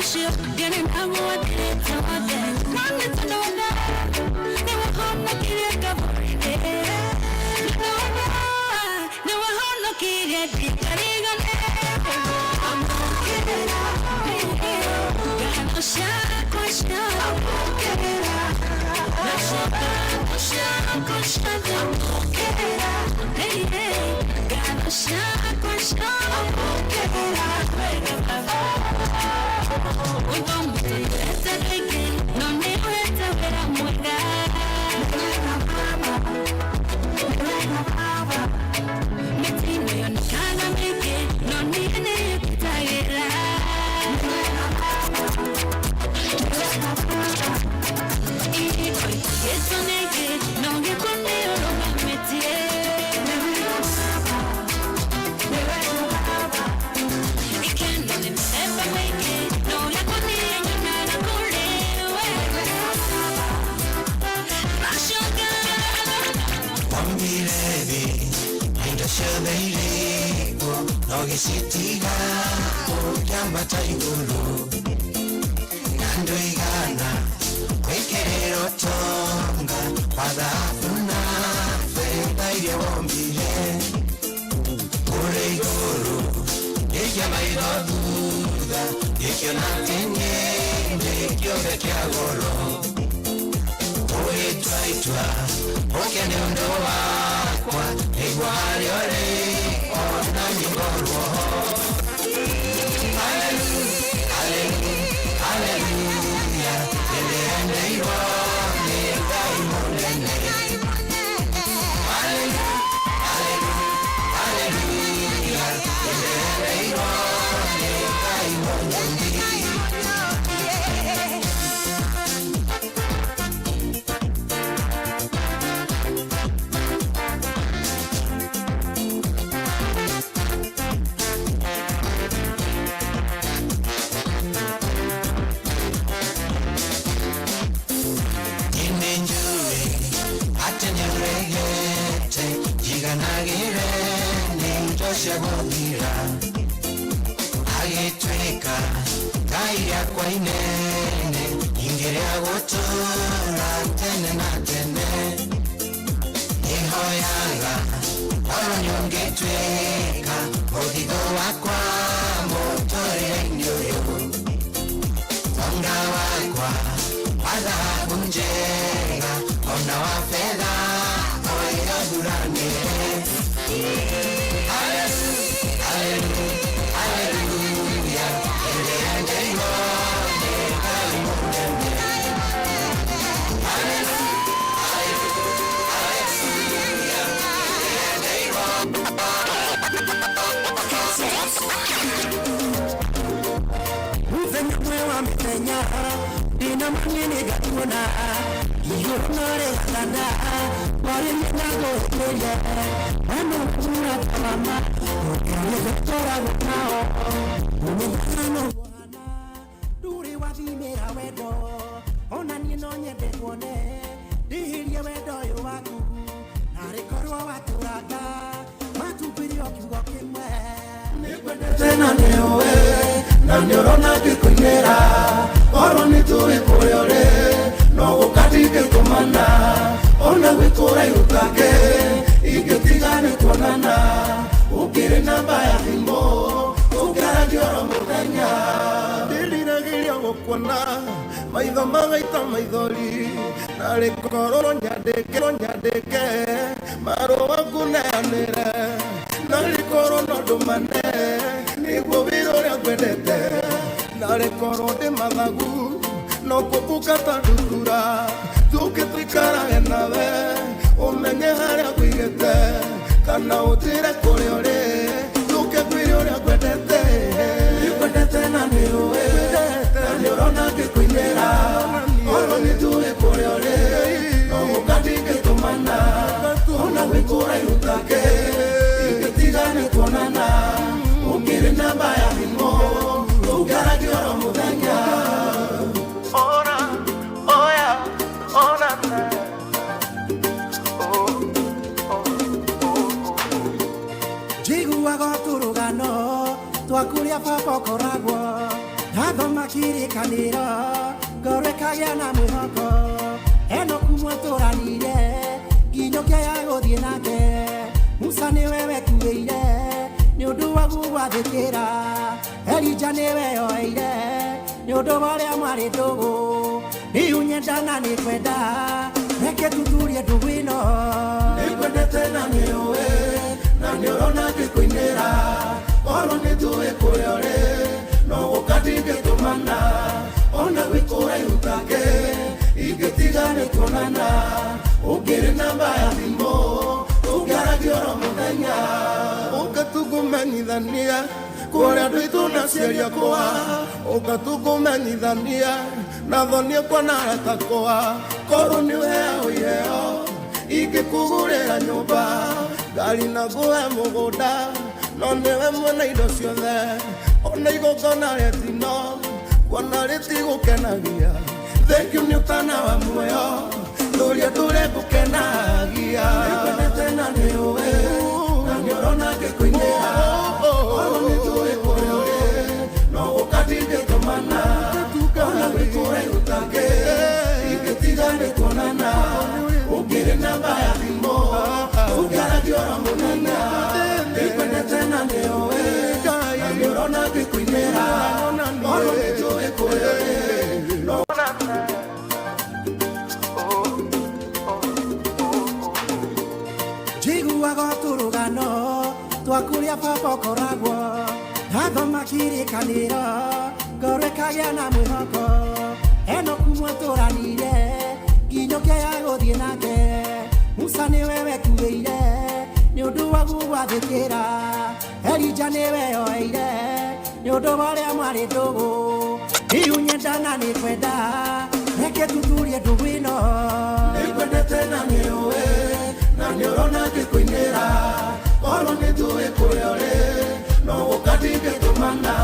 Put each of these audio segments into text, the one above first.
Ũcio ndiarĩ naguo thirĩte wothe, no nĩ tondũ wa tha nĩwahonokirie kaburi-inĩ. Nĩ ũndũ wa tha nĩwahonokirie ndikariganĩrwo. Amũkĩra ngatho ciakwa ciothe, ngatho ciakwa ciothe, amũkĩra ngatho ciakwa ciothe. Wega Baba, wĩtwo mũtũrĩte rĩngĩ, no nĩ ũhete wĩra mwega. Wega Baba, wega Baba, mĩtino yonekaga mĩingĩ, no niĩ nĩngitagĩra. Wega Baba, wega Baba, ihiko itigĩtwo nĩngĩ, no gĩkuũ nĩ ũrũgamĩtie. Wega Baba, wega Baba, ikeno nĩ mĩthemba mĩingĩ, no gĩkuũ niĩ nyonaga kũrĩ we. Wega Baba, ndacoka Wambire thĩ na indo ciothe irĩ kuo, no gĩcitiga ũkĩambata igũrũ, na ndũigana gwĩkĩrĩra ũtonga wa thahabu na betha iria wombire. Kũrĩa igũrũ ngĩikia maitho thutha, ngĩkĩona atĩ niĩ ndĩ kĩũmbe kĩa goro. Ũgĩtua itua ũke nĩ ũndũ wakwa, nĩguo harĩa ũrĩ ona niĩ ngorwo ho. Hallelujah, hallelujah, hallelujah, nĩndĩrendeirwo nĩ Ngai mũnene. Hallelujah, hallelujah, hallelujah, nĩndĩrendeirwo nĩ Ngai mũnene. Nĩ njũĩ atĩ nĩũregete njiganagĩre nĩ indo cia gũthira, agĩtuĩka Ngai rĩakwa inene, ingĩrĩa gũtũũra tene na tene. Nĩhoyaga korwo nĩũngĩtuĩka mũthithũ wakwa mũtũrĩre-inĩ ũyũ, tonga wakwa wa thahabu njega ona wa betha oĩgathuranĩre. Hallelujah, hallelujah, hallelujah, nĩndĩrendeirwo nĩ Ngai mũnene. Hallelujah, hallelujah, nĩndĩrendeirwo. Muthenya ũmwe wa mĩthenya ndĩna manini ngatuona igũrũ no rĩgathana warĩ nĩndagũĩkĩrie weno mũrata wa ma ũkĩrĩte tũragwo nao ũmenyano ndũrĩ wathimĩra wendo, ona niĩ no nyende kuone ndĩhĩrie wendo ũyũ waku, narĩ korwo watũranga matumbirio kiugo kĩmwe. Nĩngwendete na nĩũĩ, na nĩũrona ngĩkũinĩra, korwo nĩnjũĩ kũrĩa ũrĩ no gũka ndingĩtũmana, ona gwĩ kũraihu take ingĩtiga nĩ kuonana, ũkĩrĩ namba ya thimũ tũngĩaragia oro mũthenya. Ndĩriragĩria gũkuona, maitho magaita maithori, narĩ korwo nyandĩke nyandĩke marũa ngũneanĩre, narĩ korwo no ndũmane nĩguo wĩra ũrĩa ngwendete, narĩ korwo ndĩ mathagu no kũbuka ta ndutura, tũke tũikarage nawe ũmenye harĩa ngũigĩte, kana ũnjĩre kũrĩa ũrĩ tũke ngwĩre ũrĩa ngwendete. Nĩngwendete na nĩũĩ, na nĩũrona ngĩkũinĩra, korwo nĩnjũĩ kũrĩa ũrĩ no gũka ndingĩtũmana, ona gwĩ kũraihu take ingĩtiga nĩ kuonana, ũkĩrĩ namba ya thimũ tũngĩaragia oro mũthenya. Ora, oya, ora na. Oh, oh, oh, oh. Njiguaga tũrũgano twa kũrĩa baba ũkoragwo. Ndathoma kĩrĩkanĩro ngoro ĩkagĩa na mwĩhoko. Enoku mwatũranire nginyũkia ya gũthiĩ nake. Musa nĩwe wekuĩire nĩ ũndũ wa gũgwathĩkĩra. Elija nĩwe oeire nĩ ũndũ wa ũrĩa mwarĩ ndũgũ. Rĩu nyenda na nĩ kwenda reke tuturie ndũgũ ĩno. Nĩngwendete na nĩũĩ na nĩũrona ngĩkũinĩra. Korwo nĩnjũĩ kũrĩa ũrĩ no gũka ndingĩtũmana. Ona gwĩ kũraihu take ingĩtiga nĩ tuonana. Ũngĩrĩ namba ya thimũ tũngĩaragia oro mũthenya. Ũka tũkũmenyithania kũrĩa andũ aitũ na aciari akwa. Ũka tũkũmenyithania na thoni akwa na arata akwa. Korwo nĩ ũheagwo iheo ingĩkũgũrĩra nyũmba ngari na ngũhe mũgũnda. No nĩwe mwene indo ciothe ona igongona rĩa njino kuona rĩtigũkenagia. Thengiũ nĩ ũtana wa muoyo ndũria ndũre ngũkenagia. Nĩngwendete na nĩũĩ na nĩũrona ngĩkũinĩra. Korwo nĩnjũĩ kũrĩa ũrĩ no gũka ndingĩtũmana. Ona gwĩ kũraihu take ingĩtiga nĩ tuonana. Ũngĩrĩ namba ya thimũ tũngĩaragia oro mũthenya. Nĩngwendete na nĩũĩ na nĩũrona ngĩkũinĩra. Korwo nĩnjũĩ kũrĩa ũrĩ no Njiguaga tũrũgano twa kũrĩa baba ũkoragwo. Ndathoma kĩrĩkanĩro ngoro ĩkagĩa na mwĩhoko. Enoku mwatũranire nginyũkia ya gũthiĩ nake. Musa nĩwe wekuĩire nĩ ũndũ wa gũgwathĩkĩra. Elija nĩwe oeire nĩ ũndũ wa ũrĩa mwarĩ ndũgũ. Rĩu nyenda na nĩ kwenda reke tuturie ndũgũ ĩno. Nĩngwendete na nĩũĩ na nĩũrona ngĩkũinĩra. Korwo nĩnjũĩ kũrĩa ũrĩ no gũka ndingĩtũmana.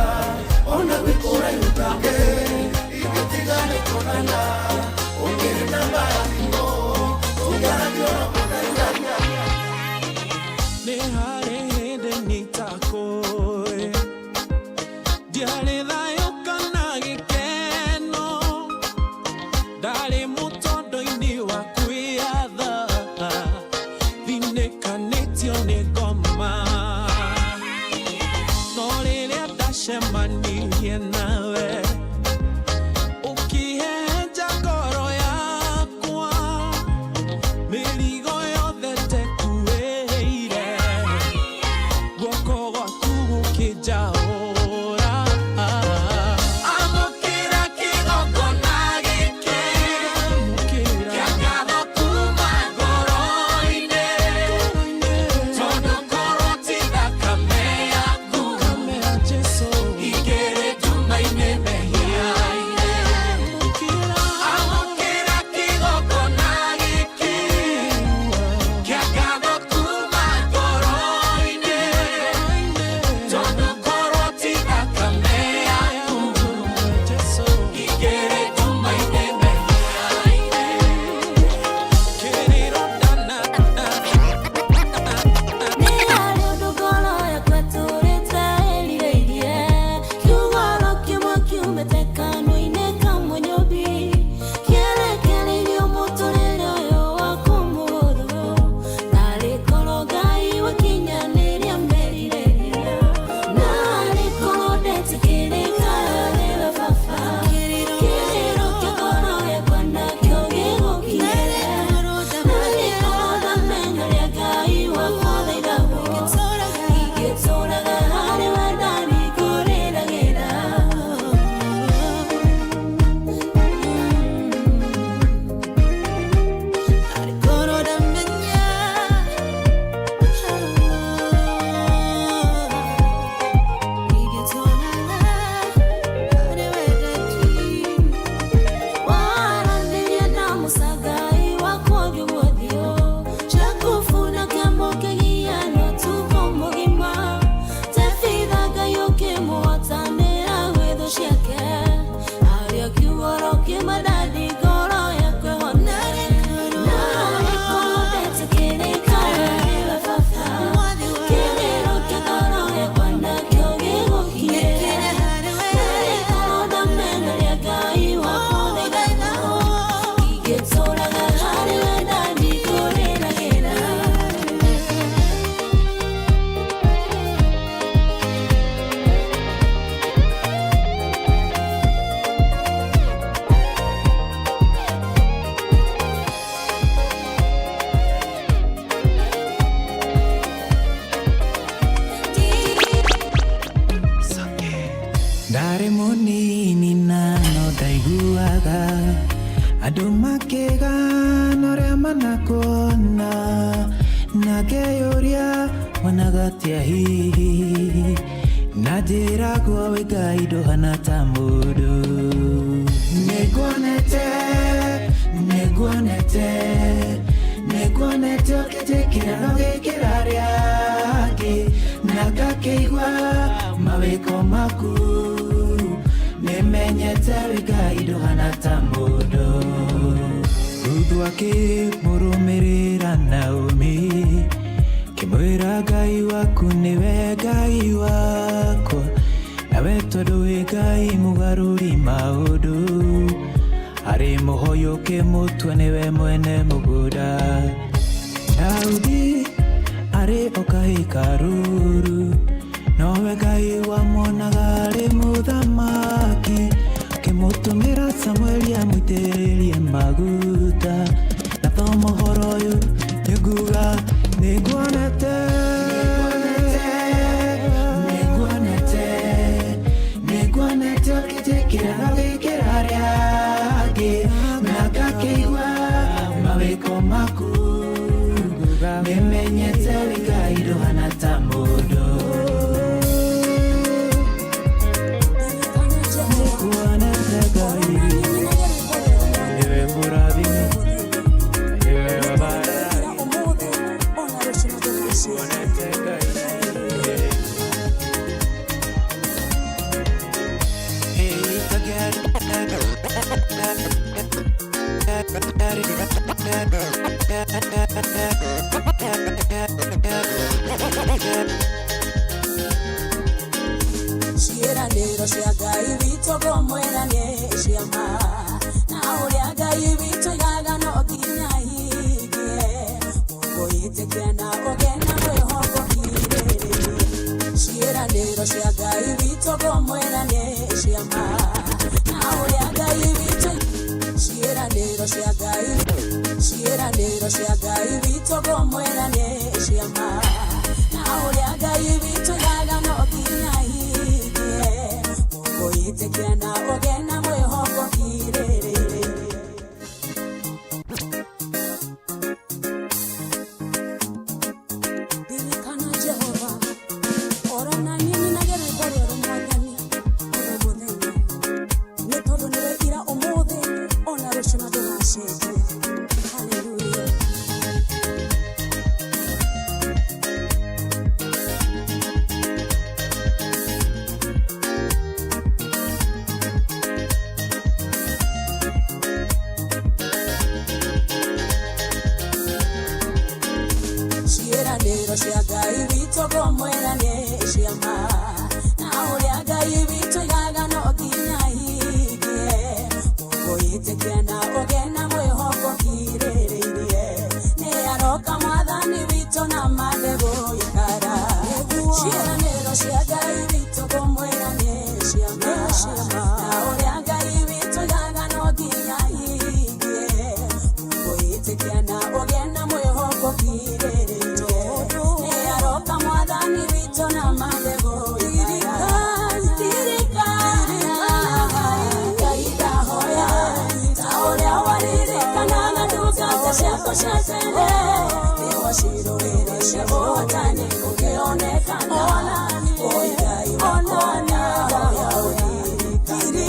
Ona gwĩ kũraihu take ingĩtiga nĩ tuonana. Ũngĩrĩ namba ya thimũ tũngĩaragia oro mũthenya. Nĩ harĩ hĩndĩ nitakũĩ ndiarĩ thayũ kana gĩkeno. Ndarĩ mũtondo-inĩ wa kwĩyatha thinĩkanĩtio nĩ ngoma. No rĩrĩa ndacemanirie nawe ũkĩhehenja ngoro yakwa mĩrigo yothe ndekuĩire guoko gwaku gũkĩnjaũra. Amũkĩra kĩgongona gĩkĩ kĩa ngatho kuma ngoro-inĩ. Tondũ korwo ti thakame yaku ingĩrĩ nduma-inĩ mehia-inĩ. Amũkĩra kĩgongona gĩkĩ kĩa ngatho kuma ngoro-inĩ. Tondũ korwo ti Ndarĩ mũnini na no ndaiguaga andũ makĩgana ũrĩa manakuona, na ngeyũria wonaga atĩa hihi, na njĩragwo wĩ Ngai ndũhana ta mũndũ. Nĩnguonete, nĩnguonete, nĩnguonete ũkĩnjĩkĩra na ũgĩkĩra arĩa angĩ, na ngakĩigua mawĩko maku, nĩmenyete wĩ Ngai ndũhana ta mũndũ. Ruthu akĩmũrũmĩrĩra Naomi, kĩmwĩra Ngai waku nĩwe Ngai wakwa, nawe tondũ wĩ Ngai mũgarũri maũndũ, arĩ mũhoyo ũkĩmũtua nĩwe mwene mũgũnda. Daudi arĩ o kahĩĩ karuru, nowe Ngai wamuonaga arĩ mũthamaki, ũkĩmũtũmĩra Samueli amũitĩrĩrie maguta. Na thoma ũhoro ũyũ nĩnguga nĩnguonete, nĩnguonete, nĩnguonete ũkĩnjĩkĩra na ũgĩkĩra arĩa angĩ, na ngakĩigua mawĩko maku, nĩmenyete wĩ Ngai ndũhana ta mũndũ. Nĩnguonete Ngai, nĩwe mũrathime, nĩwe wa baraka. Nĩnguonete Ngai. Ciĩranĩro cia Ngai witũ ngũmwĩra nĩ ciama, na ũrĩa Ngai witũ aigaga no nginya ahingie. Ũngĩĩtĩkia na ũgĩe na mwĩhoko kirĩrĩrie. Ciĩranĩro cia Ngai witũ ngũmwĩra nĩ ciama, na ũrĩa Ngai witũ, ciĩranĩro cia Ngai, ciĩranĩro cia Ngai witũ ngũmwĩra nĩ ciama, na ũrĩa Ngai witũ aigaga no nginya ahingie. Ũngĩĩtĩkia na ũgĩe na mwĩhoko kirĩrĩrie. Ririkana Jehova, oro na niĩ nyinage rwĩmbo rwerũ Mwathani oro mũthenya, nĩ tondũ nĩwe ira ũmũthĩ ona rũciũ na ndũgacenjia. Haleluya. Ciĩranĩro cia Ngai witũ ngũmwĩra nĩ ciama, na ũrĩa Ngai witũ aigaga no nginya ahingie. Ũngĩĩtĩkia na ũgĩe na mwĩhoko kirĩrĩirie, nĩ aroka Mwathani witũ na mande gũikara. Ciĩranĩro cia Ngai witũ ngũmwĩra nĩ ciama, na ũrĩa Ngai witũ aigaga no nginya ahingie. Ũngĩĩtĩkia na ũgĩe na mwĩhoko kirĩrĩirie, nĩ aroka Mwathani witũ na mande gũikara. Ririkana Ngai ndahoya, ta ũrĩa waririkanaga ndungata ciaku cia tene, nĩwacirũĩrĩire ũhotani ũkĩonekana. Oi Ngai wakwa, ndahoya ũririkane.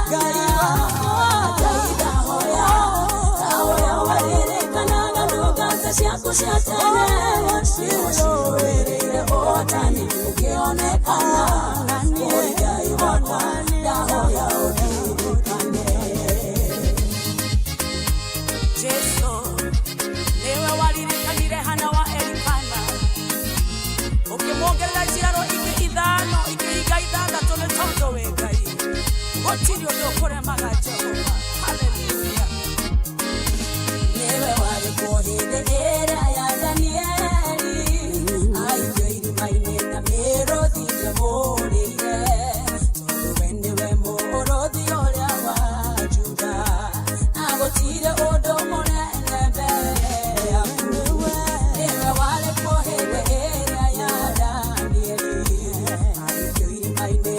Ngai ndahoya, ta ũrĩa waririkanaga ndungata ciaku cia tene, nĩwacirũĩrĩire ũhotani ũkĩonekana. Oi Ngai wakwa, ndahoya ũririkane. Jesu niwe waririkanire Hana wa Elikana, ũkĩmuongerera njiaro ingĩ ithano ikĩhinga ithathatũ, nĩ tondũ wĩ Ngai gũtirĩ ũndũ ũkũremaga Jehova. Haleluya. Niwe warĩ kuo hĩndĩ ĩrĩa ya Danieli aikio irima-inĩ na mĩrũthi ndĩmũrĩire, tondũ we nĩwe mũrũthi ũrĩa wa Juda, na gũtirĩ ũndũ mũnene mbere yaku. Niwe warĩ kuo hĩndĩ ĩrĩa ya Danieli aikio irima-inĩ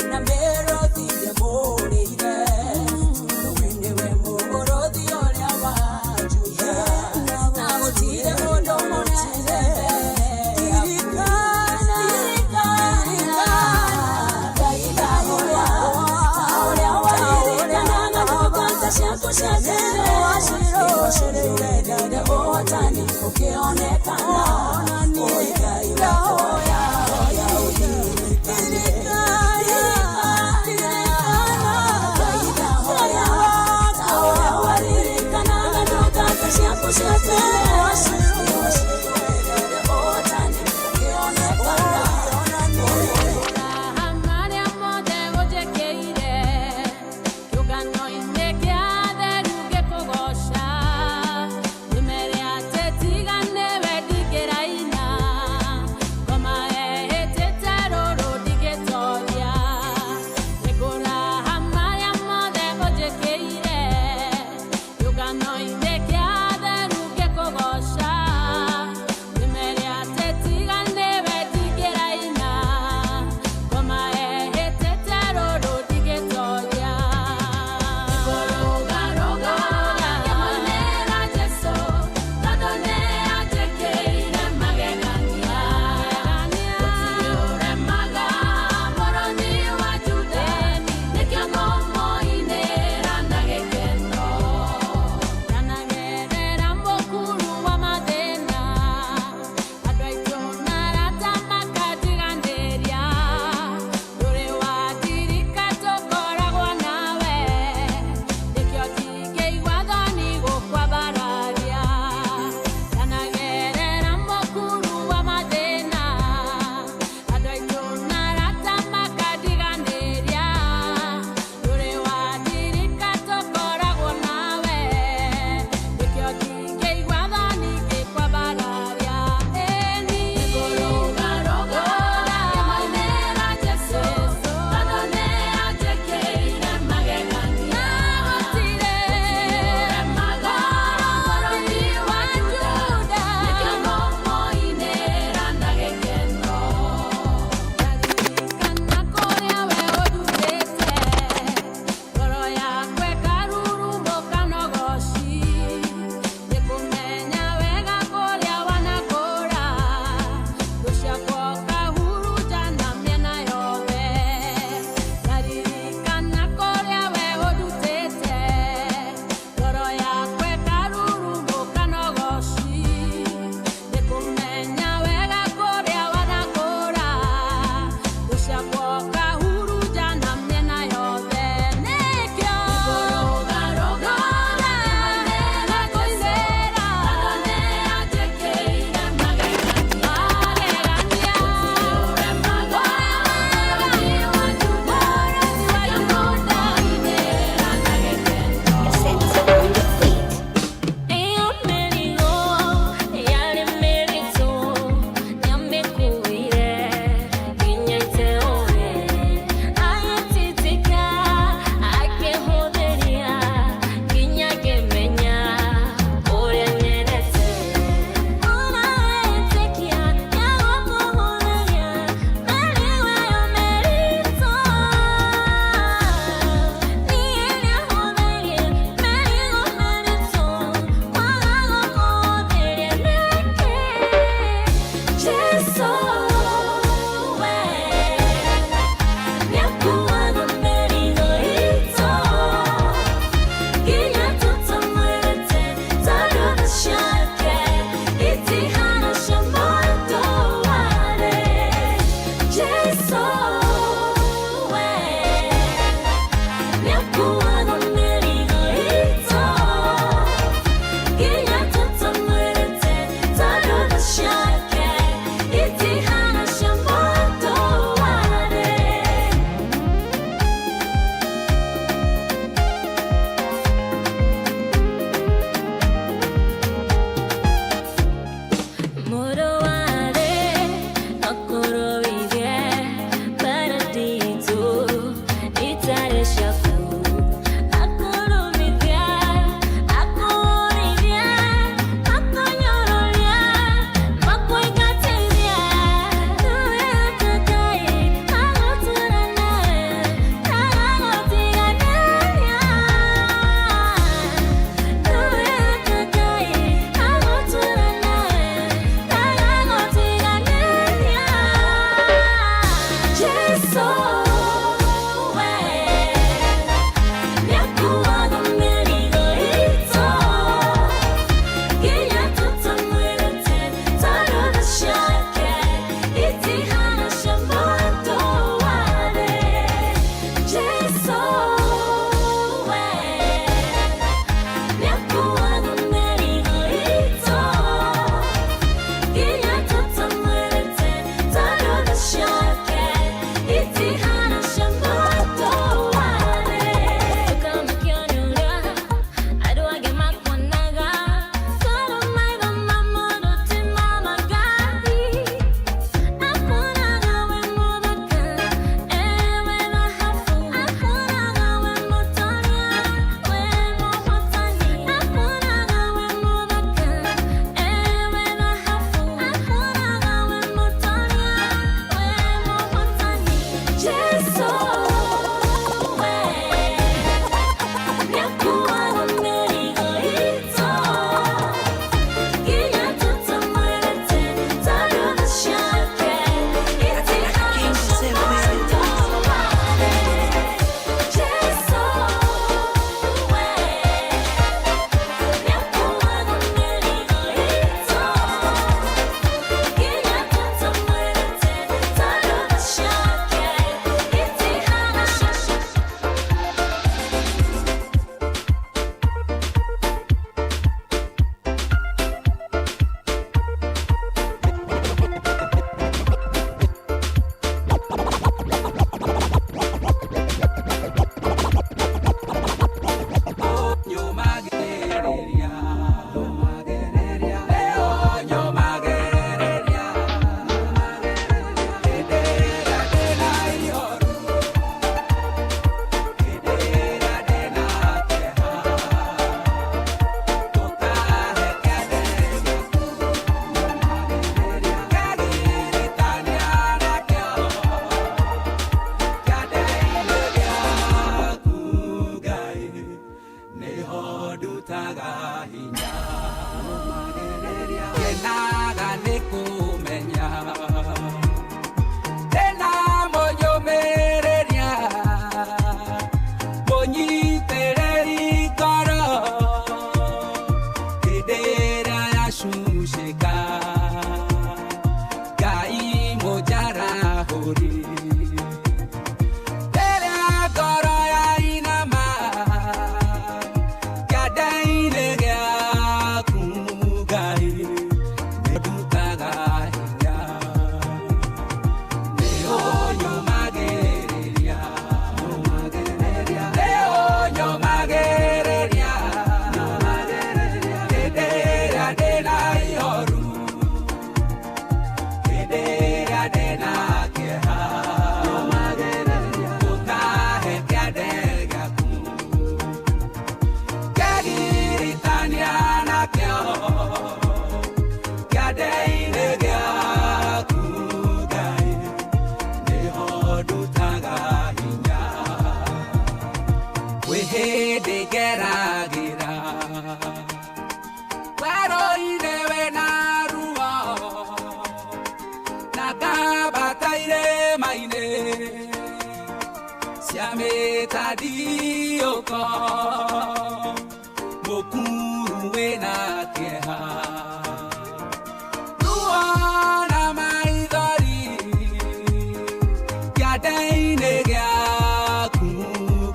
Kĩande-inĩ gĩaku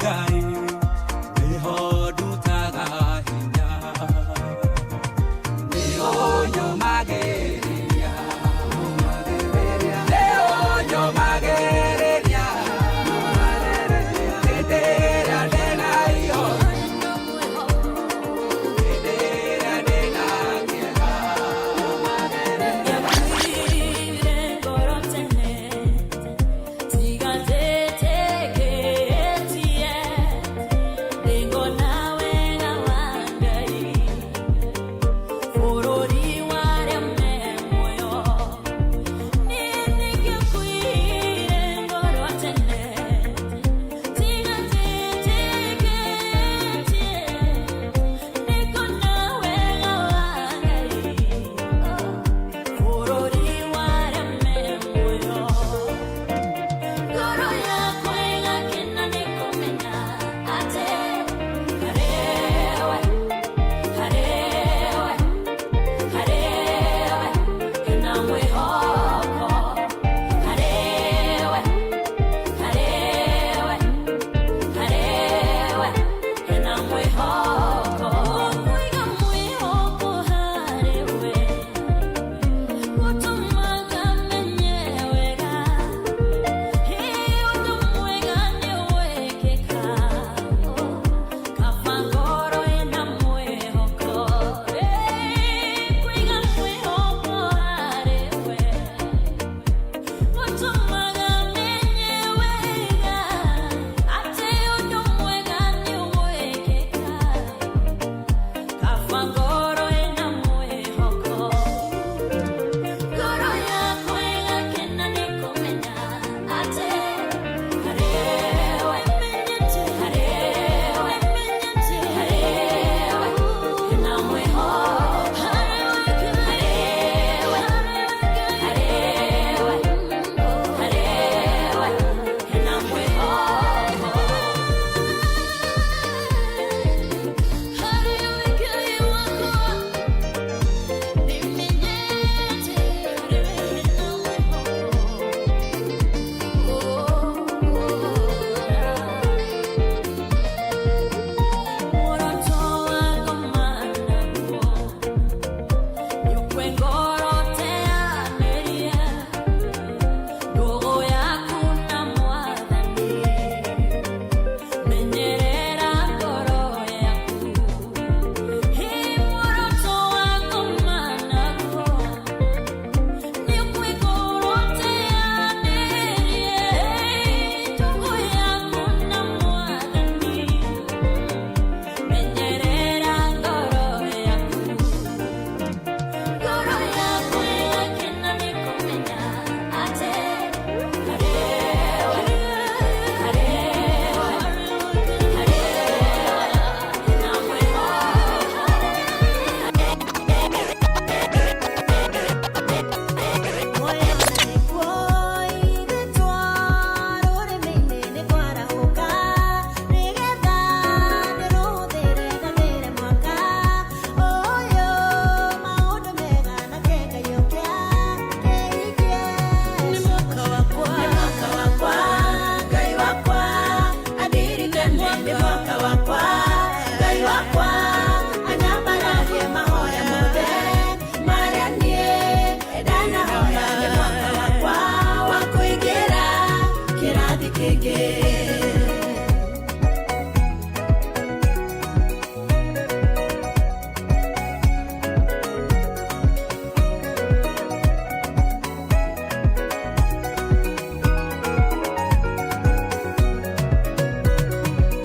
Ngai nĩho ndutaga hinya, nĩho nyũmagĩrĩria, nĩho nyũmagĩrĩria hĩndĩ ĩrĩa ndĩna ihoru, hĩndĩ ĩrĩa ndĩna kĩeha. Nyakuire ngoro tene tiga njĩtĩkĩtie nĩngona wega wa Ngai bũrũri wa arĩa me muoyo. Niĩ nĩngĩkuire ngoro tene tiga njĩtĩkĩtie nĩngona wega wa Ngai bũrũri wa arĩa me muoyo. Ngoro yakwa ĩgakena nĩ kũmenya atĩ harĩwe, harĩwe, harĩwe hena mwĩhoko, harĩwe, harĩwe, harĩwe hena mwĩhoko. Kũiga mwĩhoko harĩwe gũtũmaga menye wega ũndũ mwega nĩ wĩkĩka, kaba ngoro ĩna mwĩhoko. Kũiga mwĩhoko harĩwe gũtũmaga menye wega atĩ ũndũ mwega nĩ wĩkĩka, kaba ngoro ĩna mwĩhoko. Ngoro yakwa ĩgakena nĩ kũmenya atĩ harĩwe, harĩwe, harĩwe hena mwĩhoko, harĩwe, harĩwe, harĩwe hena mwĩhoko. Harĩwe Ngai wakwa nimenyete, harĩwe hena mwĩhoko. Muoroto wakwa managuo nĩũkwe ngoro teanĩria ndũgũ yaku na Mwathani, menyerera ngoro yaku. Hĩ muoroto wakwa managuo nĩũkwe ngoro teanĩria ndũgũ yaku na Mwathani, menyerera ngoro yaku. Ngoro yakwa ĩgakena nĩ kũmenya atĩ harĩwe, harĩwe, harĩwe hena mwĩhoko. Kĩngĩ.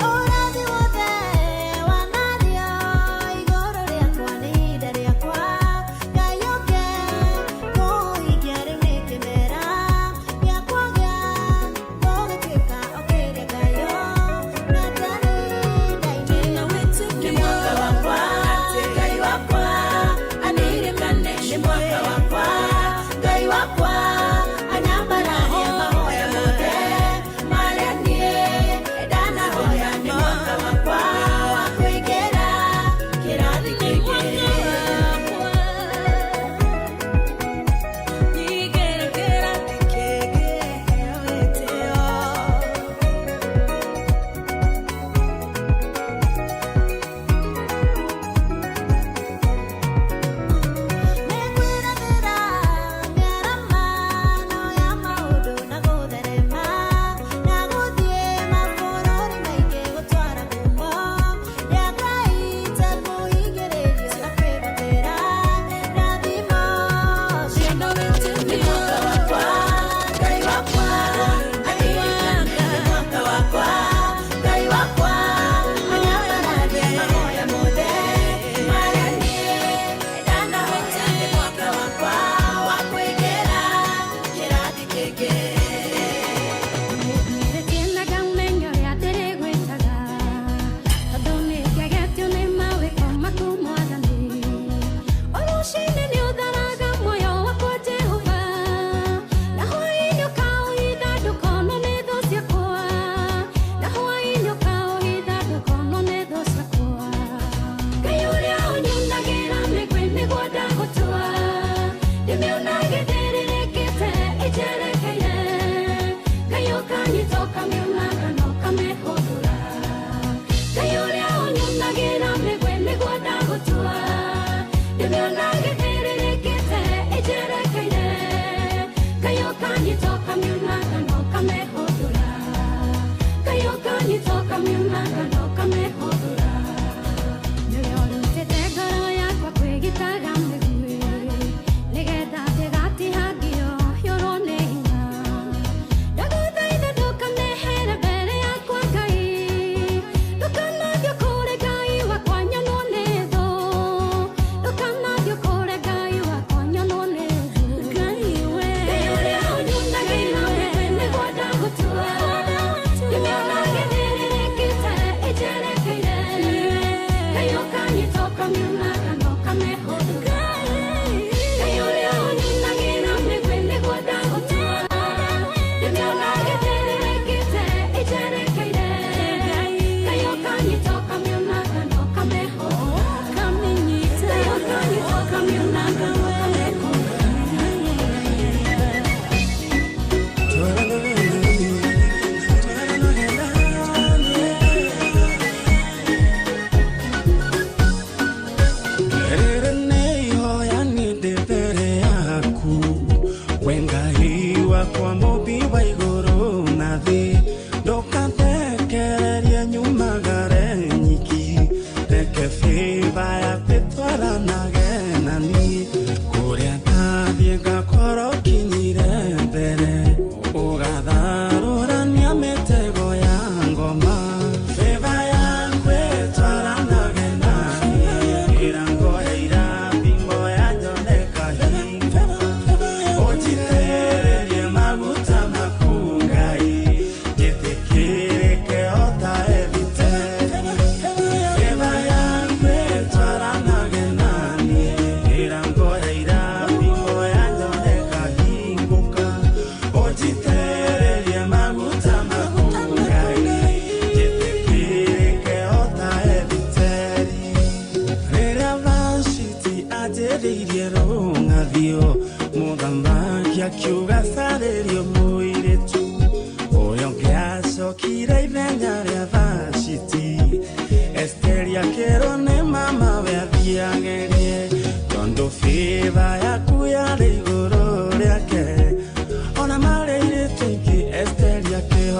Ũrathi wothe wanario igũrũ rĩakwa nĩ ihinda rĩakwa, Ngai oke kũhingia rĩu nĩ kĩmera gĩakwa gĩa gũgĩtuĩka o kĩrĩa Ngai.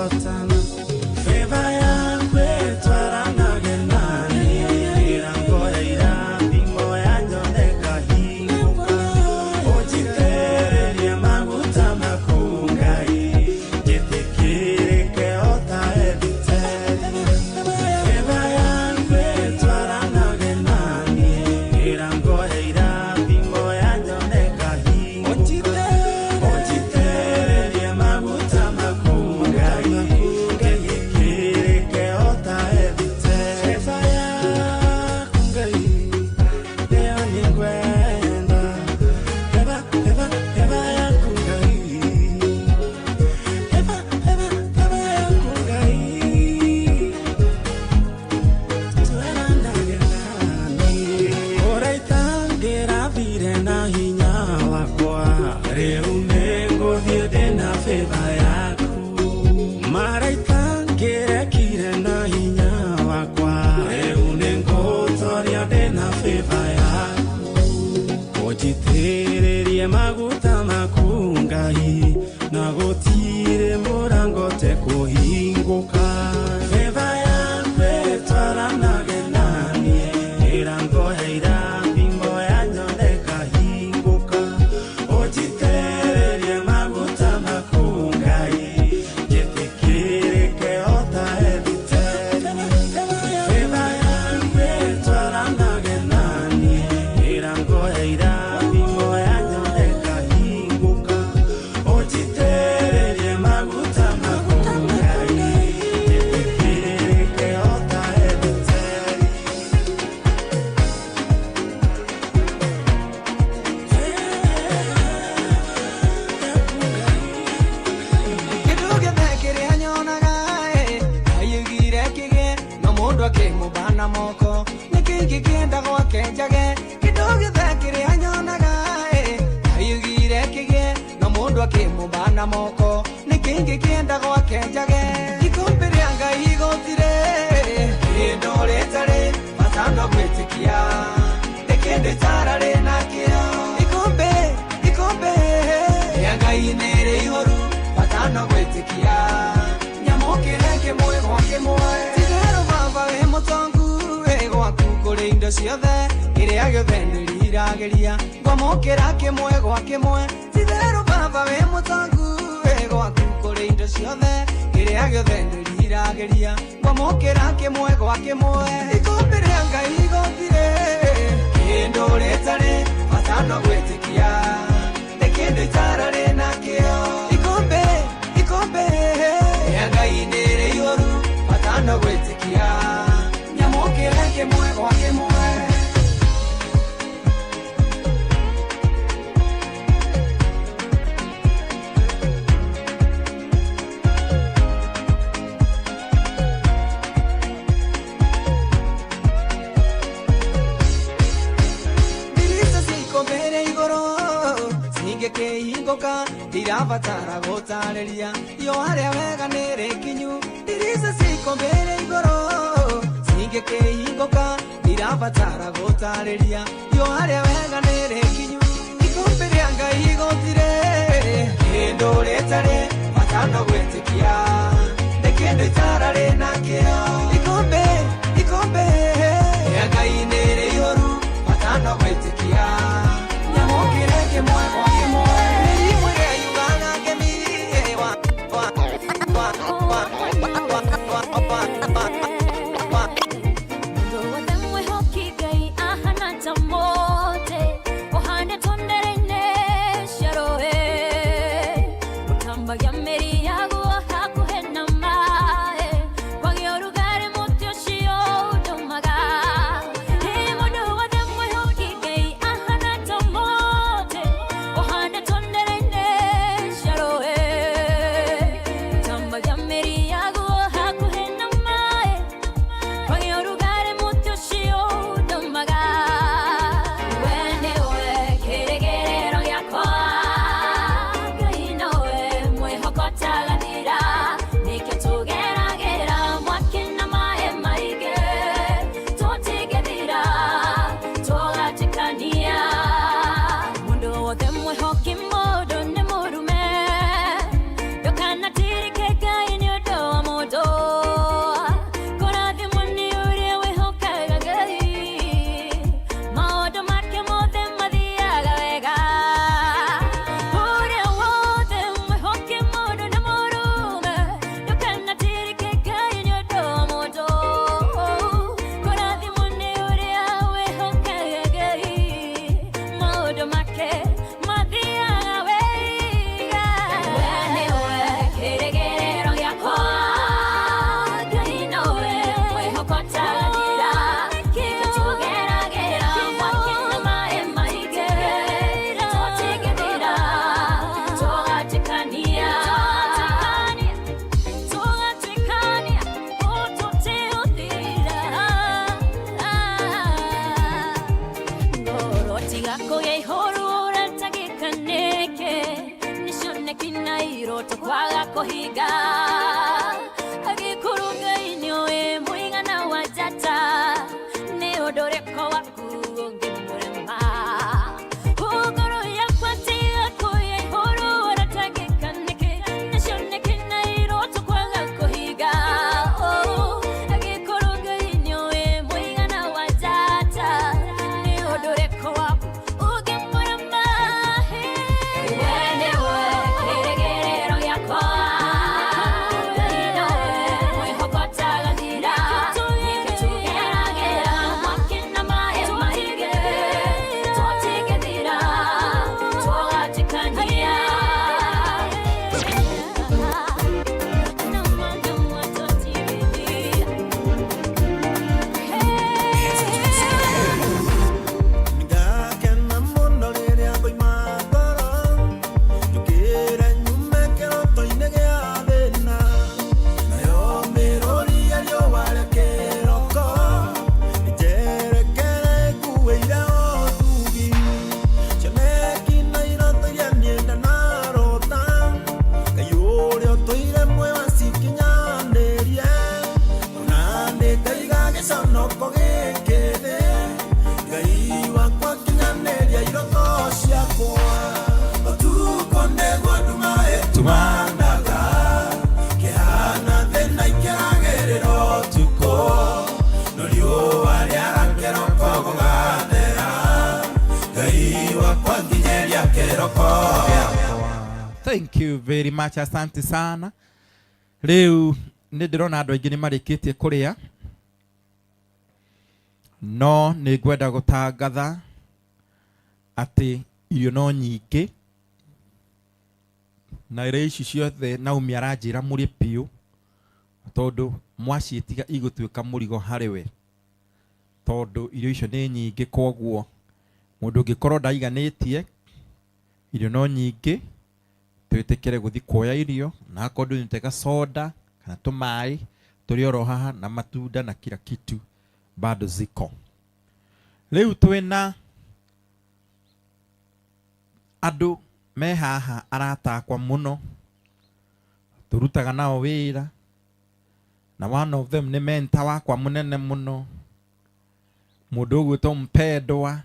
kũhotana. Favor yaku ĩtwaranage naniĩ, mĩrango ya irathimo yanyone ngahingũka. Ũnjitĩrĩrie maguta maku Ngai, njĩtĩkĩrĩke o ta Ethiteri. Favor yaku ĩtwaranage naniĩ, mĩrango ya irathimo yanyone ngahingũka. Ũnjitĩrĩrie maguta maku Ngai, njĩtĩkĩrĩke o ta Ethiteri. Favor yaku Ngai, nĩyo nĩngwenda. Favor, favor, favor yaku Ngai. Favor, favor, favor yaku Ngai. Twaranage naniĩ. Ũraitangĩrathire na hinya wakwa, rĩu nĩngũthiĩ ndĩna favor yaku. Maraitangĩrekire na hinya wakwa, rĩu nĩngũtoria ndĩna favor yaku. Ũnjitĩrĩrie maguta maku Ngai, na gũtirĩ mũrango tekũhingũka. Favor yaku ĩtwaranage naniĩ, mĩrango ya irathimo yanyone ngahingũka. Ũnjitĩrĩrie maguta maku Ngai, njĩtĩkĩrĩke o ta Ethiteri. Favor yaku ĩtwaranage naniĩ, mĩrango ya irathimo yanyone ngahingũka. Ũnjitĩrĩrie maguta maku Ngai, njĩtĩkĩrĩke o ta Ethiteri. Kĩndũ gĩothe kĩrĩa nyonaga ĩ, aiyũgire kĩgĩe no mũndũ akĩmũbana moko nĩkĩ kĩkĩenda gwake njage. Kĩndũ gĩothe kĩrĩa nyonaga ĩ, aiyũgire kĩgĩe no mũndũ akĩmũbana moko nĩkĩ kĩkĩenda gwake njage. Ikũmbĩ rĩa Ngai gũtirĩ kĩndũ rĩtarĩ bata no gwĩtĩkia nĩ kĩndũ itararĩ nakĩo. Ikũmbĩ ikũmbĩ rĩa Ngai nĩ rĩihũru bata no gwĩtĩkia nyamũkĩre kĩmwe gwa kĩmwe. Titherũ baba wĩ mũtongu wĩ gwaku kũrĩ indo ciothe kĩrĩa gĩothe ndĩriragĩria ngwamũkĩra kĩmwe gwa kĩmwe. Titherũ baba wĩ mũtongu wĩ gwaku kũrĩ indo ciothe kĩrĩa gĩothe ndĩriragĩria ngwamũkĩra kĩmwe gwa kĩmwe. Ikũmbĩ rĩa Ngai gũtirĩ kĩndũ rĩtarĩ bata no gwĩtĩkia nĩ kĩndũ itararĩ nakĩo. Ikũmbĩ ikũmbĩ rĩa Ngai nĩ rĩihũru bata no gwĩtĩkia nyamũkĩre kĩmwe gwa kĩmwe. Ndirica ciikũmbĩire igũrũ cingĩkĩhingũka ndirabatara gũtarĩria yo harĩa wega nĩ rĩkinyu. Ndirica ciikũmbĩire igũrũ cingĩkĩhingũka ndirabatara gũtarĩria yo harĩa wega nĩ rĩkinyu. Ikũmbĩ rĩa Ngai gũtirĩ kĩndũ rĩtarĩ bata no gwĩtĩkia nĩ kĩndũ itararĩ nakĩo. Ikũmbĩ ikũmbĩ rĩa Ngai nĩ rĩihũru bata no gwĩtĩkia nyamũkĩre kĩmwe gwa kĩmwe. Mĩrimũ ĩrĩa yugaga ngemi wa wa wa wa wa wa wa wa wa. Mũndũ wothe mwĩhoki Ngai ahana ta mũtĩ ũhandĩtwo ndere-inĩ cia rũĩ, ũtambagia mĩri yaguo hakuhĩ kũhinga. Agĩkorwo Ngai nĩoĩ mũigana wa njata, nĩ ũndũ ũrĩkũ waku ũngĩmũrema? Ngoro yakwa tiga kũya ihũrũ, ũratangĩka nĩkĩ? Nacio nĩkĩ na iroto kwaga kũhinga? Oh, agĩkorwo Ngai nĩoĩ mũigana wa njata, nĩ ũndũ ũrĩkũ waku ũngĩmũrema? We nĩwe kĩĩrĩgĩrĩro gĩakwa, Ngai nowe mwĩhoko ũtagathira. Nĩkĩ tũgeragĩra mwaki na maĩ maingĩ, tũtingĩthira tũgatukania. Nĩngakena mũno rĩrĩa ngoima toro, njũkĩre nyume kĩroto-inĩ gĩa thĩna. Nayo mĩrũri ya riũa rĩa kĩroko ĩnjerekere ĩnguĩire ũtugi. Cioneki na iroto iria niĩ ndanarota, Ngai ũrĩa ũtũire muoyo acikinyanĩrie. Ona nĩngaiga gĩconoko gĩkĩ thĩ, Ngai wakwa kinyanĩria iroto ciakwa. Ũtukũ nĩguo nduma ĩtumanaga, kĩhana thĩna ikĩragĩrĩra ũtukũ, no riũa rĩara kĩroko gũgathera. Ngai wakwa nginyĩria kĩroko gĩakwa. Thank you very much, asante sana. Rĩu nĩ ndĩrona andũ aingĩ nĩ marĩkĩtie kũrĩa, no nĩ ngwenda gũtangatha atĩ irio no nyingĩ na irio ici ciothe Naomi aranjĩra mũrĩe biũ, tondũ mwaciĩtiga igũtuĩka mũrigo harĩ we, tondũ irio icio nĩ nyingĩ. Koguo mũndũ ũngĩkorwo ndaiganĩtie, irio no nyingĩ, twĩtĩkĩre gũthiĩ kuoya irio, na akorwo ndũnyuĩte soda kana tũmaĩ tũrĩ oro haha na matunda na kila kitu bado ziko. Rĩu twĩna andũ me haha, arata akwa mũno, tũrutaga nao wĩra, na one of them nĩ mentor wakwa mũnene mũno, mũndũ ũgwĩtwo mpendwa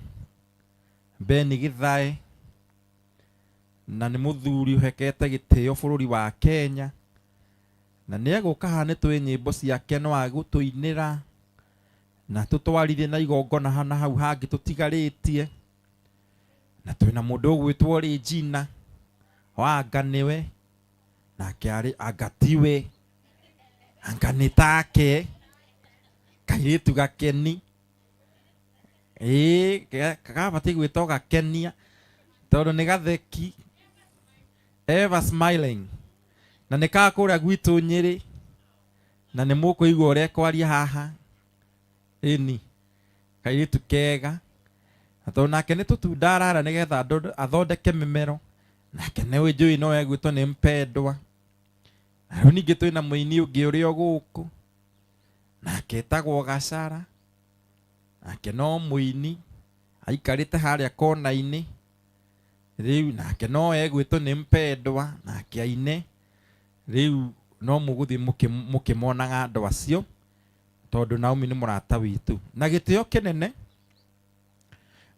Ben Githae, na nĩ mũthuri ũhekete gĩtĩo bũrũri wa Kenya, na nĩ egũka haha nĩ tũĩ nyĩmbo ciake no agũtũinĩra na tũtwarithie na igongona hana hau hangĩ tũtigarĩtie. Na twĩna mũndũ ũgwĩtwo Regina Wanga, nĩwe nake arĩ anga tiwe, anga nĩ take kairĩtu gakeni, ĩĩ gabatiĩ gwĩtwo gakenia tondũ nĩ gatheki, ever smiling, na nĩ ka kũrĩa gwitũ Nyĩrĩ, na nĩ mũkũigua ũrĩa ekwaria haha. Ĩni kairĩtu kega, na tondũ nake nĩ tũtunda arara nĩgetha athondeke mĩmero, nake nĩwe njũĩ no egwĩtwo nĩ mpendwa. Na rĩu ningĩ twĩna mũini ũngĩ ũrĩa o gũkũ, nake etagwo Gacara, nake no mũini aikarĩte harĩa kona-inĩ. Rĩu nake no egwĩtwo nĩ mpendwa, nake aine. Rĩu no mũgũthiĩ mũkĩmonaga andũ acio, tondũ Naomi nĩ mũrata witũ na gĩtĩo kĩnene.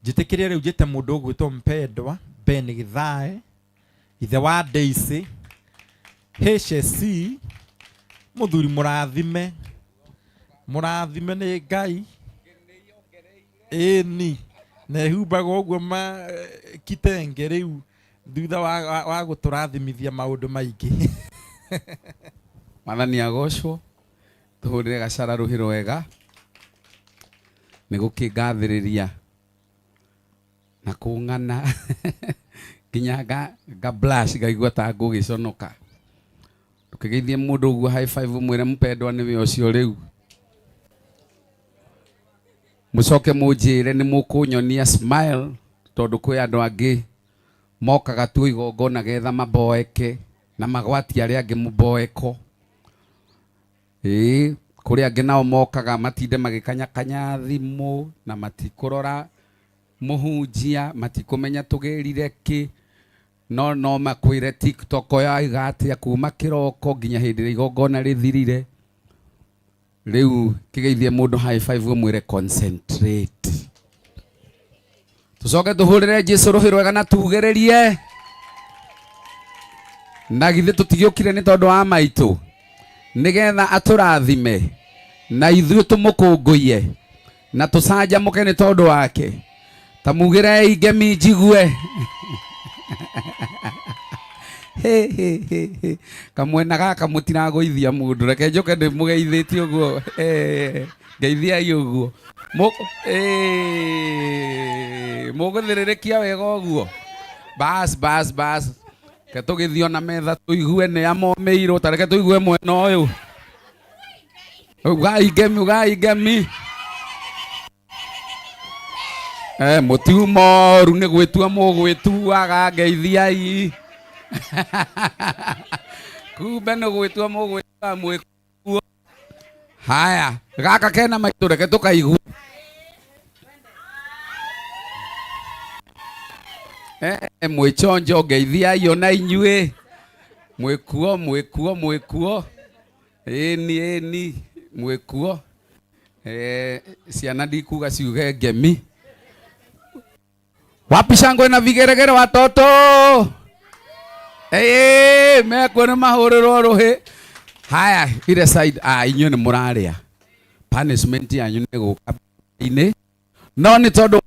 Njĩtĩkĩrie rĩu njĩte mũndũ ũgwĩtwo mpendwa Ben Githae, ithe wa Daisy HSC, mũthuri mũrathime, mũrathime nĩ Ngai. Ĩni na ehumbaga ũguo ma kitenge. Rĩu thutha wa gũtũrathimithia maũndũ maingĩ. Mwathani agocwo. Tũhũrĩre Gacara rũhĩ rwega nĩ gũkĩngathĩrĩria na kũng'ana nginya nga blush, ngaigua ta ngũgĩconoka. Ndũkĩgeithie mũndũ ũguo high five, ũmwĩre mpendwa nĩwe ũcio. Rĩu mũcoke mũnjĩre nĩ mũkũnyonia smile, tondũ kwĩ andũ angĩ mokaga tu igongona getha maboeke na magwatie arĩa angĩ mũboeko. Ĩĩ, kũrĩ angĩ nao mokaga matinde magĩkanyakanya thimũ na matikũrora mũhunjia, matikũmenya tũgĩrire kĩ. No no makwĩre TikTok yaiga atĩa kuma kĩroko nginya hĩndĩ ĩrĩa igongona rĩthirire. Rĩu kĩgeithie mũndũ high five ũmwĩre concentrate. Tũcoke tũhũrĩre Jesu rũhĩ rwega na tugĩrĩrie. Na githĩ tũtigĩũkire nĩ tondũ wa maitũ, nĩgetha atũrathime na ithuĩ tũmũkũngũiye na tũcanjamũke nĩ tondũ wake. Ta mugĩrei ngemi njigue. He, he, he, he. Kamwena gaka mũtiragũithia mũndũ, reke njoke ndĩmũgeithĩtie ũguo. Ngeithiai ũguo. Mũgũthĩrĩrĩkia wega ũguo. Bas, bas, bas. Reke tũgĩthiĩ ona metha tũigue nĩ amomĩirwo, ta reke tũigue mwena ũyũ. Ugai ngemi, ugai ngemi. Mũtiumoru nĩ gwĩtua mũgwĩtuaga, ngeithiai. Kumbe nĩ gwĩtua mũgwĩtuaga mwĩkuo. Haya, gaka kena maitũ, reke tũkaigue. Mwĩchonjo, ngeithiai ona inyuĩ. Mwĩkuo, mwĩkuo, mwĩkuo. Ĩni, ĩni, mwĩkuo. Ciana ndikuga ciuge ngemi. Wapi shangwe na vigeregere watoto? Mekuo nĩ mahũrĩrwo rũhĩ. Haya, ile side, inyuĩ nĩ mũrarĩa. Punishment yanyu nĩ gũka inĩ. No nĩ tondũ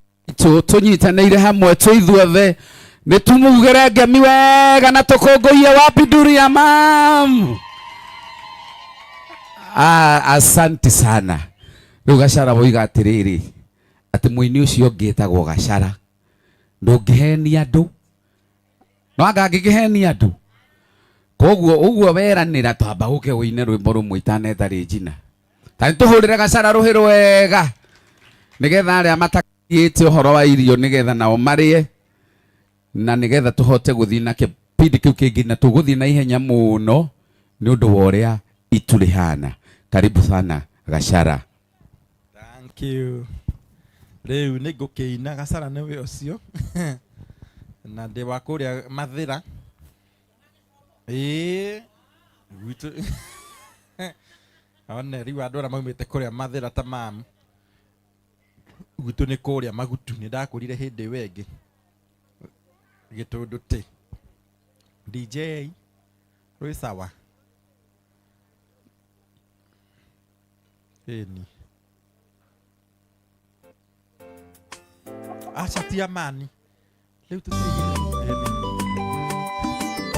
tũnyitanĩire hamwe twĩ ithuothe, nĩ tumugĩre ngemi wega na tũkũngũiye wapi nduru ya mam. Asante sana. Rĩu Gacara woiga atĩrĩrĩ, atĩ mũini ũcio ũngĩ etagwo Gacara, ndũngĩhenia andũ. No anga angĩkĩhenia andũ. Koguo ũguo weranĩra twamba ũke ũine rwĩmbo rũmwe itaneta rĩnjina. Ta nĩtũhũrĩre Gacara rũhĩ rwega, nĩgetha arĩa matakĩte ũhoro wa irio nĩgetha nao marĩe, na nĩgetha tũhote gũthiĩ na kĩbindi kĩu kĩngĩ, na tũgũthiĩ na ihenya mũno nĩ ũndũ wa ũrĩa itu rĩhana. Karibu sana Gacara. Thank you. Rĩu nĩ ngũkĩina Gacara nĩwe ũcio. Na ndĩ wa kũrĩa Mathĩra. Ĩĩ, gwitũ. One rĩu andũ arĩa maumĩte kũrĩa Mathĩra ta mamu. Gwitũ nĩ kũrĩa Magutu, nĩ ndakũrire hĩndĩ ĩyo ĩngĩ. Gĩtũndũ tĩ. DJ, rwĩ sawa. Ĩni. Aca ti amani. Rĩu tũtirĩ. Ĩni.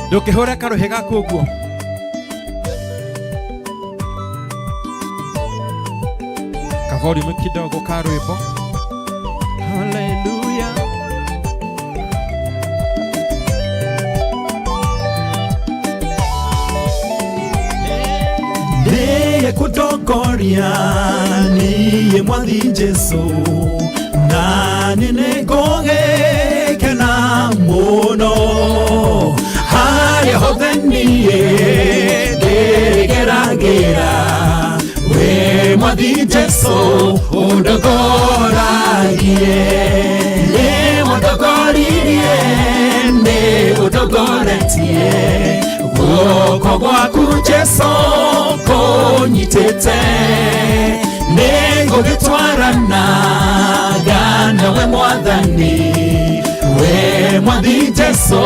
Ndũkĩhũre karũhĩ gaku ũguo. Kavolume kidogo ka rwĩmbo. Hallelujah. Niye kutongoria, niye mwathi Jesu, na nĩngũgĩkena mũno. Harĩa hothe niĩ ndĩgeragĩra, wĩ mwathi Jesu ũndogoragie. Nĩ wandongoririe, nĩ ũndongoretie, guoko gwaku Jesu kũnyitĩte. Nĩngũgĩtwaranaga nawe Mwathani, wĩ mwathi Jesu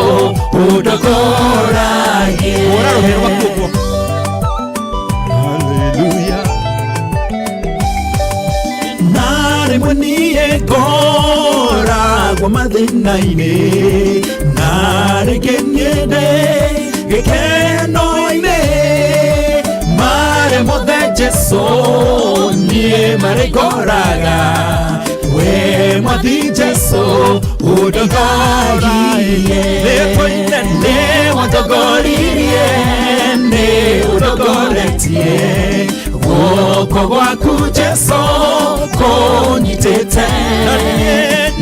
ũndogoragie. Hũra rũhĩ rwaku ũguo. Hallelujah. Na rĩmwe niĩ ngoragwo mathĩna-inĩ, na rĩngĩ niĩ ndĩ gĩkeno-inĩ. Marĩa mothe Jesu niĩ marĩngoraga, wĩ mwathi Jesu ũndongoragie. Nĩ wandongoririe, nĩ ũndongoretie, guoko gwaku Jesu kũnyitĩte.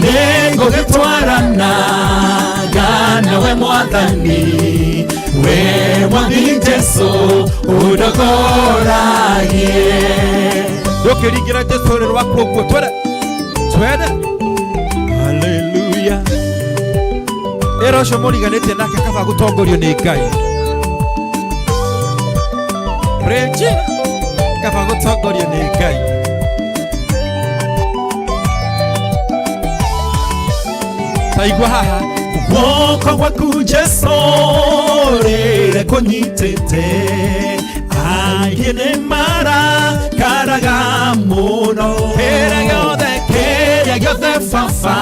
Nĩngũgĩtwaranaga nawe Mwathani, wĩ mwathi Jesu ũndongoragie. Ndũkĩringĩra Jesu rũrĩ rwaku ũguo, twende. Twende. Hallelujah. Ĩra ũcio mũriganĩtie nake kaba gũtongorio nĩ Ngai. Regina, kaba gũtongorio nĩ Ngai. Taigua haha. Guoko gwaku Jesu rĩrĩa kũnyitĩte angĩ nĩ marakaraga mũno kĩrĩa gĩothe kĩrĩa gĩothe baba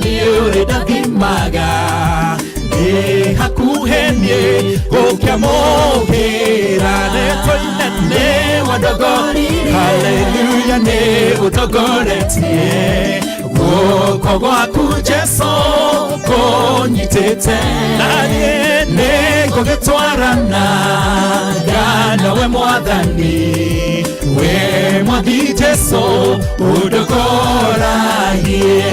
nĩ ũrĩ ndathimaga ndĩ hakuhĩ niĩ gũkĩamũkĩra nĩtũ inene wandongoririe haleluya nĩ ũtongoretie guoko gwaku Jesu kũnyitĩte na niĩ nĩngũgĩtwarana nawe mwathani we mwathi Jesu ũndogoragie.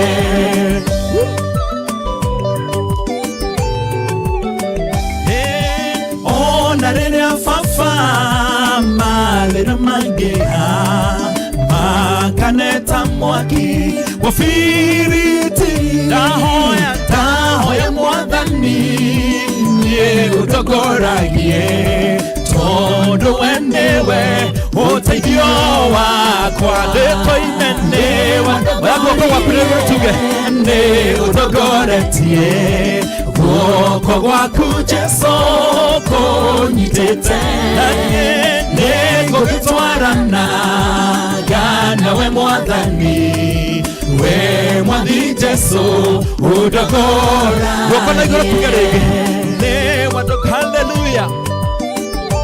Ona rĩrĩa baba mathĩna maingĩha makaneta mwaki wa biriti ndahoya ndahoya mwathani niĩ ũtongoragie tondũ we nĩwe ũteithio wakwa rĩtwa inene oya guoko gwaku nĩguo tuge nĩ ũtongoretie guoko gwaku Jesu kũnyitĩte na niĩ nĩngũgĩtwarana nawe mwathani we mwathi Jesu ũndongora guoko na igũrũ tuge rĩngĩ nĩ wandongo haleluya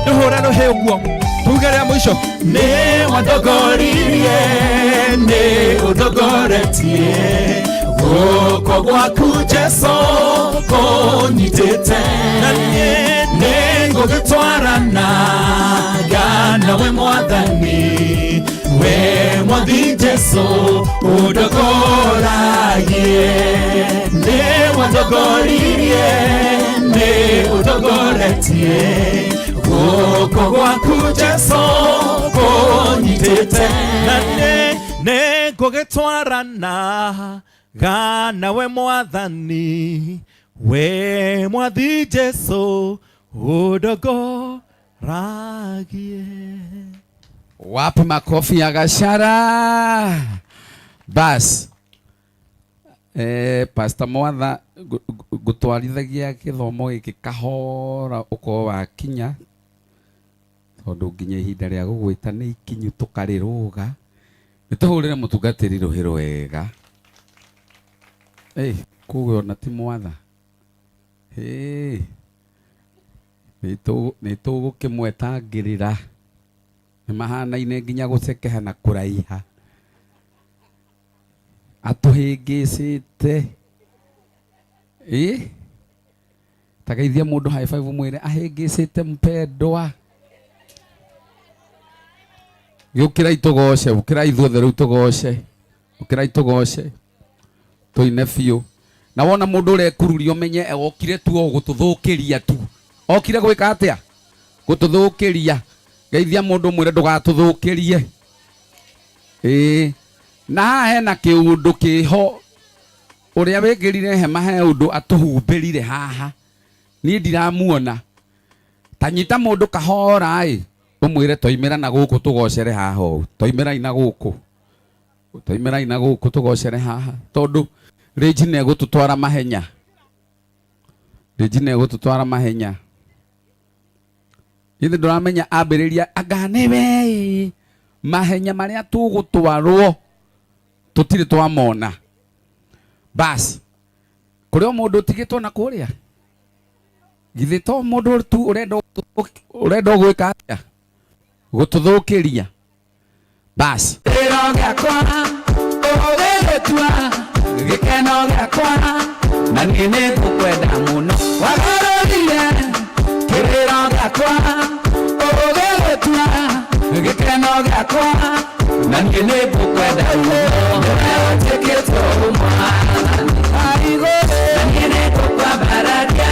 ndũhũre rũhĩ ũguo tuge rĩa mũico nĩ wandongoririe nĩ ũtongoretie guoko gwaku Jesu kũnyitĩte na niĩ nĩngũgĩtwarana nawe mwathani we mwathi Jesu ũndogoragie nĩ wandongoririe nĩ ũtongoretie guoko gwaku Jesu kũnyitĩte na niĩ nĩngũgĩtwarana nawe mwathani we mwathi Jesu ũndogoragie. Wapi makofi ya Gashara? Bas. Pastor Mwatha gutwarithagia githomo giki kahora ukorwo wakinya tondu nginya ihinda ria gugwita ni ikinyu tukariruga ni tuhurire mutungatiri ruhi rwega. Kugo ona ti Mwatha. Ni tugukimwetangirira ni mahanaine nginya gucekeha na kuraiha atuhingicite tageithia mundu high five mwire ahingicite mpendwa giukira itugoce ukira ithuothe riu tugoce ukira itugoce tuine biu na wona mundu urekururia umenye okire tu o gututhukiria tu okire gwika atia gututhukiria geithia mundu mwire ndugatuthukirie na haha hena kiundu kiho uria wikirire hema he undu atuhumbirire haha ni ndiramuona ta nyita mundu kahora umwire toimira na guku tugocere haha u toimira ina guku toimira ina guku tugocere haha tondu Regina egututwara mahenya Regina egututwara mahenya ithe nduramenya ambiriria anga niwe mahenya maria tugutwarwo tutire twamona bas kuri o mundu utigitwo na kuria githi to mundu tu urenda gwika atia gututhukiria bas kĩrĩro gĩakwa ũgĩgĩtua gĩkeno gĩakwa na niĩ nĩngũkwenda mũno wagarũrire kĩrĩro gĩakwa ũgĩgĩtua gĩkeno gĩakwa na niĩ nĩngũkwenda mũno nĩwe ũnjĩkĩte ũmwathani na niĩ nĩngũkwambararia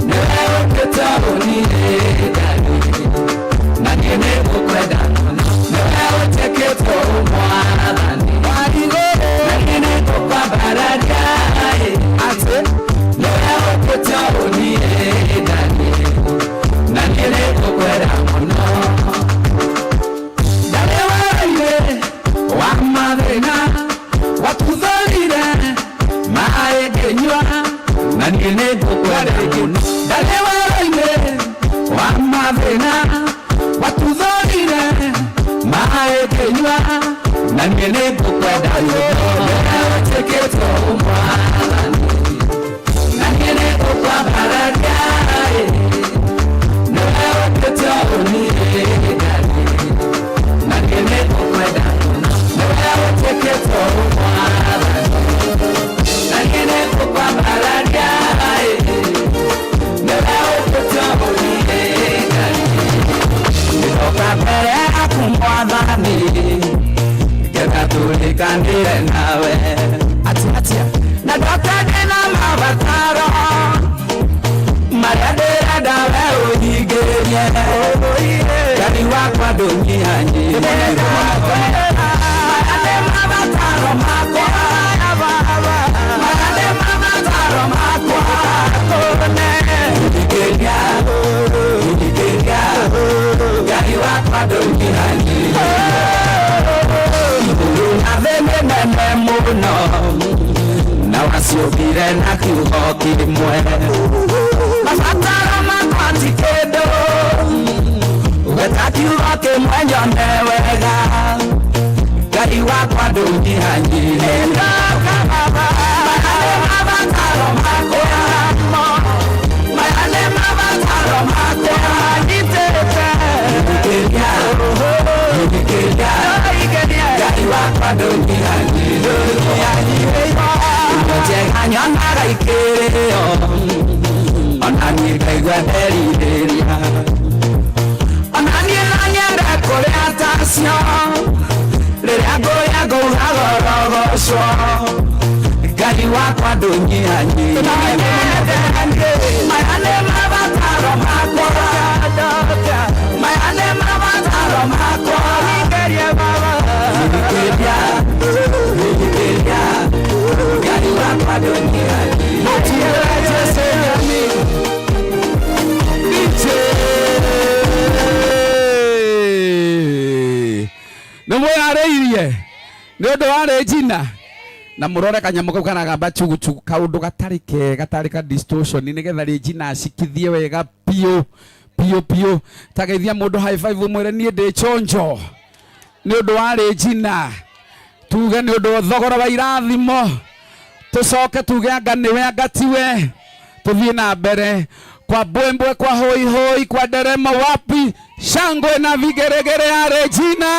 nĩwe ũkĩte ũniĩ na niĩ nĩngũkwenda mũno nĩwe ũnjĩkĩte ũmwathani na niĩ nĩngũkwambararia Na niĩ nĩngũkwenda mũno ũtuĩkĩte mwathani. Na niĩ nĩngũkwambararia nĩwe ũtuĩte ũniĩ Ngai. Na niĩ nĩngũkwenda mũno nĩwe ũtuĩkĩte mwathani. Na niĩ nĩngũkwambararia nĩwe ũtuĩte ũniĩ Ngai. Ndoka mbere yaku mwathani getha tũrĩkanĩre nawe atia atia na ndoka ndĩna mabataro marĩa ndĩrenda we ũnyingĩrie Ngai wakwa ndũnyihanyihie maya nĩ mabataro makwa maya nĩ mabataro makwa nyingĩria nyingĩria Ngai wakwa ndũnyihanyihie igũrũ na thĩ nĩ nene mũno na waciũmbire na kiugo kĩmwe mabataro makwa ti kĩndũ gweta kiugo kĩmwe nyone wega Ngai wakwa ndũnyihanyihie maya nĩ mabataro makwa maya nĩ mabataro makwa nyitĩte nyingĩria nyingĩria Ngai wakwa ndũnyihanyihie indo njega nyonaga ikĩrĩo ona niĩ ngaigua nderirĩria ona niĩ no nyende kũrĩa tacio rĩrĩa ngũrĩa ngauga gorogocwo Ngai wakwa ndũnyihanyihie maya nĩ mabataro makwa maya nĩ mabataro makwa nyingĩria nyingĩria Ngai wakwa ndũnyihanyihie nä mwä nä å ndå warä njina na må rore kanyamå kau karagamba chuguchugu kaå ndå gatarä kega gatarä ka distortion nä getha rä njina acikithie wega piå piå piå tageithia må ndå high five mwä re niä ndä chonjo nä å ndå warä njina tuge nä å ndå wa thogora wa irathimo tå coke tuge anga nĩwe anga tiwe tũthiĩ na mbere kwa mbwembwe kwa hoihoi kwa nderemo wapi shangwe na vigeregere ya Regina.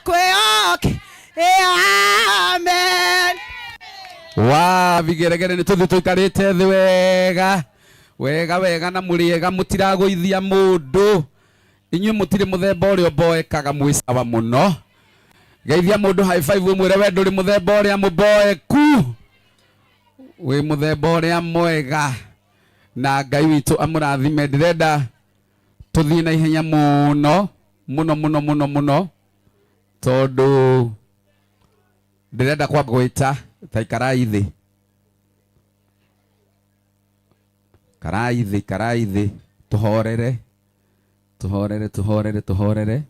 Kwĩyoke. Amen. Wa vigeregere nä tå thiä tå ikarä te thä wega wega wega na må rä ega må tiragåithia må ndå inyuä må tirä må themba å rä a mboekaga mwä sawa må no geithia må ndå high five å mwä re we ndå rä må themba å rä a må mboeku wä må themba å rä a mwega na Ngai witå amå rathime. Ndĩrenda tũthiĩ na ihenya mũno mũno mũno mũno mũno tondũ ndĩrenda kwamba gwĩta ta ikarai thĩ, karai thĩ, karai thĩ, tũhorere tũhorere tũhorere tũhorere.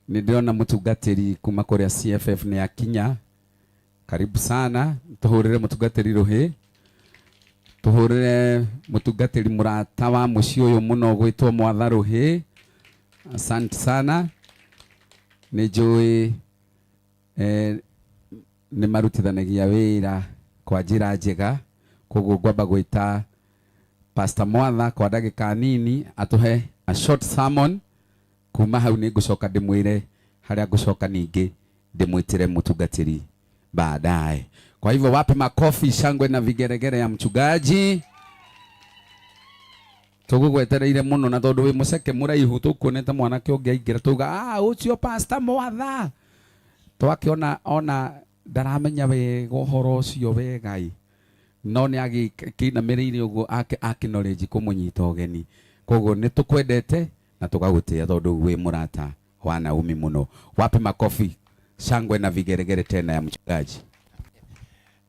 Nĩ ndĩrona mũtungatĩri kuma kũrĩa CFF nĩ akinya. Karibu sana, tũhũrĩre mũtungatĩri rũhĩ, tũhũrĩre mũtungatĩri mũrata wa mũciĩ ũyũ mũno gwĩtwo Mwatha rũhĩ. Asante sana, nĩ njũĩ nĩ marutithanagia wĩra kwa njĩra njega, koguo ngwamba gwĩta Pastor Mwatha kwa ndagĩka nini atũhe a short sermon. Kuma hau nĩ ngũcoka ndĩmwĩre harĩa ngũcoka ningĩ ndĩmwĩtĩre mũtungatĩri baadaye. Kwa hivyo wapi makofi, shangwe na vigeregere ya mchungaji. Tũgũgwetereire mũno na tondũ wĩ mũceke mũraihu tũkuonete mwanake ũngĩ aingĩra tuga ah ũcio Pastor Mwatha. Twakĩona ona ndaramenya wega ũhoro ũcio wega ĩ, no nĩ agĩkĩinamĩrĩire ũguo acknowledge kũmũnyita ũgeni. Koguo nĩ tũkwendete na tũgagũtĩĩa tondũ wĩ mũrata wa Naomi mũno. Wapi makofi, shangwe na vigeregere tena ya mchungaji.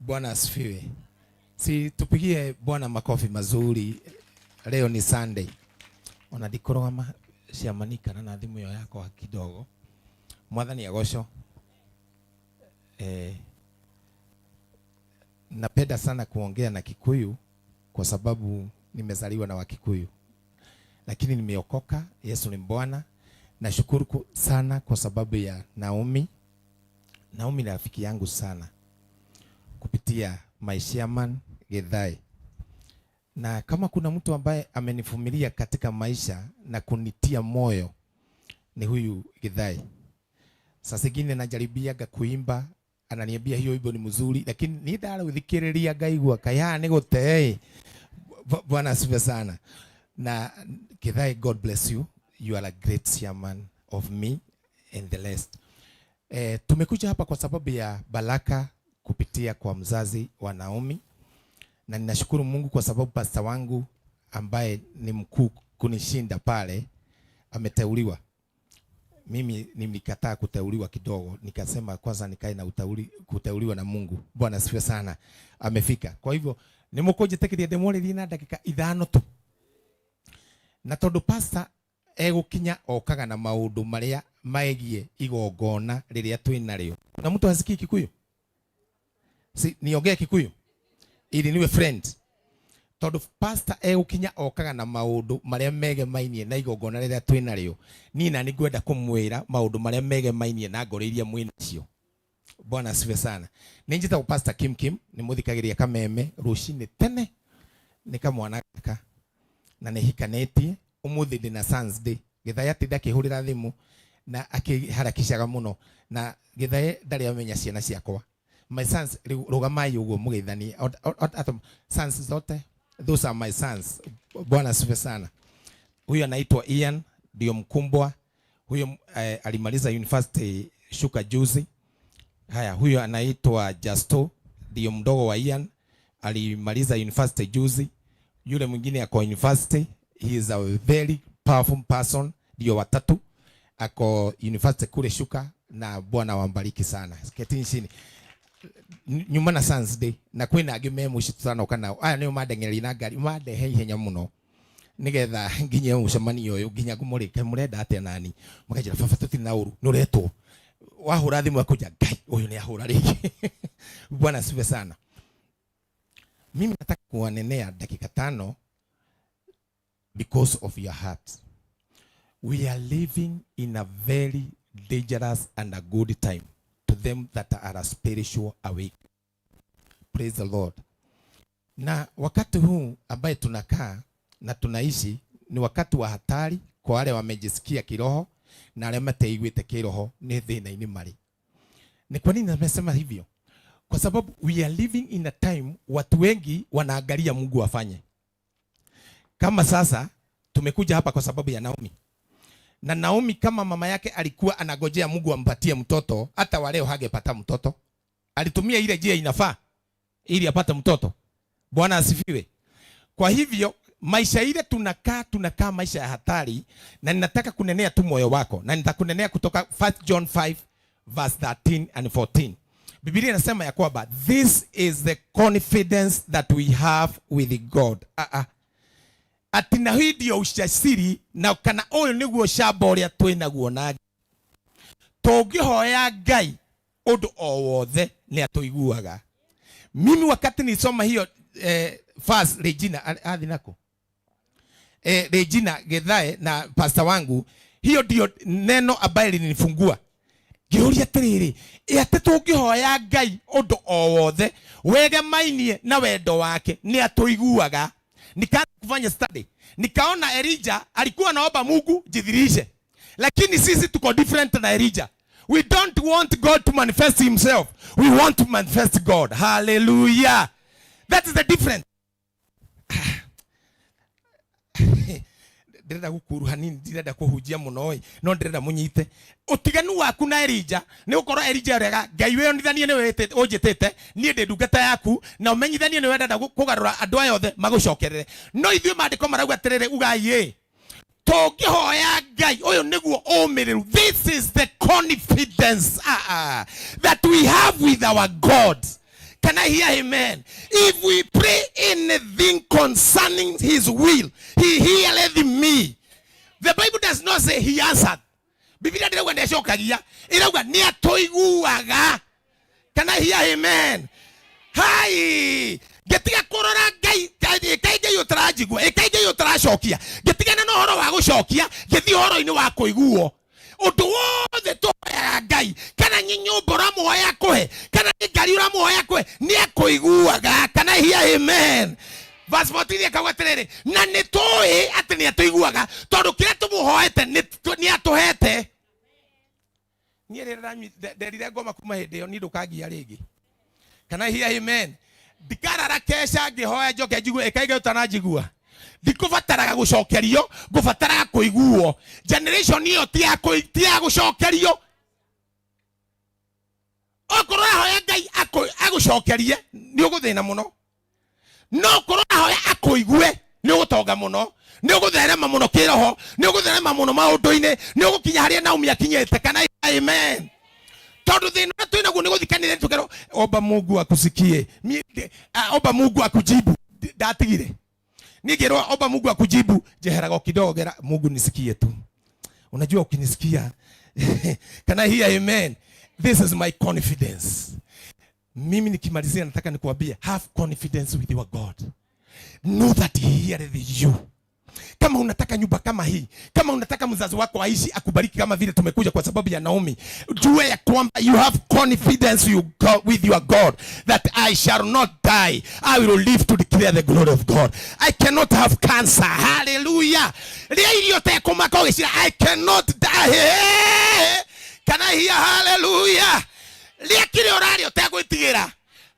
Bwana asifiwe. Si tupigie Bwana makofi mazuri. Leo ni Sunday. Ona ndikurugama ciamanikana na thimu yo yakwa kidogo. Mwathani agoco. Napenda sana kuongea na Kikuyu kwa sababu nimezaliwa na Wakikuyu. Lakini nimeokoka, Yesu ni Bwana. Nashukuru sana kwa sababu ya Naomi. Naomi ni rafiki yangu sana kupitia my chairman Githai. Na kama kuna mtu ambaye amenivumilia katika maisha na kunitia moyo ni huyu Githai. Sasa zingine najaribiaga kuimba, ananiambia hiyo wimbo ni mzuri, lakini ni ndaruthikiriria ngaigua kaya ni gutee. Bwana asifiwe sana. Na Githai, God bless you. You are a great chairman of me and the rest. Tumekuja hapa kwa sababu ya baraka kupitia kwa mzazi wa Naomi. Na ninashukuru Mungu kwa sababu pastor wangu ambaye ni mkuu kunishinda pale ameteuliwa. Mimi nilikataa kuteuliwa kidogo, nikasema kwanza nikae na kuteuliwa na Mungu. Bwana asifiwe sana. Amefika. Kwa hivyo nimukunjitikirie ndimwaririe na ndagika 5 tu. Na tondu pastor egukinya okaga na maundu maria maegie igongona riria twinario. Na mtu hasikii Kikuyu? Si niongee Kikuyu ili niwe friend. Tondu pastor egukinya okaga na maundu maria megemainie na igongona riria twinario. Ni na ningwenda kumwira maundu maria megemainie na ngoro iria mwinacio. Bwana asifiwe sana. Ninjitagwo Pastor Kim Kim, ni muthikagiria Kameme rucini tene ni kamwana gaka na ni hikanetie. Umuthi ndina Sons Day. Githai atinda akihurira thimu na akiharakishaga muno na Githai ndari amenya ciana ciakwa. My sons, rugamai uguo mugeithanie. Sons zote, those are my sons. Bwana asifiwe sana. Huyu anaitwa Ian, ndio mkumbwa. Huyu alimaliza university shuka juzi. Haya, huyu anaitwa Justo, ndio mdogo wa Ian, alimaliza university juzi. Yule mwingine ako university, he is a very powerful person, ndio watatu. Ako university kule shuka na Bwana wambariki sana. Ketini chini. Nyuma na Sons Day na kwina angi me muci tutanoka nao. Aya nio mandengereria na ngari, mandehe ihenya muno nigetha nginye mucemanio uyu nginya ngumurike murenda atia nani. Makanjira baba tutiri na uru nuretwo. Wahura thimu akuja Ngai uyu ni ahura ringi. Bwana asifiwe sana. Mimi nataka kuwanenea dakika 5 because of your heart. We are living in a very dangerous and a good time to them that are spiritual awake. Praise the Lord. Na wakati huu ambaye tunakaa na tunaishi ni wakati wa hatari kwa wale wamejisikia kiroho, Na arĩa mateiguĩte kĩroho nĩ thĩna-inĩ marĩ. Ni kwa nini nimesema hivyo? Kwa sababu we are living in a time watu wengi wanaangalia Mungu afanye. Kama sasa tumekuja hapa kwa sababu ya Naomi. Na Naomi kama mama yake alikuwa anagojea Mungu ampatie mtoto, hata wa leo hagepata mtoto. Alitumia ile njia inafaa ili apate mtoto. Bwana asifiwe. Kwa hivyo maisha ile tunakaa, tunakaa maisha ya hatari, na ninataka kunenea tu moyo wako, na nitakunenea kutoka 1 John 5 verse 13 and 14. Biblia inasema ya kwamba this is the confidence that we have with God. Ati na hii ndio ujasiri na kana ũyũ nĩguo camba ũrĩa twĩ naguo na tũngĩhoya Ngai ũndũ o wothe nĩ atũiguaga. Mimi wakati nisoma hiyo verse, Regina athi nako Regina Gethae na pastor wangu, hiyo ndio neno ambaye linifungua ngĩũria atĩrĩrĩ, ĩ atĩ tũngĩhoya Ngai ũndũ o wothe wegemainie na wendo wake nĩ atũiguaga. Nikaanza kufanya study, nikaona Elijah alikuwa anaomba Mungu jidhihirishe, lakini sisi tuko different na Elijah. We don't want God to manifest himself, we want to manifest God. Hallelujah. That is the difference. Ndĩrenda gũkuruha nini, ndirenda kũhunjia mũno ĩ, no ndĩrenda mũnyite ũtiganu waku na Elijah. Nĩ gũkorwo Elijah arega Ngai wĩonithanie nĩwe ũnjĩtĩte niĩ ndĩ ndungata yaku, na ũmenyithanie nĩwe ndenda kũgarũra andũ aya othe magũcokerere. No ithuĩ maandĩko marauga atĩrĩrĩ, ugai ĩ tũngĩhoya Ngai, ũyũ nĩguo ũmĩrĩru. This is the confidence that we have with our God. Can I hear amen? If we pray anything concerning his will, he heareth me. The Bible does not say he answered. Biblia ndĩrauga nĩacokagia, ĩrauga nĩatũiguaga. Can I hear amen? Hai! Ngĩtiga kũrora Ngai, ĩkai Ngai ũtaranjigua, ĩkai Ngai ũtaracokia. Ngĩtigana na ũhoro wa gũcokia, ngĩthiĩ ũhoro-inĩ wa kũiguo. Ũndũ wothe tũhoyaga Ngai, kana nĩ nyũmba ũramũhoya akũhe, kana nĩ ngari ũramũhoya akũhe, nĩ akũiguaga. Can I hear amen? Verse 14 akauga atĩrĩrĩ, na nĩ tũĩ atĩ nĩ atũiguaga, tondũ kĩrĩa tũmũhoete nĩ atũhete. Niĩ rĩrĩa nderire ngoma kuma hĩndĩ ĩyo, niĩ ndũkangia rĩngĩ. Can I hear amen? Ndikarara keca ngĩhoya njoke njigue ĩkai Ngai ũtananjigua. Ndikũbataraga gũcokerio, ngũbataraga kũiguo. Generation ĩyo ti ya gũcokerio. Okorwo ũrahoya Ngai agũcokerie, nĩ ũgũthĩna mũno. No okorwo ũrahoya akũigue, nĩ ũgũtonga mũno, nĩ ũgũtherema mũno kĩroho, nĩ ũgũtherema mũno maũndũ-inĩ, nĩ ũgũkinya harĩa Naomi akinyĩte. Kana amen? Tondũ thĩna ũrĩa twĩ naguo nĩ gũthikanĩria tũkerwo, omba Mungu akusikie. Omba Mungu akujibu. Ndatigire. Niĩ ngĩrwo omba Mungu akujibu, njeheraga o kidogo, ngera Mungu nisikie tu. Unajua ukinisikia, can I hear amen? This is my confidence. Mimi nikimalizia nataka nikuambie, have confidence with your God. Know that he heareth you. Kama unataka nyumba kama hii, kama unataka mzazi wako aishi akubariki kama vile tumekuja kwa sababu ya Naomi, jua ya kwamba you have confidence you go with your God that I shall not die, I will live to declare the glory of God. I cannot have cancer. Hallelujah. Ria irio tekũmaka ũgĩcira, I cannot die. Can I hear hallelujah? Ria kĩrĩa ũrarĩa ũtegwĩtigĩra.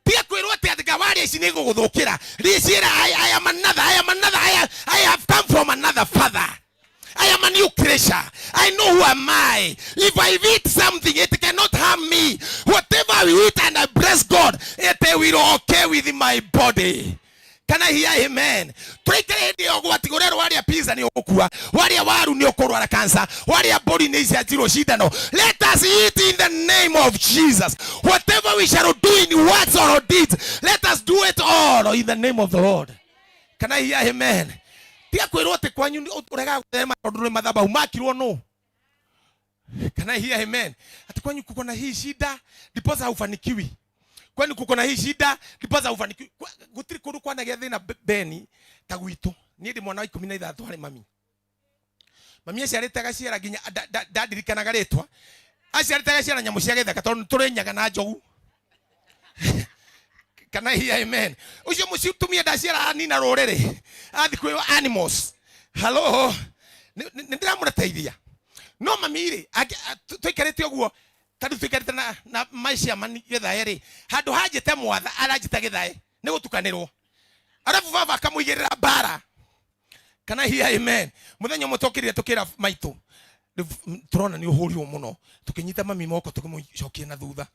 Tiga kwĩrwo atĩ anga waria ici nĩ igũgũthũkĩra. Rĩciĩra, I am another, I am another, I have come from another father. I am a new creature. I know who am I. If I eat something, it cannot harm me. Whatever I eat and I bless God, it will okay with my body. Can I hear amen? Tũraikara hĩndĩ ya ũgwati, ũrerwo warĩa pizza nĩ ũgũkua, warĩa waru nĩ ũkũrwara cancer, warĩa mbũri nĩ icianjirwo cindano. Let us eat in the name of Jesus. Whatever we shall do in words or deeds, let us do it all in the name of the Lord. Can I hear amen? Tiga kwĩrwo atĩ kwanyu nĩ ũregaga gũthema tondũ nĩ mathabahu makirwo nũ. Can I hear amen? Ati kwanyu kuko na hii shida ndiposa haufanikiwi. Kwani kuko na hii shida ndiposa haufanikiwi. Gũtirĩ kũndũ kwanagĩa thĩna Beni ta gwitũ. Niĩ ndĩ mwana wa ikũmi na ithathatũ harĩ mami. Mami aciarĩte agaciara nginya ndandirikanaga rĩtwa. Aciarĩte agaciara nyamũ cia gĩthaka tondũ tũrĩ nyaga na njogu. Can I hear amen? Ũcio mũcitumia ndaciara nina rũrĩrĩ. Athi kwĩrwo animals. Hello. Nĩ ndĩramũteithia. No mami rĩ, tũikarĩte ũguo tondũ tũikarĩte na maica mani gĩthae rĩ, handũ hanjĩte mwatha aranjĩta gĩthae nĩ gũtukanĩrwo. Arabu baba akamũigĩrĩra mbara. Kana hiya amen. Mũthenya ũmwe twokĩrire tũkĩra maitũ, tũrona nĩ ũhũrirwo mũno, tũkĩnyita mami moko tũkĩmũcokia na thutha,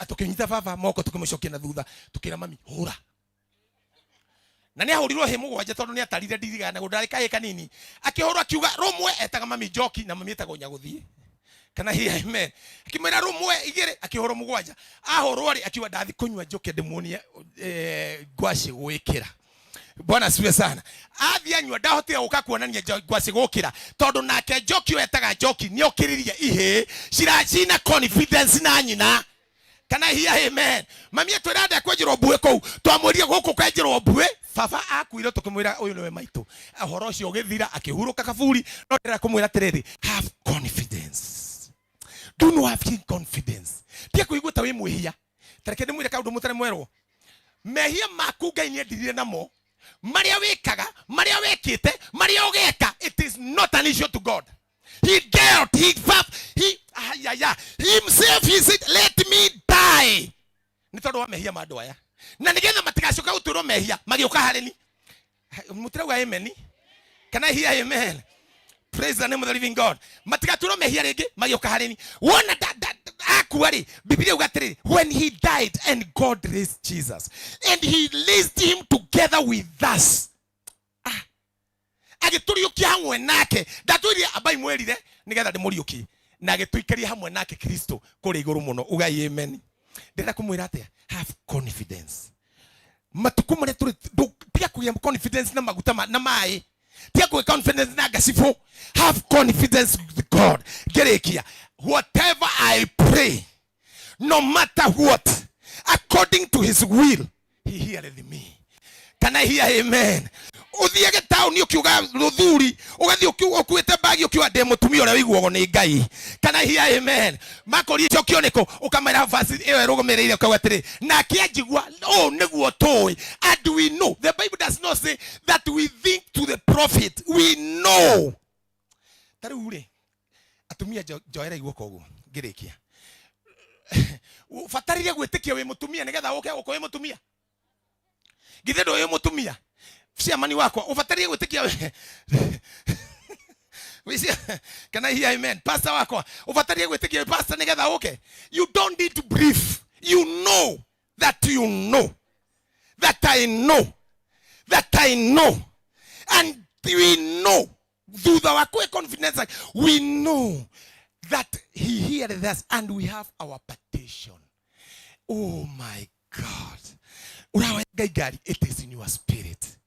tũkĩnyita baba moko tũkĩmũcokia na thutha, tũkĩra mami hũra. Na nĩ ahũrirwo hĩ mũgwanja tondũ nĩ atarire ndirigana ndarĩ kahĩ kanini. Akĩhũrwo akiuga rũmwe etaga mami njoki na mami etagwo nyagũthiĩ. Kana hiya amen. Akĩmwĩra rũmwe igĩrĩ akĩhũrwo mũgwanja. Ahũrwo rĩ akiuga ndathi kũnyua njũke ndĩmuonie ngwacĩ gwĩkĩra. Bwana asifiwe sana. Athiĩ anyua ndahotire gũka kuonania ngwacĩ gũkĩra tondũ nake njoki ũyũ etaga njoki nĩ okĩririe ihĩĩ ciracina confidence na nyina. Kana hiya amen. Mami atwĩra ndekwenjerwo mbuĩ kũu, twamwĩrire gũkũ kwenjerwo mbuĩ. Baba akuire tũkĩmwĩra ũyũ nĩwe maitũ. Ũhoro ũcio ũgĩthira akĩhurũka kaburi. No ndĩrenda kũmwĩra atĩrĩrĩ, have confidence. Do not have confidence. Tiga kũigua ta wĩ mwĩhia. Ta reke ndĩmwĩre kaũndũ mũtarĩ mwerwo. Mehia maku Ngai nĩendirire namo, marĩa wĩkaga, marĩa wekĩte, marĩa ũgeka, it is not an issue to God. He dealt, he, he, ayaya, himself, he said, let me die. Nĩ tondũ wa mehia ma andũ aya. Na nĩgetha matigacoka gũtuĩrwo mehia, magĩũka harĩ ni. Mũtirauga amen? Can I hear amen? Praise the name of the living God. Matigatuĩrwo mehia rĩngĩ, magĩũka harĩ ni. Wona akua rĩ, Biblia yuga atĩrĩrĩ, when he died and God raised Jesus and he raised him together with us. Agĩtũriũkia hamwe nake. Ndatwĩrire ambai mwĩrire nĩgetha ndĩmũriũkie, na agĩtũikaria hamwe nake Kristo kũrĩa igũrũ mũno. Ugai amen. Ndĩrenda kũmwĩra atĩa? Have confidence. Matukũ marĩa tũrĩ, tiga kũgĩa confidence na maguta na maĩ, tiga kũgĩa confidence na ngacibũ. Have confidence with God. Ngĩrĩkia, whatever I pray, no matter what, according to his will, he heareth me. Can I hear amen? Ũthiage taũni ũkiuga rũthuri, ũgathiĩ ũkuĩte mbagi ũkiuga ndĩ mũtumia ũrĩa ũiguagwo nĩ Ngai. Can I hear amen? Makũria icokio nĩkũ, ũkamera verse ĩyo ĩrũgamĩrĩire ũkauga atĩrĩ, nake anjigua, ũũ nĩguo tũĩ. And we know, the Bible does not say that we think to the prophet, we know. Ta rĩu rĩ, atumia njoerai guoko ũguo ngĩrĩkia. Ũbatarire gwĩtĩkia wĩ mũtumia nĩgetha ũke gũkũ wĩ mũtumia. Githĩ ndũĩ wĩ mũtumia? Ciamani wakwa, ũbatarire gwĩtĩkia wĩ Wĩcia, can I hear amen? Pastor wakwa, ũbatarire gwĩtĩkia wĩ pastor nĩgetha ũke. You don't need to brief. You know that you know that I know that I know and we know. Thutha wa kwe confidence, we know that he heareth us and we have our petition. Oh my God. Urawa Ngai ngari, it is in your spirit.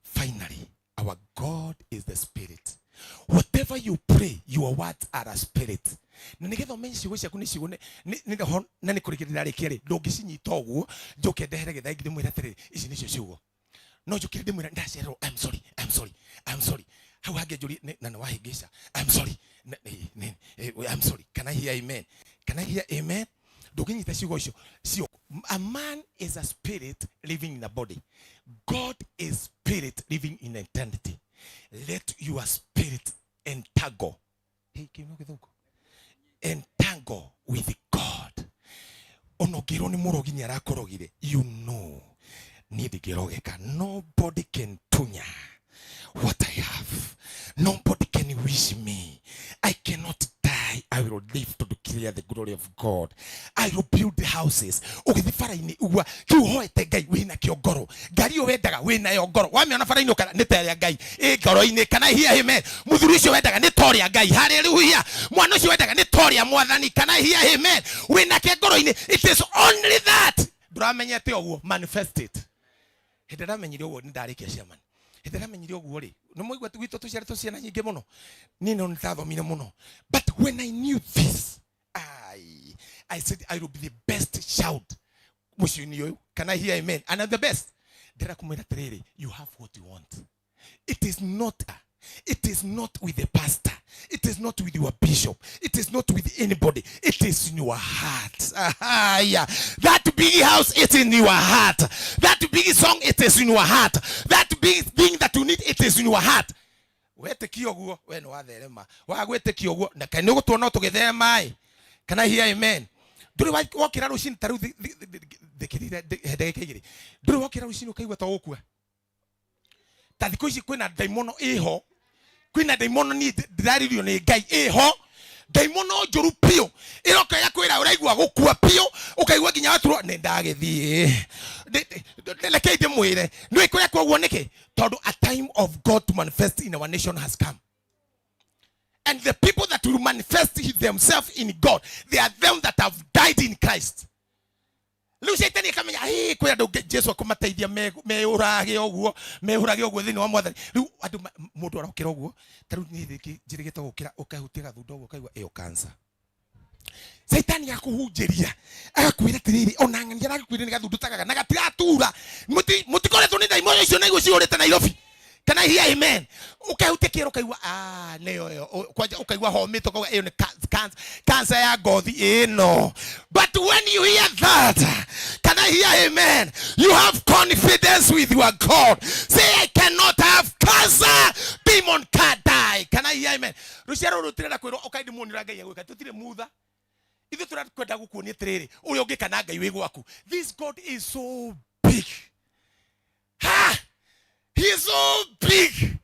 Finally, our God is the spirit. Whatever you pray, your words are a spirit. Na nigetha ũmenye ciugo ciaku nĩ ciugo nĩ roho na nĩ kũrĩkĩrĩria rĩkia rĩ, ndũngĩcinyita ũguo, njoke ndehere gĩthaĩ ndĩmwĩre atĩrĩrĩ, ici nĩcio ciugo. No njũkire ndĩmwĩre ndacererwo, I'm sorry, I'm sorry, I'm sorry. Hau hangĩ njũrie, na nĩ wahĩngĩca, I'm sorry. I'm sorry. Can I hear amen? Can I hear amen? Ndũngĩnyita ciugo icio. Cio, a man is a spirit living in a body. God is spirit living in eternity. Let your spirit entangle. Hey, kĩu no gĩthũngũ. Entangle with God. Ona ũngĩrwo nĩ mũrogi nĩ arakũrogire, you know, niĩ ndingĩrogeka. Nobody can tunya what I have. Nobody can wish me. I cannot die. I will live to declare the glory of God. I will build the houses. Ũgĩthiĩ bara-inĩ ugua kĩu ũhoete Ngai wĩna kĩo ngoro. Ngari ĩyo wendaga wĩnayo ngoro. Wamĩona bara-inĩ ũkara nĩ ta ĩrĩa Ngai ĩ ngoro-inĩ. Can I hear amen? Mũthuri ũcio wendaga nĩ ta ũrĩa Ngai. Hallelujah. Mwana ũcio wendaga nĩ ta ũrĩa Mwathani. Can I hear amen? Wĩnake ngoro-inĩ. It is only that. Ndũramenyete ũguo. Manifest it. Hĩndĩ ndamenyire ũguo nĩ ndarĩkia ciamani. Hĩndĩ ndamenyire ũguo rĩ, nĩ mwaigua gwitũ tũciarĩtwo ciana nyingĩ mũno. Niĩ no nĩndathomire mũno. But when I knew this, I said I will be the best child mũciĩ-inĩ ũyũ. Can I hear amen? And I'm the best. Ndĩrenda kũmwĩra atĩrĩrĩ, you have what you want. It is not, it is not with the pastor. It is not with your bishop. It is not with anybody. It is in your heart. Yeah. That big house, it's in your heart. That big song, it is in your heart. That big thing that you need, it is in your heart. Wetĩkia ũguo we nĩ watherema. Waga gwĩtĩkia ũguo na kaĩ nĩ ũgũtuona tũgĩtherema ĩ. Can I hear amen? Ndũrĩ wokĩra rũcinĩ ta rĩu thikĩrĩria he ndagĩka igĩrĩ. Ndũrĩ wokĩra rũcinĩ ũkaigua ta ũgũkua. Ta thikũ ici kwĩna ndaimono ĩho. Kwĩna ndaimono niĩ ndĩrarĩrio nĩ Ngai ĩho. Ndaimono njũru biũ. Ĩroka ĩgakwĩra ũraigua gũkua biũ, ũkaigua nginya waturwo nĩ ndagĩthiĩ. Rekei ndĩmwĩre. Nĩũĩ kũrĩa kwa ũguo nĩkĩ? Tondũ a time of God to manifest in our nation has come. And the people that will manifest themselves in God, they are them that have died in Christ. Rĩu Shaitani akamenya, hĩ, kwĩ andũ Jesu akũmateithia meũrage ũguo, meũrage ũguo thĩinĩ wa Mwathani. Rĩu andũ mũndũ arokĩra ũguo, ta rĩu niĩ rĩngĩ njĩrĩgĩte gũkĩra, ũkahutia gathunda ũguo, ũkaigua ĩyo cancer. Shaitani akũhunjĩria, agakwĩra atĩrĩrĩ, ona ng'ania aragĩkwĩra nĩ gathundu tagaga, na gatiratura. Mũtikoretwo nĩ ndaimono icio na igua cihũrĩte Nairobi. Can I hear amen? Ukahutia kĩero ũkaigua, nĩyo ĩyo. Kwanja ũkaigua homĩte, ũkauga ĩyo nĩ cancer ya ngothi ĩno. But when you hear that, can I hear amen? You have confidence with your God. Say, I cannot have cancer. Demon can't die. Can I hear amen? Rũciaro rũrũ tũrenda kwĩrwo, ũkai ndĩmuonire ũrĩa Ngai egwĩka. Tũtirĩ mutha. Ithuĩ tũrakwenda gũkuonia atĩrĩrĩ, ũrĩa ũngĩka na Ngai wĩ gwaku. This God is so big. Ha! He is so big.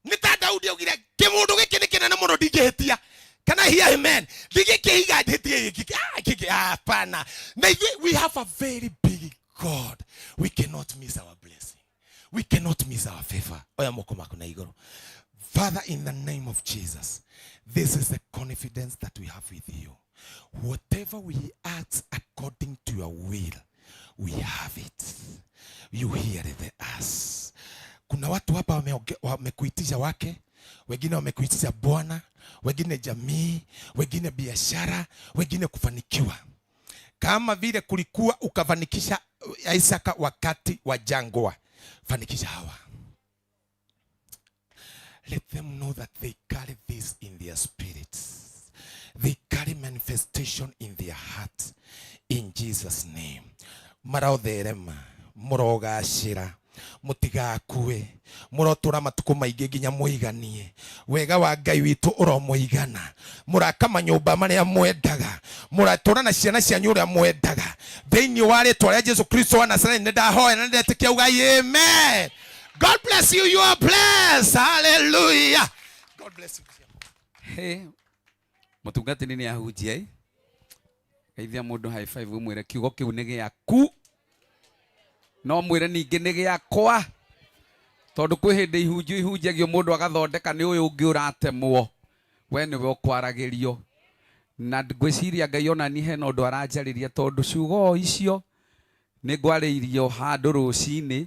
Nĩ ta Daudi augire, kĩmũndũ gĩkĩ nĩ kĩnene mũno ndingĩhĩtia. Can I hear amen? Ndingĩkĩhiga ndĩhĩtie gĩkĩ. Gĩkĩ, hapana. Na ithuĩ, we have a very big God. We cannot miss our blessing. We cannot miss our favor. Oya moko maku na igũrũ. Father, in the name of Jesus, this is the confidence that we have with you. Whatever we ask according to your will, we have it. You hear the us. Kuna watu hapa wamekuitisha wake, wengine wamekuitisha bwana, wengine jamii, wengine biashara, wengine kufanikiwa. Kama vile kulikuwa ukafanikisha Isaka wakati wa jangwa, fanikisha hawa. Let them know that they carry this in their spirits. They carry manifestation in their heart. In Jesus' name. Marotherema, mũrogacĩra, mũtigakue, mũrotũra matukũ maingĩ nginya mũiganie. Wega wa Ngai witũ ũromũigana. Mũraka manyũmba marĩa mwendaga. Mũratũra na ciana cianyu ũrĩa mwendaga. Thĩinĩ wa rĩtwa rĩa Jesu Kristo wa Nazareti nĩ ndahoya na nĩndetĩkia ugai amen. God bless you. You are blessed. Hallelujah. God bless you. Hey, mũtungatĩri nĩ ahunjia ĩ. Geithia mũndũ high five ũmwĩre kiugo kĩu nĩ gĩaku. No mwĩre ningĩ nĩ gĩakwa. Tondũ kwĩ hĩndĩ ihunjio ihunjagio mũndũ agathondeka nĩ ũyũ ũngĩ ũratemwo. We nĩwe ũkwaragĩrio. Na ngwĩciria Ngai ona niĩ hena ũndũ aranjarĩria tondũ ciugo o icio nĩ ngwarĩirio handũ rũcinĩ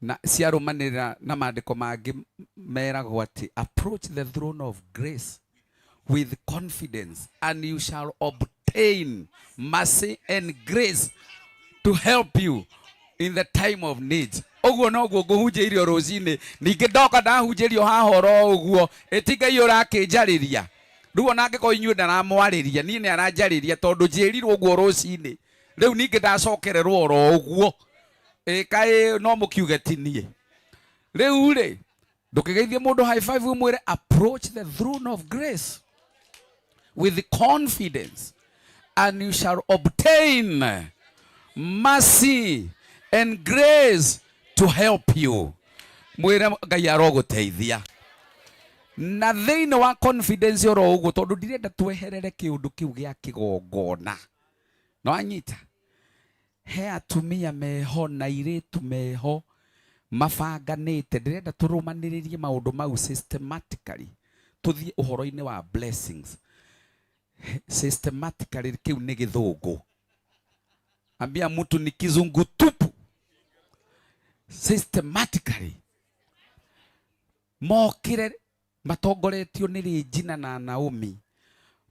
na ciarũmanĩrĩra na maandĩko mangĩ meragwo atĩ approach the throne of grace with confidence and you shall obtain mercy and grace to help you in the time of need. Ũguo noguo ngũhunjĩirio rũcinĩ, ningĩ ndoka ndahunjĩrio haha oro ũguo, ĩti Ngai ũrakĩnjarĩria. Rĩu ona angĩkorwo inyuĩ ndaramwarĩria, niĩ nĩ aranjarĩria tondũ njĩrirwo ũguo rũcinĩ. Rĩu ningĩ ndacokererwo oro ũguo. Ĩ kaĩ no mũkiuge ti niĩ. Rĩu rĩ, ndũkĩgeithie mũndũ high five ũmwĩre approach the throne of grace with confidence and you shall obtain mercy and grace to help you. Mwĩre Ngai arogũteithia. Na thĩinĩ wa confidence oro ũguo tondũ ndirenda tweherere kĩũndũ kĩu gĩa kĩgongona. No anyita. He atumia meho na airĩtu meho mabanganĩte. Ndĩrenda tũrũmanĩrĩrie maũndũ mau systematically. Tũthiĩ ũhoro-inĩ wa blessings. Systematically kĩu nĩ gĩthũngũ. Ambia mtu ni kizungu tupu. Systematically. Mokire matongoretio nĩ Regina na Naomi.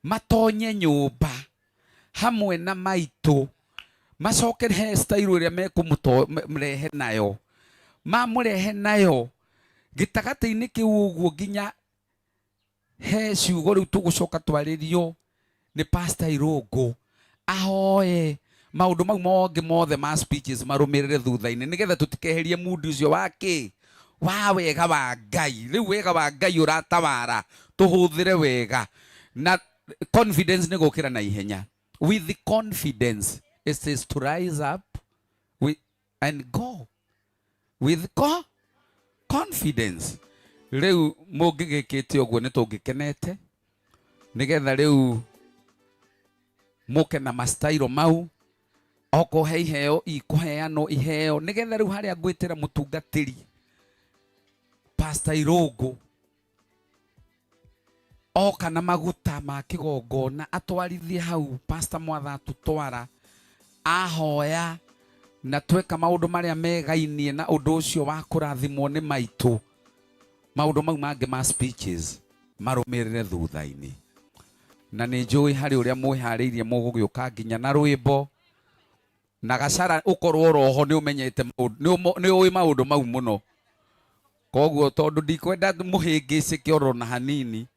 Matonye nyũmba hamwe na maitũ. Macoke he style ĩrĩa mekũmũrehe nayo. Mamũrehe nayo gĩtagatĩ-inĩ kĩu ũguo nginya he ciugo rĩu tũgũcoka twarĩrio nĩ Pastor Irũngũ ahoe maũndũ mau mongĩ mothe ma speeches marũmĩrĩre thutha-inĩ nĩgetha tũtikeherie mood ũcio wa kĩ Wa wega wa Ngai. Rĩu wega wa Ngai ũratawara, tũhũthĩre wega. Na confidence nĩ gũkĩra na ihenya. With confidence, it is to rise up with, and go. With confidence. Rĩu mũngĩgĩkĩte ũguo nĩ tũngĩkenete nĩgetha rĩu mũke na mastairo mau okorwo he iheo ikũheanwo iheo nĩgetha rĩu harĩa ngwĩtĩra mũtungatĩri Pastor Irũngũ oka na maguta ma kĩgongona atwarithie hau Pastor Mwatha atũtwara ahoya na tweka maũndũ marĩa megainie na ũndũ ũcio wa kũrathimwo nĩ maitũ maũndũ mau mangĩ ma speeches marũmĩrĩre thutha-inĩ na nĩ njũĩ harĩ ũrĩa mwĩharĩirie mũgũgĩũka nginya na rwĩmbo na gacara ũkorwo roho nĩ ũmenyete nĩ ũĩ maũndũ mau mũno koguo tondũ ndikwenda mũhĩngĩcĩke oro na hanini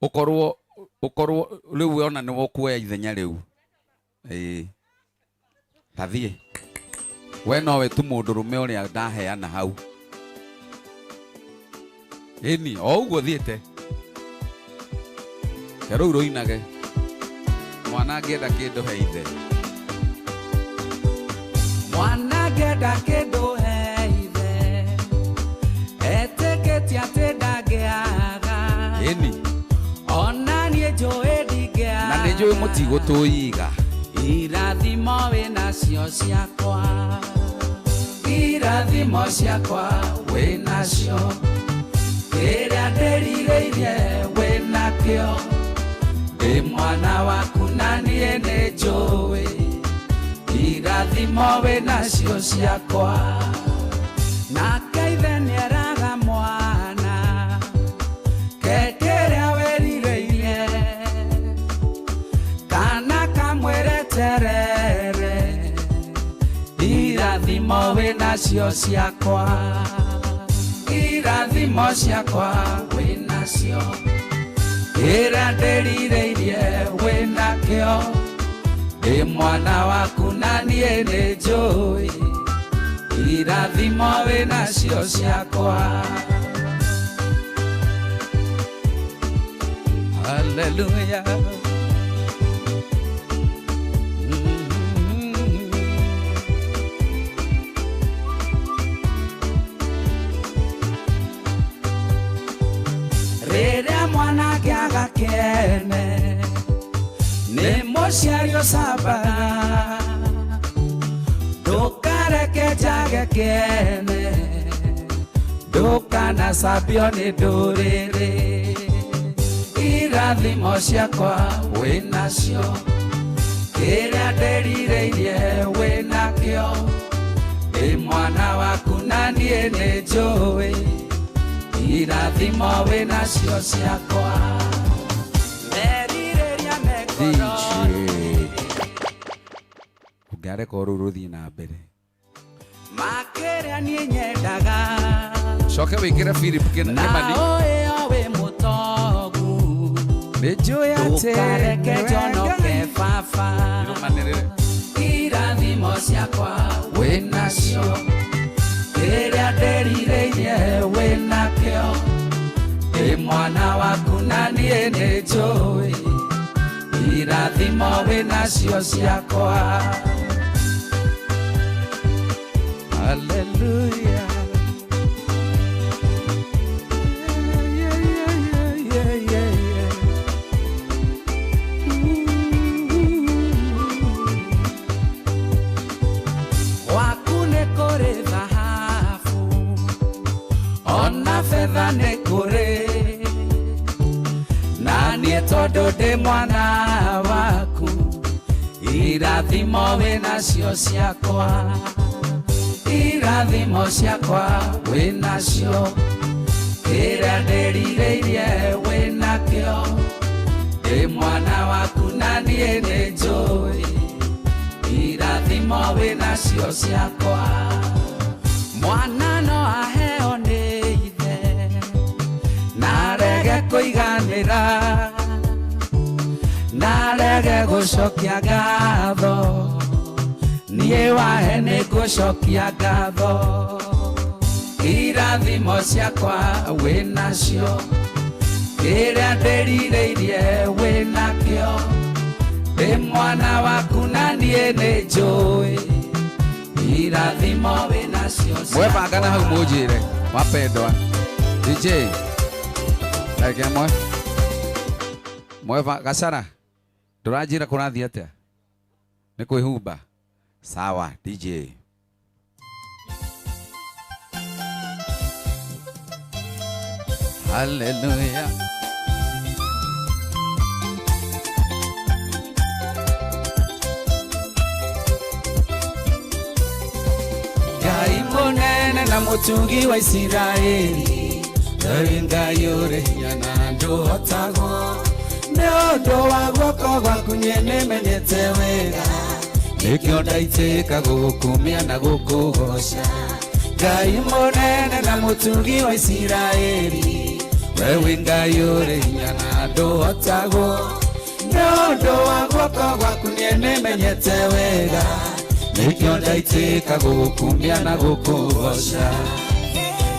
ũkorwo ũkorwo rĩu ona nĩ ũkuoya ithenya rĩu ĩĩ tathiĩ we nowe tu mũndũrũme ũrĩa ndaheana hau ĩni o ũguo thiĩte ke rũu rũinage mwana angĩenda kĩndũ he ithe mwana angĩenda kĩndũ he ithe etĩkĩtie atĩ ndangĩaga ĩni ona niĩ njũĩ ndingĩaga na nĩ njũĩ mũtigũtũiga irathimo wĩ nacio ciakwa irathimo ciakwa wĩ nacio kĩrĩa ndĩrirĩirie wĩ nakĩo ndĩ mwana waku na niĩ nĩ njũĩ irathimo wĩ nacio ciakwa nake ithe nĩeraga mwana ke kĩrĩa wĩrirĩirie kana kamwĩre terere irathimo wĩ nacio ciakwa irathimo ciakwa wĩ nacio kĩrĩa ndĩrirĩirie wĩ nakĩo ndĩ mwana waku na niĩ nĩ njũĩ irathimo wĩ nacio ciakwa. Hallelujah. Rĩrĩa mwana angĩaga kĩene nĩ mũciari ũcambaga ndũkareke njage kĩene ndũkanacambio nĩ ndũrĩrĩ irathimo ciakwa wĩ nacio kĩrĩa ndĩrirĩirie wĩ nakĩo ndĩ mwana waku na niĩ nĩ njũĩ irathimo wĩ nacio ciakwa merirĩria me ngoro Ũngĩareka rũu rũthiĩ na mbere makĩrĩa niĩ nyendaga coke wĩkĩre Philip na Kĩmani ũĩ o wĩ mũtongu nĩ njũĩ atĩ ndũkareke njonoke baba irũmanĩrĩre irathimo ciakwa wĩ nacio kĩrĩa ndĩrirĩirie wĩ nakĩo ndĩ mwana waku na niĩ nĩ njũĩ irathimo wĩ nacio ciakwa. Hallelujah. Yeah, yeah, yeah, yeah, yeah, yeah. Gwaku nĩ kũrĩ thahabu ona betha nĩ kũrĩ na niĩ tondũ ndĩ mwana waku irathimo wĩ nacio ciakwa irathimo ciakwa wĩ nacio kĩrĩa ndĩrirĩirie wĩ nakĩo ndĩ mwana waku na niĩ nĩ njũĩ irathimo wĩ nacio ciakwa mwana no aheo nĩ ithe na arege kũiganĩra na arege gũcokia ngatho niĩ wahe nĩ ngũcokia ngatho Irathimo ciakwa wĩnacio, kĩrĩa ndĩrirĩirie wĩnakĩo. Ndĩ mwana waku na niĩ nĩ njũĩ irathimo wĩnacio. Mwebanga na hau mũnjĩre wapendwa. DJ ndagĩka ĩmwe mweba gacara ndũranjĩra kũrathiĩ atĩa nĩ kwĩhumba sawa DJ. Hallelujah. Ngai mũnene na mũtungi wa Isiraeli, Ngai Ngai ũrĩ hinya na ndũhotagwo. Nĩ ũndũ wa guoko gwaku niĩ nĩmenyete wega, nĩkĩo ndaitĩka gũgũkumia na gũkũgoca. Ngai mũnene na mũtungi wa Isiraeli, we wĩ Ngai ũrĩ hinya na ndũhotagwo. Nĩ ũndũ wa guoko gwaku niĩ nĩmenyete wega, nĩkĩo ndaitĩka gũgũkumia na gũkũgoca.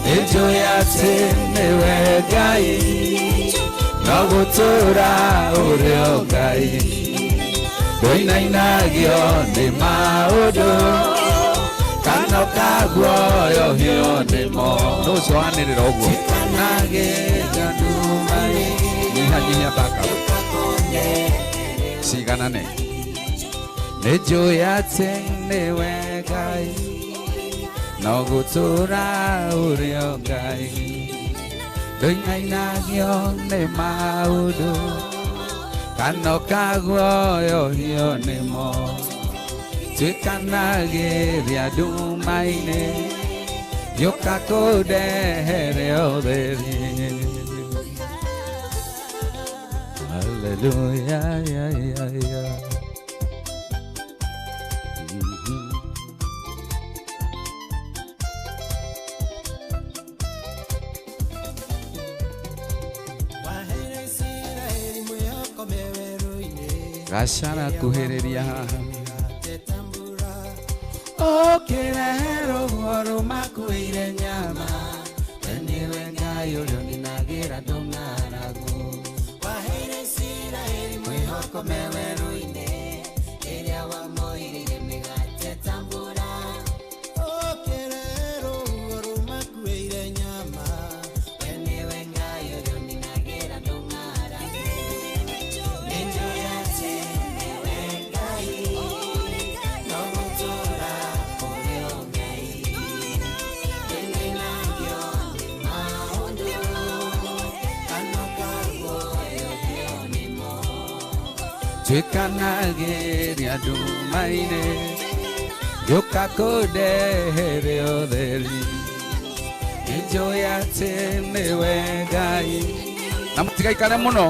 Nĩnjũĩ atĩ nĩwe Ngai, no gũtũũra ũrĩ o Ngai. Ndũinainagio nĩ maũndũ, kana ũkaguoyohio nĩmo. Nũ ũcio wanĩrĩra ũguo? Nyihanyihia thaka ciganane. Nĩnjũĩ atĩ nĩwe Ngai, no gũtũũra ũrĩ o Ngai. Ndũinainagio nĩ maũndũ, kana ũkaguoyohio nĩmo. Tuĩkanagĩria nduma-inĩ, gĩũka kũndehere ũtheri. Hallelujah, yeah, yeah, yeah. Waheire Isiraeli mwĩhoko me werũ-inĩ. Gacara kuhĩrĩria haha. Ũkĩrehe rũhuho rũmakuĩire nyama, we nĩwe Ngai ũrĩa ũninagĩra ndũng'aragu. Waheire Isiraeli mwĩhoko me werũ-inĩ, rĩrĩa wamoirĩire mĩgate ta mbura. Ũkĩrehe rũhuho rũmakuĩire nyama, we nĩwe Ngai ũrĩa ũninagĩra ndũng'aragu. Nĩnjũĩ atĩ nĩwe Ngai, no gũtũũra ũrĩ o Ngai. Ndũinainagio nĩ maũndũ, kana ũkaguoyohio nĩmo. Tuĩkanagĩria nduma-inĩ, gĩũka kũndehere ũtheri. Nĩnjũĩ atĩ nĩwe Ngai. Na mũtigaikare mũno.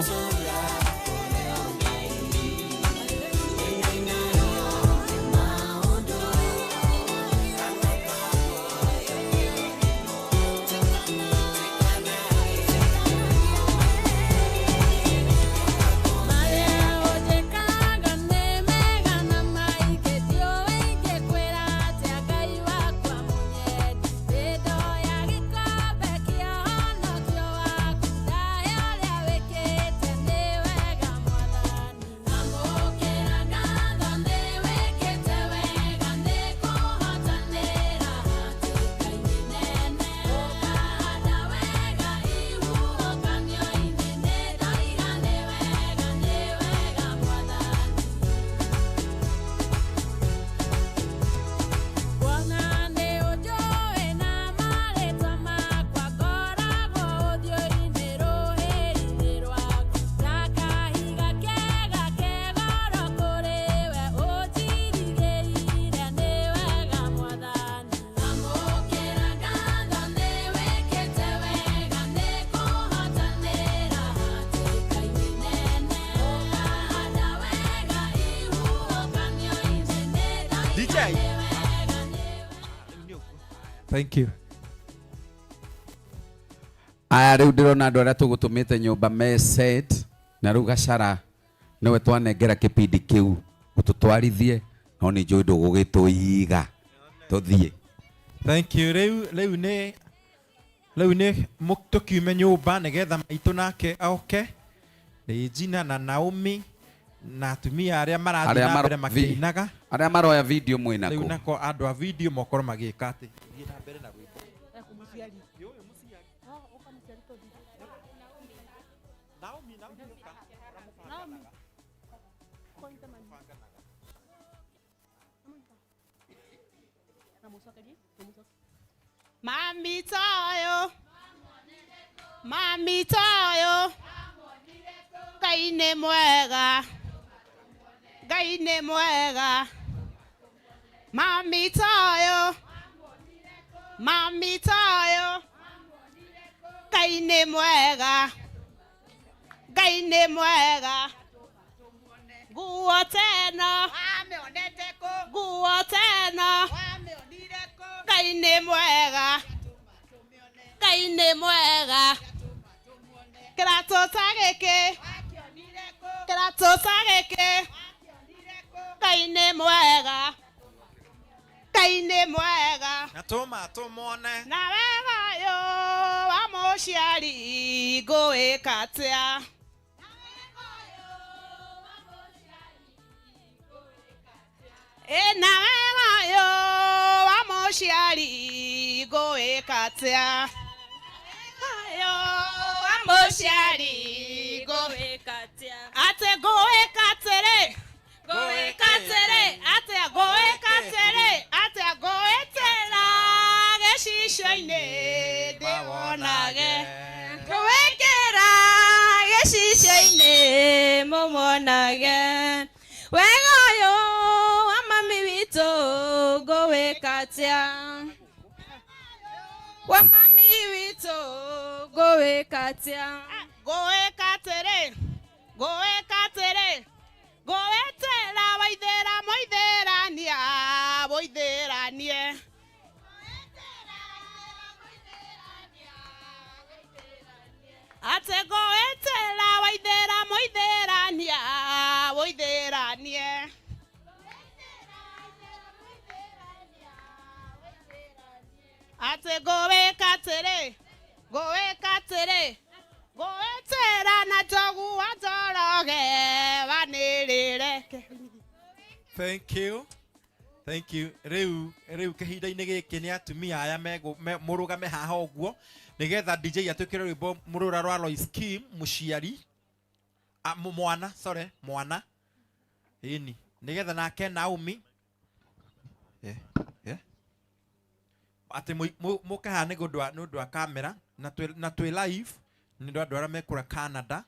DJ. Thank you. Aya rĩu ndĩrona andũ arĩa tũgũtũmĩte nyũmba me set na rĩu gacara nĩwe twanengera kĩbindi kĩu ũtũtwarithie no nĩ njũĩ ndũgũgĩtũiga tũthiĩ. Thank you. Rĩu nĩ Rĩu nĩ tũkiume nyũmba nĩgetha maitũ nake oke. Regina na Naomi na atumia arĩa marathiĩ Arĩa na mbere makĩinaga. Arĩa maroya video mwĩ Rĩu nako. nako andũ a video mokorwo magĩka atĩ thiĩ na mbere na rwĩmbo. Mami toyo, mami toyo, Ngai nĩ mwega, Ngai nĩ mwega. Mami toyo, mami toyo, Ngai nĩ mwega, Ngai nĩ mwega. Nguo teno, nguo teno, Ngai nĩ mwega, Ngai nĩ mwega. Kĩratũ ta gĩkĩ, kĩratũ ta gĩkĩ, Ngai nĩ mwega, Ngai nĩ mwega. Na tũma tũmone. Na wega ũyũ wa mũciari ngũĩka atĩa? Ĩ na wega ũyũ wa mũciari ngũĩka atĩa? Ũyũ wa mũciari ngũĩka atĩa? Atĩ ngũĩka atĩrĩ, ngũĩka atĩrĩ, atĩa ngũĩka atĩrĩ, atĩa ngũĩtĩra gĩcicio-inĩ ndĩwonage. Ngwĩkĩra gĩcicio-inĩ mũmonage. Wega ũyũ wa mami witũ ngũwĩka atĩa? Wa mami witũ ngũwĩka atĩa? Ngũĩka atĩrĩ, ngũĩka atĩrĩ, ngũĩtĩra waithĩra mũithĩrania, mũithĩranie. Atĩ ngũĩtĩra waithĩra mũithĩrania, mũithĩranie. Atĩ ngũĩka atĩrĩ, ngũĩka atĩrĩ, ngũĩtĩra na njogu wa Njoroge wanĩrĩre. Thank you. Thank you. Rĩu rĩu kĩhinda-inĩ gĩkĩ nĩ atumia aya mũrũgame haha ũguo nĩgetha DJ atwĩkĩre rwĩmbo mũrũra rwa Lois Kim mũciari mwana sorry mwana ĩni nĩgetha nake Naomi atĩ mũke haha nĩ ũndũ wa kamera na twĩ live nĩ ũndũ wa andũ arĩa mekũra Canada.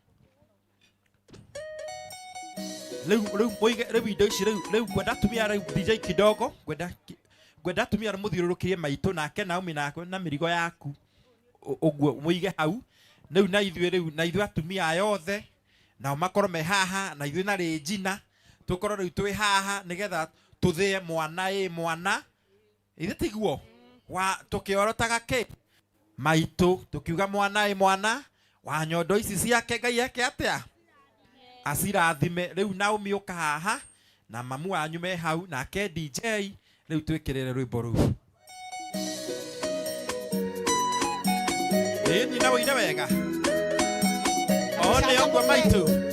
Rĩu rĩu mũige rĩu indo ici rĩu rĩu ngwenda atumia rĩu DJ kidogo ngwenda ngwenda atumia mũthiũrũrũkĩrie maitũ nake Naomi nake na mĩrigo yaku ũguo mũige hau rĩu na ithuĩ rĩu na ithuĩ atumia aya othe nao makorwo me haha na ithuĩ na Regina tũkorwo rĩu twĩ haha nĩgetha tũthĩe mwana ĩ mwana ithe tiguo wa tũkĩorotaga kĩ maitũ tũkiuga mwana ĩ mwana wa nyondo ici ciake Ngai eke atĩa acirathime. Rĩu Naomi ũka haha na mamu wanyu me hau nake DJ rĩu twĩkĩrĩre rwĩmbo rũu. Ĩni na wĩine wega one ũguo maitũ.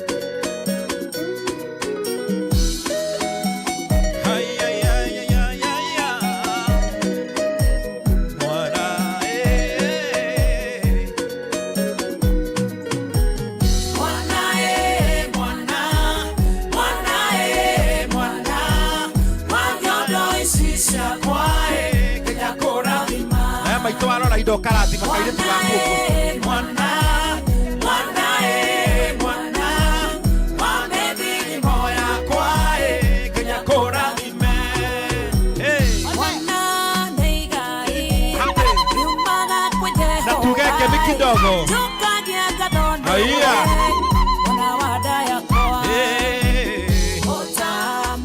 Maitũ warora indo ũkarathima kairĩtu gaku ũguo. Mwana, mwana ĩ, mwana, wa mĩthirimo yakwa ĩ, nginya kũrathime. Mwana nĩ igai, riumaga kwĩ Na tuge kemi kidogo. Njokagia ngatho nĩ Haiya. we, mwana wa nda yakwa. Ota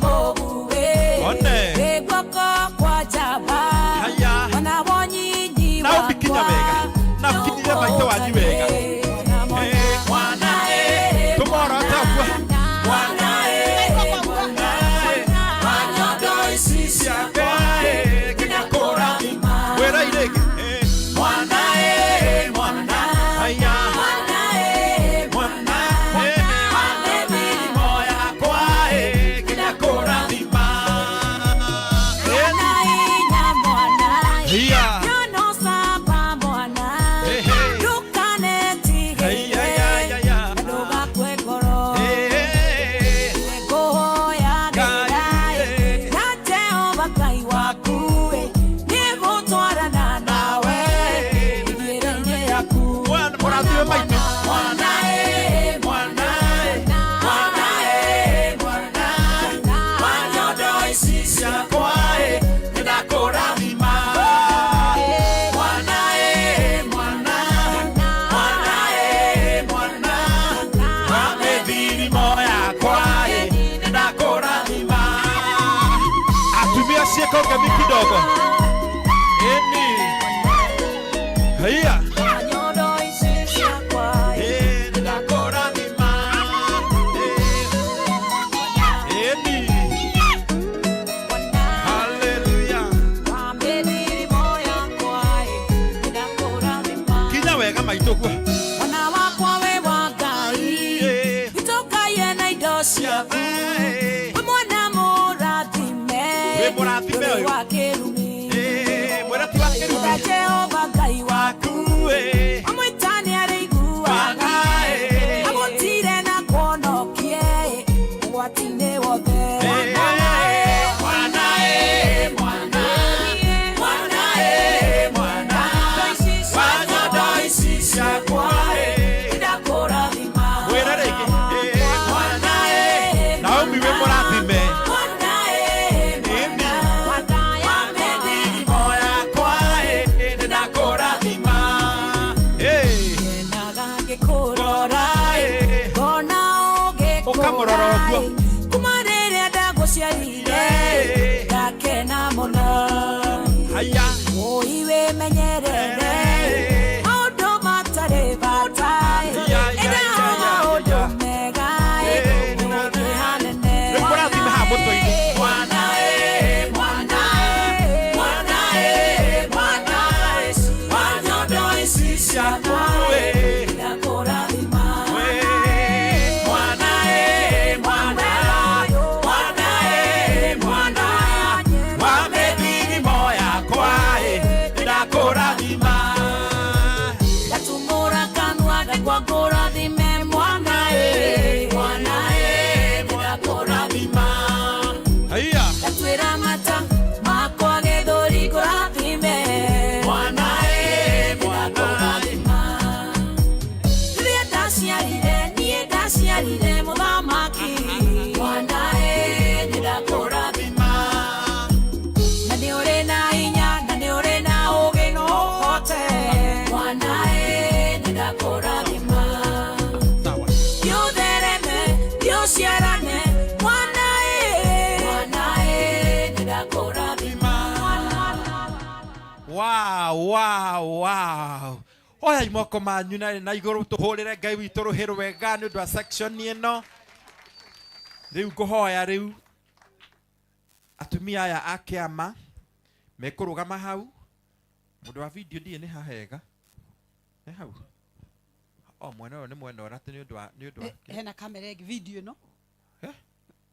mũguĩ, One. wĩ guoko kwa njamba. Haiya. Mwana wa nyinyi Na ũmbikinya wakwa, wega. Na ũkinyire maitũ wanyu wega. Mwana ĩ, Tũmworote ũguo. Mwana ĩ, mwana ĩ, wa nyondo ici ciakwa ĩ, nginya kũrathima. Mwĩra irĩngĩ. Mwana ĩ, Weko ngemi kidogo. Eni. Haiya. Nyondo ici ciakwa Nĩndakũrathima. Eni. Hallelujah. Mĩthirimo yakwa nĩndakũrathima. Kinya wega maitũ guo. Mwana wakwa wĩ wa Ngai itũkaie na indo ciaku wĩ mwana mũrathime Wĩ mũrathime ndũrĩ ũyũ. wa kĩrumi Mwĩra ti wa kĩrumi. Enda Jehova Ngai waku amwĩta nĩarĩiguaga agũtire na kũhonokie ũgwati-inĩ wothe. Mwana ĩ, mwana, mwana ĩ, mwana, wa nyondo ici ciakwa nĩndakũrathima. Mwĩre rĩngĩ. Mwana ĩ. Naomi wĩ mũrathime. Mwana ĩ, mwana, wa mĩthirimo yakwa nĩndakũrathima. Ngenaga ngĩkũrora ngona ũgĩkũra Ũkamũrora ũguo. kuma rĩrĩa ndagũciarire ndakena mũno. Haya. Ũi wĩmenyerere maũndũ matarĩ bata ĩndaho maũndũ mega ũngĩ hanene. Rĩu mũrathime haha mũtwe-inĩ. Mwana ĩ, mwana, mwana ĩ, mwana, wa nyondo ici ciakwa ndakũrathima. Mwana ĩ, mwana, mwana ĩ, mwana, wa mĩthirimo yakwa nĩndakũrathima. Ndatumũra kanua gakwa ngũrathime mwana ĩ, mwana ĩ, nĩndakũrathima. Haiya. Ndatwĩra mata makwa gĩthũri ngũrathime mwana ĩ, nĩndakũrathima. Rĩrĩa ndaciarire niĩ ndaciarire mũthamaki mwana ĩ, nĩndakũrathima. Na nĩ ũrĩ na hinya na nĩ ũrĩ na ũũgĩ no ũhote mwana ĩ, nĩndakũrathima. Thiĩ ũthereme thiĩ ũciarane mwana ĩ, mwana ĩ, nĩndakũrathima. Wow, wow, wow. Oyai moko manyu na igũrũ tũhũrĩre Ngai witũ rũhĩ rwega nĩ ũndũ wa section ĩno. Rĩu ngũhoya rĩu atumia aya a kĩama mekũrũgama hau. Mũndũ wa video ndiĩ nĩ hahega. Nĩ hau. O mwena ũyũ nĩ mwena ũrĩa atĩ nĩ ũndũ wa nĩ ũndũ wa Hena kamera ĩngĩ video ĩno. Eh?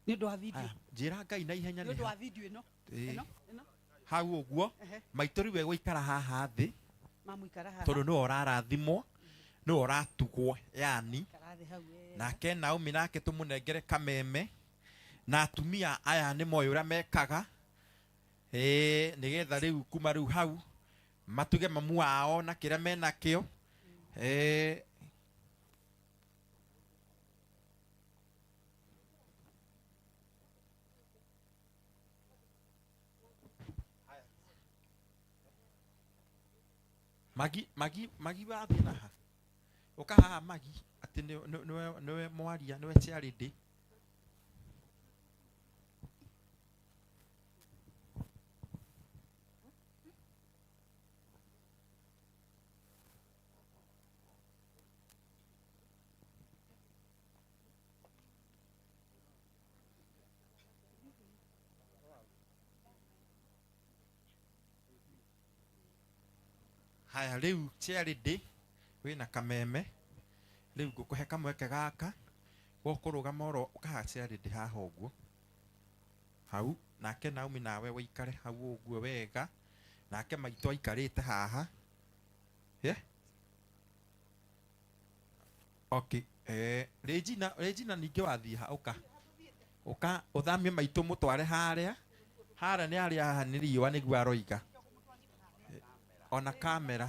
Nĩ ũndũ wa video. Aya, njĩra Ngai na ihenya Nĩ nĩ ũndũ ha. wa video ĩno. Ĩĩ. Ĩno, ĩno. Hau ũguo Ehe. maitũ rĩu egũikara haha thĩ Mamũikara haha. tondũ nĩwe ũrarathimwo nĩwe ũratugwo yani Ikara thĩ hau wega. Nake Naomi nake tũmũnengere kameme na atumia aya nĩ moĩ ũrĩa mekaga ĩĩ nĩgetha rĩu kuma rĩu hau matuge mamu wao na kĩrĩa menakĩo ĩĩ. Magi magi magi wathiĩ na ha ũka haha magi atĩ nĩwe mwaria nĩwe chairlady. Haya rĩu chairlady wĩna kameme rĩu ngũkũhe kamweke gaka gũkũrũgama oro ũkaha chairlady haha ũguo hau nake Naomi nawe wĩikare hau ũguo wega nake maitũ aikarĩte haha. Yeah? Okay. Regina Regina ningĩ wathiĩ ha ũka ũka ũthamie maitũ mũtware harĩa harĩa nĩ harĩa haha nĩ riũa nĩguo aroiga ona kamera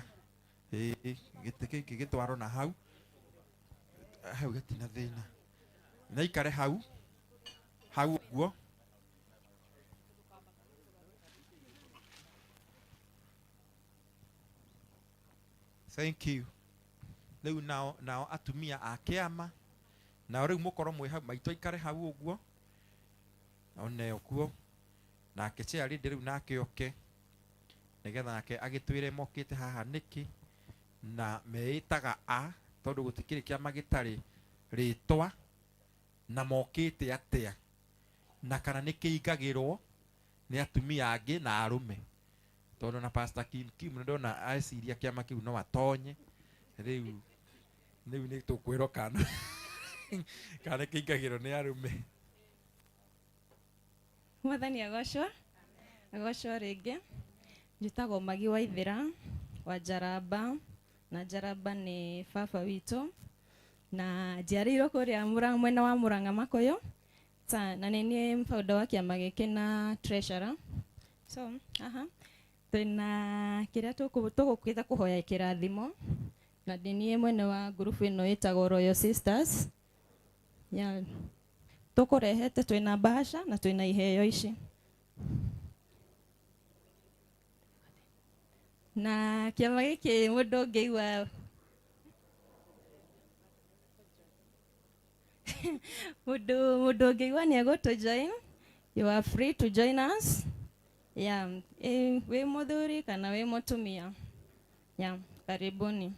ĩĩ gĩtĩ gĩkĩ gĩtwarwo na hau hau gĩtina thĩna na ikare hau hau ũguo. Thank you. Rĩu nao nao atumia a kĩama nao rĩu mũkorwo mwĩ hau maitũ aikare hau ũguo one ũguo. Nake chair lady rĩu nake oke nĩgetha nake agĩtwĩre mokĩte haha nĩkĩ na meĩtaga a, tondũ gũtikĩrĩ kĩama gĩtarĩ rĩtwa, na mokĩte atĩa, na kana nĩ kĩingagĩrwo nĩ atumia angĩ na arũme, tondũ na Pastor Kim Kim nĩ ndona eciria kĩama kĩu no atonye. Rĩu rĩu nĩ tũkwĩrwo kana kana nĩ kĩingagĩrwo nĩ arũme. Mwathani agocwo, agocwo rĩngĩ. Njĩtagwo Magi Waithĩra wa Njaramba, na Njaramba nĩ baba witũ, na njiarĩirwo kũrĩa mwena wa Murang'a Makũyũ, na nĩ niĩ founder wa kĩama gĩkĩ na treasurer. So aha twĩna kĩrĩa tũgũkĩte kũhoya kĩrathimo, na nĩ niĩ mwene wa ngurubu ĩno ĩtagwo Royal Sisters. Ya tũkũrehete twĩna bahasha na twĩna iheo ici. Na kĩama gĩkĩ mũndũ ũngĩigua mũndũ ũngĩigua nĩ egũtũ join, you are free to join us. Yeah, wĩ mũthuri kana wĩ mũtumia. Yeah, karibuni.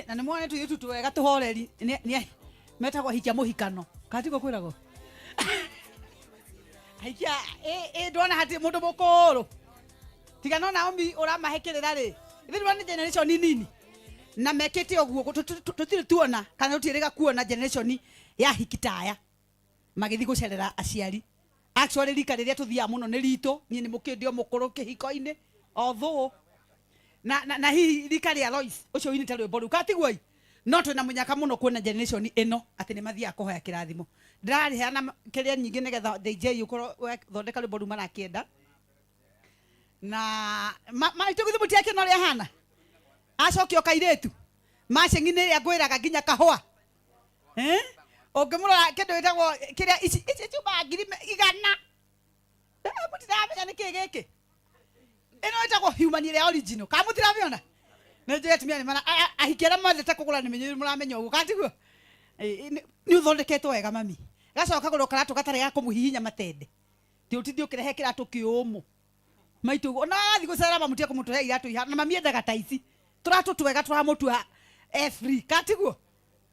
Na nĩ mwana tũirĩtu twega tũhoreri, nĩ metagwo ahikia mũhikano, kana tiguo kwĩragwo? Ahikia, ndwona hatirĩ mũndũ mũkũrũ. Tiga no Naomi ũramahe kĩrĩra rĩ, ithuĩ ndwona nĩ generation nini na mekĩte ũguo, tũtirĩ tuona kana tũtiĩrĩga kuona generation ya hiki ta aya magĩthiĩ gũcerera aciari. Actually rika rĩrĩa tũthiaga mũno nĩ ritũ, niĩ nĩ mũkĩndĩ o mũkũrũ kĩhiko-inĩ although na hihi rika rĩa Lois ũcio ũinĩte rwĩmbo rũu, kana tiguo ĩ? No twĩna mũnyaka mũno kuona generation ĩno atĩ nĩ mathiaga kũhoya kĩrathimo. Ndĩrarĩheana kĩrĩa nyingĩ nĩgetha DJ ũkorwo wethondeka rwĩmbo rũu marakĩenda. Na maitũ githĩ mũtiakĩona ũrĩa ahana? Acokio kairĩtu maceng'i-inĩ ĩrĩa ngwĩraga nginya kahũa. Ũngĩmũrora kĩndũ gĩtagwo kĩrĩa ici ciumaga ngiri igana. Mũtiramenya nĩ kĩĩ gĩkĩ? Ĩno ĩtagwo human ĩrĩa original. Kana mũtiramĩona? Nĩ njũĩ atumia nĩ mara, ahiki arĩa mendete kũgũra nĩ menyũ mũramenya ũguo, kana tiguo? Nĩ ũthondeketwo wega mami. Gacoka kagũrwo karatũ gatarĩ ga kũmũhihinya matende. Ti ũtinde ũkĩrehe kĩratũ kĩũmũ. Maitũ ũguo, ona athiĩ gũcera mamu tiga kũmũtũhe iratũ ihana, na mami endaga ta ici. Tũratũ twega tũramũtua e free, kana tiguo?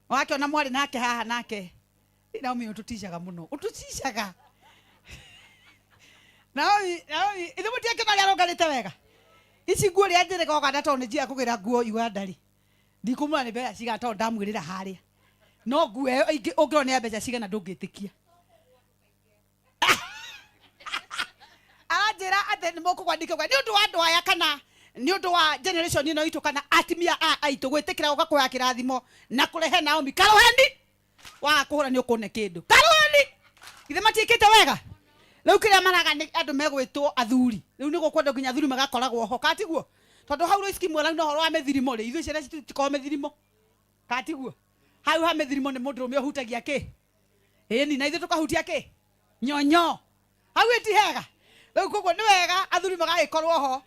Wakĩona mwarĩ nake haha nake. Naomi ũtũticaga mũno, ũtũticaga. Naomi, Naomi, ithuĩ mũtiakĩona ũrĩa arũngarĩte wega? Ici nguo rĩa njĩrĩga Uganda tondũ nĩ njiaga kũgĩra nguo Uganda rĩ. Ndikũmwĩra nĩ mbeca cigana tondũ ndamwĩrĩra harĩa. No nguo ĩyo ũngĩrora nĩ ya mbeca cigana ndũngĩtĩkia. Aranjĩra atĩ nĩ mũkũgwa ndikĩgwa nĩ ũndũ wa andũ aya kana nĩ ũndũ wa generation ĩno itũ kana atumia a aitũ gwĩtĩkĩra gũka kũhoya kĩrathimo na kũrehe Naomi karũheni. Waga kũhũra nĩ ũkũne kĩndũ. Karũheni! Githĩ matiĩkĩte wega? Rĩu kĩrĩa maraga nĩ andũ megwĩtwo athuri. Rĩu nĩ gũkwendwo nginya athuri magakoragwo ho, kana tiguo? Tondũ hau Lois Kimwela na ũhoro wa mĩthirimo rĩ, ithuĩ ciana citũ itikoragwo mĩthirimo. Kana tiguo? Hau ha mĩthirimo nĩ mũndũrũme ũhutagia kĩ? Ĩni, na ithuĩ tũkahutia kĩ? Nyonyo. Hau ĩ ti hega. Rĩu koguo nĩ wega athuri magagĩkorwo ho.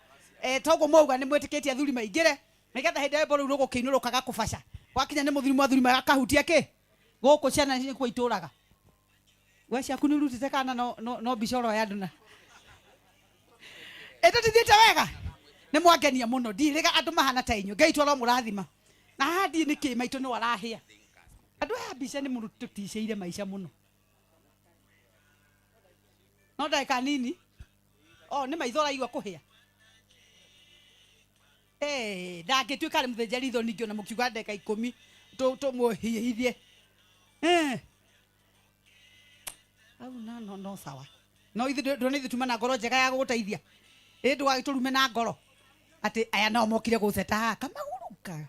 Toguo mwauga nĩ mwĩtĩkĩtie athuri maingĩre. Nĩgetha hĩndĩ ĩrĩa rwĩmbo rũu rũgũkĩinũrũkaga kũbaca. Gwakinya nĩ mũthuri mwathuri magakahutia kĩ? Gũkũ ciana nĩkuo itũraga. We ciaku nĩ ũrutĩte kana no mbica ũroya andũ na. Ĩ tũtithiĩte wega? Nĩ mwangenia mũno. Ndirĩga andũ mahana ta inyuĩ. Ngai witũ aromũrathima. Na haha ndiĩ nĩkĩ maitũ no arahĩa. Andũ aya mbica nĩ mũtũticĩire maica mũno. No ndagĩka nini. O nĩ maitho ũraigua kũhĩa. Ndangĩtuĩka arĩ mũthĩnje ritho ningĩ ona mũkiuga ndagĩka ikũmi tũmũhiũhithie. Au no, no, no sawa. No ithuĩ ndũrona ithuĩ tuma na ngoro njega ya gũgũteithia. Ĩ ndũgagĩtũrume na ngoro. Atĩ aya nao mokire gũceta haha kamaguruka.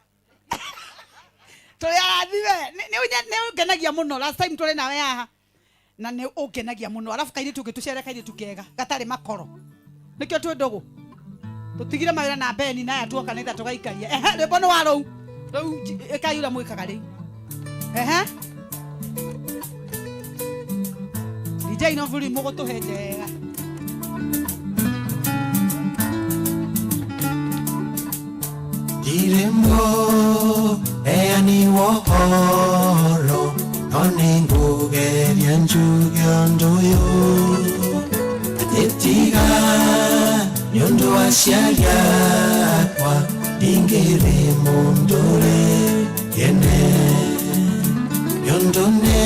Tũrĩ arathime. Nĩ ũngenagia mũno. Last time tũrĩ nawe haha. Na nĩ ũngenagia mũno. Alafu kairĩtu ũngĩtũcere kairĩtu kega gatarĩ makoro. Nĩkĩo twĩ ndũgũ. Tũtigire mawĩra na Beni na aya tuoka nĩgetha tũgaikaria. Ehe, rwĩmbo nĩ wa rũu. Rĩu ĩkai ũrĩa mwĩkaga rĩu. Ehe. DJ no buri mũgũtũhe njega. Ndirimo heani wohoro no nĩngũgeria njuge ũndũ ũyũ atĩ tiga nĩ ũndũ wa aciari akwa ndingĩrĩ mũndũ ũrĩ kĩene nĩ ũndũ nĩ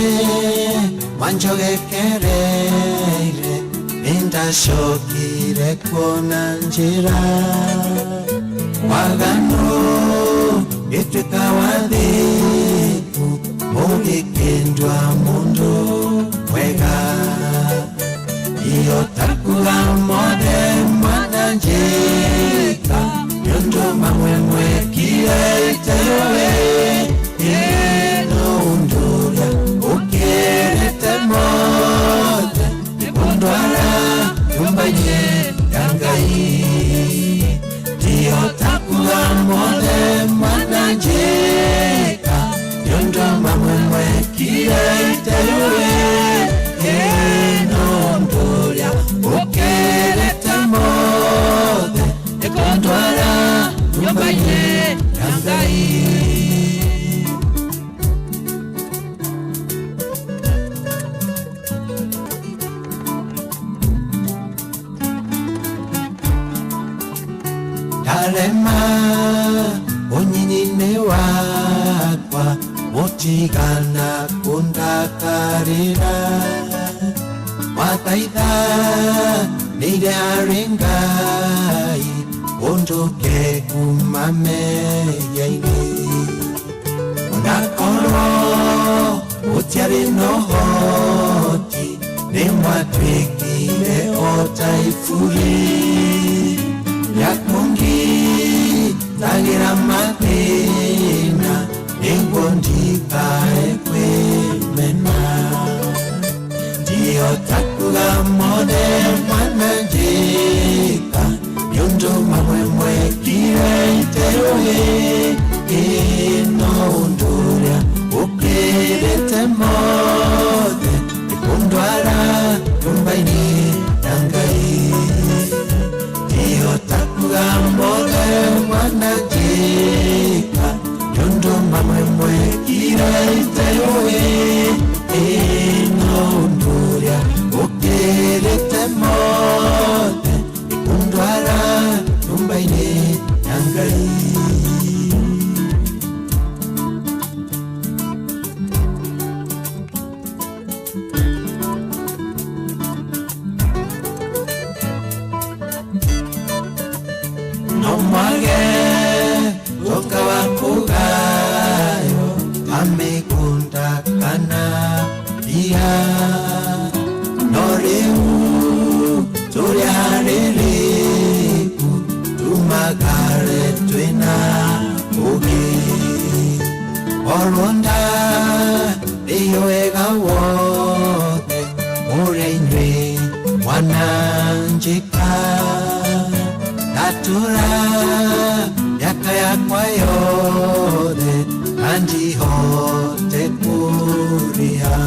wanjogekereire nĩndacokire kuona njĩra wagano ituĩka wathiku mũgĩkĩndwa mũndũ mwega iyo takuga mothe mwananjĩka nĩ ũndũ mamwe mwekire itewe ĩno ũndũ ũrĩa ũkĩrĩte mothe nĩkũndwara nyũmba-inĩ ya Ngai ndiyo takuga mothe mwananjĩka nĩ ũndũ mamwe mwekire itewe ĩno ũndũ ũrĩa ũkĩrĩte mothe nĩkũndwara nyũmba-inĩ ya Ngai. Ndarema ũnyinyi-inĩ wakwa mũtigana kũndakarĩra wathaitha nĩire harĩ Ngai ũndũke kuma mehia-inĩ onakorwo gũtiarĩ na ũhoti nĩ mwatuĩkire o ta iburi rĩa kũngitagĩra mathĩna nĩguo ndikae kwĩmena ndiyo takuga mothe mwananjĩka nĩ ũndũ mamwe mwekire iteũĩ ĩno ũndũ ũrĩa ũkĩrĩte mothe nĩkũndwara nyũmba-inĩ ya Ngai ndiyo takuga mothe mwananjĩka nĩ ũndũ mamwe mwekire iteũĩ ĩno ũndũ ũrĩa ũkĩrĩte mothe nĩkũndwara nyũmba-inĩ ya Ngai. No mwage ũka wa kũgayo ta mĩgũnda kana mbia no rĩu tũrĩ harĩrĩku tumagare twĩna ũgĩ orwo ndarĩio wega wothe ũrĩa inyuĩ mwananjĩka ndatura miaka yakwa yothe na ndihote kũrĩha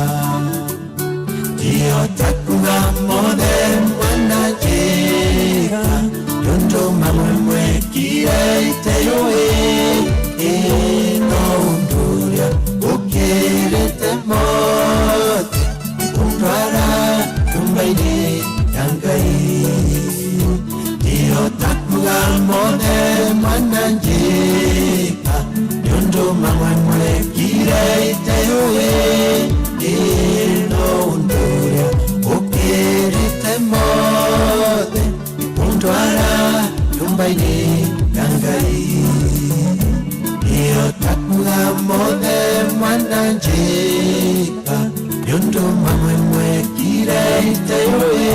ndiyo takuga mothe mwananjĩka nĩ ũndũ mamwe mwekire iteũĩ ĩno ũndũ ũrĩa ũkĩrĩte mothe nĩkũndwara nyũmba-inĩ ya Ngai ndiyo takuga mothe mwananjĩka nĩ ũndũ mamwe mwekire iteũĩ ĩno ũndũ ũrĩa ũkĩrĩte mothe nĩkũndwara nyũmba-inĩ ya Ngai ndiyo takuga mothe mwananjĩka nĩ ũndũ mamwe mwekire iteũĩ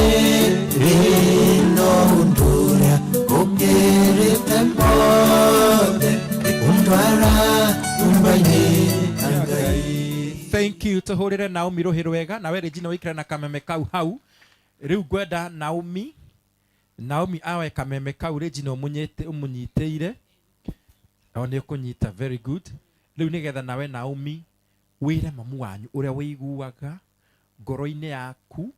ĩno ũndũ ũrĩa ũkĩrĩte mothe nĩkũndwara nyũmba-inĩ ya Ngai. Thank you tũhũrĩre Naomi rũhĩ rwega nawe Regina wĩikare na kameme kau hau rĩu ngwenda Naomi Naomi awe kameme kau Regina ũmũnyitĩire. O nĩ ũkũnyita, very good. Rĩu nĩgetha nawe Naomi wĩre mamu wanyu ũrĩa wĩiguaga ngoro-inĩ yaku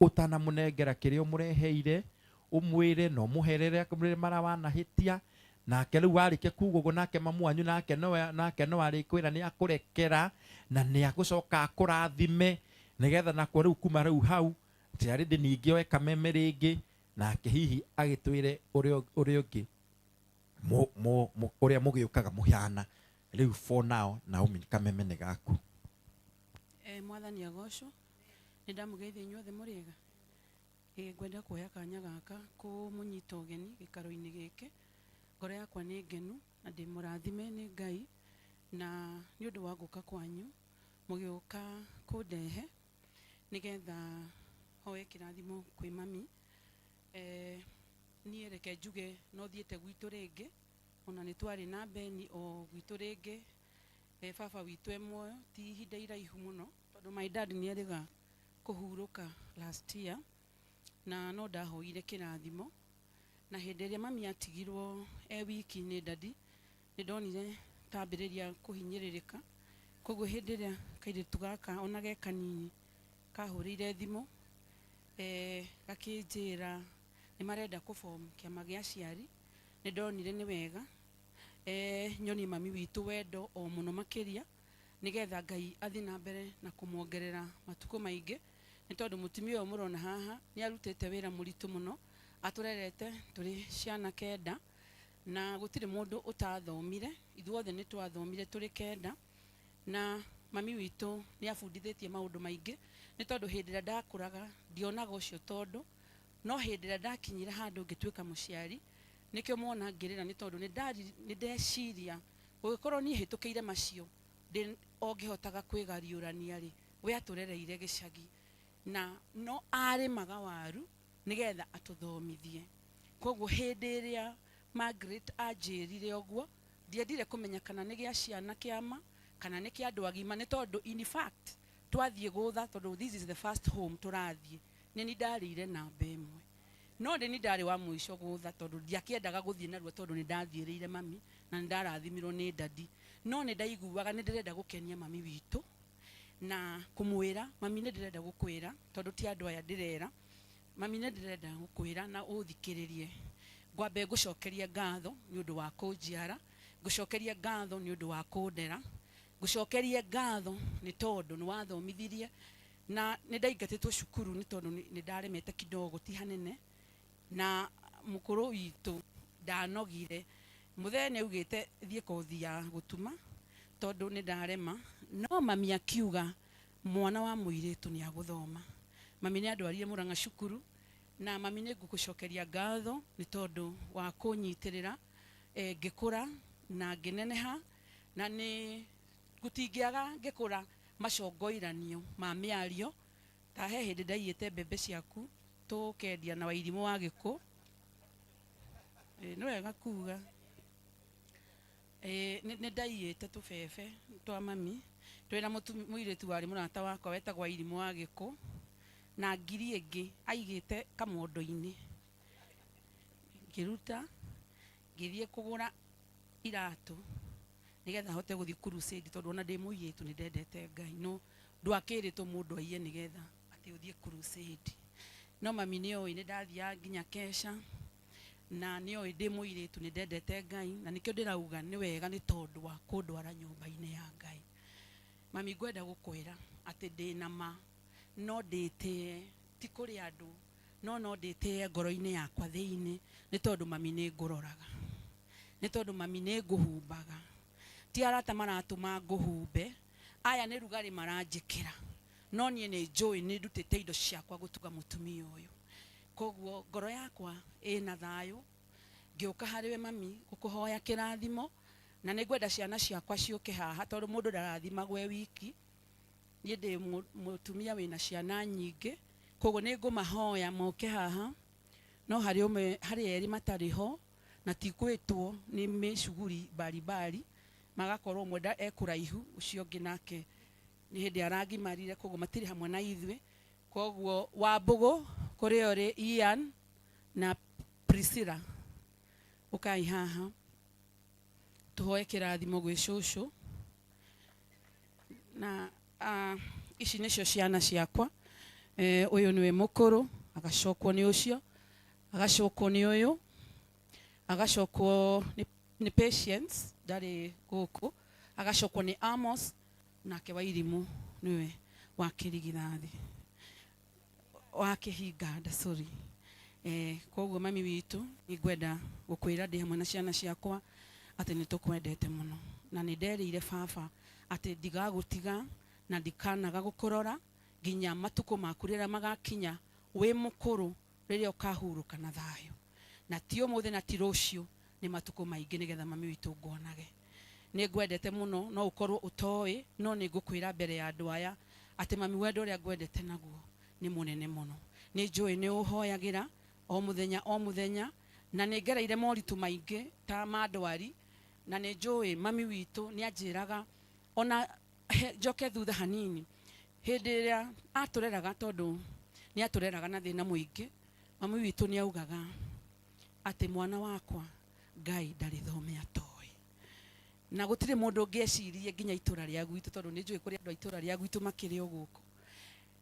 ũtanamũnengera kĩrĩa ũmũreheire, ũmwĩre na ũmũherere akamwĩre mara wanahĩtia nake. Rĩu warĩkia kuga ũguo, nake mamu wanyu nake no arĩkwĩra nĩ akũrekera na nĩ agũcoka akũrathime, nĩgetha nakuo rĩu kuma rĩu hau tiarĩndĩ ningĩ oe kameme rĩngĩ, nake hihi agĩtwĩre ũrĩa ũngĩ ũrĩa mũgĩũkaga mũhana. Rĩu for now, Naomi, kameme nĩ gaku. Mwathani agocwo. Nĩ ndamũgeithia inyuothe, mũrĩega? Ngwenda kuoya kanya gaka kũmũnyita ũgeni gĩikaro-inĩ gĩkĩ. Ngoro yakwa nĩ ngenu na ndĩ mũrathime nĩ Ngai na nĩ ũndũ wa gũka kwanyu, mũgĩũka kũndehe nĩgetha hoe kĩrathimo kwĩ mami. Niĩ reke njuge no thiĩte gwitũ rĩngĩ, ona nĩ twarĩ na Beni o gwitũ rĩngĩ. Baba witũ e muoyo, ti ihinda iraihu mũno, tondũ my dad nĩ erĩga kũhurũka last year, na no ndahoire kĩrathimo. Na hĩndĩ ĩrĩa mami atigirwo e wiki nĩ dadi, nĩ ndonire tambĩrĩria kũhinyĩrĩrĩka. Koguo hĩndĩ ĩrĩa kairĩtu gaka ona ge kanini kahũrĩire thimũ, gakĩnjĩra nĩ marenda kũform kĩama gĩa aciari, nĩ ndonire nĩ wega nyonie mami witũ wendo o mũno makĩria, nĩgetha Ngai athiĩ na mbere na kũmuongerera matukũ maingĩ, nĩ tondũ mũtumia ũyũ mũrona haha nĩ arutĩte wĩra mũritũ mũno. Atũrerete tũrĩ ciana 9 na gũtirĩ mũndũ ũtathomire, ithuothe nĩ twathomire tũrĩ 9. Na mami witũ nĩ abundithĩtie maũndũ maingĩ, nĩ tondũ hĩndĩ ĩrĩa ndakũraga ndionaga ũcio, tondũ no hĩndĩ ĩrĩa ndakinyire handũ ngĩtuĩka mũciari, nĩkĩo mwona ngĩrĩra, nĩ tondũ nĩ ndeciria gũgĩkorwo niĩ hĩtũkĩire macio ndĩ o ngĩhotaga kwĩgariũrania rĩ, we atũrereire gĩcagi na no arĩmaga waru nĩgetha atũthomithie. Koguo hĩndĩ ĩrĩa Margaret anjĩrire ũguo, ndiendire kũmenya kana nĩ gĩa ciana kĩama kana nĩ kĩa andũ agima, nĩ tondũ in fact twathiĩ gũtha, tondũ this is the first home tũrathiĩ, nĩ ni ndarĩire namba 1, no ndĩ ni ndarĩ wa mũico gũtha, tondũ ndiakĩendaga gũthiĩ narua, tondũ nĩ ndathiĩrĩire mami na nĩ ndarathimirwo nĩ dadi. No nĩ ndaiguaga nĩ ndĩrenda gũkenia mami witũ na kũmwĩra, "Mami, nĩ ndĩrenda gũkwĩra," tondũ ti andũ aya ndĩrera, "Mami, nĩ ndĩrenda gũkwĩra na ũthikĩrĩrie. Ngwambe ngũcokerie ngatho nĩ ũndũ wa kũnjiara, ngũcokerie ngatho nĩ ũndũ wa kũndera, ngũcokerie ngatho nĩ tondũ nĩ wathomithirie, na nĩ ndaingatĩtwo cukuru nĩ tondũ nĩ ndaremete kidogo, ti hanene, na mũkũrũ witũ ndanogire. Mũthee nĩ augĩte thiĩ kothi ya gũtuma tondũ nĩ ndarema, no mami akiuga mwana wa mũirĩtu nĩ agũthoma. Mami nĩ andwarire Mũrang'a cukuru. Na mami, nĩ ngũgũcokeria ngatho nĩ tondũ wa kũnyitĩrĩra ngĩkũra na ngĩneneha, na nĩ gũtingĩaga ngĩkũra macongoiranio ma mĩario, ta he hĩndĩ ndaiyĩte mbembe ciaku tũkendia na Wairimũ wa Gĩkũ. Nĩ wega kuga. Nĩ ndaiyĩte tũbebe twa mami twĩna mũirĩtu warĩ mũrata wakwa wetagwo Wairimũ wa Gĩkũ, na ngiri ĩngĩ aigĩte kamondo-inĩ, ngĩruta ngĩthiĩ kũgũra iratũ nĩgetha hote gũthiĩ crusade, tondũ ona ndĩ mũirĩtu nĩ ndendete Ngai, no ndwakĩrĩtwo mũndũ aiye nĩgetha atĩ ũthiĩ crusade. No mami nĩ oĩ nĩ ndathiaga nginya kesha, na nĩ oĩ ndĩ mũirĩtu nĩ ndendete Ngai, na nĩkĩo ndĩrauga nĩ wega nĩ tondũ wa kũndwara nyũmba-inĩ ya Ngai. Mami, ngwenda gũkwĩra atĩ ndĩna ma no ndĩtĩe, ti kũrĩ andũ, no ndĩtĩe ngoro-inĩ yakwa thĩinĩ, nĩ tondũ mami nĩ ngũroraga, nĩ tondũ mami nĩ ngũhumbaga. Ti arata maratũma ngũhumbe, aya nĩ rugarĩ maranjĩkĩra, no niĩ nĩ njũĩ nĩ ndutĩte indo ciakwa gũtuga mũtumia ũyũ. Koguo ngoro yakwa ĩna thayũ ngĩũka harĩ we mami gũkũhoya kĩrathimo, na nĩ ngwenda ciana ciakwa ciũke haha, tondũ mũndũ ndarathimagwo e wiki. Niĩ ndĩ mũtumia wĩna ciana nyingĩ, koguo nĩ ngũmahoya moke haha, no harĩ ũmwe, harĩ erĩ matarĩ ho, na ti gwĩtwo, nĩ mĩcuguri mbalimbali, magakorwo ũmwe e kũraihu, ũcio ũngĩ nake nĩ hĩndĩ aragimarire, koguo matirĩ hamwe na ithuĩ. Koguo Wambũgũ kũrĩa ũrĩ, Ian na Priscilla ũkai haha tũhoe kĩrathimo gwĩ cũcũ na ici nĩcio ciana ciakwa. Ũyũ nĩwe mũkũrũ, agacokwo nĩ ũcio, agacokwo nĩ ũyũ, agacokwo nĩ Patience ndarĩ gũkũ, agacokwo nĩ Amos, nake Wairimũ nĩwe wa kĩrigithathi wa kĩhinganda, sorry. Koguo mami witũ nĩngwenda gũkwĩra ndĩ hamwe na ciana ciakwa atĩ nĩ tũkwendete mũno, na nĩ nderĩire baba atĩ ndigagũtiga na ndikanaga gũkũrora nginya matukũ maku rĩrĩa magakinya wĩ mũkũrũ, rĩrĩa ũkahurũka na thayũ, na ti ũmũthĩ na ti rũciũ, nĩ matukũ maingĩ nĩgetha mami witũ nguonage. Nĩ ngwendete mũno, no ũkorwo ũtoĩ, no nĩ ngũkwĩra mbere ya andũ aya atĩ mami wendo ũrĩa ngwendete naguo nĩ mũnene mũno. Nĩ njũĩ nĩ ũhoyagĩra o mũthenya o mũthenya, na nĩ ngereire moritũ maingĩ ta ma ndwari, na nĩ njũĩ mami witũ nĩ anjĩraga ona njoke thutha hanini hĩndĩ ĩrĩa atũreraga, tondũ nĩ atũreraga na thĩna mũingĩ, mami witũ nĩ augaga atĩ mwana wakwa Ngai ndarĩ thome atoĩ, na gũtirĩ mũndũ ũngĩecirie nginya itũra rĩa gwitũ, tondũ nĩ njũĩ kũrĩ andũ a itũra rĩa gwitũ makĩrĩ o gũkũ,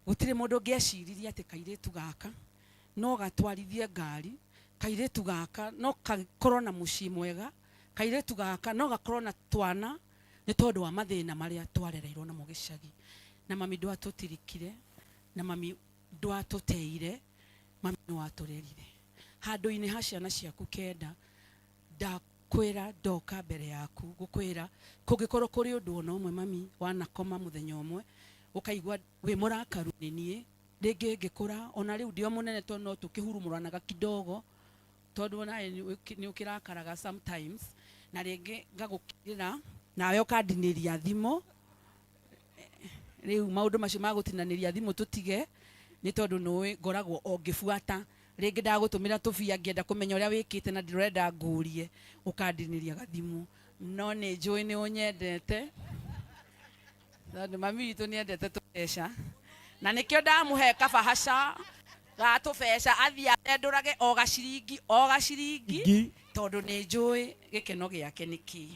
gũtirĩ mũndũ ũngĩeciririe atĩ kairĩtu gaka no gatwarithie ngari, kairĩtu gaka no gakorwo na mũciĩ mwega, kairĩtu gaka no gakorwo na twana, nĩ tondũ wa mathĩna marĩa twarereirwo namo gĩcagi. Na mami ndwatũtirikire, na mami ndwatũteire, mami nĩwatũrerire handũ-inĩ ha ciana ciaku kenda. Ndakwĩra ndoka mbere yaku gũkwĩra kũngĩkorwo kũrĩ ũndũ ona ũmwe mami wanakoma mũthenya ũmwe ũkaigua wĩ mũrakaru nĩ niĩ, rĩngĩ ngĩkũra ona rĩu ndĩ o mũnene, tondũ no tũkĩhurumũranaga kidogo, tondũ onawe nĩ ũkĩrakaraga sometimes, na rĩngĩ ngagũkirĩra nawe ũkandinĩria thimũ. Rĩu maũndũ macio ma gũtinanĩria thimũ tũtige, nĩ tondũ nĩũĩ ngoragwo o ngĩbuata, rĩngĩ ndagũtũmĩra tũbia ngĩenda kũmenya ũrĩa wĩkĩte na ndĩrenda ngũrie, ũkandinĩria gathimũ. No nĩ njũĩ nĩ ũnyendete, tondũ mami witũ nĩ endete tũbeca, na nĩkĩo ndamũhe kabahaca ga tũbeca athiĩ athendũrage o gaciringi o gaciringi, tondũ nĩ njũĩ gĩkeno gĩake nĩ kĩĩ.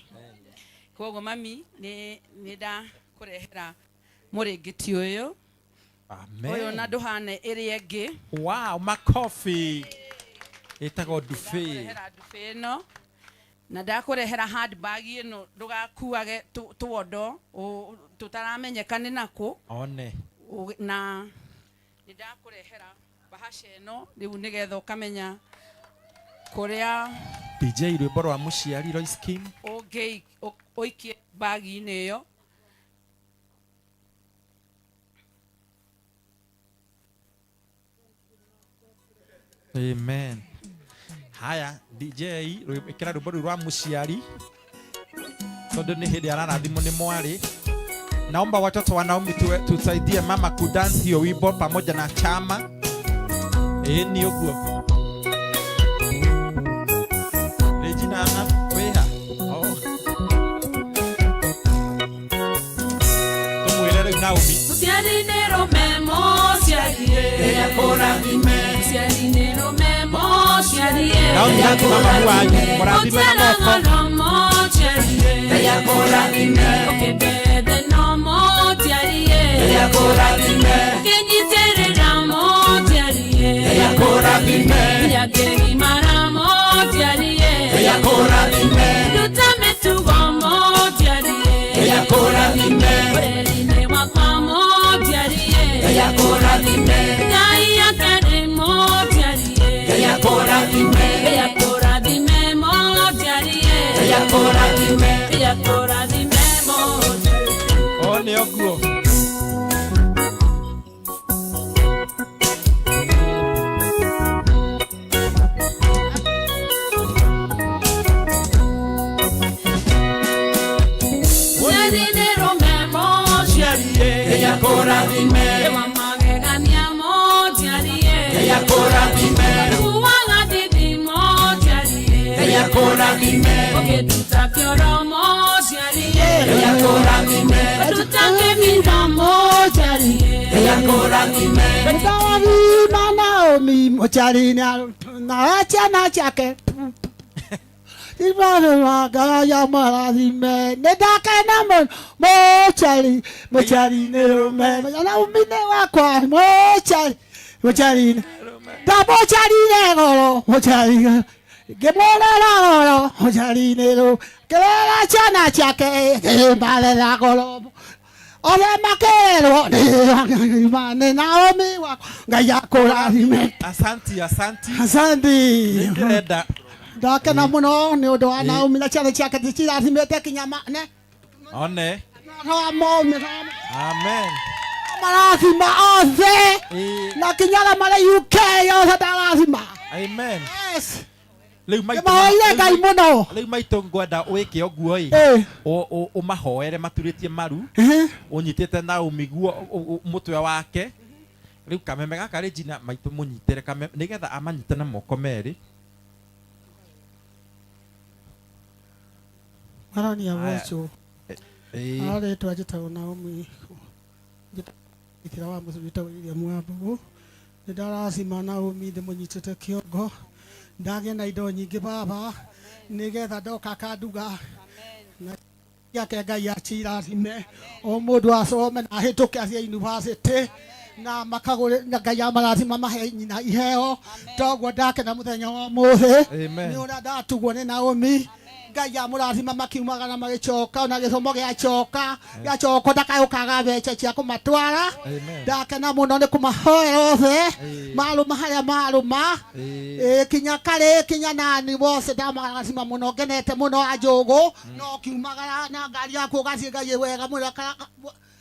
Koguo mami nĩ ndakũrehera mũrĩngĩti ũyũ. Amen. Ũyũ na ndũhane ĩrĩa ĩngĩ. Wow, makofi. Ĩtagwo ndube. Ndakũrehera ndube ĩno, na ndakũrehera handbag ĩno ndũgakuage tuondo tũtaramenyeka nĩ nakũ. One. Na nĩ ndakũrehera bahasha ĩno rĩu nĩgetha ũkamenya kũrĩa DJ rwĩmbo rwa mũciari Lois Kim. Ũngĩ ũikie bagi-inĩ ĩyo. Amen. Haya DJ ĩkĩra rwĩmbo rũu rwa mũciari, tondũ nĩ hĩndĩ ararathimwo nĩ mwarĩ. Naomba watoto wa Naomi tusaidie mama kudance hiyo wimbo pamoja na chama. Ni ũguo. Regina wĩha. Oh. Tũmwĩre rĩu Naomi. Mũciari nĩ rũme mũciari ĩ. Mũciari nĩ rũme mũciari ĩ. Naomi rathima mamu wanyu, mũrathime na moko. Ũtera mũciari ĩ. Ũkĩmbethe no mũciari ĩ. Ũkĩnyitĩrĩra mũciari ĩ. Nginya ngĩgimara mũciari ĩ. Nduta mĩtugo mũciari ĩ. Ũreri-inĩ wakwa mũciari ĩ. Ngai akĩrĩ mũciari ĩ. Ngai akũrathime mũciari ĩ. Ngai akũrathime mũciari ĩ. Oh, nĩ ũguo. Mũciari nĩ rũme mũciari ĩ. Nĩ wa magegania mũciari akũrathime. Ũkĩnduta kĩoro mũciari Ngai akũrathime. Ũnduta kĩbinda mũciari Ngai akũrathime. Ndarathima Naomi mũciari na ciana ciake Ngai amũrathime nĩ ndakena mũno mũciari mũciari nĩ rũme Naomi nĩ wakwa mũciari mũciari ndamũciarire goro mũciari ngĩmũrera goro mũciari nĩ rũ ngĩrera ciana ciake ngĩmarera goro othe makĩrerwo nĩ Naomi wakwa Ngai akũrathime. Asanti, asanti. Asanti. Nĩndĩrenda Ndakena mũno nĩ ũndũ wa Naomi na ciana ciake cirathimĩte kinya ne one. Amen. Amen. Marathima othe na kinya arĩa marĩ UK othe ndarathima. Amen. Yes. Rĩu maitũ Ndĩmahoire Ngai mũno. Rĩu maitũ ngwenda wĩke ũguo ĩ. Ĩ. Ũmahoere maturĩtie maru. Ũnyitĩte Naomi guo mũtwe wake. Rĩu kameme gaka Regina maitũ mũnyitĩre kameme nĩgetha amanyite na moko merĩ. Mwathani Aya. agocwo. Ĩ. Arĩtwa njĩtagwo Naomi Ithira wa mũthuri wĩtagwo William Wambũgũ. Nĩ ndaracima Naomi ndĩmũnyitĩte kĩongo. Ndagĩa na indo nyingĩ baba nĩgetha ndoka akanduga. Na yake Ngai acirathime o mũndũ acome na ahĩtũke athiĩ university na makagũre na Ngai amarathima mahe nyina iheo toguo ndakena mũthenya wa ũmũthĩ Amen. nĩ ũrĩa ndatugwo nĩ Naomi Ngai amũrathima makiumaga na magĩcoka ona gĩthomo gĩacoka gĩacoka ndakayũkaga mbeca cia kũmatwara Amen. ndakena mũno nĩ kũmahoera othe marũma harĩa marũma ĩ kinya karĩ kinya nani wothe ndamarathima mũno ngenete mũno anjũgũ no kiumagara na ngari yaku ũgathiĩ Ngai wega mũno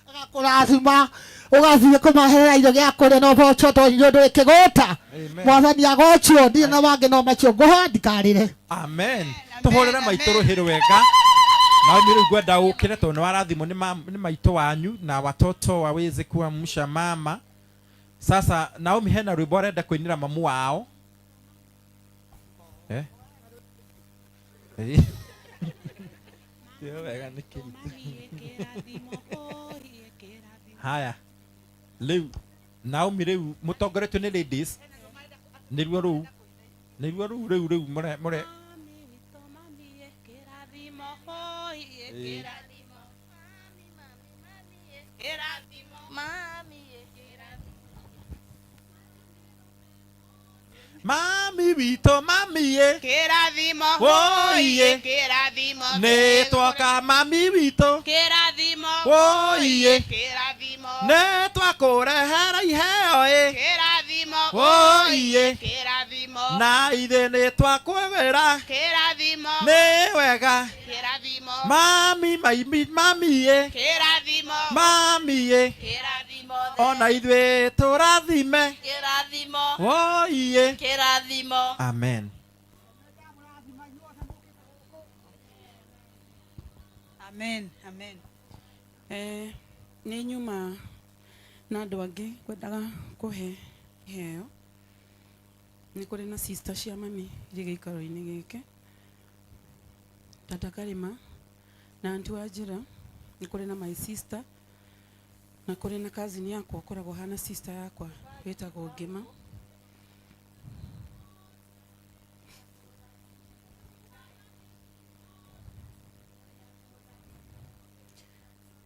agakũrathima ũgathiĩ kũmaherera irio gĩa kũrĩa na ũboco tondũ irio ndũrĩ kĩgũta Amen. mwathani agocwo ndirĩ na wangĩ no macio ngũhoya ndikarĩre. Amen. Tũhũrĩre maitũ rũhĩ rwega. Naomi rĩu ngwenda ũkĩre tondũ nĩ warathimwo nĩ maitũ wanyu na watoto waweze kuamsha mama. Sasa Naomi hena rwĩmbo arenda kũinĩra mamu wao. Eh? Ĩ. Ĩyo wega nĩ kĩritũ. Haya. Rĩu Naomi rĩu mũtongoretio nĩ ladies. Nĩruo rũu. Nĩruo rũu rĩu rĩu mũre mũre. Ĩ. Mami witũ mami ĩ. Kĩrathimo Wũiĩ. kĩrathimo Nĩ twoka mami witũ. kĩrathimo Wũiĩ. kĩrathimo Nĩ twakũrehera iheo ĩ. kĩrathimo Wũiĩ. kĩrathimo Na ithe nĩ twakwĩra. kĩrathimo Nĩ wega. kĩrathimo Mami maimi mami ĩ. kĩrathimo Mami ĩ. kĩrathimo Ona ithuĩ tũrathime. kĩrathimo Wũiĩ. kĩrathimo Amen. Amen. Amen. Eh, nĩ nyuma na andũ angĩ ngwendaga kũhe iheo nĩ kũrĩ na sister cia mami irĩ gĩikaro-inĩ gĩkĩ tata Karĩma na anti wa njĩra nĩ kũrĩ na my sister na kũrĩ na cousin yakwa ũkoragwo hana sister yakwa wĩtagwo Ngĩma.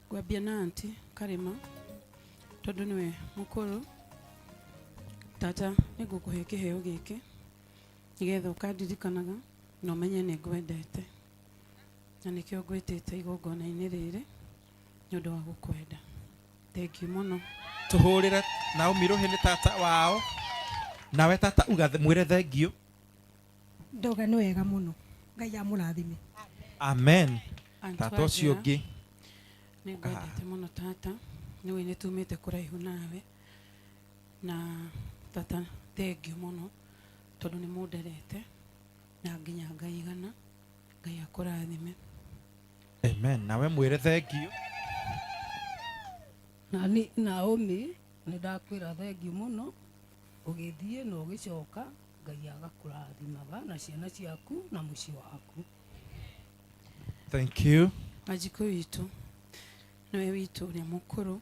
Ngwambia na anti Karĩma tondũ nĩwe mũkũrũ. Tata nĩ ngũkũhe kĩheo gĩkĩ nĩgetha ũkandirikanaga na ũmenye nĩ ngwendete na nĩkĩo ngwĩtĩte igongona-inĩ rĩrĩ nĩ ũndũ wa gũkwenda. Thengiũ mũno. Tũhũrĩre Naomi rũhĩ nĩ tata wao. Nawe tata uga mwĩre thengiũ. Ndoga nĩ wega mũno Ngai amũrathime. Amen. Anti Tata wa ũcio njĩra, ũngĩ. Nĩ ngwendete mũno tata nĩ ũĩ nĩ tumĩte kũraihu nawe na tata thengiũ mũno tondũ nĩ mũnderete na nginya ngaigana. Ngai akũrathime. Amen. Nawe mwĩre thengiũ. Nani Naomi nĩ ndakwĩra thengiũ mũno ũgĩthiĩ na ũgĩcoka Ngai agakũrathimaga na ciana ciaku na mũciĩ waku. Thank you. Wanjikũ witũ nĩwe witũ ũrĩa mũkũrũ.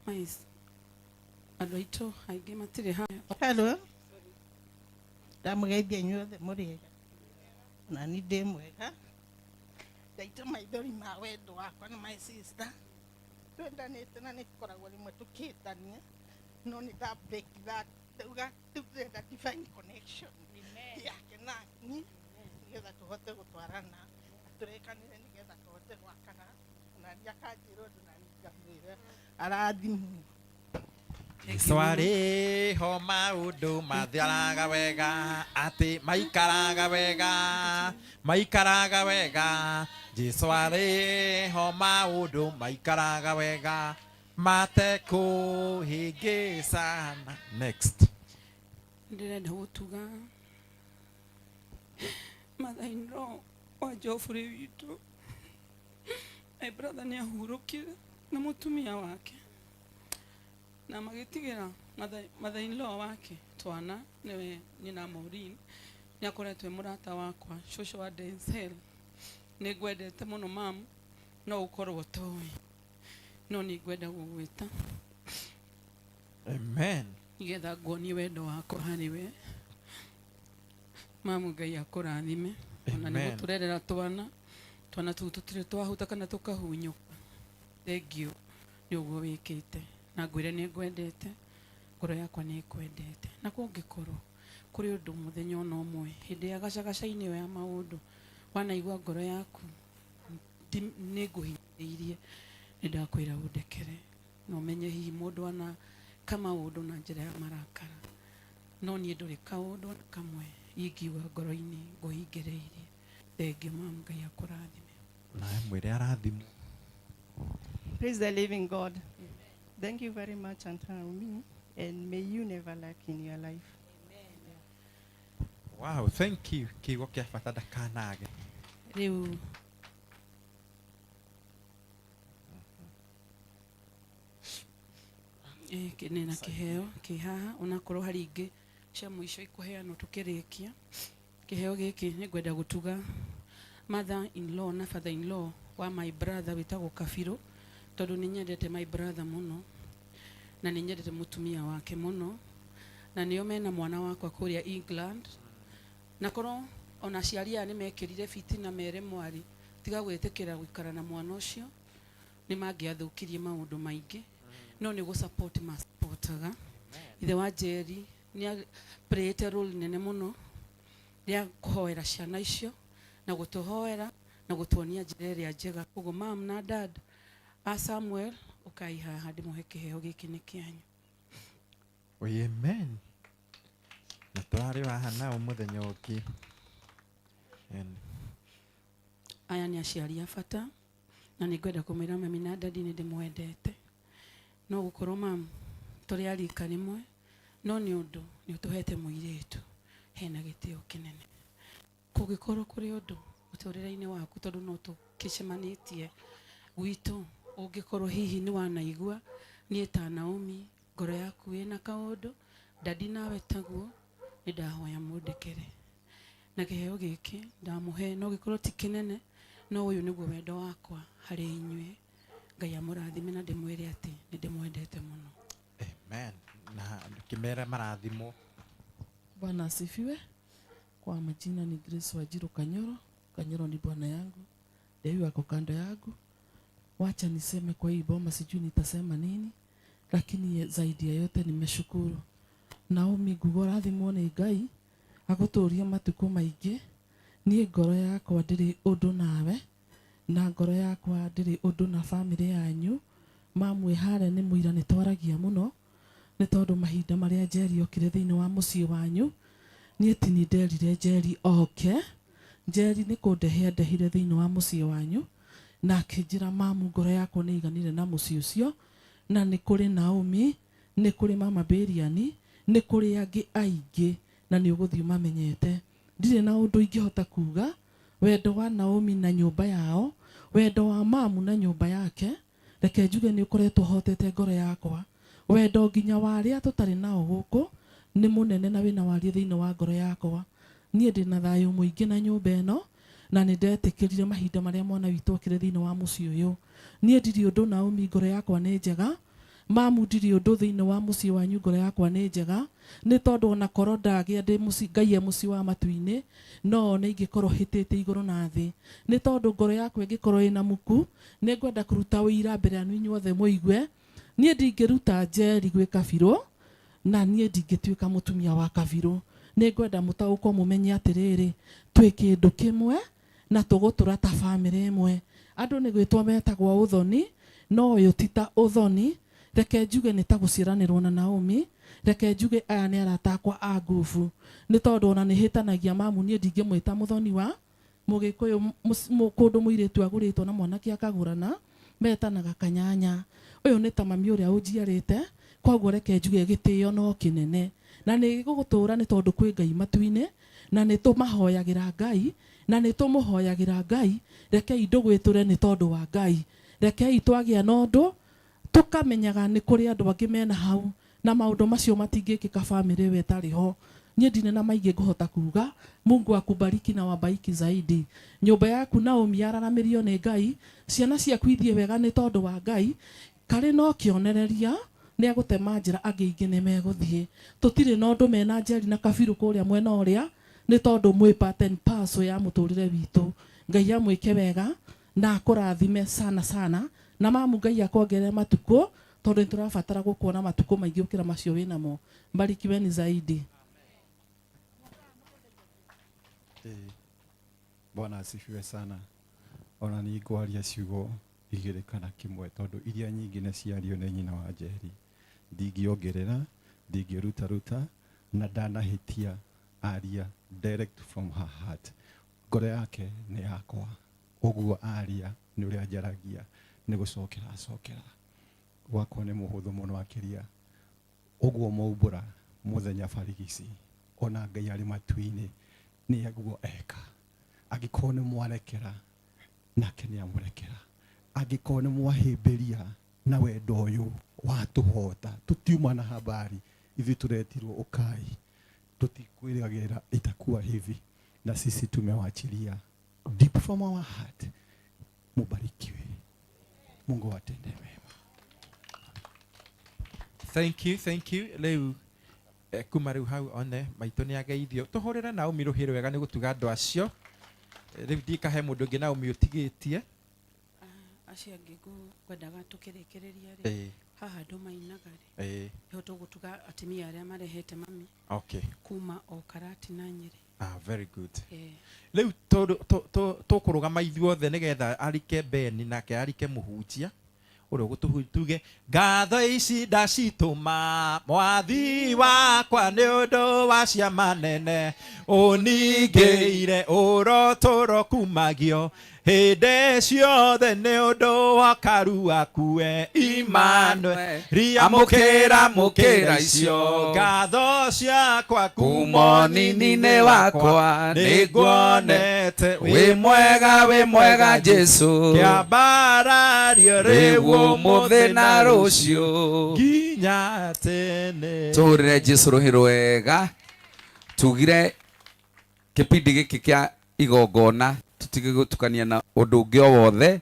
Mais andũ aitũ aingĩ matirĩ haha. Hello. Ndamũgeithia inyuothe mũrĩ ega. Na ni ndĩ mwega. Ndaita maithori ma wendo wakwa na my sister. Twendanĩte na nĩ tũkoragwo rĩmwe tũkĩtania. No nĩ nda break that. Ndauga rĩu ndĩrenda divine connection yake na ni nĩgetha tũhote gũtwarana na tũrekanĩre nĩgetha tũhote gwakana. Na niĩ akanjĩra ũndũ na niĩ ngamwĩra arathimwo. Jesu arĩ ho maũndũ mathiaraga wega atĩ maikaraga wega maikaraga wega Jesu arĩ ho maũndũ maikaraga wega matekũhĩngĩcana. Next. Ndĩrenda gũtuga mother-in-law wa Geoffrey witũ. My brother nĩ ahurũkire na mũtumia wake na magĩtigĩra mother-in-law wake twana nĩwe nyina Maureen. Nĩ akoretwo e mũrata wakwa, cũcũ wa Denzel. Nĩ ngwendete mũno mam, no ũkorwo ũtoĩ, no nĩ ngwenda gũgwĩta. Amen. Nĩgetha nguonie wendo wakwa harĩ we. Mamu, Ngai akũrathime ona nĩ Amen. gũtũrerera twana twana tũu tũtirĩ twahuta kana tũkahunyũka. Thengiũ nĩ ũguo wĩkĩte na ngwĩre nĩ ngwendete, ngoro yakwa nĩ ĩkwendete. Na kũngĩkorwo kũrĩ ũndũ mũthenya ona ũmwe hĩndĩ ya gacagaca-inĩ ĩyo ya maũndũ wanaigua ngoro yaku nĩ ngũhinyĩrĩirie, nĩ ndakwĩra ũndekere na ũmenye hihi mũndũ ana kamaũndũ na njĩra ya marakara, no niĩ ndũrĩ kaũndũ ona kamwe ingiuga ngoro-inĩ ngũhingĩrĩirie. Thengiũ mamu, Ngai akũrathime. Nawe mwĩre arathimwo. Praise the living God. Thank you very much, Aunt Naomi, and may you never lack in your life. Wow, thank you. Kiugo kĩa bata ndakanage. Rĩu nĩ na kĩheo kĩ haha onakorwo harĩ ingĩ cia mũico ikũheanwo tũkĩrĩkia. Kĩheo gĩkĩ nĩ ngwenda gũtuga mother in law na father in law wa my brother wĩtagwo Kabirũ, tondũ nĩ nyendete my brother mũno na nĩ nyendete mũtumia wake mũno, na nĩo mena mwana wakwa kũrĩa England. Na korwo ona aciari aya nĩ mekĩrire fitina mere mwarĩ tiga gwĩtĩkĩra gũikara na mwana ũcio, nĩ mangĩathũkirie maũndũ maingĩ, no nĩ gũ-support ma-supportaga. Ithe wa Njeri nĩ playĩte role nene mũno rĩa kũhoera ciana icio na gũtũhoera na gũtuonia njĩra ĩrĩa njega. Koguo mam na dad a Samuel, ũkai haha ndĩmũhe kĩheo gĩkĩ nĩ kĩanyu. Oi, amen. Na tũrarĩ haha nao mũthenya ũngĩ. And Aya nĩ aciari a bata na nĩ ngwenda kũmwĩra mami na dadi nĩ ndĩmwendete. No gũkorwo mam tũrĩ a rika rĩmwe, no nĩ ũndũ nĩ ũtũhete mũirĩtu hena gĩtĩo kĩnene. Kũngĩkorwo kũrĩ ũndũ mũtũrĩre-inĩ waku, tondũ no tũkĩcemanĩtie gwitũ, ũngĩkorwo hihi nĩ wanaigua niĩ ta Naomi ngoro yaku ĩna kaũndũ, dadi nawe taguo, nĩ ndahoya mũndekere. Na kĩheo gĩkĩ ndamũhe no gĩkorwo ti kĩnene, no ũyũ nĩguo wendo wakwa harĩ inyuĩ. Ngai amũrathime na ndĩmwĩre atĩ nĩ ndĩmwendete mũno. Amen. Na kĩmere marathimwo. Bwana asifiwe. Kwa majina ni Grace Wanjiru Kanyoro. Kanyoro ni bwana yangu. Dewi ako kando yangu. Wacha niseme kwa hii boma, sijui nitasema nini, lakini zaidi ya yote nimeshukuru. Naomi nguga ũrathimwo nĩ Ngai agũtũrie matukũ maingĩ. Niĩ ngoro yakwa ndĩrĩ ũndũ nawe, na ngoro yakwa ndĩrĩ ũndũ na bamĩrĩ yanyu. Mamwe harĩa nĩ mũira nĩ twaragia mũno, nĩ tondũ mahinda marĩa Njeri okire thĩinĩ wa mũciĩ wanyu, niĩ ti niĩ nderire Njeri oke. Njeri nĩ kũndehe andehire thĩinĩ wa mũciĩ wanyu, na akĩnjĩra mamu ngoro yakwa nĩ iganire na mũciĩ ũcio, na nĩ kũrĩ Naomi, nĩ kũrĩ mama Beriani, nĩ kũrĩ angĩ aingĩ, na nĩ ũgũthiĩ ũmamenyete. Ndirĩ na ũndũ ingĩhota kuga, wendo wa Naomi na nyũmba yao, wendo wa mamu na nyũmba yake, reke njuge nĩ ũkoretwo ũhotete ngoro yakwa. Wendo nginya wa arĩa tũtarĩ nao gũkũ nĩ mũnene na wĩna wariĩ thĩinĩ wa ngoro yakwa. Niĩ ndĩna thayũ mũingĩ na nyũmba ĩno na nĩ ndetĩkĩrire mahinda marĩa mwana witũ okire thĩinĩ wa mũciĩ ũyũ. Niĩ ndirĩ ũndũ Naomi, ngoro yakwa nĩ njega. Mamu ndirĩ ũndũ thĩinĩ wa mũciĩ wanyu, ngoro yakwa nĩ njega. Nĩ tondũ ona korwo ndagĩa ndĩ mũciĩ, Ngai e mũciĩ wa matu-inĩ, no one ingĩkorwo hĩtĩte igũrũ na thĩ. Nĩ tondũ ngoro yakwa ĩngĩkorwo ĩna muku, nĩ ngwenda kũruta ũira mbere yanyu inyuothe mũigue. Niĩ ndingĩruta Njeri gwĩ kabirũ, na niĩ ndingĩtuĩka mũtumia wa kabirũ. Nĩ ngwenda mũtaũkwo mũmenye atĩrĩrĩ, twĩ kĩndũ kĩmwe na tũgũtũra ta bamĩrĩ ĩmwe. Andũ nĩ gwĩtwo metagwo ũthoni, no ũyũ ti ta ũthoni. Reke njuge nĩ ta gũciaranĩrwo na Naomi. Reke njuge aya nĩ arata akwa a ngubu. Nĩ tondũ ona nĩ hĩtanagia mamu, niĩ ndingĩmwĩta mũthoni wa Mũgĩkũyũ. Kũndũ mũirĩtu agũrĩtwo na mwanake akagũrana, metanaga kanyanya. Ũyũ nĩ ta mami ũrĩa ũnjiarĩte, koguo reke njuge gĩtĩo no kĩnene. Na nĩ gĩgũtũra nĩ tondũ kwĩ Ngai matu-inĩ, na nĩ tũmahoyagĩra Ngai, na nĩ tũmũhoyagĩra Ngai. Rekei ndũgũ ĩtũre nĩ tondũ wa Ngai. Rekei twagĩa na ũndũ, tũkamenyaga nĩ kũrĩ andũ angĩ mena hau, na maũndũ macio matingĩkĩka bamĩrĩ ĩyo ĩtarĩ ho. Niĩ ndirĩ na maingĩ ngũhota kuga. Mungu akubariki na wabariki zaidi. Nyũmba yaku Naomi yararamĩrio nĩ Ngai, ciana ciaku ithiĩ wega nĩ tondũ wa Ngai. Karĩ no kĩonereria, nĩ egũtema njĩra angĩ aingĩ nĩ megũthiĩ. Tũtirĩ na ũndũ mena Njeri na Kabirũ kũrĩa mwena ũrĩa, nĩ tondũ mwĩ part and parcel ya mũtũrĩre witũ. Ngai amwĩke wega na akũrathime sana sana, na mamu Ngai akuongerere matukũ, tondũ nĩ tũrabatara gũkuona matukũ maingĩ gũkĩra macio wĩnamo. Mbarikiweni zaidi. Bwana asifiwe sana. Ona niĩ ngwaria ciugo igĩrĩ kana kĩmwe tondũ iria nyingĩ nĩ ciario nĩ nyina wa Njeri. Ndingĩongerera, ndingĩrutaruta na ndanahĩtia aria direct from her heart. Ngoro yake nĩ yakwa. Ũguo aria nĩ ũrĩa njaragia nĩ gũcokera acokera. Gwakwa nĩ mũhũthũ mũno akĩria. Ũguo maumbũra mũthenya barigici ona Ngai arĩ matu-inĩ nĩ aguo eka. Angĩkorwo nĩ mwarekera nake nĩ amũrekera. Angĩkorwo nĩ mwahĩmbĩria na wendo ũyũ watũhota, tũtiuma na habari, ithuĩ tũretirwo ũkai, tũtikwĩrĩgagĩrĩra itakuwa hivi, na sisi tumewachilia deep from our heart. Mubarikiwe, Mungu awatende mema. Thank you, thank you. Rĩu kuma rĩu hau one maitũ nĩ ageithio. Tũhũrĩre Naomi rũhĩ rwega nĩ gũtuga andũ acio. Rĩu ndikahe mũndũ ũngĩ Naomi ũtigĩtie. Acio angĩ ngwendaga tũkĩrĩkĩrĩria rĩ, haha andũ mainaga rĩ, nĩho tũgũtuga atumia arĩa marehete mami kuma o Karati na Nyĩrĩ. Ah, very good. Rĩu tũkũrũgama ithuothe nĩgetha arike Beni nake arike mũhunjia ũrĩa ũgũtũtuge ngatho ici ndacitũma mwathi wakwa nĩ ũndũ wa ciama nene ũningĩire ũrotũro kumagio hĩndĩ ciothe nĩ ũndũ wa karu akue Emmanuel Amũkĩra, mũkĩra icio. Ngatho ciakwa kuma ũnini-inĩ wakwa nĩnguonete wĩ mwega, wĩ mwega Jesũ. Kĩambarario rĩu ũmũthĩ na rũciũ nginya tene. Tũhũrĩre Jesũ rũhĩ rwega. Tugire kĩbindi gĩkĩ kĩa igongona tũtige gũtukania na ũndũ ũngĩ o wothe,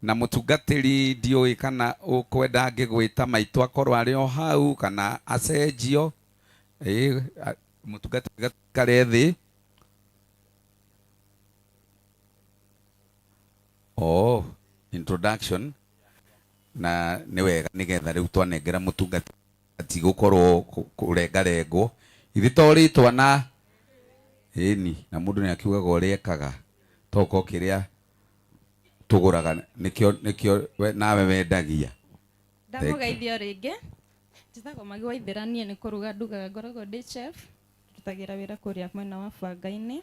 na mũtungatĩri ndiũĩ kana ũkwenda ngĩgwĩta maitũ akorwo arĩ o hau kana acenjio. Mũtungatĩri gaikare thĩ. Oh, introduction na nĩ wega nĩgetha rĩu twanengera mũtungatĩri atigũkorwo kũrengarengwo. Ithe to rĩtwa na ĩni, na mũndũ nĩ akiugaga ũrĩa ekaga, tokorwo kĩrĩa tũgũraga nĩkĩo nawe wendagia. Ndamũgeithio rĩngĩ. Njĩtagwo Magi wa Ithĩra, niĩ nĩ kũruga ndugaga, ngoragwo ndĩ chef, ndutagĩra wĩra kũrĩa mwena wa Banga-inĩ.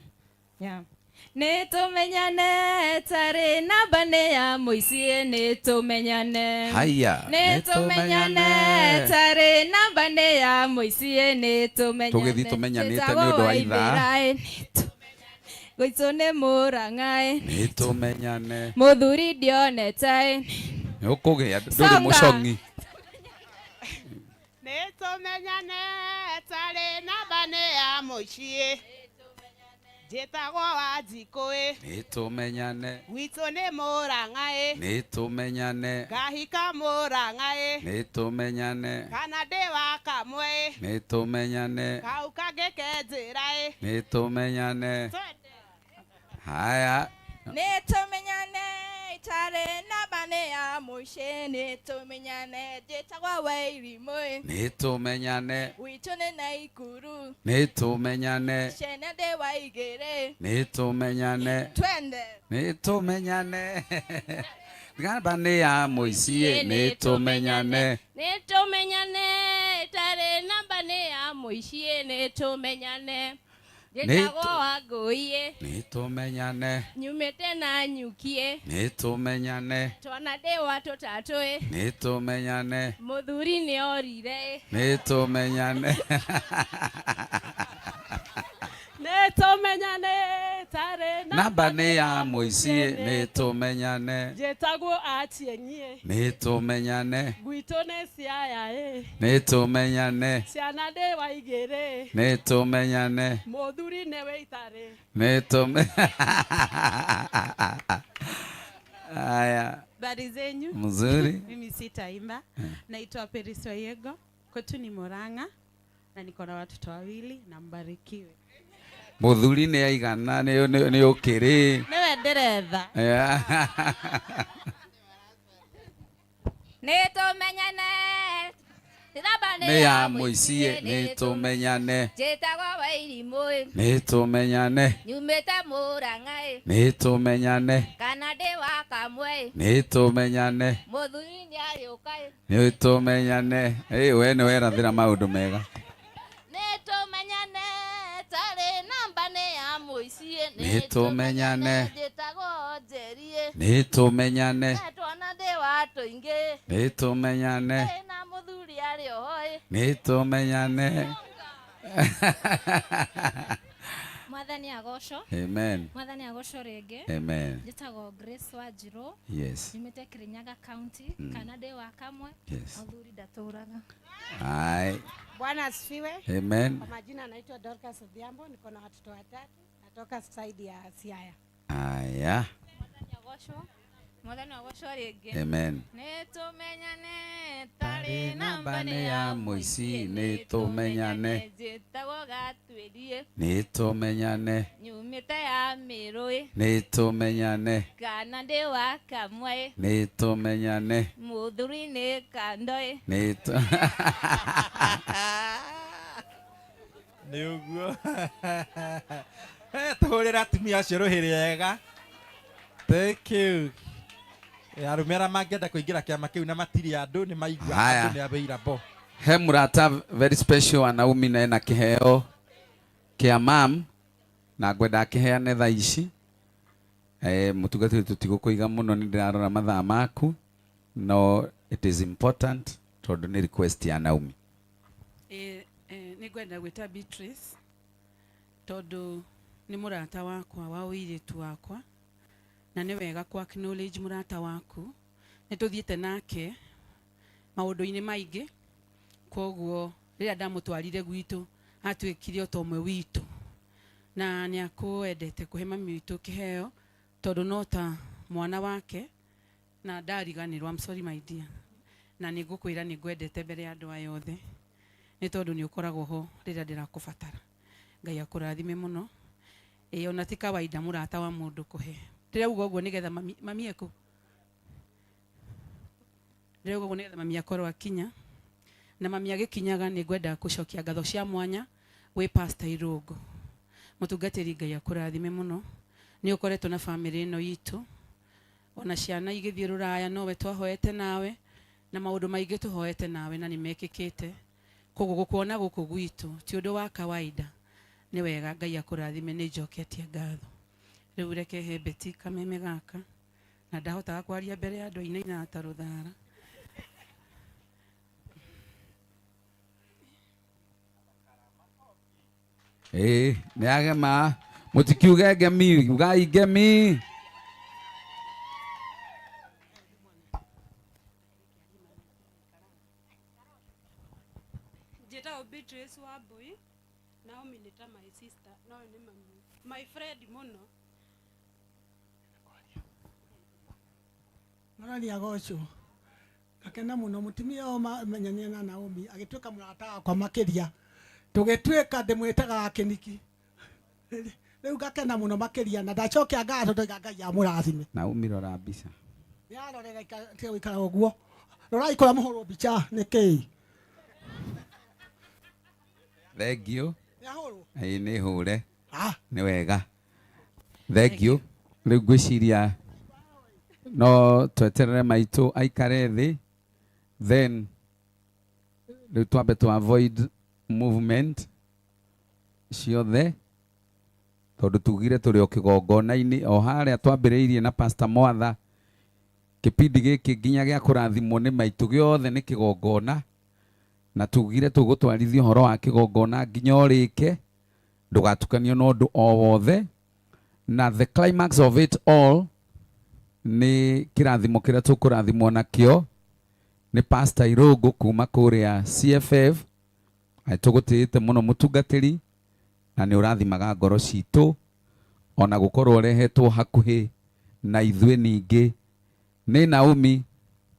Yeah. Nĩ tũmenyane tarĩ namba nĩ ya mũici, nĩ tũmenyane. Haya, Nĩ tũmenyane tarĩ namba nĩ ya mũici, nĩ tũmenyane. Tũgĩthiĩ tũmenyanĩte nĩ ũndũ wa ithaa. Gwitũ nĩ Mũrang'a. Nĩ tũmenyane. Mũthuri ndionete. Nĩ ũkũgĩa, ndũrĩ Songa. mũcong'i. Nĩtũmenyane tarĩ namba nĩ ya mũciĩ. Njĩtagwo Wanjikũ ĩ. Nĩtũmenyane. Gwitũ nĩ Mũrang'a ĩ. Nĩtũmenyane. Ngahika Mũrang'a ĩ. Nĩtũmenyane. Kana ndĩ wa Kamwe ĩ. Nĩtũmenyane. Kau kangĩ ke njĩra ĩ. Nĩtũmenyane. Haya. Nĩtũmenyane itarĩ namba nĩ ya mũciĩ. Nĩtũmenyane njĩtagwo Wairimũ ĩ. Nĩtũmenyane. Gwitũ nĩ Naikuru. Nĩtũmenyane. Ciana ndĩ wa igĩrĩ. Nĩtũmenyane. Twende. Nĩtũmenyane. Namba nĩ ya mũciĩ. Nĩtũmenyane. Nĩtũmenyane itarĩ namba nĩ ya mũciĩ. Nĩtũmenyane njĩtagwo Wangũi ĩ. Nĩtũmenyane. Nyumĩte na Nyuki ĩ. Nĩtũmenyane. Twana ndĩ wa tũtatũ ĩ. Nĩtũmenyane. Mũthuri nĩ orire ĩ. Nĩtũmenyane. Nĩtũmenyane tarĩ Namba nĩ ya mũciĩ. Nĩtũmenyane. Njĩtagwo Achieng' ĩ. Nĩtũmenyane. Gwitũ nĩ Siaya ĩ. Nĩtũmenyane. Ciana ndĩ wa igĩrĩ. Nĩtũmenyane. Mũthuri nĩ wĩitarĩ. Nĩtũme. Haya. Habari zenyu? Mzuri. Mimi sitaimba. Naitwa Peris Wayego. Kwetu ni Murang'a na niko na watoto wawili na mbarikiwe. Muthuri nĩ aigana nĩ ũkĩrĩ. Nĩwe ndĩretha. Yeah. Nĩtũmenyane namba Nĩ ya mũciĩ. Nĩtũmenyane. Njĩtagwo Wairimũ ĩ. Nĩtũmenyane. Nyumĩte Mũrang'a ĩ. Nĩtũmenyane. Kana ndĩ wa Kamwe ĩ. Nĩtũmenyane. Mũthuri nĩarĩũka ĩ. Nĩtũmenyane. Ĩ we nĩ werathĩra maũndũ mega. Nĩtũmenyane tarĩ namba nĩ ya mũciĩ. Nĩtũmenyane. Njĩtagwo Njeri ĩ. Nĩtũmenyane. Twana ndĩ wa tũingĩ. Nĩtũmenyane. Na mũthuri arĩ oho ĩ. Nĩtũmenyane. Mwathani agocwo. Amen. Mwathani agocwo rĩngĩ. Amen. Njĩtagwo Grace Wanjirũ. Yes. Nyumĩte Kirinyaga County. Kana ndĩ wa Kamwe. Yes. Mũthuri ndatũraga. Hai. Bwana asifiwe. Amen. Kwa majina naitwa Dorcas Odhiambo, niko na watoto watatu, natoka side ya Siaya. Haya. Mwathani agocwo rĩngĩ. Amen. Nĩtũmenyane tarĩ namba Namba nĩ nĩ ya ya mũciĩ. Nĩtũmenyane. Njĩtagwo Gatuĩrie. Nĩtũmenyane. Nyumĩte ya Mĩrũ ĩ. Nĩtũmenyane. Kana ndĩ wa Kamwe ĩ. Nĩtũmenyane. Mũthuri nĩ kando ĩ. Nĩtũ. Nĩ ũguo. Tũhũrĩre atumia acio rũhĩ rĩega. Thank you. Arũme arĩa mangĩenda kũingĩra kĩama kĩu na matirĩ andũ nĩ maigua Haya. andũ nĩ available. He mũrata very special wa Naomi na ena kĩheo kĩa mam na ngwenda akĩheane thaa ici. Mũtungatĩri tũtigũkũiga mũno nĩ ndĩrarora mathaa maku no it is important tondũ nĩ request ya Naomi. Nĩ ngwenda gwĩta Beatrice tondũ nĩ mũrata wakwa wa ũirĩtu wakwa na nĩ wega ku acknowledge mũrata waku. Nĩ tũthiĩte nake maũndũ-inĩ maingĩ, koguo rĩrĩa ndamũtwarire gwitũ atuĩkire o ta ũmwe witũ na nĩ akwendete kũhe mami witũ kĩheo tondũ no ta mwana wake na ndariganĩrwo. I'm sorry my dear, na nĩ ngũkwĩra nĩ ngwendete mbere ya andũ aya othe nĩ tondũ nĩ ũkoragwo ho rĩrĩa ndĩrakũbatara. Ngai akũrathime mũno. Ona ti kawaida mũrata wa mũndũ kũhe. Ndĩrauga ũguo nĩgetha mami ekũ? Ndĩrauga ũguo nĩgetha mami akorwo akinya. Na mami agĩkinyaga nĩ ngwenda gũcokia ngatho cia mwanya gwĩ Pastor Irũngũ. Mũtungatĩri Ngai akũrathime mũno. Nĩ ũkoretwo na bamĩrĩ ĩno itũ. Ona ciana igĩthiĩ rũraya nowe twahoete nawe na maũndũ maingĩ tũhoete nawe na nĩ mekĩkĩte. Koguo gũkuona gũkũ gwitũ ti ũndũ wa kawaida. Nĩ wega Ngai akũrathime, nĩ njoketie ngatho. Rĩu reke he Betty kameme gaka na ndahotaga kwaria mbere ya andũ ainaina ta rũthara. Nĩ agema mũtikiuge ngemi, ugai ngemi. Njĩtagwo Beatrice Wambui. Naomi nĩ ta my sister, no ũyũ nĩ mami. My friend mũno. Mwathani agocwo. Ngakena mũno mũtumia ũyũ mamenyanire na Naomi agĩtuĩka mũrata wakwa makĩria. Tũgĩtuĩka ndĩmwĩtaga Kĩniki. Rĩu ngakena mũno makĩria na ndacokia ngatho ndoiga Ngai amũrathime. Naomi rora mbica. Nĩarorera tiga gũikara ũguo. Rorai kũrĩa mũhũrwo mbica nĩ kĩĩ? Thank you. Nĩahũrwo? Ĩĩ nĩ hũre. Ah. Nĩ wega. Thank you. Rĩu ngwĩciria no tweterere maitũ aikare thĩ, then rĩu twambe to avoid movement ciothe tondũ tugire tũrĩ o kĩgongona-inĩ o harĩa twambĩrĩirie na Pastor Mwatha. Kĩbindi gĩkĩ nginya gĩa kũrathimwo nĩ maitũ gĩothe nĩ kĩgongona, na tugire tũgũtwarithia ũhoro wa kĩgongona nginya ũrĩke, ndũgatukanio na ũndũ o wothe. Na the climax of it all nĩ kĩrathimo kĩrĩa tũkũrathimwo nakĩo nĩ Pastor Irũngũ kuma kũrĩa CFF. Tũgũtĩĩte mũno mũtungatĩri, na nĩ ũrathimaga ngoro citũ ona gũkorwo ũrehetwo hakuhĩ na ithuĩ ningĩ nĩ Naomi,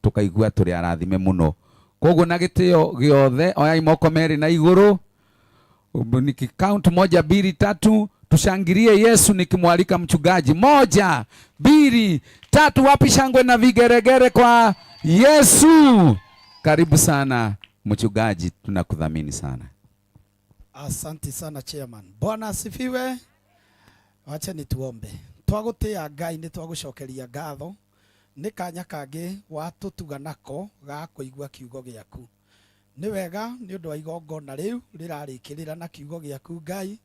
tũkaigua tũrĩ arathime mũno. Koguo na gĩtĩo gĩothe oyai moko merĩ na igũrũ, nikicount 1 2 3, tushangilie Yesu nikimwalika mchungaji. 1 2 3, wapi shangwe na vigeregere kwa Yesu. Karibu sana mchungaji, tunakudhamini sana. Asante sana chairman. Bwana asifiwe. Wacha nituombe. Twagutia Ngai ni twagucokeria ngatho ni kanya kangi watutuga nako ga kuigua kiugo giaku. Ni wega ni undu wa igongona riu rirarikirira na kiugo giaku Ngai.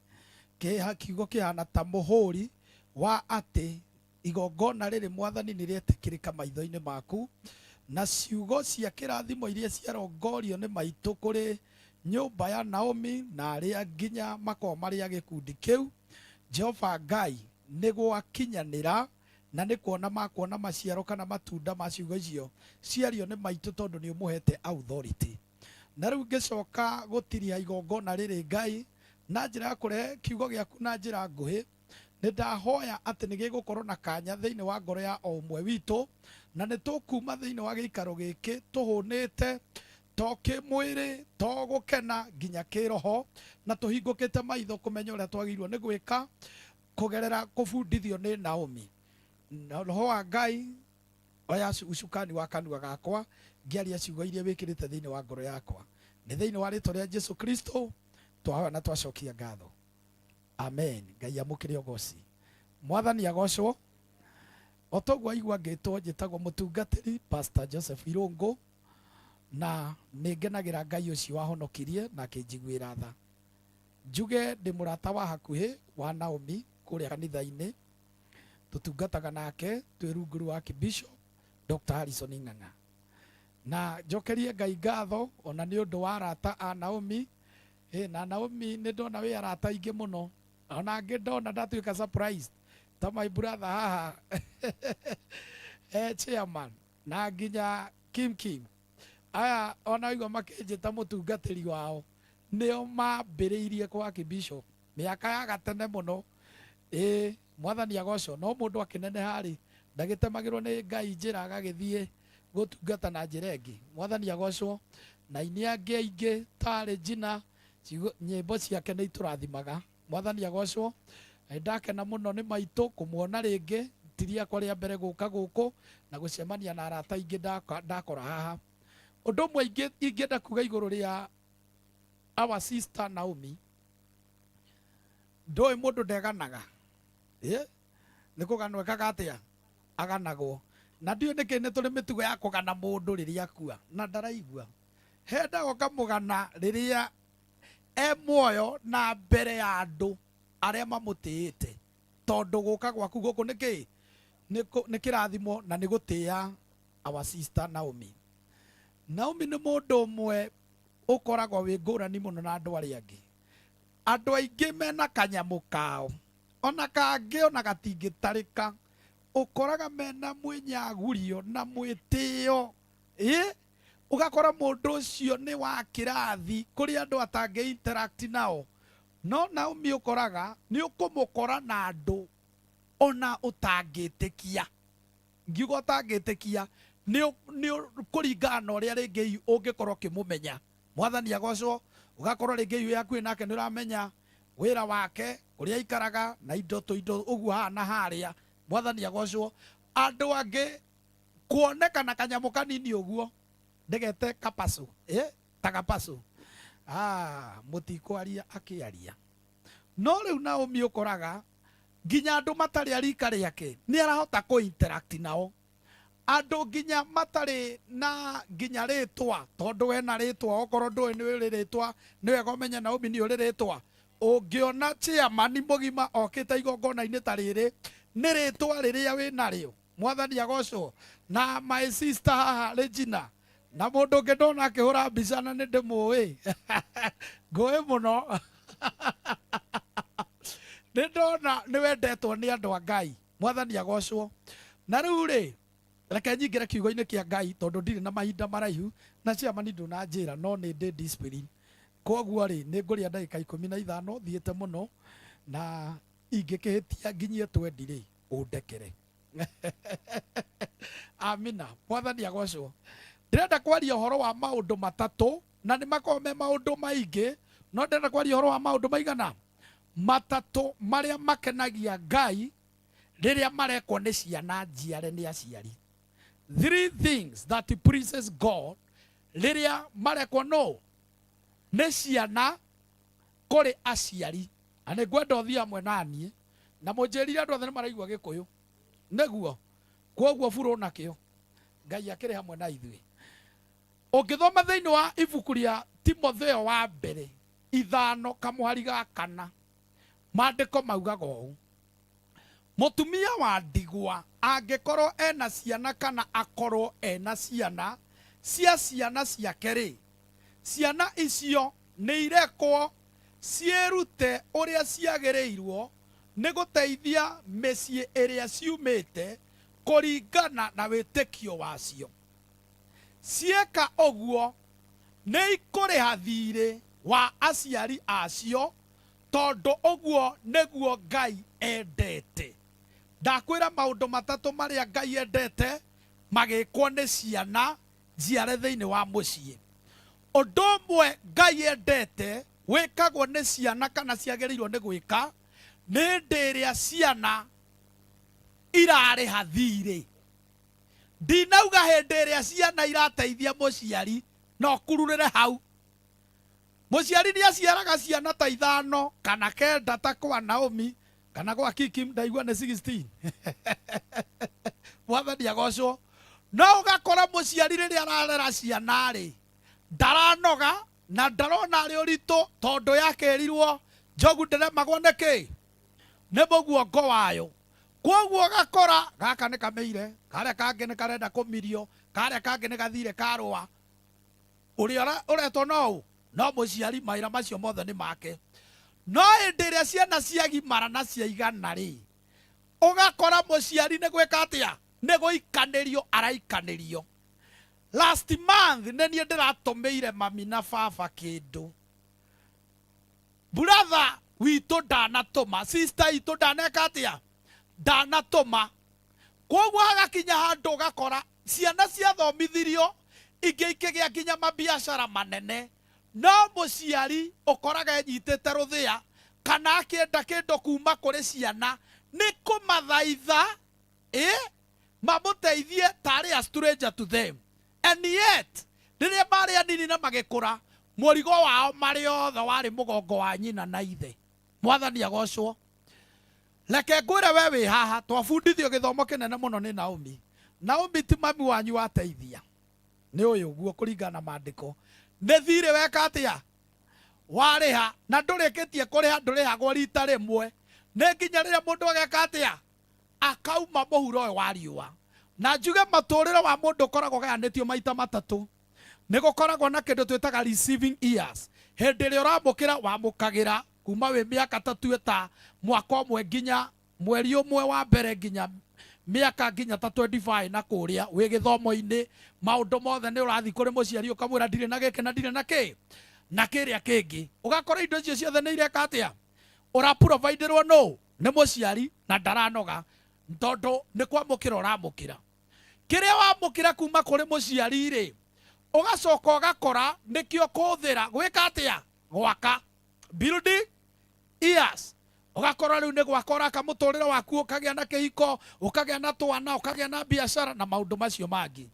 Kiha kiugo kihana ta muhuri wa ati igongona riri Mwathani ni rietikirika maitho-ini maku, na ciugo cia kirathimo iria ciarongorio ni maitu kuri nyumba ya Naomi na aria nginya makorwo marĩ a gĩkundi kĩu. Jehova Ngai nĩ gwakinyanĩra na nĩ kuona makuona maciaro kana matunda ma ciugo icio ciario nĩ maitũ tondũ nĩ ũmũhete authority. Na rĩu ngĩcoka gũtiria igongona rĩrĩ Ngai na njĩra ya kũrehe kiugo gĩaku na njĩra nguhĩ, nĩ ndahoya atĩ nĩ gĩgũkorwo na kanya thĩinĩ wa ngoro ya o ũmwe witũ, na nĩ tũkuma thĩinĩ wa gĩikaro gĩkĩ tũhũnĩte to kĩmwĩrĩ to gũkena nginya kĩroho, na tũhingũkĩte maitho kũmenya ũrĩa twagĩrĩirwo nĩ gwĩka kũgerera kũbundithio nĩ Naomi. Na roho wa Ngai oya ucukani wa kanua gakwa ngĩaria ciugo iria wĩkĩrĩte thĩinĩ wa ngoro yakwa. Nĩ thĩinĩ wa rĩtwa rĩa Jesu Kristo twahoya na twacokia ngatho. Amen. Ngai amũkĩre ũgoci. Mwathani agocwo. O toguo aigua ngĩtwo njĩtagwo mũtungatĩri Pastor Joseph Irũngũ, na nĩ ngenagĩra Ngai ũcio wahonokirie na akĩnjiguĩra tha. Njuge ndĩ mũrata wa hakuhĩ wa Naomi kũrĩa kanitha-inĩ, tũtungataga nake twĩ rungu rwa Archbishop Dr. Harrison Ng'ang'a. Na njokerie Ngai ngatho ona nĩ ũndũ wa arata a Naomi. Na Naomi nĩ ndona wĩ arata aingĩ mũno, ona angĩ ndona ndatuĩka surprised ta my brother haha chairman na nginya Kim Kim. Aya ona waigua makĩnjĩta mũtungatĩri wao, nĩo mambĩrĩirie kwa Archbishop mĩaka ya gatene mũno. Mwathani agocwo. No mũndũ akĩneneha rĩ, ndagĩtemagĩrwo nĩ Ngai njĩra agagĩthiĩ gũtungata na njĩra ĩngĩ. Mwathani agocwo. Na ini angĩ aingĩ ta Regina, nyĩmbo ciake nĩ itũrathimaga. Mwathani agocwo. Nĩ ndakena mũno nĩ maitũ kũmuona rĩngĩ, ti rĩakwa rĩa mbere gũka gũkũ na gũcemania na arata aingĩ ndakora haha. Ũndũ ũmwe ingĩenda kuga igũrũ rĩa our sister Naomi, ndũĩ mũndũ ndeganaga. Nĩ kũganwo ekaga atĩa? Aganagwo. Na ndiũĩ nĩkĩ nĩ tũrĩ mĩtugo ya kũgana mũndũ rĩrĩa akua na ndaraigua. Hendaga ũkamũgana rĩrĩa e muoyo na mbere ya andũ arĩa mamũtĩĩte, tondũ gũka gwaku gũkũ nĩ kĩ? Nĩ kĩrathimo na nĩ gũtĩĩa our sister Naomi. Naomi nĩ mũndũ ũmwe ũkoragwo wĩ ngũrani mũno na andũ arĩa angĩ. Andũ aingĩ mena kanyamũ kao, ona kangĩ ona gatingĩtarĩka, ũkoraga mena mwĩnyagurio na mwĩtĩo. Ũgakora mũndũ ũcio nĩ wa kĩrathi kũrĩa andũ atangĩ interact nao. No Naomi ũkoraga nĩ ũkũmũkora na andũ ona ũtangĩtĩkia. Ngiuga ũtangĩtĩkia nĩ kũringana na ũrĩa rĩngĩ ũngĩkorwo ũkĩmũmenya. Mwathani agocwo, ũgakorwo rĩngĩ wĩ hakuhĩ nake nĩ ũramenya wĩra wake, kũrĩa aikaraga na indo tũindo ũguo haha na harĩa. Mwathani agocwo. Andũ angĩ kuonekana kanyamũ kanini ũguo ndĩgete kapacu, ta kapacu, mũtikwaria akĩaria. No rĩu Naomi ũkoraga nginya andũ matarĩ a rika rĩake nĩ arahota kũ interact nao. Andũ nginya matarĩ na nginya rĩtwa, tondũ wena rĩtwa, okorwo ndũĩ nĩ ũrĩ rĩtwa, nĩ wega ũmenye Naomi nĩ ũrĩ rĩtwa. Ũngĩona chairman mũgima okĩte igongona-inĩ ta rĩrĩ, nĩ rĩtwa rĩrĩa wĩ narĩo. Mwathani agocwo. Na my sister haha Regina, na mũndũ ũngĩ ndona akĩhũra mbica na nĩ ndĩmũĩ ngũĩ mũno. Nĩ ndona nĩ wendetwo nĩ andũ a Ngai. Mwathani agocwo. Na rĩu rĩ, reke nyingĩre kiugo-inĩ kĩa Ngai tondũ ndirĩ na mahinda maraihu na chairman ndũnanjĩra, no nĩ ndĩ discipline. Koguo rĩ, nĩ ngũrĩa ndagĩka 15 thiĩte mũno, na ingĩkĩhĩtia nginyie 20 rĩ, ũndekere. Amina. Mwathani agocwo. Ndĩrenda kwaria ũhoro wa maũndũ matatũ, na nĩ makoragwo me maũndũ maingĩ, no ndĩrenda kwaria ũhoro wa maũndũ maigana matatũ marĩa makenagia Ngai rĩrĩa marekwo nĩ ciana njiare nĩ aciari. Three things that pleases God rĩrĩa marekwo no nĩ ciana kũrĩ aciari. Na nĩ ngwenda ũthiĩ hamwe na niĩ, na mũnjĩrire andũ othe nĩ maraigua Gĩkũyũ nĩguo, kwoguo burũ nakĩo Ngai akĩrĩ hamwe na ithuĩ. Ũngĩthoma thĩinĩ wa ibuku rĩa Timotheo wa mbere 5 kamũhari ga 4, maandĩko maugaga ũũ: mũtumia wa ndigwa angĩkorwo ena ciana kana akorwo ena ciana cia ciana ciake rĩ, ciana icio nĩ irekwo ciĩrute ũrĩa ciagĩrĩirwo nĩ gũteithia mĩciĩ ĩrĩa ciumĩte kũringana na wĩtĩkio wacio. Cieka ũguo nĩ ikũrĩha thiirĩ wa aciari acio, tondũ ũguo nĩguo Ngai endete. Ndakwĩra maũndũ matatũ marĩa Ngai endete magĩkwo nĩ ciana njiare thĩinĩ wa mũciĩ. Ũndũ ũmwe Ngai endete wĩkagwo nĩ ciana kana ciagĩrĩirwo nĩ gwĩka nĩ hĩndĩ ĩrĩa ciana irarĩha thiirĩ. Ndinauga hĩndĩ ĩrĩa ciana irateithia mũciari, no kururĩre hau. Mũciari nĩ aciaraga ciana ta 5 kana 9 ta kwa Naomi kana gwa Kiki, ndaigua nĩ 16. Mwathani agocwo. No ũgakora mũciari rĩrĩa ararera ciana rĩ, ndaranoga na ndarona arĩ ũritũ, tondũ yakĩrirwo njogu ndĩremagwo nĩkĩ? Nĩ mũguongo wayo. Kwoguo ũgakora gaka nĩ kamĩire, karĩa kangĩ nĩ karenda kũmirio, karĩa kangĩ nĩ gathire karũa. Ũrĩa ũretwo no ũ? No mũciari, mawĩra macio mothe nĩ make. No hĩndĩ ĩrĩa ciana ciagimara na ciaigana rĩ, ũgakora mũciari nĩ gwĩka atĩa? Nĩ gũikanĩrio araikanĩrio. Last month nĩ niĩ ndĩratũmĩire mami na baba kĩndũ. Brother witũ ndanatũma, sister itũ ndaneka atĩa? Ndanatũma. Kwoguo hagakinya handũ ũgakora ciana ciathomithirio ingĩ ikĩgĩa nginya mabiacara manene, no mũciari ũkoraga enyitĩte rũthĩa kana akĩenda kĩndũ kuma kũrĩ ciana nĩ kũmathaitha, mamũteithie tarĩ a stranger to them. And yet rĩrĩa marĩ anini na magĩkũra, mũrigo wao marĩ othe warĩ mũgongo wa nyina na ithe. Mwathani agocwo. Reke ngwĩre we wĩ haha, twabundithio gĩthomo kĩnene mũno nĩ Naomi. Naomi ti mami wanyu wateithia, nĩ ũyũ ũguo kũringana na maandĩko. Nĩ thirĩ weka atĩa? Warĩha, na ndũrĩkĩtie kũrĩha, ndũrĩhagwo rita rĩmwe. Nĩ nginya rĩrĩa mũndũ ageka atĩa? Akauma mũhuro ũyũ wa riũa. Na njuge mũtũrĩre wa mũndũ ũkoragwo ũgayanĩtio maita matatũ. Nĩ gũkoragwo na kĩndũ twĩtaga receiving years. Hĩndĩ ĩrĩa ũramũkĩra, wamũkagĩra kuma wĩ mĩaka ta tue ta mwaka ũmwe nginya mweri ũmwe wa mbere nginya Mĩaka nginya ta 25 na kũrĩa wĩ gĩthomo-inĩ, maũndũ mothe nĩ ũrathiĩ kũrĩ mũciari ũkamwĩra ndirĩ na gĩkĩ na ndirĩ na kĩ na kĩrĩa kĩngĩ. Ũgakora indo icio ciothe nĩ ireka atĩa? Ũraproviderwo no nĩ mũciari na ndaranoga tondũ nĩ kwamũkĩra ũramũkĩra. Kĩrĩa wamũkĩra kuma kũrĩ mũciari rĩ, ũgacoka ũgakora nĩkĩo kũhũthĩra gwĩka atĩa? Gwaka building years. Ũgakora rĩu nĩ gwaka ũraka mũtũrĩre waku, ũkagĩa na kĩhiko, ũkagĩa na twana, ũkagĩa na biacara na maũndũ macio mangĩ.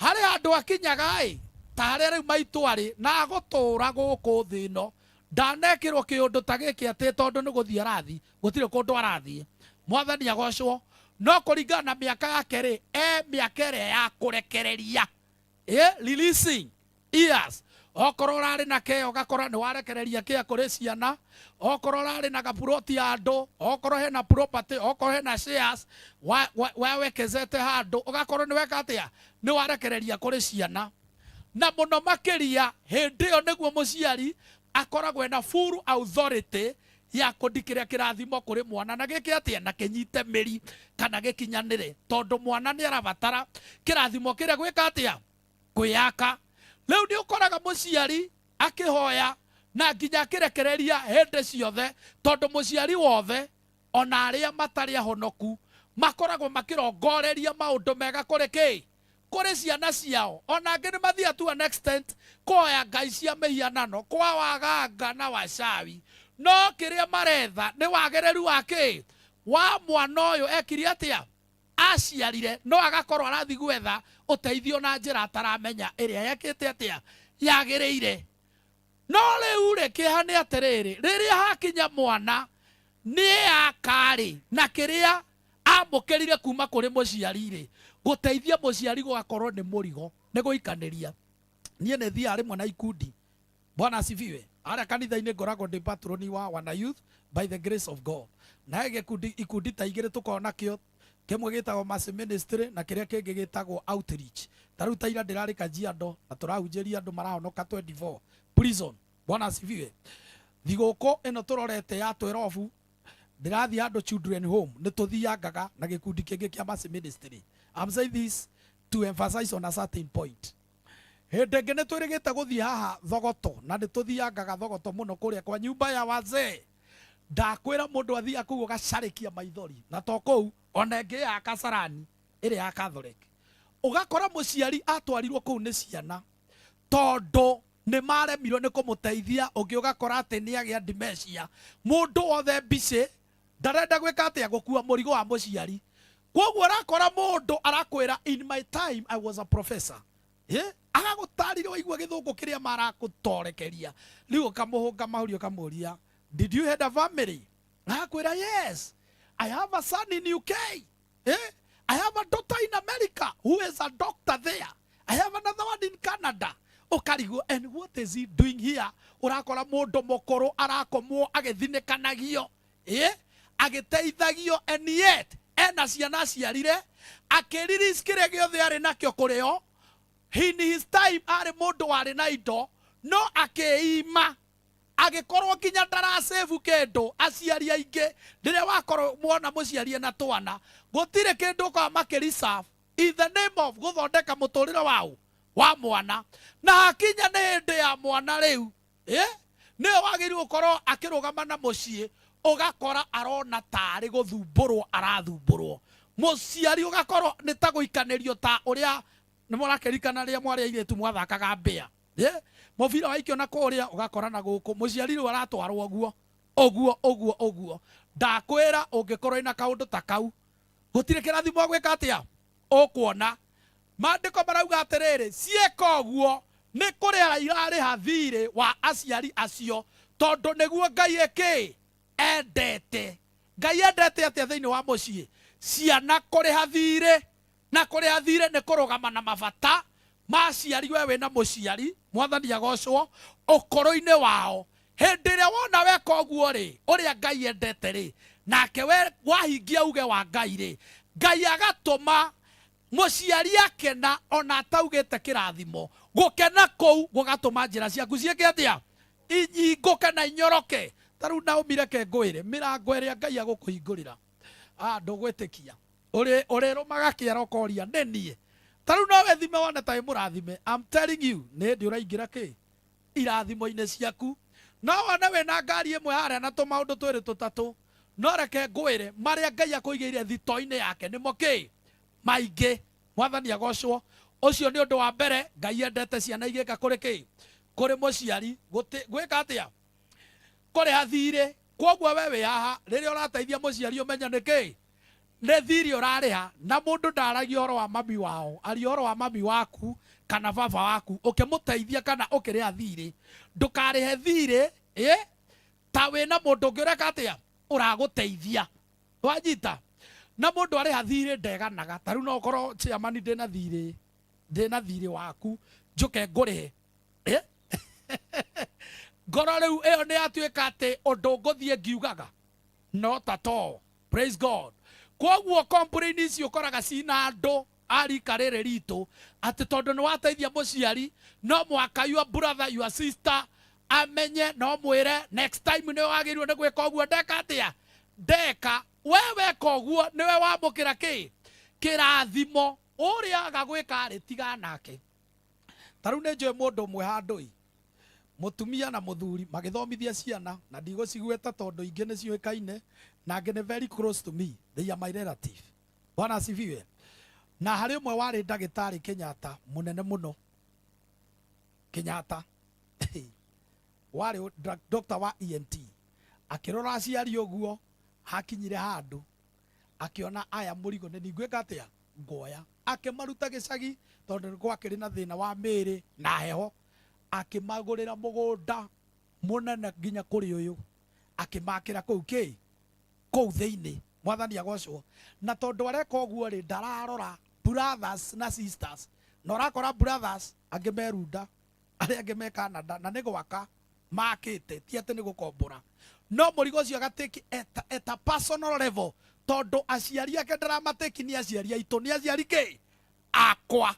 Harĩ handũ akinyaga ĩ ta harĩa rĩu maitũ arĩ na agũtũra gũkũ thĩ ĩno, ndanekĩrwo kĩũndũ ta gĩkĩ atĩ tondũ nĩ gũthiĩ arathiĩ, gũtirĩ kũndũ arathiĩ. Mwathani agocwo. No kũringana na mĩaka yake rĩ, e mĩaka ĩrĩa ya kũrekereria, releasing years. Okorwo ũrarĩ na kĩo, ũgakora nĩ warekereria kĩa kũrĩ ciana. Okorwo ũrarĩ na gapuroti handũ, okorwo hena property, okorwo hena shares wewekezete handũ, ũgakorwo nĩ weka atĩa? Nĩ warekereria kũrĩ ciana. Na mũno makĩria hĩndĩ ĩyo nĩguo mũciari akoragwo ena full authority ya kũndikĩria kĩrathimo kũrĩ mwana na gĩke atĩa? Na kĩnyite mĩri kana gĩkinyanĩre, tondũ mwana nĩ arabatara kĩrathimo kĩrĩa gwĩka atĩa? Kwĩyaka. Rĩu nĩ ũkoraga mũciari akĩhoya na nginya akĩrekereria hĩndĩ ciothe, tondũ mũciari wothe ona arĩa matarĩ ahonoku makoragwo makĩrongoreria maũndũ mega kũrĩ kĩ? Kũrĩ ciana ciao. Ona angĩ nĩ mathiaga to an extent kũhoya ngai cia mĩhianano kwa waganga na wacawi, no kĩrĩa maretha nĩ wagĩrĩru wa kĩ? Wa mwana ũyũ ekire atĩa? Aciarire. No agakorwo arathiĩ gwetha ũteithio na njĩra ataramenya ĩrĩa yekĩte atĩa yagĩrĩire. No rĩu rĩ, kĩeha nĩ atĩrĩrĩ, rĩrĩa hakinya mwana nĩ akarĩ na kĩrĩa amũkĩrire kuma kũrĩ mũciari rĩ, gũteithia mũciari gũgakorwo nĩ mũrigo, nĩ gũikanĩria. Niĩ nĩ thiaga rĩmwe na ikundi, Bwana asifiwe, harĩa kanitha-inĩ ngoragwo ndĩ patroni wa wana youth by the grace of God, na he gĩkundi, ikundi ta igĩrĩ tũkoragwo nakĩo. Kĩmwe gĩtagwo Mercy Ministry na kĩrĩa kĩngĩ gĩtagwo Outreach. Ta rĩu ta ira ndĩrarĩ Kajiado na tũrahunjĩria andũ marahonoka 24 prison. Bwana asifiwe. Thigũkũ ĩno tũrorete ya 12 ndĩrathiĩ handũ children home, nĩ tũthiangaga na gĩkundi kĩngĩ kĩa Mercy Ministry. I'm saying this to emphasize on a certain point. Hĩndĩ ĩngĩ nĩ twĩrĩgĩte gũthiĩ haha Thogoto, na nĩ tũthiangaga Thogoto mũno kũrĩa kwa nyumba ya wazee. Ndakwĩra mũndũ athiaga kũu ũgacarĩkia maithori, na to kũu, ona ĩngĩ ya Kasarani ĩrĩa ya Catholic. Ũgakora mũciari atwarirwo kũu nĩ ciana tondũ nĩ maremirwo nĩ kũmũteithia. Ũngĩ ũgakora atĩ nĩ agĩa dementia, mũndũ wothe mbicĩ ndarenda gwĩka atĩa? Gũkua mũrigo wa mũciari. Koguo ũrakora mũndũ arakwĩra, "In my time I was a professor." Agagũtarire waigua gĩthũngũ kĩrĩa marakũtorekeria. Rĩu ũkamũhũnga mahũri ũkamũria, "Did you had a family?" Agakwĩra, "Yes, I have a son in UK. I have a daughter in America who is a doctor there. I have another one in Canada." Ũkarigwo, and what is he doing here? Ũrakora mũndũ mũkũrũ arakomwo agĩthinĩkanagio, agĩteithagio, and yet ena ciana aciarire, akĩrelease kĩrĩa gĩothe arĩ nakĩo kũrĩ o. In his time arĩ mũndũ warĩ na indo, no akĩima agĩkorwo nginya ndaracebu kĩndũ. Aciari aingĩ rĩrĩa wakorwo mwona mũciari ena twana, gũtirĩ kĩndũ ũkoragwo makĩreserve in the name of gũthondeka mũtũrĩre wao wa mwana. Na hakinya nĩ hĩndĩ ya mwana rĩu, nĩwe wagĩrĩirwo gũkorwo akĩrũgama na mũciĩ, ũgakora arona tarĩ gũthumbũrwo arathumbũrwo mũciari, ũgakorwo nĩ ta gũikanĩrio, ta ũrĩa nĩ mũrakĩririkana rĩrĩa mwarĩ airĩtu mwathakaga mbĩa, mũbira waikio na kũrĩa ũgakora na gũkũ mũciari rĩu aratwarwo ũguo ũguo ũguo ũguo. Ndakwĩra, ũngĩkorwo ina kaũndũ ta kau, gũtirĩ kĩrathimo gwĩka atĩa ũkuona. Maandĩko marauga atĩrĩrĩ, ciĩka ũguo nĩ kũrĩha irarĩha thirĩ wa aciari acio, tondũ nĩguo Ngai ĩkĩ endete. Ngai endete atĩa thĩinĩ wa mũciĩ? Ciana kũrĩha thirĩ. Na kũrĩha thirĩ nĩ kũrũgama na mabata ma aciari. We wĩna mũciari, Mwathani agocwo, ũkũrũ-inĩ wao, hĩndĩ ĩrĩa wona weka ũguo rĩ, ũrĩa Ngai endete rĩ, nake we wahingia uge wa Ngai rĩ, Ngai agatũma mũciari akena ona ataugĩte kĩrathimo. Gũkena kũu gũgatũma njĩra ciaku ciĩke atĩa? Inyingũke na inyoroke. Ta rĩu Naomi, reke ngwĩre, mĩrango ĩrĩa Ngai agũkũhingũrĩra, ndũgwĩtĩkia. Ũrĩrũmaga kĩara ũkoria nĩ niĩ. Ta rĩu no wĩthime wone ta wĩ mũrathime. I'm telling you, nĩ hĩndĩ ũraingĩra kĩ irathimo-inĩ ciaku. No wone wĩna ngari ĩmwe harĩa na tũmaũndũ twĩrĩ tũtatũ, no reke ngwĩre marĩa Ngai akũigĩire thito-inĩ yake nĩmo kĩ maingĩ. Mwathani agocwo. Ũcio nĩ ũndũ wa mbere Ngai endete ciana igĩka kũrĩ kĩ kũrĩ mũciari gwĩka atĩa kũrĩha thirĩ. Kwoguo we wĩ haha rĩrĩa ũrateithia mũciari ũmenye nĩ kĩ nĩ thirĩ ũrarĩha. Na mũndũ ndaragia ũhoro wa mami wao, aria ũhoro wa mami waku kana baba waku ũkĩmũteithia kana ũkĩrĩha thirĩ. Ndũkarĩhe thirĩ ta wĩna mũndũ ũngĩ ũreka atĩa ũragũteithia. Wanyita? Na mũndũ arĩha thirĩ ndeganaga. Ta rĩu no ũkorwo chairman ndĩna thirĩ, ndĩna thirĩ waku njũke ngũrĩhe. Ngoro rĩu ĩyo nĩ yatuĩka atĩ ũndũ ngũthiĩ ngiugaga not at all. Praise God. Kwoguo complain ici ũkoraga cina andũ a rika rĩrĩ ritũ atĩ tondũ nĩ wateithia mũciari no mũhaka your brother, your sister amenye, no mwĩre next time nĩ wagĩrĩirwo nĩ gwĩka ũguo. Ndeka atĩa? Ndeka. We weka ũguo nĩwe wamũkĩra kĩ kĩrathimo. Ũrĩa aga gwĩka rĩ, tiga nake. Ta rĩu nĩ njũĩ mũndũ ũmwe handũ ĩ mũtumia na mũthuri magĩthomithia ciana, na ndigũcigweta tondũ ingĩ nĩ ciũĩkaine na angĩ nĩ very close to me, they are my relative. Bwana asifiwe. Na harĩ ũmwe warĩ ndagĩtarĩ Kenyatta mũnene mũno Kenyatta, warĩ doctor wa ENT. Akĩrora aciari ũguo, hakinyire handũ akĩona aya mũrigo nĩ ningwĩka atĩa nguoya. Akĩmaruta gĩcagi tondũ nĩ gwakĩrĩ na thĩna wa mĩĩrĩ na heho, akĩmagũrĩra mũgũnda mũnene nginya kũrĩ ũyũ, akĩmakĩra kũu kĩ kũu thĩinĩ. Mwathani agocwo. Na tondũ areka ũguo rĩ, ndararora brothers na sisters, na ũrakora brothers angĩ merunda, arĩa angĩ me Canada, na nĩ gwaka makĩte, ti atĩ nĩ gũkombora. No mũrigo ũcio agatĩki at a personal level, tondũ aciari ake ndaramatĩki nĩ aciari aitũ, nĩ aciari kĩ akwa.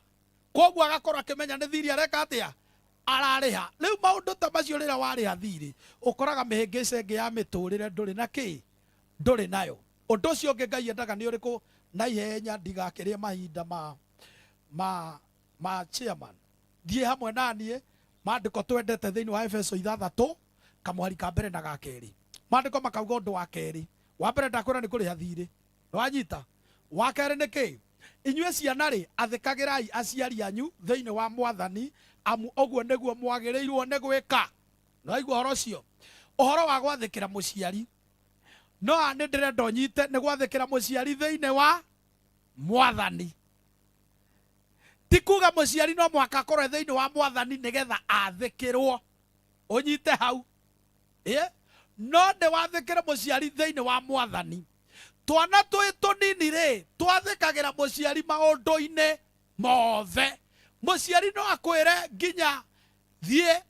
Koguo agakorwo akĩmenya nĩ thiri areka atĩa ararĩha. Rĩu maũndũ ta macio rĩrĩa warĩha thirĩ, ũkoraga mĩhĩngĩca ĩngĩ ya mĩtũrĩre ndũrĩ na kĩ ndũrĩ nayo. Ũndũ ũcio ũngĩ Ngai endaga nĩ ũrĩkũ? Na ihenya ndigakĩrĩe mahinda ma chairman. Thiĩ hamwe na niĩ maandĩko twendete thĩinĩ wa Efeso 6 kamũhari ka mbere na ga kerĩ. Maandĩko makauga ũndũ wa kerĩ. Wa mbere ndakwĩra nĩ kũrĩha thirĩ. Nĩwanyita? Wa kerĩ nĩ kĩ? Inyuĩ ciana rĩ, athĩkagĩrai aciari anyu thĩinĩ wa Mwathani, amu ũguo nĩguo mwagĩrĩirwo nĩ gwĩka. Nĩwaigua ũhoro ũcio? Ũhoro wa gwathĩkĩra mũciari. No haha nĩ ndĩrenda ũnyite nĩ gwathĩkĩra mũciari thĩinĩ wa Mwathani. Ti kuga mũciari no mũhaka akorwo thĩinĩ wa Mwathani nĩgetha athĩkĩrwo. Ũnyite hau. No nĩwathĩkĩre mũciari thĩinĩ wa Mwathani. Twana twĩ tũnini rĩ, twathĩkagĩra mũciari maũndũ-inĩ mothe. Mũciari no akwĩre nginya thiĩ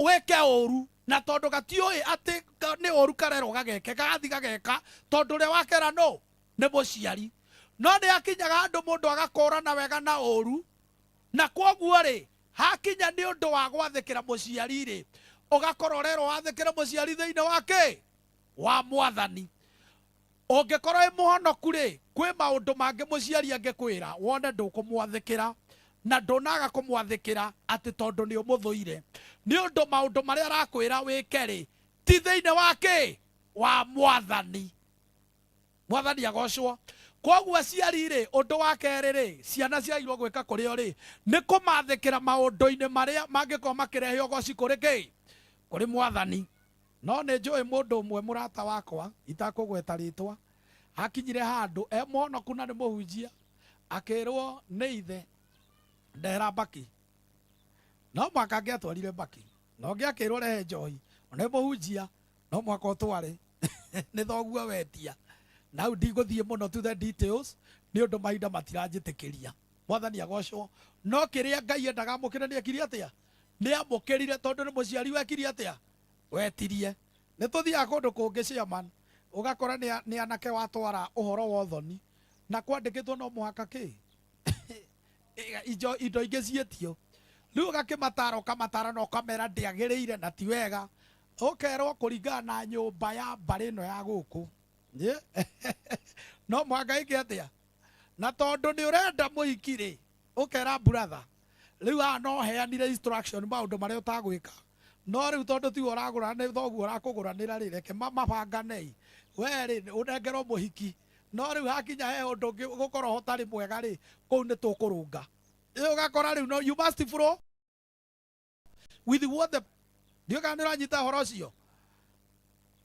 wĩke ũru, na tondũ gatiũĩ atĩ nĩ ũru karerwo gageke, gagathiĩ gageka, tondũ ũrĩa wakera nũ? Nĩ mũciari. No nĩ hakinyaga handũ mũndũ agakũrana wega na ũru, na kwoguo rĩ, hakinya nĩ ũndũ wa gwathĩkĩra mũciari rĩ, ũgakorwo ũrerwo wathĩkĩre mũciari thĩinĩ wa kĩ? Wa Mwathani. Ũngĩkorwo wĩ mũhonoku rĩ, kwĩ maũndũ mangĩ mũciari angĩkwĩra wone ndũkũmwathĩkĩra, na ndũnaga kũmwathĩkĩra atĩ tondũ nĩ ũmũthũire. Nĩ ũndũ maũndũ marĩa arakwĩra wĩke rĩ, ti thĩinĩ wa kĩ? Wa Mwathani. Mwathani agocwo. Kwoguo aciari rĩ, ũndũ wa kerĩ rĩ, ciana ciagĩrĩirwo gwĩka kũrĩ o rĩ, nĩ kũmathĩkĩra maũndũ-inĩ marĩa mangĩkorwo makĩrehe ũgoci kũrĩ kĩ? Kũrĩ Mwathani. No nĩ njũĩ mũndũ ũmwe mũrata wakwa, itakũgweta rĩtwa, akinyire handũ e mũhonoku na nĩ mũhunjia, akĩrwo nĩ ithe ndehera mbaki. No mũhaka angĩatwarire mbaki, na ũngĩ akĩrwo rehe njohi, ona nĩ mũhunjia, no mũhaka ũtware. Nĩ thoguo wetia. Na hau ndigũthiĩ mũno to the details, nĩ ũndũ mahinda matiranjĩtĩkĩria. Mwathani agocwo. No kĩrĩa Ngai endaga amũkĩre nĩ ekire atĩa? Nĩ amũkĩrire, tondũ nĩ mũciari wekire atĩa? Wetirie. Nĩ tũthiaga kũndũ kũngĩ chairman, ũgakora nĩ anake watwara ũhoro wa ũthoni, na kwandĩkĩtwo no mũhaka kĩ? Indo ingĩ ciĩtio. Rĩu ũgakĩmatara, ũkamatara na ũkamera ndĩagĩrĩire na ti wega. Ũkerwo kũringana na nyũmba ya mbarĩ ĩno ya gũkũ. No mũhaka ĩke atĩa? Na tondũ nĩ ũrenda mũhiki rĩ, ũkera brother, rĩu haha no heanire instruction maũndũ marĩa ũtagwĩka. No rĩu tondũ tiwe ũragũra nĩ thoguo ũrakũgũranĩra rĩ, reke mabanganei. We rĩ, ũnengerwo mũhiki. No rĩu hakinya he ũndũ ũngĩ ũgũkorwo ũtarĩ mwega rĩ, kũu nĩ tũkũrũnga. Ĩ ũgakora rĩu no you must flow with what the ndiũĩ kana nĩ ũranyita ũhoro ũcio.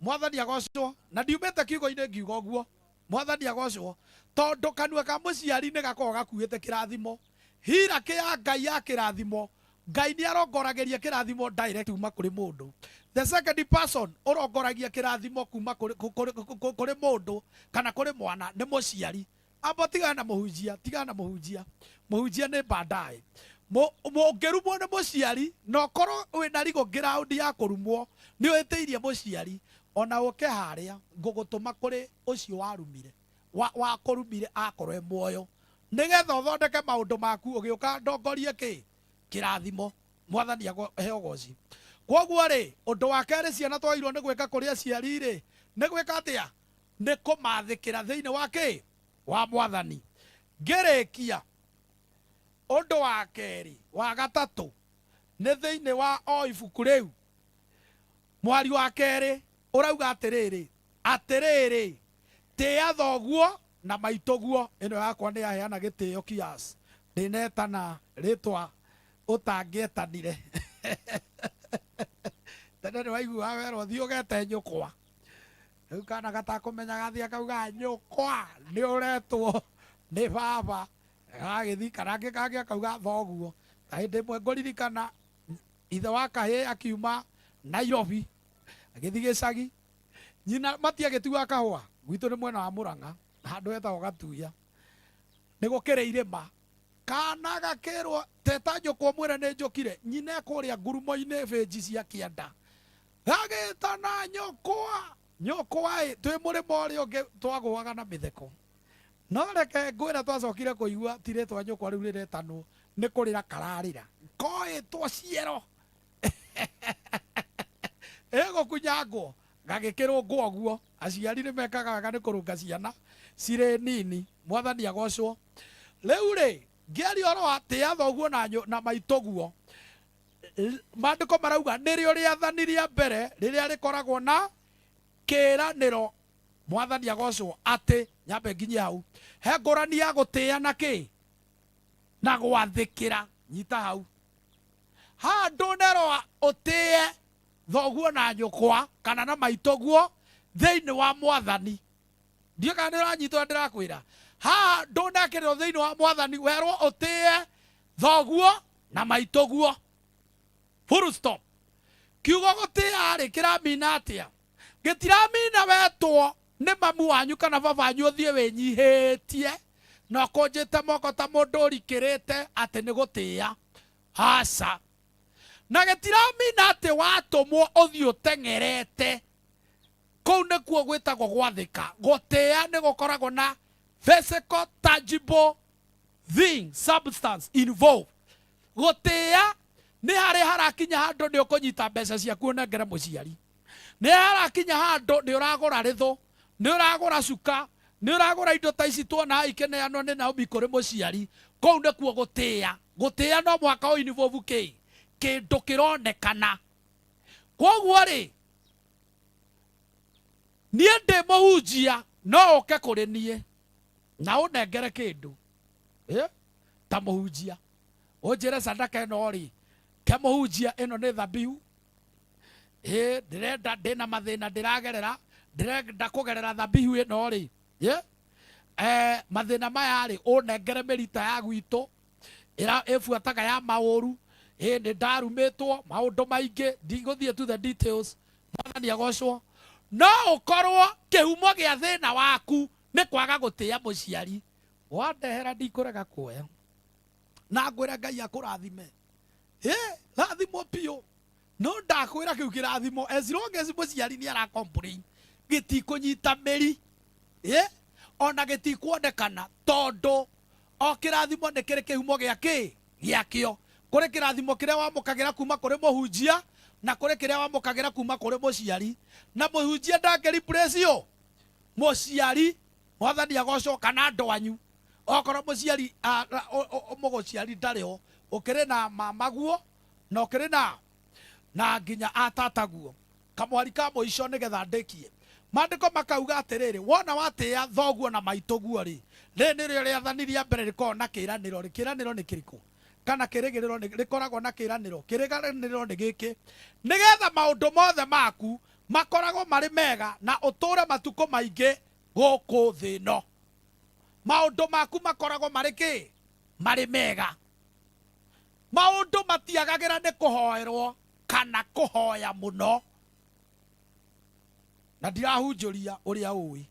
Mwathani agocwo. Na ndiumĩte kiugo-inĩ ngiuga ũguo. Mwathani agocwo. Tondũ kanua ka mũciari nĩ gakoragwo gakuĩte kĩrathimo. Hierarchy ya Ngai ya kĩrathimo, Ngai nĩ arongoragĩria kĩrathimo direct kuma kũrĩ mũndũ. The second person ũrongoragia kĩrathimo kuma kũrĩ mũndũ kana kũrĩ mwana nĩ mũciari. Amba tigana na mũhunjia, tigana na mũhunjia. Mũhunjia nĩ baadaye. Ũngĩrumwo nĩ mũciari na ũkorwo wĩna rigũ ground ya kũrumwo, nĩ ũhĩtĩirie mũciari, ona ũke harĩa ngũgũtũma kũrĩ ũcio warumire, wakũrumire akorwo e muoyo, nĩgetha ũthondeke maũndũ maku ũgĩũka ndongorie kĩ? Kĩrathimo. Mwathani aheo ũgoci. Kwoguo rĩ, ũndũ wa kerĩ ciana twagĩrĩirwo nĩ gwĩka kũrĩ aciari rĩ, nĩ gwĩka atĩa? Nĩ kũmathĩkĩra thĩinĩ wa kĩ? Wa Mwathani. Ngĩrĩkia, ũndũ wa kerĩ, wa gatatũ, nĩ thĩinĩ wa o ibuku rĩu, mwari wa kerĩ ũrauga atĩrĩrĩ, atĩrĩrĩ, tĩĩa thoguo na maitũguo. Ĩno yakwa nĩ yaheana gĩtĩo kiasi, ndĩnetana rĩtwa ũtangĩetanire. Tene nĩ waiguaga werwo thiĩ ũgete nyũkwa. Rĩu kana gatakũmenya gathiĩ akauga nyũkwa nĩ ũretwo nĩ baba. Gagĩthiĩ kana angĩ kangĩ akauga thoguo. Ta hĩndĩ ĩmwe ngũririkana ithe wa kahĩĩ akiuma Nairobi agĩthiĩ gĩcagi, nyina matiagĩtuaga kahũa, gwitũ nĩ mwena wa Mũrang'a handũ hetagwo Gatuya, nĩ gũkĩrĩ irĩma. Kana gakĩrwo teta nyũkwa ũmwĩre nĩ njũkire, nyina e kũrĩa ngurumo-inĩ bĩnji cia kĩanda. Gagĩtana nyũkwa, nyũkwa ĩ, twĩ mũrĩmo ũrĩa ũngĩ twagũaga na mĩtheko. No reke ngwĩre twacokire kũigua ti rĩtwa nyũkwa rĩu rĩretanwo, nĩ kũrĩra kararĩra. Koĩtwo ciero. Ĩgũkunyangwo, gagĩkĩrũngwo ũguo. Aciari nĩ mekaga wega nĩ kũrũnga ciana cirĩ nini. Mwathani agocwo. Rĩu rĩ, ngĩaria ũhoro wa tĩa thoguo na maitũguo, maandĩko marauga nĩrĩo rĩathani rĩa mbere rĩrĩa rĩkoragwo na kĩĩranĩro. Mwathani agocwo. Atĩ nyambe nginyie hau, he ngũrani ya gũtĩĩa na kĩ? Na gwathĩkĩra. Nyita hau. Haha ndũnerwo ũtĩe thoguo na nyũkwa kana na maitũguo thĩinĩ wa Mwathani. Ndiũĩ kana nĩ ũranyita ũrĩa ndĩrakwĩra. Haha ndũnekĩrĩrwo thĩinĩ wa Mwathani, werwo ũtĩe thoguo na maitũguo. Full stop. Kiugo gũtĩĩa rĩ kĩramina atĩa? Gĩtiramina wetwo nĩ mamu wanyu kana baba wanyu ũthiĩ wĩnyihĩtie na ũkũnjĩte moko ta mũndũ ũrikĩrĩte atĩ nĩ gũtĩĩa. Aca. Na gĩtiramina atĩ watũmwo ũthiĩ ũteng'erete. Kũu nĩkuo gwĩtagwo gwathĩka. Gũtĩĩa nĩ gũkoragwo na physical tangible thing, substance involved. Gũtĩĩa nĩ harĩ harakinya handũ nĩ ũkũnyita mbeca ciaku ũnengere mũciari. Nĩ harakinya handũ nĩ ũragũra rĩthũ, nĩ ũragũra cuka, nĩ ũragũra indo ta ici tuona haha ikĩneanwo nĩ Naomi kũrĩ mũciari. Kũu nĩkuo gũtĩĩa. Gũtĩĩa no mũhaka ũ involve kĩ? Kĩndũ kĩronekana. Kwoguo rĩ, niĩ ndĩ mũhunjia, no ũke kũrĩ niĩ na ũnengere kĩndũ. Ta mũhunjia. Ũnjĩre sadaka ĩno rĩ, ke mũhunjia ĩno nĩ thabihu. Ndĩrenda, ndĩna mathĩna ndĩragerera, ndĩrenda kũgerera thabihu ĩno rĩ. Mathĩna maya rĩ, ũnengere mĩrita ya gwitũ, ĩra ĩbuataga ya maũru. Nĩ ndarumĩtwo maũndũ maingĩ, ndigũthiĩ to the details. Mwathani agocwo. No ũkorwo kĩhumo gĩa thĩna waku nĩ kwaga gũtĩĩa mũciari. Wandehera ndikũrega kuoya. Na ngwĩre Ngai akũrathime. Rathimwo biũ. No ndakwĩra kĩu kĩrathimo, as long as mũciari nĩ ara complain, gĩtikũnyita mĩri. Ona gĩtikuonekana, tondũ o kĩrathimo nĩ kĩrĩ kĩhumo gĩa kĩ? Gĩakĩo. Kũrĩ kĩrathimo kĩrĩa wamũkagĩra kuma kũrĩ mũhunjia, na kũrĩ kĩrĩa wamũkagĩra kuma kũrĩ mũciari. Na mũhunjia ndangĩ replace ũ? Mũciari. Mwathani agocwo kana andũ anyu. Okorwo mũciari mũgũciari ndarĩ ho, ũkĩrĩ na mamaguo na ũkĩrĩ na nginya atataguo. Kamwari ka mũico nĩgetha ndĩkie. Maandĩko makauga atĩrĩrĩ, wona watĩĩa thoguo na maitũguo rĩ, rĩrĩ nĩrĩo rĩathani rĩa mbere rĩkoragwo na kĩĩranĩro rĩ. Kĩĩranĩro nĩ kĩrĩkũ? Kana kĩrĩgĩrĩro nĩ rĩkoragwo na kĩĩranĩro. Kĩrĩganĩro nĩ gĩkĩ, nĩgetha maũndũ mothe maku makoragwo marĩ mega na ũtũũre matukũ maingĩ gũkũ thĩ ĩno. Maũndũ maku makoragwo marĩ kĩ? Marĩ mega. Maũndũ matiagagĩra nĩ kũhoerwo kana kũhoya mũno. Na ndirahunjũria ũrĩa ũĩ.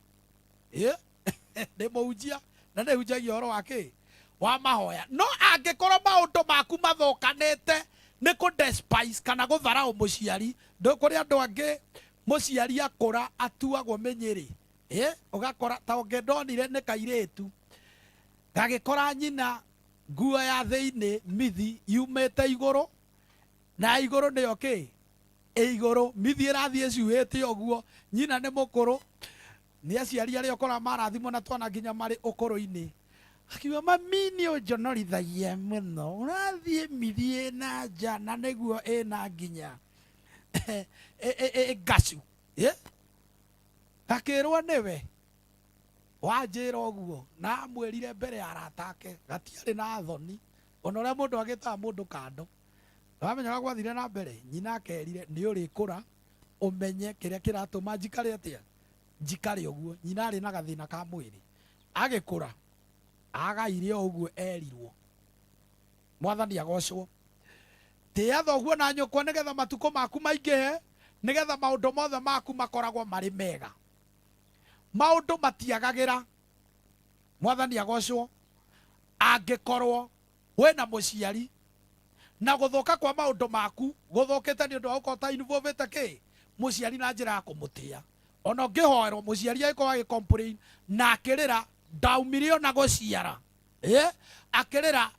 Ndĩ mũhunjia na nĩhunjagia ũhoro wa kĩ? Wa mahoya. No angĩkorwo maũndũ maku mathũkanĩte nĩ kũ despise kana gũtharaũ mũciari, ndũ kũrĩ andũ angĩ mũciari akũra atuagwo mĩnyĩrĩ. Ũgakora ta ũngĩ ndonire nĩ kairĩtu gagĩkora nyina nguo ya thĩinĩ mithi yumĩte igũrũ na igũrũ nĩyo kĩ? Ĩ igũrũ mithi ĩrathiĩ ĩcuhĩte ũguo, nyina nĩ mũkũrũ, nĩ aciari arĩa ũkoraga marathimwo na twana nginya marĩ ũkũrũ-inĩ. Akiuga mami nĩ ũnjonorithagia mũno, ũrathiĩ mithi ĩna nja na nĩguo ĩna nginya ngacu. Gakĩrwo nĩwe wanjĩra ũguo, na amwĩrire mbere ya arata ake, gatiarĩ na thoni ona ũrĩa mũndũ agĩtaga mũndũ kando. Wamenya ũrĩa gwathire na mbere, nyina akerire nĩ ũrĩkũra ũmenye kĩrĩa kĩratũma njikare atĩa, njikare ũguo. Nyina arĩ na gathĩna ka mwĩrĩ, agĩkũra agaire o ũguo erirwo. Mwathani agocwo. Tĩĩa thoguo na nyũkwa nĩgetha matukũ maku maingĩhe, nĩgetha maũndũ mothe maku makoragwo marĩ mega. Maũndũ matiagagĩra. Mwathani agocwo. Angĩkorwo wĩna mũciari na gũthũka kwa maũndũ maku gũthũkĩte nĩ ũndũ wa gũkorwo ta involvĩte kĩ mũciari na njĩra ya kũmũtĩĩa. Ona ũngĩhoerwo mũciari agĩkorwo agĩ complain na akĩrĩra ndaumire ona gũciara. Akĩrĩra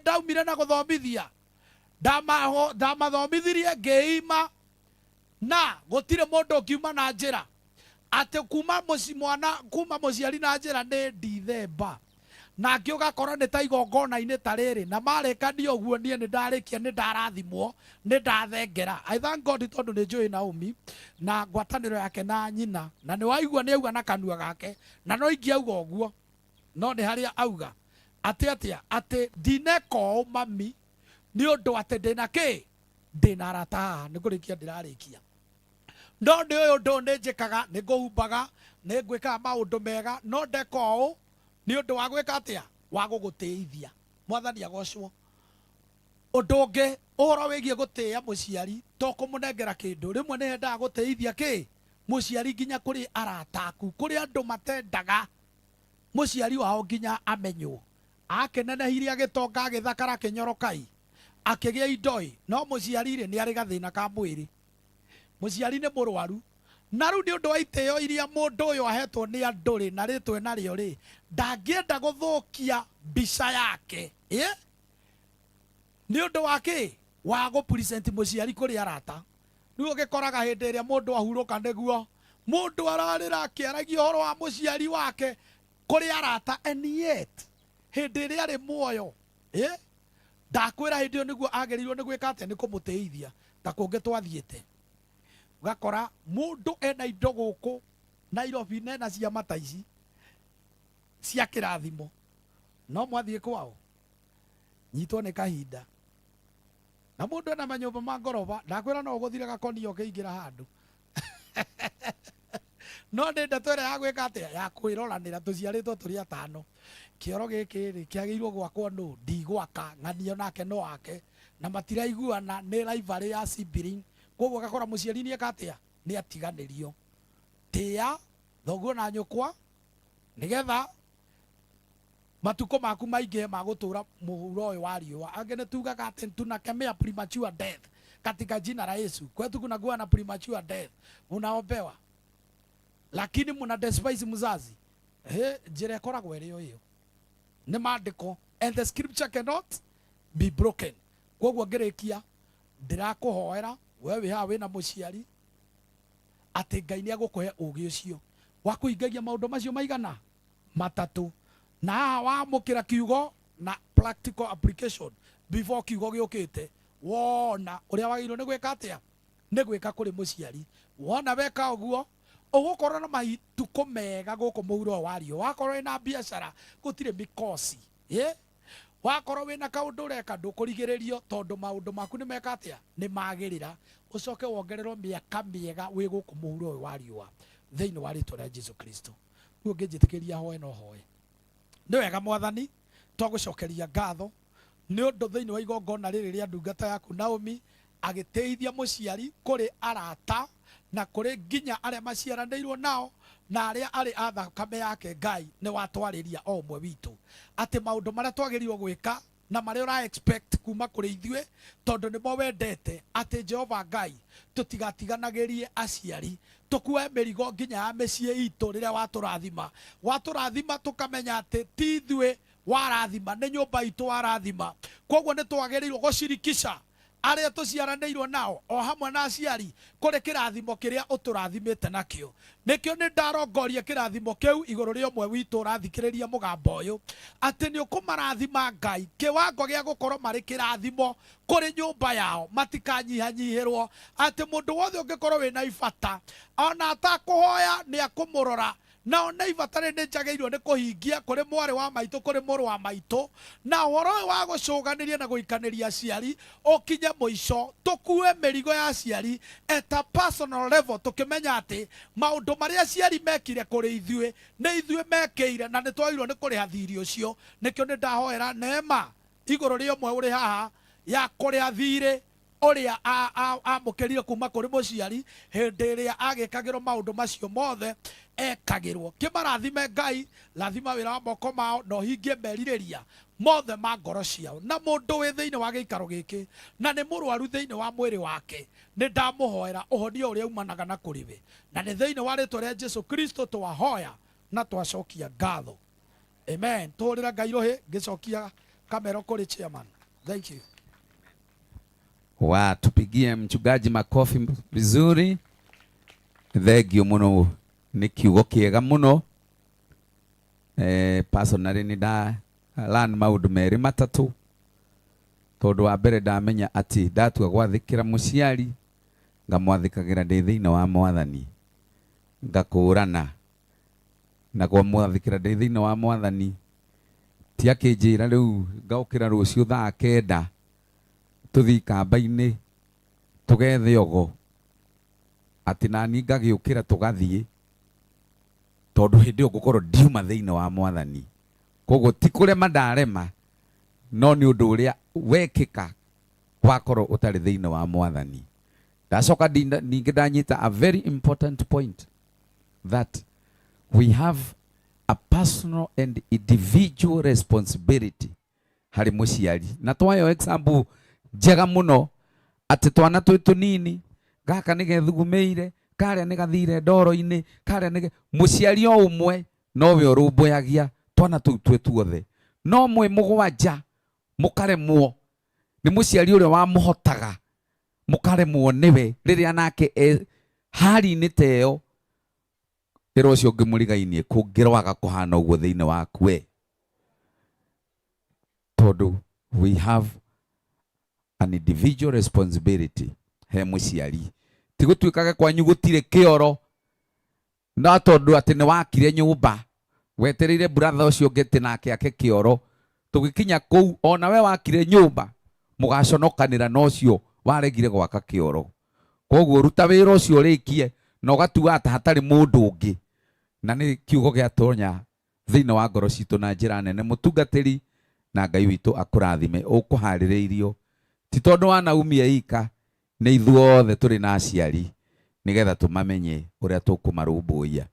ndaumire na gũthomithia, ndamathomithirie ngĩima na gũtirĩ mũndũ ũngiuma na njĩra atĩ kuma mũci mwana kuma mũciari na njĩra nĩ Ndithemba na angĩ ũgakora nĩ ta igongona-inĩ ta rĩrĩ na marĩkania ũguo niĩ nĩ ndarĩkia nĩ ndarathimwo nĩ ndathengera. I thank God tondũ nĩ njũĩ Naomi na ngwatanĩro yake na nyina, na nĩ waigua nĩ auga na kanua gake, na no ingĩauga ũguo no nĩ harĩa auga atĩ atĩa atĩ ndineka ũũ mami nĩ ũndũ atĩ ndĩna kĩ, ndĩna arata haha nĩ kũrĩkia ndĩrarĩkia, no nĩ ũyũ ũndũ nĩ njĩkaga, nĩ ngũhumbaga, nĩ ngwĩkaga maũndũ mega, no ndeka ũũ nĩ ũndũ wa gwĩka atĩa, wa gũgũtĩithia. Mwathani agocwo. Ũndũ ũngĩ ũhoro wĩgiĩ gũtĩĩa mũciari to kũmũnengera kĩndũ, rĩmwe nĩ hendaga gũtĩithia kĩ mũciari nginya kũrĩ arata aku, kũrĩ andũ matendaga mũciari wao nginya amenywo. Akĩnenehirie agĩtonga agĩthakara akĩnyorokai akĩgĩa indoi, no mũciari rĩ nĩ arĩ gathĩna ka mwĩrĩ, mũciari nĩ mũrwaru, na rĩu nĩ ũndũ wa itĩo iria mũndũ ũyũ ahetwo nĩ andũ rĩ na rĩtwa narĩo rĩ, ndangĩenda gũthũkia mbica yake nĩ ũndũ wa kĩ, wa gũ present mũciari kũrĩ arata. Rĩu ũgĩkoraga hĩndĩ ĩrĩa mũndũ ahurũka nĩguo mũndũ ararĩra akĩaragia ũhoro wa mũciari wake kũrĩ arata, and yet hĩndĩ ĩrĩa arĩ muoyo ndakwĩra hĩndĩ ĩyo nĩguo agĩrĩirwo nĩ gwĩka atĩa, nĩ kũmũtĩithia ta kũngĩ twathiĩte. Ũgakora mũndũ ena indo gũkũ Nairobi nena ciama ta ici cia kĩrathimo, no mwathiĩ kwao nyitwo nĩ kahinda na mũndũ ena manyũmba ma ngoroba, ndakwĩra no ũgũthire gakonia ũkĩingĩra handũ no nĩ ndeto ĩrĩa ya gwĩka atĩa, ya kwĩroranĩra. Tũciarĩtwo tũrĩ atano, kĩoro gĩkĩ rĩ kĩagĩrĩirwo gwakwo nũ, ndigwaka ng'anio nake no ake, na matiraiguana, nĩ rivalry ya sibling. Koguo ũgakora mũciari nĩ eka atĩa, nĩ atiganĩrio. Tĩĩa thoguo na nyũkwa nĩgetha matukũ maku maingĩhe ma gũtũra mũhuro ũyũ wa riũa. Angĩ nĩ tugaga atĩ tunakemea premature death katika jina la Yesu. Kwetu kunakuwa na premature death, munaombewa lakini muna despise mzazi. Njĩra ĩkoragwo ĩrĩ o ĩyo, nĩ maandĩko, and the scripture cannot be broken. Koguo ngĩrĩkia ndĩrakũhoera we wĩ haha wĩna mũciari atĩ Ngai nĩ egũkũhe ũgĩ ũcio wa kũhingagia maũndũ macio maigana Matatũ. Na haha wamũkĩra kiugo na practical application before kiugo gĩũkĩte, wona ũrĩa wagĩrĩirwo nĩ gwĩka atĩa? Nĩ gwĩka kũrĩ mũciari. Wona weka ũguo, ũgũkorwo na matukũ mega gũkũ mũhuro ũyũ wa riũa. Wakorwo wĩna biacara, gũtirĩ mikosi. Ĩ? Wakorwo wĩna kaũndũ ũreka, ndũkũrigĩrĩrio tondũ maũndũ maku nĩ meka atĩa? Nĩ magĩrĩra. Ũcoke wongererwo mĩaka mĩega wĩ gũkũ mũhuro ũyũ wa riũa thĩinĩ wa rĩtwa rĩa Jesu Kristo. Rĩu ũngĩnjĩtĩkĩria hoe no hoe. Nĩ wega Mwathani, twagũcokeria ngatho nĩ ũndũ thĩinĩ wa igongona rĩrĩ rĩa ndungata yaku Naomi agĩtĩithia mũciari kũrĩ arata na kũrĩ nginya arĩa maciaranĩirwo nao na arĩa arĩ a thakame yake. Ngai, nĩ watwarĩria o ũmwe witũ atĩ maũndũ marĩa twagĩrĩirwo gwĩka na marĩa ũra expect kuma kũrĩ ithuĩ tondũ nĩmo wendete, atĩ Jehova Ngai, tũtigatiganagĩrie aciari, tũkue mĩrigo nginya ya mĩciĩ itũ. Rĩrĩa watũrathima, watũrathima tũkamenya atĩ ti ithuĩ warathima, nĩ nyũmba itũ warathima. Koguo nĩ twagĩrĩirwo gũcirikisha arĩa tũciaranĩirwo nao o hamwe na aciari kũrĩ kĩrathimo kĩrĩa ũtũrathimĩte nakĩo. Nĩkĩo nĩ ndarongoria kĩrathimo kĩu igũrũ rĩa ũmwe witũ ũrathikĩrĩria mũgambo ũyũ, atĩ nĩ ũkũmarathima Ngai kĩwango gĩa gũkorwo marĩ kĩrathimo kũrĩ nyũmba yao, matikanyihanyihĩrwo, atĩ mũndũ wothe ũngĩkorwo wĩna ibata ona atakũhoya nĩ akũmũrora na one ibata rĩrĩ nĩ njagĩrĩirwo nĩ kũhingia kũrĩ mwarĩ wa maitũ, kũrĩ mũrũ wa maitũ. Na ũhoro ũyũ wa gũcũganĩria na gũikanĩria aciari ũkinye mũico, tũkue mĩrigo ya aciari at a personal level, tũkĩmenya atĩ maũndũ marĩa aciari mekire kũrĩ ithuĩ nĩ ithuĩ mekĩire na nĩ twagĩrĩirwo nĩ kũrĩha thirĩ ũcio. Nĩkĩo nĩ ndahoera neema igũrũ rĩa ũmwe ũrĩ haha ya kũrĩha thirĩ ũrĩa amũkĩrire kuma kũrĩ mũciari hĩndĩ ĩrĩa agĩkagĩrwo maũndũ macio mothe ekagĩrwo. Kĩmarathime Ngai, rathima wĩra wa moko mao na ũhingie merirĩria mothe ma ngoro ciao. Na mũndũ wĩ thĩinĩ wa gĩikaro gĩkĩ na nĩ mũrwaru thĩinĩ wa mwĩrĩ wake, nĩ ndamũhoera ũhonio ũrĩa umanaga na kũrĩ we, na nĩ thĩinĩ wa rĩtwa rĩa Jesu Kristo twahoya na twacokia ngatho. Amen. Tũhũrĩre Ngai rũhĩ ngĩcokia kamero kũrĩ chairman. Thank you. Wa tupigie mchungaji makofi vizuri. Thengio muno nĩ kiugo kĩega mũno. Personally nĩ nda learn maũndũ merĩ matatũ, tondũ wa mbere ndamenya atĩ ndatua gwathĩkĩra mũciari ngamwathĩkagĩra ndĩ thĩinĩ wa Mwathani, ngakũrana na kwamwathĩkĩra ndĩ thĩinĩ wa Mwathani ti akĩnjĩra rĩu ngaũkĩra rũciũ thaa 9 tũthiĩ kamba-inĩ tũgethe ogo, atĩ nani ngagĩũkĩra tũgathiĩ, tondũ hĩndĩ ĩyo ngũkorwo ndiuma thĩinĩ wa Mwathani. Koguo ti kũrema ndarema, no nĩ ũndũ ũrĩa wekĩka wakorwo ũtarĩ thĩinĩ wa Mwathani. Ndacoka ningĩ ndanyita a very important point that we have a personal and individual responsibility harĩ mũciari. Na twayo example njega mũno atĩ twana twĩ tũnini, gaka nĩ gethugumĩire, karĩa nĩ gathire ndoro-inĩ, karĩa nĩ mũciari o ũmwe nowe ũrũmbũyagia twana tũu twĩ tuothe, no mwĩ mũgwanja mũkaremwo nĩ mũciari ũrĩa wamũhotaga, mũkaremwo nĩwe rĩrĩa nake e hali-inĩ ta ĩyo. Ĩra ũcio ũngĩ mũrigainie kũngĩrwaga kũhana ũguo thĩinĩ waku we, tondũ we have an individual responsibility he mũciari. Ti gũtuĩkage kwanyu gũtirĩ kĩoro, no tondũ atĩ nĩ wakire nyũmba wetereire brother ũcio ũngĩ atĩ nake ake kĩoro, tũgĩkinya kũu ona we wakire nyũmba mũgaconokanĩra na ũcio waregire gwaka kĩoro. Koguo ruta wĩra ũcio ũrĩkie na ũgatua ata hatarĩ mũndũ ũngĩ. Na nĩ kiugo gĩa tonya thĩinĩ wa ngoro citũ na njĩra nene. Mũtungatĩri na Ngai witũ akũrathime ũkũharĩrĩirio ti tondũ wa Naomi eika, nĩ ithuothe tũrĩ na aciari nĩgetha tũmamenye ũrĩa tũkũmarũmbũiya.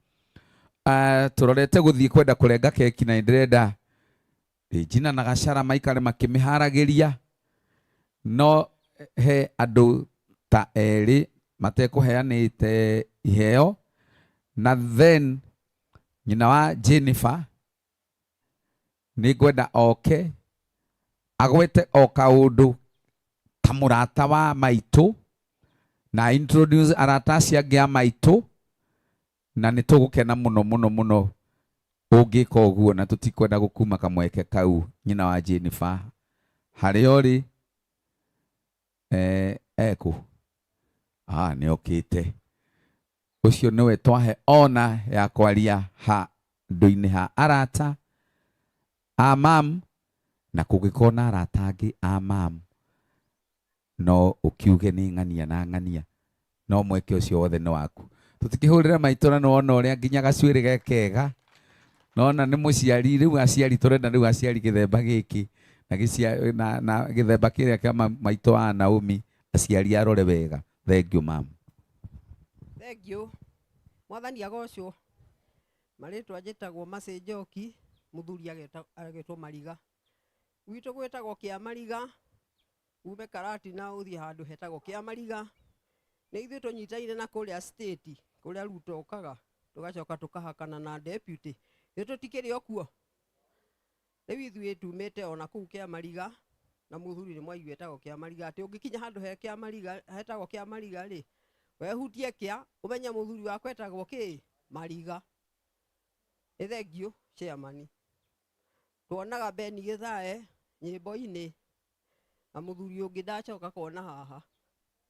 Tũrorete gũthiĩ kwenda kũrenga keki na ndĩrenda Regina na Gachara maikare makĩmĩharagĩria, no he andũ ta erĩ matekũheanĩte iheo, na then nyina wa Jennifer nĩ ngwenda oke agwete o kaũndũ ta mũrata wa maitũ na introduce arata acio angĩ a maitũ, na nĩ tũgũkena mũno mũno mũno. Ũngĩka ũguo na tũtikwenda gũkuma kamweke kau nyina wa Jennifer harĩa ũrĩ ekũ nĩ okĩte ũcio nĩwe twahe ona ya kwaria handũ-inĩ ha arata a mam na kũngĩkorwo na arata angĩ a mam no ũkiuge nĩ ng'ania na ng'ania no mweke ũcio wothe nĩ waku. Tũtikĩhũrĩre maitũ na nĩwona ũrĩa nginya gacuĩrĩ ge kega nona nĩ mũciari rĩu aciari tũrenda rĩu aciari gĩthemba gĩkĩ na na gĩthemba kĩrĩa kĩa maitũ wa Naomi aciari arore wega. Thank you mam. Thank you. Mwathani agocwo. Marĩtwa njĩtagwo Mercy Njoki, mũthuri agetwo Mariga. Gwitũ gwĩtagwo Kĩamariga, ume Karatina ũthiĩ handũ hetagwo Kĩamariga. Nĩ ithuĩ tũnyitaine na kũrĩa state, kũrĩa Ruto okaga, tũgacoka tũkahakana na deputy. Ithuĩ tũtikĩrĩ o kuo. Rĩu ithuĩ tumĩte ona kũu Kĩamariga, na mũthuri nĩ mwaigua etagwo Kĩamariga, atĩ ũngĩkinya handũ he Kĩamariga, hetagwo Kĩamariga rĩ, wehutie kĩa, ũmenye mũthuri wakwa etagwo kĩ? Mariga. Nĩ thengiũ chairman. Tuonaga Ben Githae nyĩmbo-inĩ na mũthuri ũngĩ ndacoka kuona haha.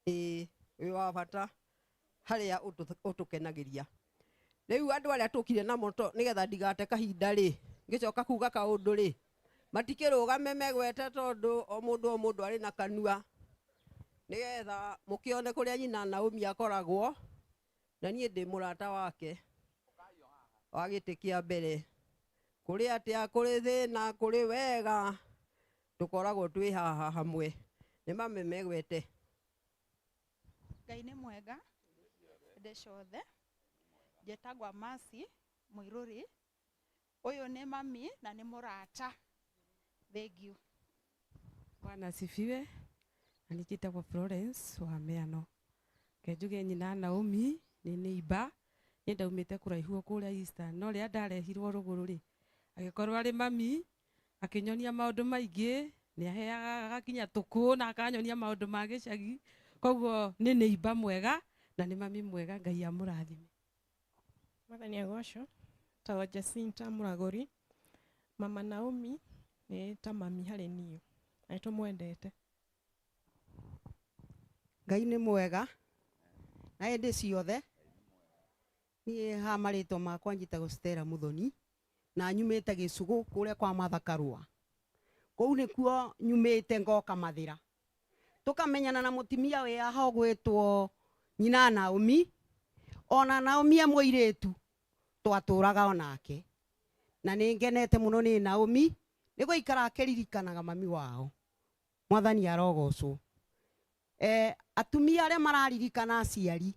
Ĩĩ, wĩ wa bata harĩa ũtũkenagĩria. Rĩu andũ arĩa tũkire namo nĩgetha ndigate kahinda rĩ, ngĩcoka kuga kaũndũ rĩ, matikĩrũgame megwete tondũ o mũndũ arĩ na kanua, nĩgetha mũkĩone kũrĩa nyina Naomi akoragwo, na niĩ ndĩ mũrata wake wa gĩtĩ kĩa mbere. Kũrĩ atĩa, kũrĩ thĩna, kũrĩ wega, tũkoragwo twĩ haha hamwe. Nĩ mame megwete. Ngai nĩ mwega hĩndĩ ciothe. Njĩtagwo Mercy Mũirũri. Ũyũ nĩ mami na nĩ mũrata. Thank you. Bwana asifiwe. Na niĩ njĩtagwo Florence wa Mĩano. Reke njuge nyina Naomi nĩ neighbor. Niĩ ndaumĩte kũraihu o kũrĩa Eastern, no rĩrĩa ndarehirwo rũgũrũ rĩ, agĩkorwo arĩ mami, akĩnyonia maũndũ maingĩ, nĩ aheaga agakinya tũkũ na akanyonia maũndũ ma gĩcagi. Koguo nĩ neighbor mwega na nĩ mami mwega, Ngai amũrathime. Mwathani agocwo. Tagwo Jacinta Mũragũri. Mama Naomi nĩ ta mami harĩ niĩ, na nĩ tũmwendete. Ngai nĩ mwega na hĩndĩ ciothe. Niĩ ha marĩtwa makwa njĩtagwo Stella Muthoni na nyumĩte Gĩcũgũ kũrĩa kwa Martha Karũa. Kũu nĩkuo nyumĩte ngoka Mathĩra. Tũkamenyana na mũtumia wĩ haha ũgwĩtwo nyina Naomi. Ona Naomi e mũirĩtu twatũraga onake. Na nĩ ngenete mũno nĩ Naomi nĩ gũikara akĩririkanaga mami wao. Mwathani arogocwo. Atumia arĩa mararirikana aciari,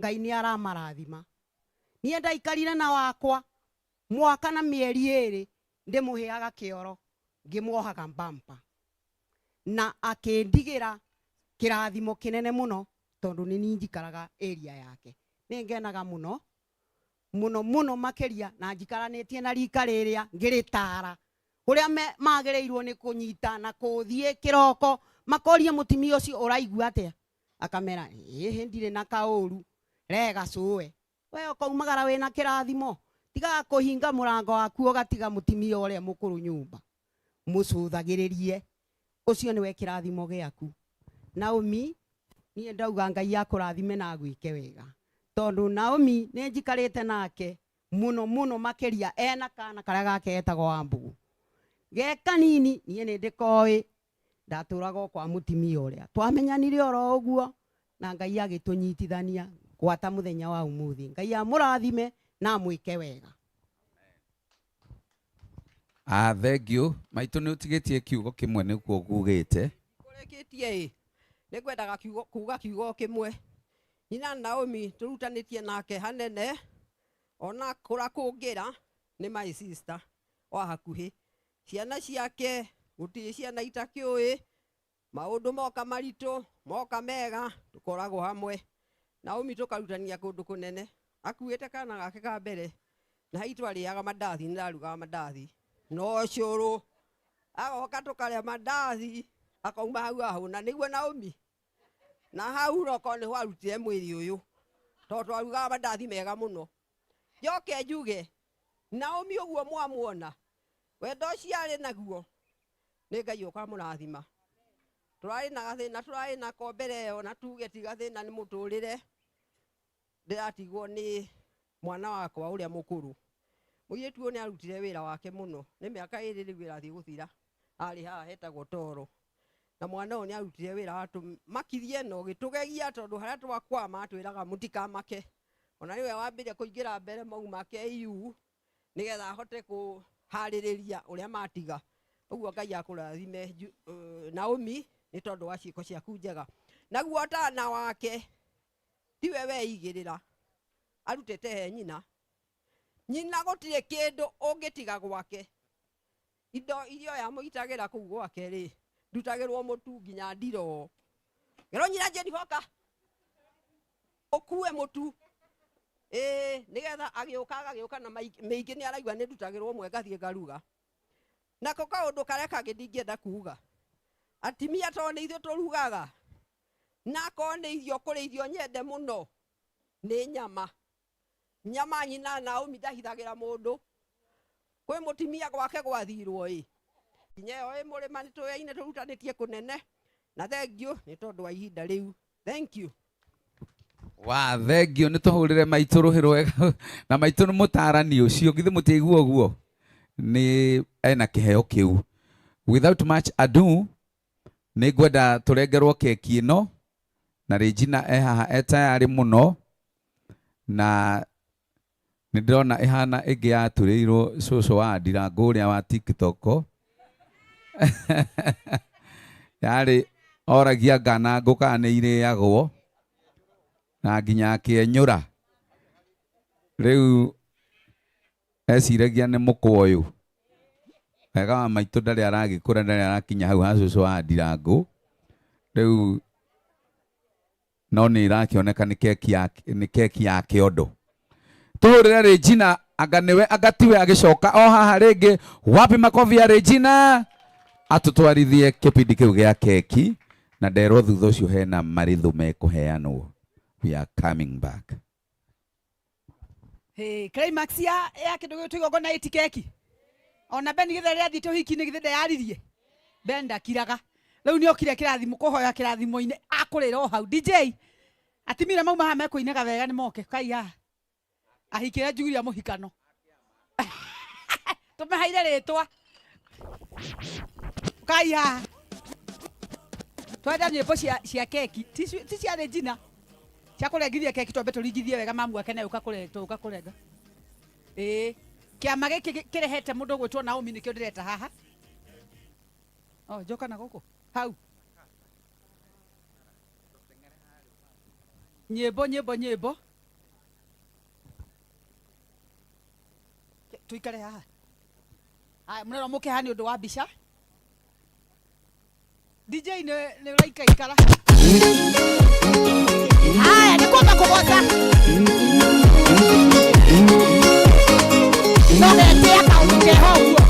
Ngai nĩ aramarathima. Niĩ ndaikarire na wakwa mwaka na mĩeri ĩrĩ ndĩmũheaga kĩoro ngĩmuohaga mbampa, na akĩndigĩra kĩrathimo kĩnene mũno tondũ nĩ niĩ njikaraga area yake. Nĩ ngenaga mũno mũno mũno makĩria na njikaranĩtie na rika rĩrĩa ngĩrĩtara ũrĩa magĩrĩirwo nĩ kũnyita na kũthiĩ kĩroko makorie mũtumia ũcio ũraigua atĩa, akamera ĩhĩ ndirĩ na kaũru rega cũwe we ũkaumagara wĩna kĩrathimo, tigaga kũhinga mũrango waku ũgatiga mũtumia ũrĩa mũkũrũ nyũmba, mũcũthagĩrĩrie ũcio nĩwe kĩrathimo gĩaku. Naomi niĩ ndauga Ngai akũrathime na agwĩke wega, tondũ Naomi nĩ njikarĩte nake mũno mũno makĩria ena kana karĩa gake etagwo Wambũgũ ge kanini, niĩ nĩ ndĩkoĩ ndatũraga o kwa mũtumia ũrĩa twamenyanire oro ũguo na Ngai agĩtũnyitithania gwata mũthenya wa ũmũthĩ. Ngai amũrathime na amwĩke wega. Thank you. Maitũ nĩ ũtigĩtie kiugo kĩmwe nĩguo ngugĩte. Kũrĩkĩtie ĩ, nĩ ngwendaga kuga kiugo kĩmwe. Nyina Naomi tũrutanĩtie nake hanene, ona kũra kũngĩra nĩ my sister wa hakuhĩ. Ciana ciake gũtirĩ ciana itakĩũĩ, maũndũ moka maritũ moka mega tũkoragwo hamwe. Naomi tũkarutania kũndũ kũnene, akuĩte kana gake ka mbere na hau twarĩaga mandathi, nĩ ndarugaga mandathi no cũrũ, agoka tũkarĩa mandathi akauma hau ahũna, nĩguo Naomi. Na hau roko nĩho arutire mwĩrĩ ũyũ tondũ twarugaga mandathi mega mũno. Njoke njuge Naomi ũguo mwamuona wendo ũcio arĩ naguo nĩ Ngai ũkamũrathima. Tũrarĩ na gathĩna tũrarĩ nako mbere ĩyo na tuge ti gathĩna nĩ mũtũrĩre. Ndĩratigwo nĩ mwana wakwa ũrĩa mũkũrũ. Mũirĩtu ũyũ nĩ arutire wĩra wake mũno nĩ mĩaka 2 rĩu ĩrathiĩ gũthira arĩ haha hetagwo Toro. Na mwana ũyũ nĩ arutire wĩra watũmakirie na ũgĩtũgegia tondũ harĩa twakwama atwĩraga mũtikamake. Ona nĩwe wambire kũingĩra mbere mauma KU nĩgetha ahote kũharĩrĩria ũrĩa matiga. Ũguo Ngai akũrathime Naomi nĩ tondũ wa ciĩko ciaku njega. Naguo tana wake tiwe weigĩrĩra arutĩte he nyina. Nyina gũtirĩ kĩndũ ũngĩtiga gwake. Indo iria yamũitagĩra kũu gwake rĩ ndutagĩrwo mũtu nginya ndiroo. Ngero nyina Jane hoka ũkue mũtu ĩĩ nĩgetha agĩũka agagĩũka na mĩingĩ nĩ araigua nĩ ndutagĩrwo mwe ngathiĩ ngaruga. Nako kaũndũ karĩa kangĩ ndingĩenda kuga atimia tondũ nĩ ithuĩ tũrugaga na akorwo nĩ irio kũrĩ irio nyende mũno nĩ nyama. Nyama nyina Naomi ndahithagĩra mũndũ. Kwĩ mũtimia gwake gwathirwo ĩ nginya ĩyo ĩ mũrĩma nĩ tũyaine tũrutanĩtie kũnene. Na thank you nĩ tondũ wa ihinda rĩu. Thank you. Wa thengio nĩ tũhũrĩre maitũ rũhĩ rwega na maitũ nĩ mũtarani ũcio githĩ mũtiaigua ũguo nĩ ena kĩheo kĩu. Without much ado nĩ ngwenda tũrengerwo keki ĩno na Regina e haha e tayarĩ mũno na nĩ ndĩrona ĩhana ĩngĩ yatũrĩirwo cũcũ wa Ndirango ũrĩa wa TikTok. Yarĩ oragia ngana ngũ kana nĩ irĩagwo na nginya akĩenyũra. Rĩu eciragia nĩ mũkwa ũyũ. Wega wa maitũ ndarĩ aragĩkũra ndarĩ arakinya hau ha cũcũ wa Ndirango. Rĩu no nĩ ĩrakĩoneka nĩ keki ya kĩondo. Tũhũrĩre Regina anga nĩwe anga tiwe agĩcoka o haha rĩngĩ. Wapi makobi ya Regina atũtwarithie kĩbindi kĩu gĩa keki na nderwo thutha ũcio hena marĩthũ mekũheanwo. We are coming back. Hey, climax ya kĩndũ gĩgũtũ igongona ĩti keki. Ona Ben gĩthe rĩa thiĩte ũhiki-inĩ githĩ ndeyaririe. Ben ndakiraga. Rĩu nĩokire kĩrathimo kũhoya kĩrathimo-inĩ akũrĩra o hau. DJ atimira mauma haha mekũinaga wega nĩ moke kai haha. Ahikĩra njuguria mũhikano. Tũmehaire rĩtwa. Kai haha. Twenda nyĩmbo cia keki. Ti cia Regina. Cia kũrengithia keki twambe tũringithie wega mamu akene ũka kũrenga. Ĩĩ. Kĩama gĩkĩ kĩrehete mũndũ ũgwĩtwo Naomi nĩkĩo ndĩreta haha. Oh, njoka na gũkũ. Hau. Nyĩmbo nyĩmbo nyĩmbo. Tuikare haha. Haya, mũrerwo mũke haha nĩ ũndũ wa mbica. DJ nĩ ũraikaikara. Haya, nĩ kwamba kũgoca. No getĩĩa kaũndũ keho ũguo.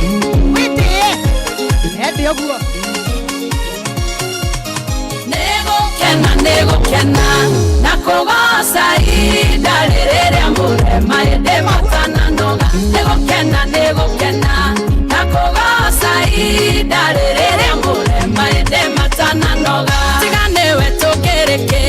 Wĩtĩĩe. Ende ũguo. Nĩgũkena nĩgũkena na kũgoca ihinda rĩrĩa mũrema ĩndĩ matananoga. Nĩgũkena nĩgũkena na kũgoca ihinda rĩrĩa mũrema ĩndĩ matananoga. Tiga nĩwe tũkĩrĩ kĩ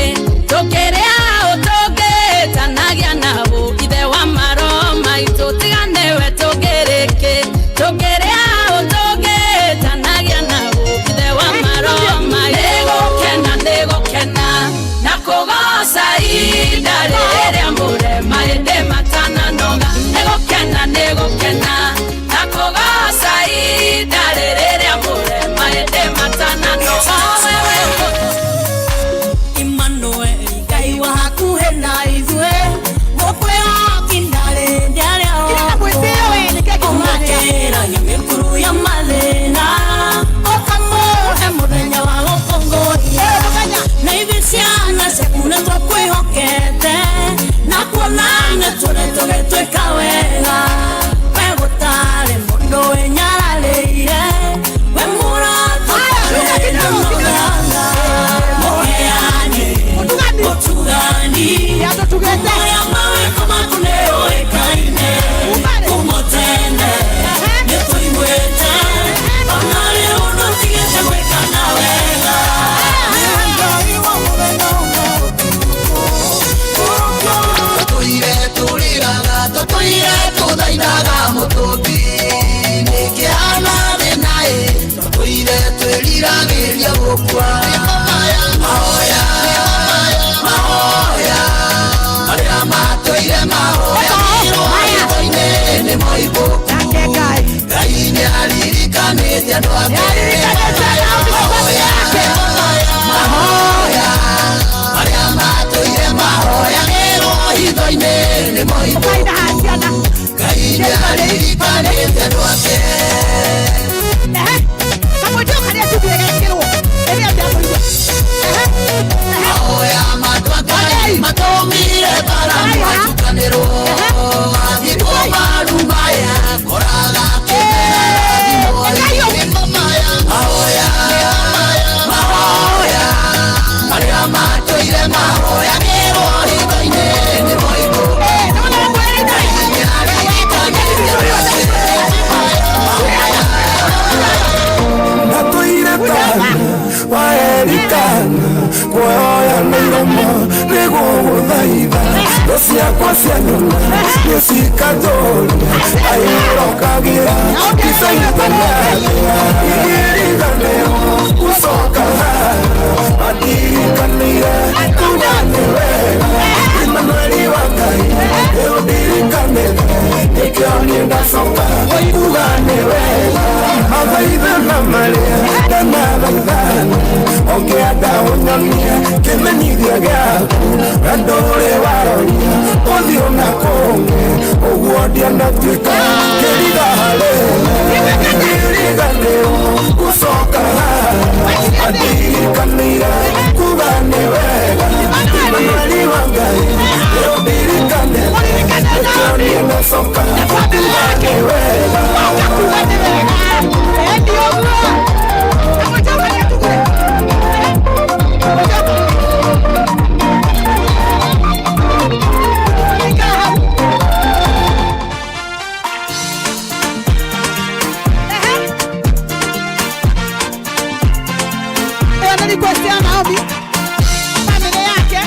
tũkĩrĩ aũ tũngĩtanagia nao ithe wa maroho maitũ. Tiga nĩwe tũkĩrĩ kĩ tũkĩrĩ aũ tũngĩtanagia nao ithe wa maroho maitũ. Nĩgũkena nĩgũkena na kũgoca ihinda rĩrĩa mũrema ĩndĩ matananoga. Nĩgũkena nĩgũkena na kũgoca ihinda rĩrĩa mũrema ĩndĩ matananoga. Emmanuel Ngai wa hakuhĩ na ithuĩ gũkwĩhoki ndarĩ ndarĩ ũmakĩragia mĩkuru ya mathĩna ũkamũhe mũthenya wa gũkũngũiya na ithuĩ ciana ciaku nĩ tũkwĩhokete na kuona nĩ tũrĩ tũgĩtuĩka wega we gũtarĩ mũndũ wĩnyararĩire we mũrata ũtarĩ mũheani mũtugani marĩa mawĩko maku nĩ ũĩkaine kuma tene. Ndarĩkĩrĩria gũkua. Mahoya, mahoya arĩa matũire mahoyagĩrwo hitho-inĩ nĩ moimbũku. Ngai nĩaririkanĩte andũ ake. Mahoya, mahoya arĩa matũire mahoyagĩrwo hitho-inĩ nĩ moimbũku. Ngai nĩaririkanĩte andũ ake. Kamũtĩ karĩa tugire gekĩrwo ĩrĩa ndamũigua. Mahoya matwa Ngai matũmire Balamu atukanĩrwo athiĩ kũmarumaya koraga Mahoya, mahoya arĩa matũire mahoyagĩrwo hitho-inĩ nĩ moimbũku. Ngai nĩaririkanĩte andũ ake. Natũire tana waerikana kuoya na iromo nĩgũgũthaitha thũ ciakwa cianyona nĩcikanjũria airokagĩra icaitanathĩa ingĩriganĩrwo gũcoka haha mandirikanĩire kuga nĩ wega Imanueli wa Ngai nĩũndirikanĩte nĩkĩo niĩ ndacoka kuga nĩ wega mathaithana marĩa ndanathaithana ũngĩenda ũnyonie kĩmenyithia gĩaku na ndũrĩ waroria ũthiũ na kũngĩ ũguo ndianatuĩka kĩriga harĩ ingĩriganĩrwo gũcoka haha andirikanĩire kuga nĩ wega Imanueli wa Ngai nĩũndirikanĩte nĩkĩo niĩ ndacoka kuga nĩ wega. Ĩyo nĩ request ya Naomi family yake.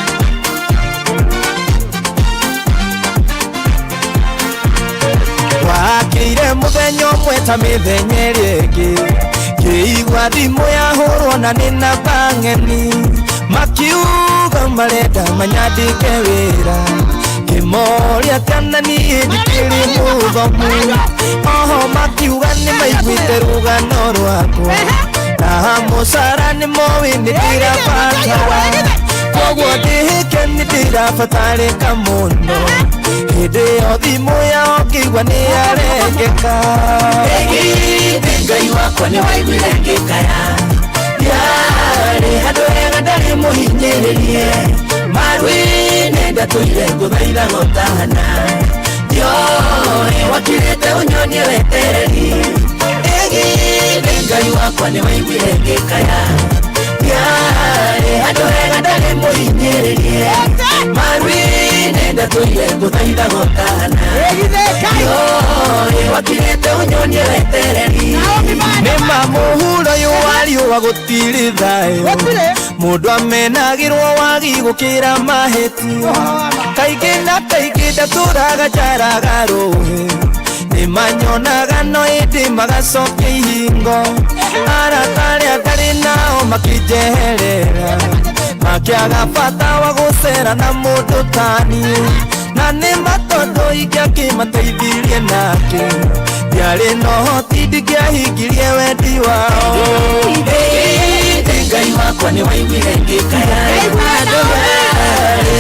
Wakĩire mũthenya ũmwe ta mĩthenya ĩrĩa ĩngĩ ngĩigua thimũ yahũrwo na nĩ namba ng'eni makiuga marenda manyandĩke wĩra ngĩmoria kana niĩ ndikĩrĩ mũthomu oho makiuga nĩ maiguĩte rũgano rwakwa na mũcara nĩ moĩ nĩ ndĩrabatara koguo ndĩhĩke nĩ ndĩrabatarĩka mũno hĩndĩ ĩyo thimũ yao ngĩigua nĩ yarengeka. Ĩgithĩ Ngai wakwa nĩ waiguire ngĩkaya ndiarĩ handũ hega ndarĩ mũhinyĩrĩrie maru-inĩ ndatũire ngũthaitha gũtahana ndioĩ wakirĩte ũnyonie wetereri. Ĩgithĩ Ngai wakwa nĩ waiguire ngĩkaya ndiarĩ handũ hega ndarĩ mũhinyĩrĩrie maru-inĩ ndatũire ngũthaitha gũtahana ndioĩ wakirĩte ũnyonie wetereri. Nĩma mũhuro ũyũ wa riũa gũtirĩ thayũ mũndũ amenagĩrwo wagi gũkĩra mahĩtia kaingĩ na kaingĩ ndatũraga njaraga rũĩ nĩmanyonaga no ĩndĩ magacokia ihingo arata arĩa ndarĩ nao makĩnjeherera makĩaga bata wa gũcera na mũndũ taniĩ na nĩma tondũ ingĩakĩmateithirie nake ndiarĩ na ũhoti ndingĩahingirie wendi wao. Ĩgithĩ Ngai wakwa nĩ waiguire ngĩkaya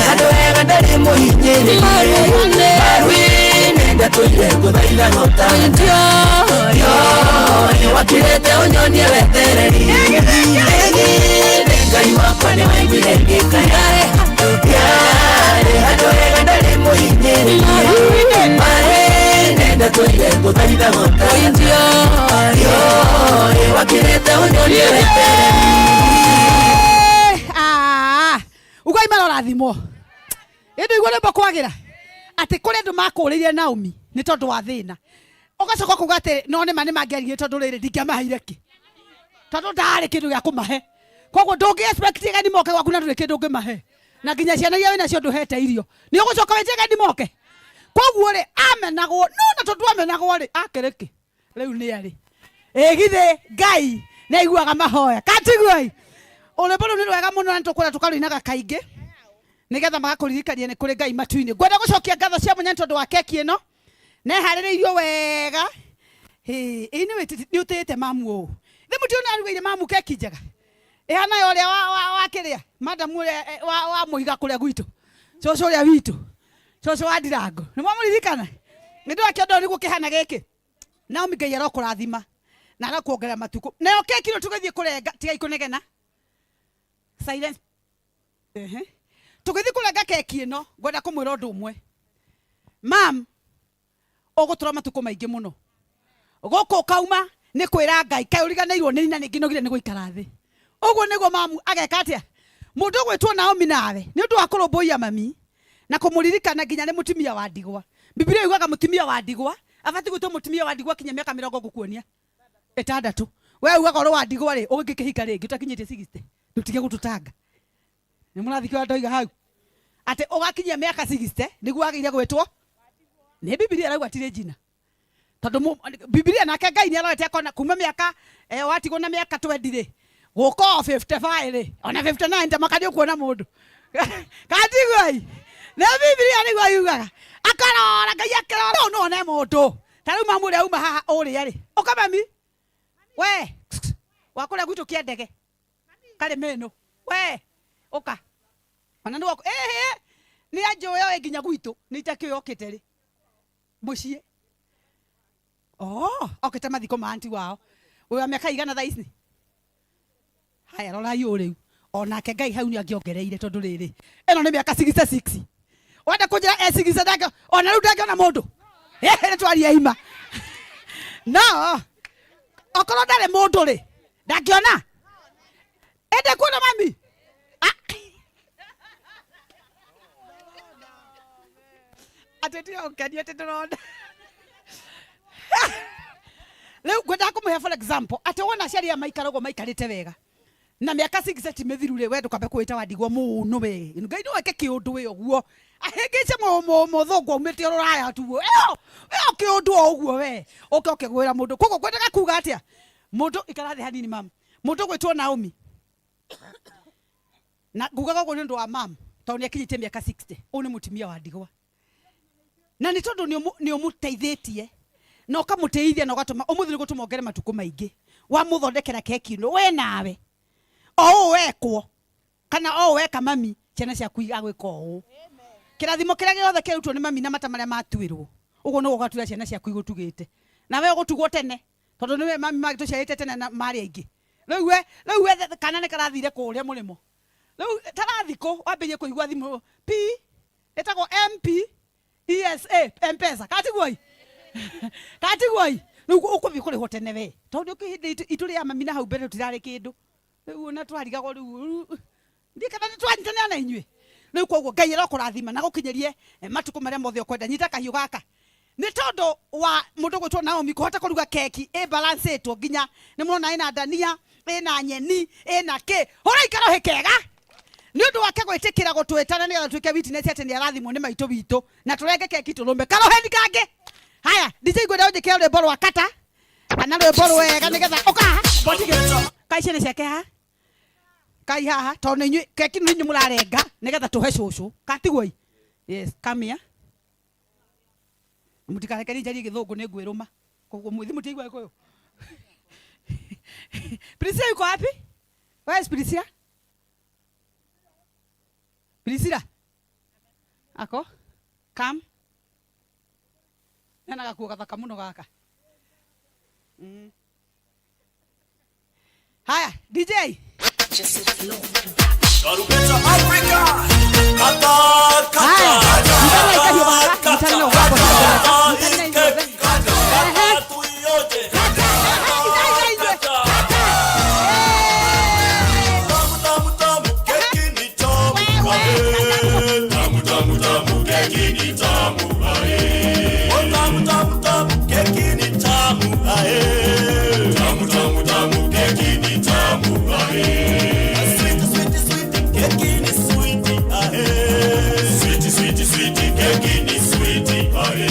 handũ hega ndarĩ mũhinyĩrĩrie maru-inĩ ndatũire ngũthaitha gũtahana ndioĩ wakirĩte ũnyonie wetereri. Ĩgithĩ Ngai wakwa nĩ waiguire ngĩkaya ndiarĩ handũ hega ndarĩ mũhinyĩrĩrie maru-inĩ ndatũire ngũthaitha gũtahana ndioĩ wakirĩte ũnyonie wetereri. Ugai marorathimwo ĩndĩ igua rwĩmbo kwagĩra atĩ kũrĩ andũ makũrĩire Naomi nĩ tondũ wa thĩna ũgacoka kuga atĩ no nĩma nĩmangĩaririe tondũ rĩrĩ ndingĩamaheire kĩ tondũ ndarĩ kĩndũ gĩa kũmahe koguo ndũngĩ expect ageni moke gwaku na ndũrĩ kĩndũ ũngĩmahe na nginya ciana iria wĩnacio ndũhete irio nĩ ũgũcoka wĩtie ageni moke koguo rĩ amenagwo no na tondũ amenagwo rĩ akĩrĩ kĩ rĩu nĩ arĩ ĩgithĩ Ngai Nĩ aiguaga mahoya. Katiguoi. Rwĩmbo rũu nĩ rwega mũno na nĩtũkwenda tũkarũinaga kaingĩ nĩgetha magakũririkania nĩ kũrĩ Ngai matu-inĩ. Ngwenda gũcokia ngatho cia mwanya nĩ tondũ wa keki ĩno neharĩrĩirio wega. Ĩ nĩ ũtĩĩte mamu ũũ. Thĩ mũtiona arugĩire mamu keki njega. Ĩhana ya ũrĩa wa kĩrĩa madamu ũrĩa wa mũiga kũrĩa gwitũ. Cũcũ ũrĩa witũ. Cũcũ wa Ndirango. Nĩ mwamũririkana? Nĩ ndĩ wa kĩondo nĩguo kĩhana gĩkĩ. Naomi Ngai arokũrathima na arakuongerera matukũ. Nayo keki ĩno tũgĩthiĩ kũrenga, tigai kũnegena. Silence. Ehe. Tũgĩthiĩ kũrenga keki ĩno, ngwenda kũmwĩra ũndũ ũmwe. Mam, ũgũtũra matukũ maingĩ mũno. Gũkũ ũkauma nĩ kwĩra Ngai, kaĩ ũriganĩirwo nĩ na nĩngĩnogire nĩ gũikara thĩ. Ũguo nĩguo mamu ageka atĩa? Mũndũ ũgwĩtwo Naomi nawe, nĩ ũndũ wa kũrũmbũiya mami na kũmũririkana nginya nĩ mũtumia wa ndigwa. Bibilia yugaga mũtumia wa ndigwa abatiĩ gwĩtwo mũtumia wa ndigwa kinya mĩaka mĩrongo ngũkuonia ĩtandatũ. We ugaga ũrĩ wa ndigwa rĩ, ũngĩkĩhika rĩngĩ ũtakinyĩtie 60, ndũtige gũtũtanga. Nĩ mũrathikĩrĩria ndoiga hau? Atĩ ũgakinyia mĩaka 60 nĩguo wagĩrĩire gwĩtwo nĩ Bibilia ĩrauga tirĩ njina. Tondũ Bibilia nake Ngai nĩ arorete akona kuma mĩaka watigwo na mĩaka 20 rĩ, gũka o 55 rĩ, ona 59 ta maka nĩ ũkuona mũndũ. Katigoi. Nĩ Bibilia nĩguo yugaga. Akarora Ngai akĩrora no one mũndũ. Ta rĩu mamu ũrĩa uma haha ũrĩa rĩ. Ũka mami. We, wakũrĩa gwitũ kĩa ndege. Karĩ mĩno. We, ũka. Ona nĩ woka. Ĩhĩ, nĩ anjũĩ oĩ nginya gwitũ. Nĩ itakĩũĩ okĩte rĩ. Mũciĩ. Oh, okĩte mathiko ma anti wao. Wĩ wa mĩaka igana thaa ici? Haya, rorai ũũ rĩu. Onake Ngai hau nĩ angĩongereire tondũ rĩrĩ. Ĩno nĩ mĩaka 66. Wenda kũnjĩra e 60 ndangĩ, ona rĩu ndangĩona mũndũ. Ĩhĩ, nĩ twaria ima. No, okorwo ndarĩ mũndũ rĩ, ndangĩona. Ende kuona mami. Atĩ tiga gũkenia atĩ ndĩrona. Rĩu ngwendaga kũmũhe for example, atĩ wona aciari aya maikara ũguo maikarĩte wega. Na mĩaka 60 mĩthiru rĩ, we ndũkambe kwĩta wa ndigwa mũno we. Ngai no eke kĩũndũ wĩ ũguo. Ahĩngĩce mũthũngũ aumĩte o rũraya tu. Ĩyo, ĩyo kĩũndũ o ũguo we. Ũke ũkĩgwĩra mũndũ. Koguo ngwendaga kuga atĩa? Mũndũ ikara thĩ hanini mam. Mũndũ ũgwĩtwo Naomi. Na ngugaga ũguo nĩ ũndũ wa mam, tondũ nĩ akinyĩtie mĩaka 60. Ũyũ nĩ mũtumia wa ndigwa. Na nĩ tondũ nĩ ũmũteithĩtie na ũkamũteithia na ũgatũma ũmũthĩ nĩ gũtũma ongere matukũ maingĩ. Wamũthondekera keki ĩno we nawe o ũũ wekwo kana o ũũ weka mami, ciana ciaku igagwĩka o ũũ. Kĩrathimo kĩrĩa gĩothe kĩrutwo nĩ mami na mata marĩa matuĩrwo, ũguo nĩguo ũgatuĩra ciana ciaku igũtugĩte. Na we ũgũtugwo tene tondũ nĩwe mami magĩtũciarĩte tene na marĩ aingĩ. Rĩu we, rĩu we kana nĩ karathire kũrĩa mũrĩmo. Rĩu tarathikũ wambĩrĩrie kũigua thimũ P ĩtagwo M P E S A M-Pesa. Katiguoi? Katiguoi? Rĩu ũkũthiĩ kũrĩhwo tene we. Tondũ hĩndĩ itũ rĩa mami na hau mbere tũtirarĩ kĩndũ. Rĩu ona twarigagwo rĩu, ndiĩ kana nĩ twanyitanĩra na inyuĩ. Rĩu koguo Ngai arokũrathima na gũkinyĩrie matukũ marĩa mothe ũkwenda. Nyita kahiũ gaka. Nĩ tondũ wa mũndũ gwĩtwo Naomi kũhota kũruga keki ĩ balancĩtwo nginya nĩ mũrona ĩna ndania, ĩna nyeni, ĩna kĩ. Hũra ikarohĩ kega. Nĩ ũndũ wake gwĩtĩkĩra gũtwĩtana nĩgetha tuĩke witness atĩ nĩ arathimwo nĩ maitũ witũ na tũrenge keki tũrũme. Karoheni kangĩ. Haya, DJ ngwenda ũnjĩkĩre rwĩmbo rwa kata kana rwĩmbo rwega nĩgetha ũka haha. Kai ciana ciake haha. Kai haha tondũ nĩ inyuĩ keki nĩ inyuĩ mũrarenga nĩgetha tũhe cũcũ. Katiguoi. Yes, come here. Mũtikareke niĩ njarie gĩthũngũ nĩ ngwĩrũma. Koguo mũthi mũtiaigua Gĩkũyũ. Priscilla yuko wapi? Where is Priscilla? Priscilla. Ako? Come. Nena gakuo gathaka mũno gaka. Haya, DJ. Karubeta Africa. Kata, kata. Haya, mtana ikahiũ gaka, mtana na ũgakwa Kata, mtana na ithuothe. Kata, tuioje. Kata, Kata. Tamu, tamu, tamu, keki ni tamu. Ae. Tamu, tamu, tamu, keki ni tamu. Ae. Oh, tamu, tamu, tamu, keki ni tamu. Ae. Tamu, tamu, tamu, keki ni tamu. Ae. Sweet, sweet, sweet, keki ni sweet. Ae. Sweet, sweet, sweet, keki ni sweet. Ae.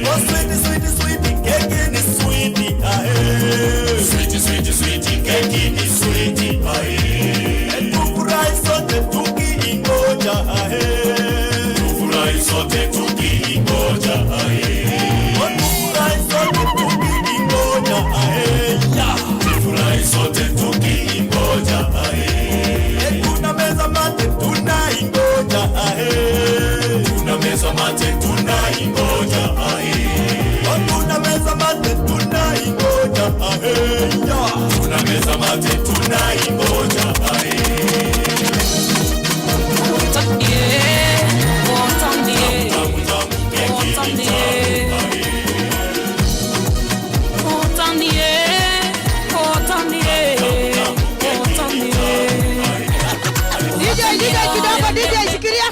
Oh, sweet, sweet, sweet, keki ni sweet. Ae. Sweet, sweet, sweet, keki sote tukiingoja ae. Tufurahi sote tukiingoja ae. Tufurahi sote tukiingoja ae. Tuna meza mate tunaingoja ae. Tuna meza mate tunaingoja ae. Tuna meza mate tunaingoja ae. Tuna meza mate tunaingoja ae. DJ DJ kidogo DJ shikiria.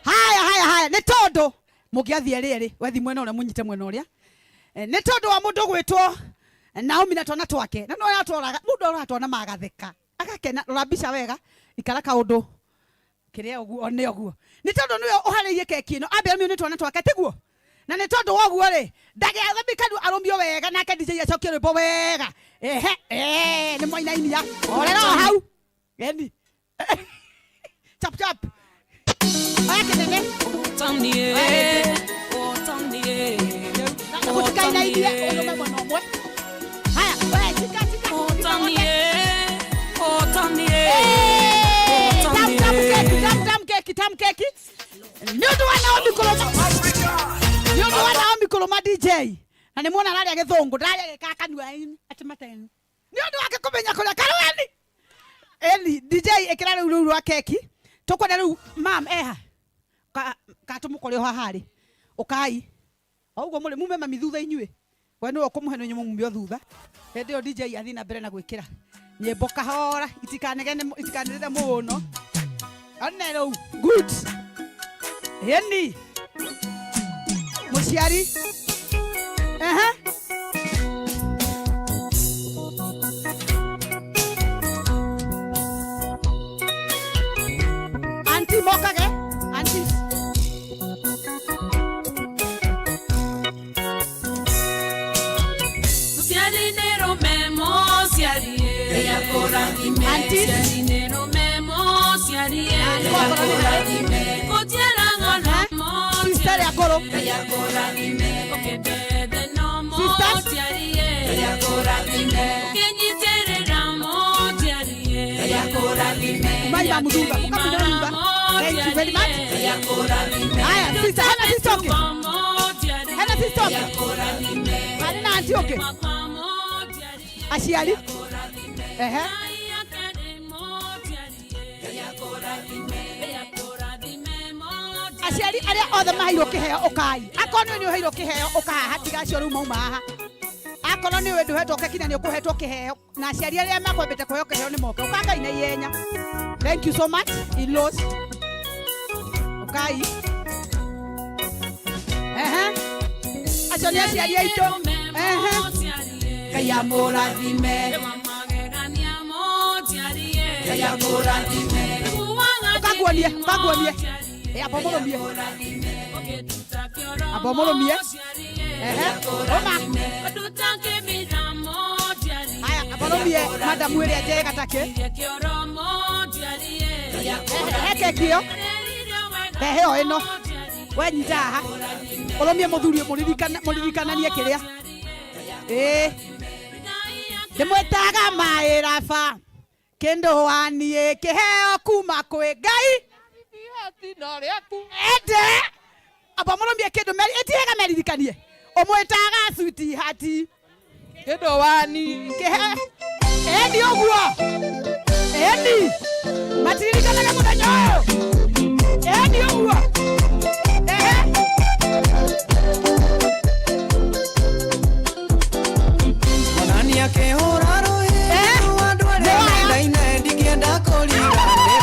Haya haya haya nĩ tondũ mũngĩathiĩ rĩerĩ wethi mwena ũrĩa mũnyite mwena ũrĩa. Nĩ tondũ wa mũndũ gwĩtwo Naomi na twana twake na no aratwaraga mũndũ aratwana magatheka agakena. Rora mbica wega ikara kaũndũ kĩrĩa ũguo one ũguo nĩ tondũ nĩwe ũharĩirie keki ĩno ambe arũmio nĩ twana twake tiguo na nĩ tondũ wa ũguo rĩ ndagĩathambia kanua arũmio wega nake DJ acokie rwĩmbo wega. Ehe nĩ mwainainia orera o hau eni chap chap oya kĩnene gũtikainainie ũrũme mwena ũmwe. Haya we chika chika tam tam keki tam tam keki tam keki nĩ ũndũ wa Naomi kũrũma nĩ ũndũ wa Naomi kũrũma DJ na nĩ muona araria gĩthũngũ ndararia gĩkaga kanua-inĩ atĩ mateni nĩ ũndũ wake kũmenya kũrĩa karũani. Eni DJ ĩkĩra rĩu rũu rwa keki tũkwenda rĩu mam eha ka tũmũkore o haha rĩ ũkai o ũguo mũrĩ mume mami thutha inyuĩ we nĩwe ũkũmũhe nĩ mũmumio thutha. Hĩndĩ ĩyo DJ athiĩ na mbere na gwĩkĩra nyĩmbo kahora itikanegene itikanĩrĩre mũno one rĩu good. Eni mũciari ehe anti mokage anti Sister ya koro. Thank you very much. Haya, sister, hana sister okay. Hana sister okay. Hana auntie okay. Aciari. Ehe. Aciari aria othe maheirwo kiheo ukai akorwo ni uheirwo kiheo uka haha tiga acio riu mauma haha akorwo ni we nduhetwo keki na ni ukuhetwo kiheo na aciari aria makwambite kuheo kiheo ni moke ukangai na ihenya. Thank you so much in-laws. Ukai ehe acio ni aciari aitu ehe Ngai amũrathime Ngai amũrathime ukaguonie ukaguonie abo mũrũmie abo mũrũmie ehe ũma haya abo rũmie madamu ĩrĩa njega take he keki ĩyo rehe o ĩno we nyita haha ũrũmie mũthuri mũririkananie kĩrĩa ĩĩ ndĩmwĩtaga maĩ raba kĩndũ waniĩ kĩheo kuma kwĩ Ngai ende aba mũrũmie kĩndũ ĩtiega meririkanie ũmwĩtaga switi hati kĩndũ wani kĩhe endi ũguo endi matiririkanaga mũthenya ũyũ endi ũguo ehe Mwathani akĩhũra rũhĩ andũ arĩa mendaine ndingĩenda kũriganĩra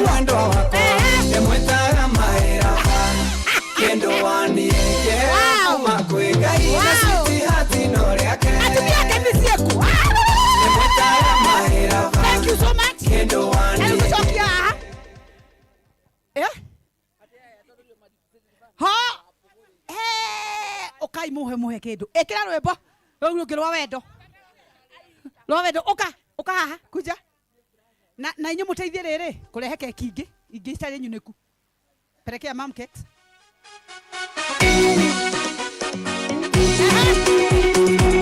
Mwendwa wakwa ndĩmwĩtaga maĩ raba. Ũkai mũhe mũhe kĩndũ. Ĩkĩra rwĩmbo rũu rũngĩ rwa wendo. Rwa wendo ũka, ũka haha kuja. Na na inyuĩ mũteithie rĩrĩ kũrehe keki ingĩ, ingĩ itarĩ nyunĩku. Pelekea mom cakes.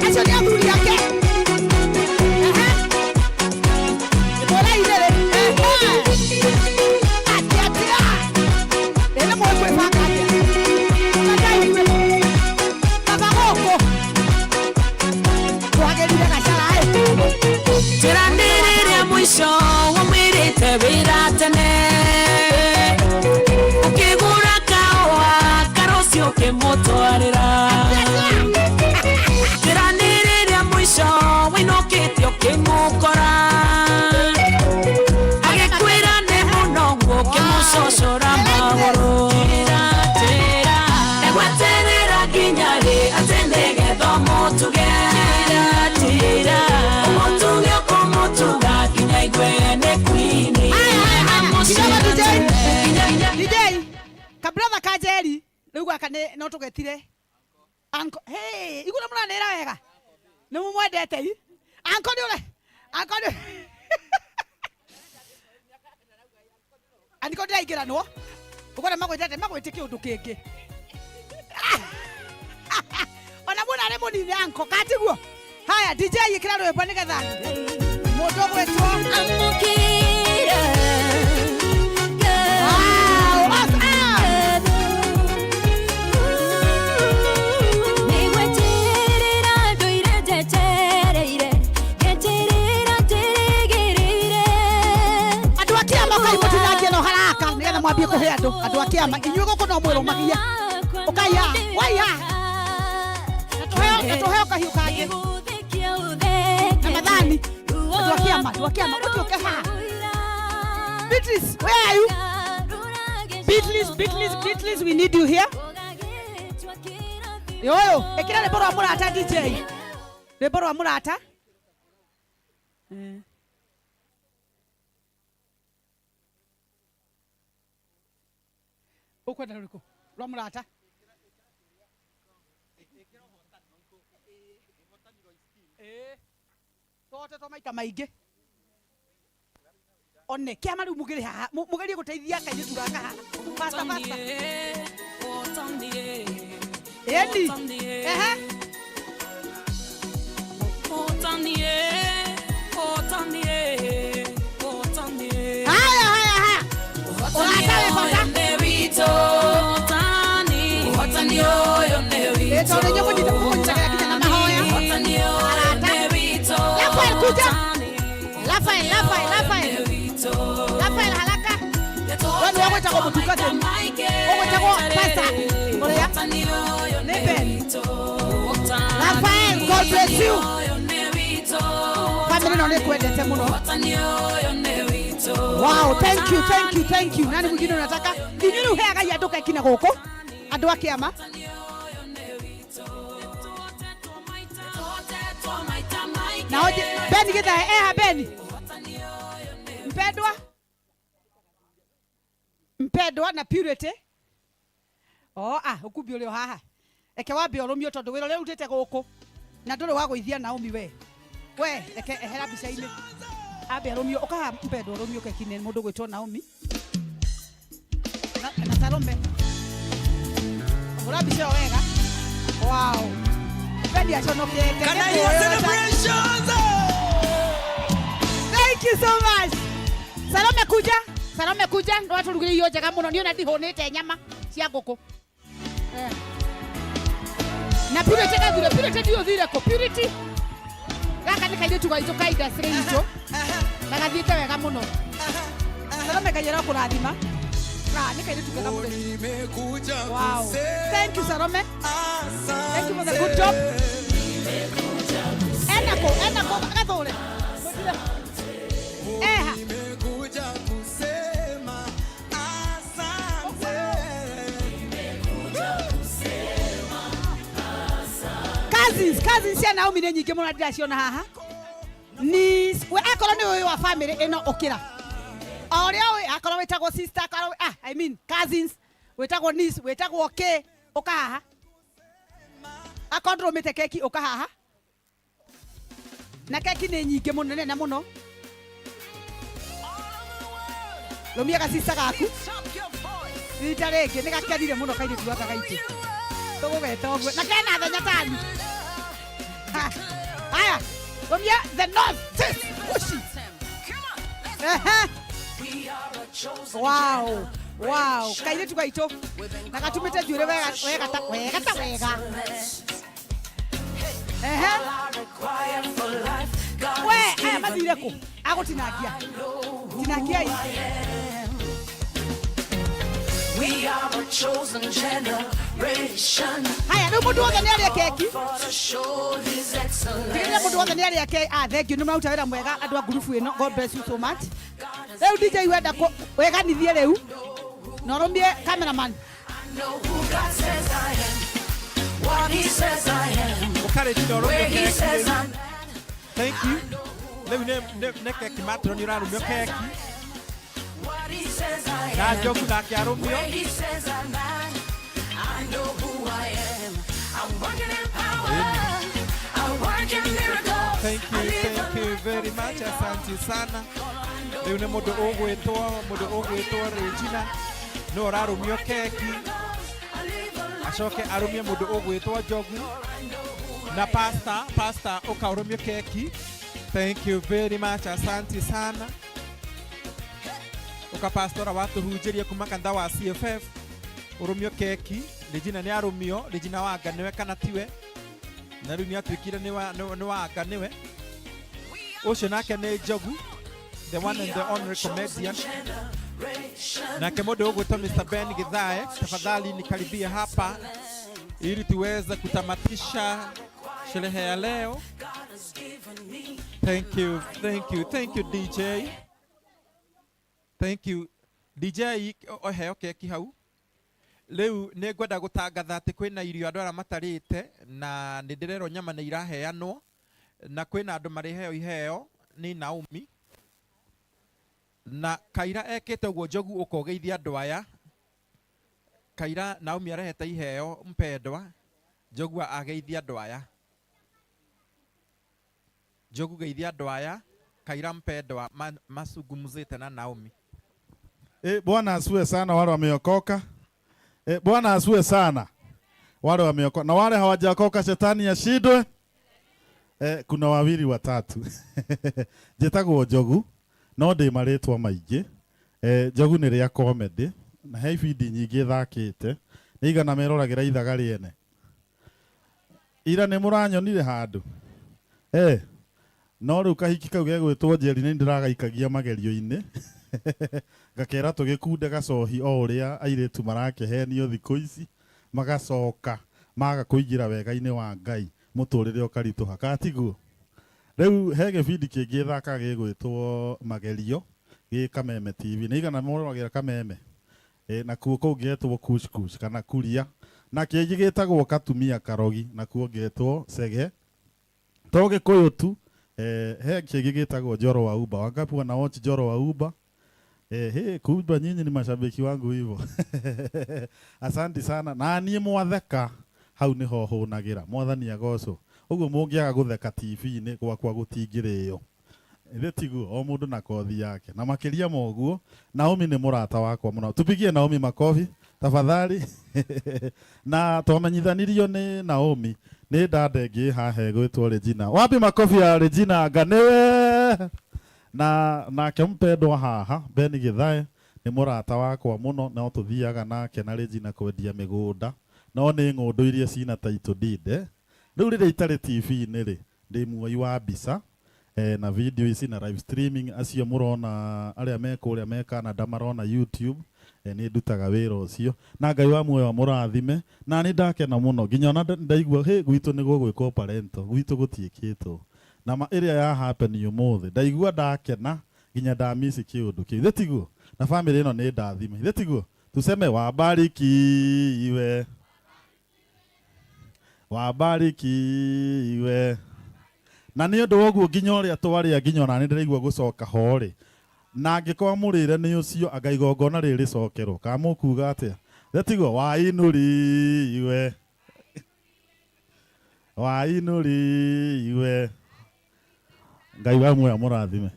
Acio nĩ athuri ake. Mũrainĩrĩ. Atĩa atĩa. Ĩno mũĩ kwĩbanga atĩa. Baba inyuĩ. Baba gũkũ. Kwagĩrire gacara ĩ. Njĩra nĩ rĩrĩa mũico wamwĩrĩte wĩra tene ũkĩgũra kahũa karũciũ ũkĩmũtwarĩra Njĩra nĩ rĩrĩa mũico wainũkĩte ũkĩmũkora agĩkwĩra nĩ mũnogu ũkĩmũcocora magũrũ Egweterera nginya rĩ atĩ nĩgetha ũmũtuge ũmũtuge ũkũmũtuga nginya igue nĩ kwini. Kidogo DJ. DJ. Kabratha ka Njeri rĩu gaka nĩ no tũgetire. Uncle, hey, igũrũ mũranĩra wega. Nĩ mũmwendete i? Uncle nĩ ũre. Uncle nĩ. Aniko ndĩraingĩranwo. Ũkona magwĩtete magwĩte kĩũndũ kĩngĩ. Ona mũna arĩ mũnini uncle katiguo. Haya DJ ĩkĩra rwĩmbo nĩgetha mũndũ ũgwĩtwo Amũkĩra. Wow, awesome. Nĩgweterera ndũire njetereire, ngeterera ndĩrĩgĩrĩire. Andũ a kĩama ũkai mũtinangie no haraka nĩgetha mwambie kũhe andũ. Andũ a kĩama inyuĩ gũkũ no mwĩrũmagie. Ũkai haha, wai haha. Na tũheo na tũheo kahiũ kangĩ. Na mathani. Andũ a kĩama, andũ a kĩama ũtuĩke haha. Beatrice, where are you? Beatrice, Beatrice, Beatrice, we need you here. Yoyo, ĩkĩra rwĩmbo rwa mũrata DJ. Rwĩmbo rwa mũrata. Ũkwenda rũrĩkũ? Rwa mũrata. Tũhotetwo maita maingĩ. One kĩama rĩu mũgĩrĩ haha, mũgerie gũteithia kairĩtu gaka haha. Faster, faster. Ĩni. Ehe. Haya, haya, haya. Ũrata wĩ bata. Ĩ, tondũ inyuĩ mũnyitagĩra nginya na mahoya. Arata. Rafael, kuja. Rafael, Rafael, Rafael. Rafael, haraka. We nĩwe ũgwĩtagwo mũtungatĩri. Ũgwĩtagwo pastor. Ũrĩa? Nĩ Ben. Rafael, God bless you. Family ĩno nĩ ĩkwendete mũno. Wow, thank you, thank you, thank you. Nani mwingine unataka? Inyuĩ rĩu heagai andũ keki na gũkũ. Andũ a kĩama. Nao Ben gĩthae, eha Ben. Mpendwa. Mpendwa na Purity. Oh, ah, ũkumbi ũrĩ o haha. Reke wambe ũrũmio tondũ wĩra ũrĩa ũrutĩte gũkũ na ndũrĩ wagũithia Naomi we. We, reke ehera mbica-inĩ. Ambe arũmio, ũka haha mpendwa ũrũmio keki nĩ mũndũ ũgwĩtwo Naomi. Na, na Salome. Hũra mbica ĩyo wega. Wow. Ben aconokete. Can I hear celebrations? Thank you so much. Salome kuja. Salome kuja. Nĩ watũrugĩire irio njega mũno. Niĩ ona ndihũnĩte nyama cia ngũkũ. Na Purity gathire, Purity ndiũthire kũ? Purity. Gaka nĩ kairĩtu gaitũ ka industry itũ. Na gathiĩte wega mũno. Salome Ngai arokũrathima. Ah, nĩ kairĩtu kega mũno. Wow. Thank you Salome. Thank you for the good job. Ena kũ, ena kũ, gathũre. Eha. Nimekuja kusema asante. Cousins, cousins cia Naomi nĩ nyingĩ mũno ndĩraciona haha. Niece, we akorwo nĩ ũyũ wa family ĩno ũkĩra. O ũrĩa ũĩ, akorwo wĩtagwo sister, akorwo I mean cousins, wĩtagwo niece, wĩtagwo kĩ, ũka haha. Akorwo ndũrũmĩte keki ũka haha. Na keki nĩ nyingĩ mũno nene mũno. Rũmia gacica gaku. Rita rĩngĩ nĩ gakenire mũno kairĩtu gaka gaitũ. Tũgũgeta ũguo. Na kena thenya tani. Ha. Haya, rũmia the north. Sis, push it. Ehe. Wow. Wow, kairĩtu gaitũ na gatumĩte njuĩrĩ wega wega ta wega ta wega. Ehe. We, aya mathire kũ? Agũtinangia. Tinangiai. We are a chosen generation. Haya, rĩu mũndũ wothe nĩ arĩe keki. To show his excellence. Tigĩrĩra mũndũ wothe nĩ arĩe keki. Ah, thank you. Nĩ mũraruta wĩra mwega andũ a ngurubu ĩno. God bless you so much. Rĩu DJ wenda wĩganithie rĩu. Na ũrũmie cameraman. Know who God says I am. What he says I am. Ũkarĩ Where he says I'm Thank you. Rĩu nĩ keki matron ũrarũmio keki. What he says I Na am. Njogu nake arũmio. Where he says I'm at. I know who I am. I'm working in power. I work in miracles. Thank you, thank you very much. Asante sana. Rĩu nĩ mũndũ ũgwĩtwo Regina nĩ ũrarũmio keki acoke arũmie mũndũ ũgwĩtwo Njogu na pastor ũka ũrũmio keki. Thank you very much. Asante sana. Ũka pastor ũrĩa watũhunjĩria kuma kanitha wa CFF ũrũmio keki. Regina nĩ arũmio. Regina wanga nĩwe kana tiwe? Na rĩu nĩ atuĩkire nĩ wanga nĩwe. Ũcio nake nĩ Njogu, the one and the only comedian. Nake mũndũ ũgwĩtwo Mr. Ben Githae, tafadhali nikaribie hapa ili tuweze kutamatisha sherehe ya leo. Thank you, thank you, thank you DJ. Thank you DJ, oheo keki hau. Rĩu nĩ ngwenda gũtangatha atĩ kwĩna irio andũ arĩa matarĩte na nĩ ndĩrerwo nyama nĩ iraheanwo na kwĩna andũ marĩheo iheo nĩ Naomi. Na Kaira ekĩte ũguo Njogu ũkogeithia andũ aya. Kaira Naomi arehete iheo mpendwa, Njogu ageithia andũ aya. Njogu geithia andũ aya, Kaira mpendwa masungumzite na Naomi. Bwana asiwe sana wale wameokoka. Bwana asiwe sana wale wameokoka. Na wale hawajaokoka shetani ashindwe. Kuna wawili watatu. Njĩtagwo Njogu, no ndĩ marĩtwa maingĩ. Njogu nĩ rĩa comedy na he ibindi nyingĩ thakĩte. Nĩ igana meroragĩra ithaga rĩene. Ira nĩ mũranyonire handũ. No rĩu kahiki kau gegwĩtwo Njeri nĩ ndĩragaikagia magerio-inĩ. Ngakera tũgĩkunde gacohi o ũrĩa airĩtu marakĩhenio thikũ ici, magacoka maga kũingĩra wega-inĩ wa Ngai, mũtũrĩre ũkaritũha. Kana tiguo? Rĩu he gĩbindi kĩngĩ thakaga gĩgwĩtwo Magerio, gĩ Kameme TV. Nĩ igana mũroragĩra Kameme. Nakuo kũu ngetwo Kush Kush kana Kuria. Na kĩngĩ gĩtagwo Katumia Karogi, nakuo ngetwo Cege. To Gĩkũyũ tu, he kĩngĩ gĩtagwo Njoro wa Uba. Wangapi wana watch Njoro wa Uba? Hey, kumbe nyinyi ni mashabiki wangu hivyo. Asante sana. Na niĩ mwatheka hau nĩho hũnagĩra. Mwathani agocwo. Ũguo mũngĩaga gũtheka TV-inĩ gwakwa gũtingĩrĩo. Ithe tiguo, o mũndũ na kothi yake. Na makĩria ma ũguo, Naomi nĩ mũrata wakwa mũno. Tupigie Naomi makofi tafadhali. Na twamenyithanirio nĩ Naomi nĩ dada ĩngĩ haha ĩgwĩtwo Regina. Wapi makofi ya Regina Nganiwe? Na nake mpendwa haha Ben Githae nĩ mũrata wakwa mũno, no tũthiaga nake na Regina kwendia mĩgũnda, no nĩ ng'ũndũ iria cina title deed. Rĩu rĩrĩa itarĩ TV-inĩ rĩ, ndĩ muoi wa mbica na video ici na live streaming. Acio mũrona arĩa me kũrĩa me Canada marona YouTube, nĩ ndutaga wĩra ũcio. Na Ngai wa muoyo amũrathime. Na nĩ ndakena mũno nginya ona ndaigua hĩ gwitũ nĩ gũgwĩkwo parento, gwitũ gũtiĩkĩtwo. Na ma ĩrĩa ya happen ũmũthĩ ndaigua ndakena nginya ndamisi kĩũndũ kĩu. Ithe tiguo? Na family ĩno nĩ ndathime. Ithe tiguo? Tuseme wabarikiwe, wabarikiwe. Na nĩ ũndũ wa ũguo nginya ũrĩa twarĩa nginya ona nĩ ndĩraigua gũcoka ho rĩ, na angĩkorwo mũrĩre nĩ ũcio anga igongona rĩrĩ rĩcokerwo, kana mũkuga atĩa? Ithe tiguo? Wainũriwe. Wainũriwe. Ngai wa muoyo amũrathime.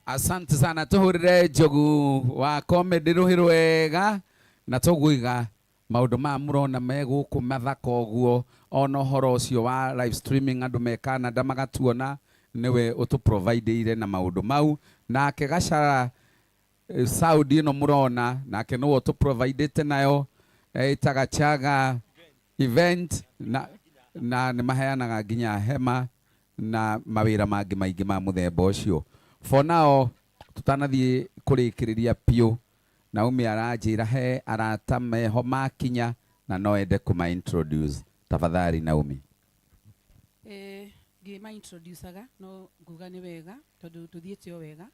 Asante sana, tuhurire Njogu wa comedy ruhi rwega na tuguiga maundu ma murona me guku mathaka uguo, ona uhoro ucio wa live streaming andu me Canada magatuona niwe utuprovideire na maundu mau. Nake Gacara sound ino murona nake niwe utuprovidete nayo, itaga Chaga event na nĩ maheanaga nginya hema na mawĩra mangĩ maingĩ ma mũthemba ũcio. For now tutanathiĩ kũrĩkĩrĩria piũ, Naomi aranjĩra he arata meho makinya na no ende kũma introduce. Tafadhali Naomi. Ngĩma introduceaga no nguga nĩ wega tondũ tũthiĩte o wega.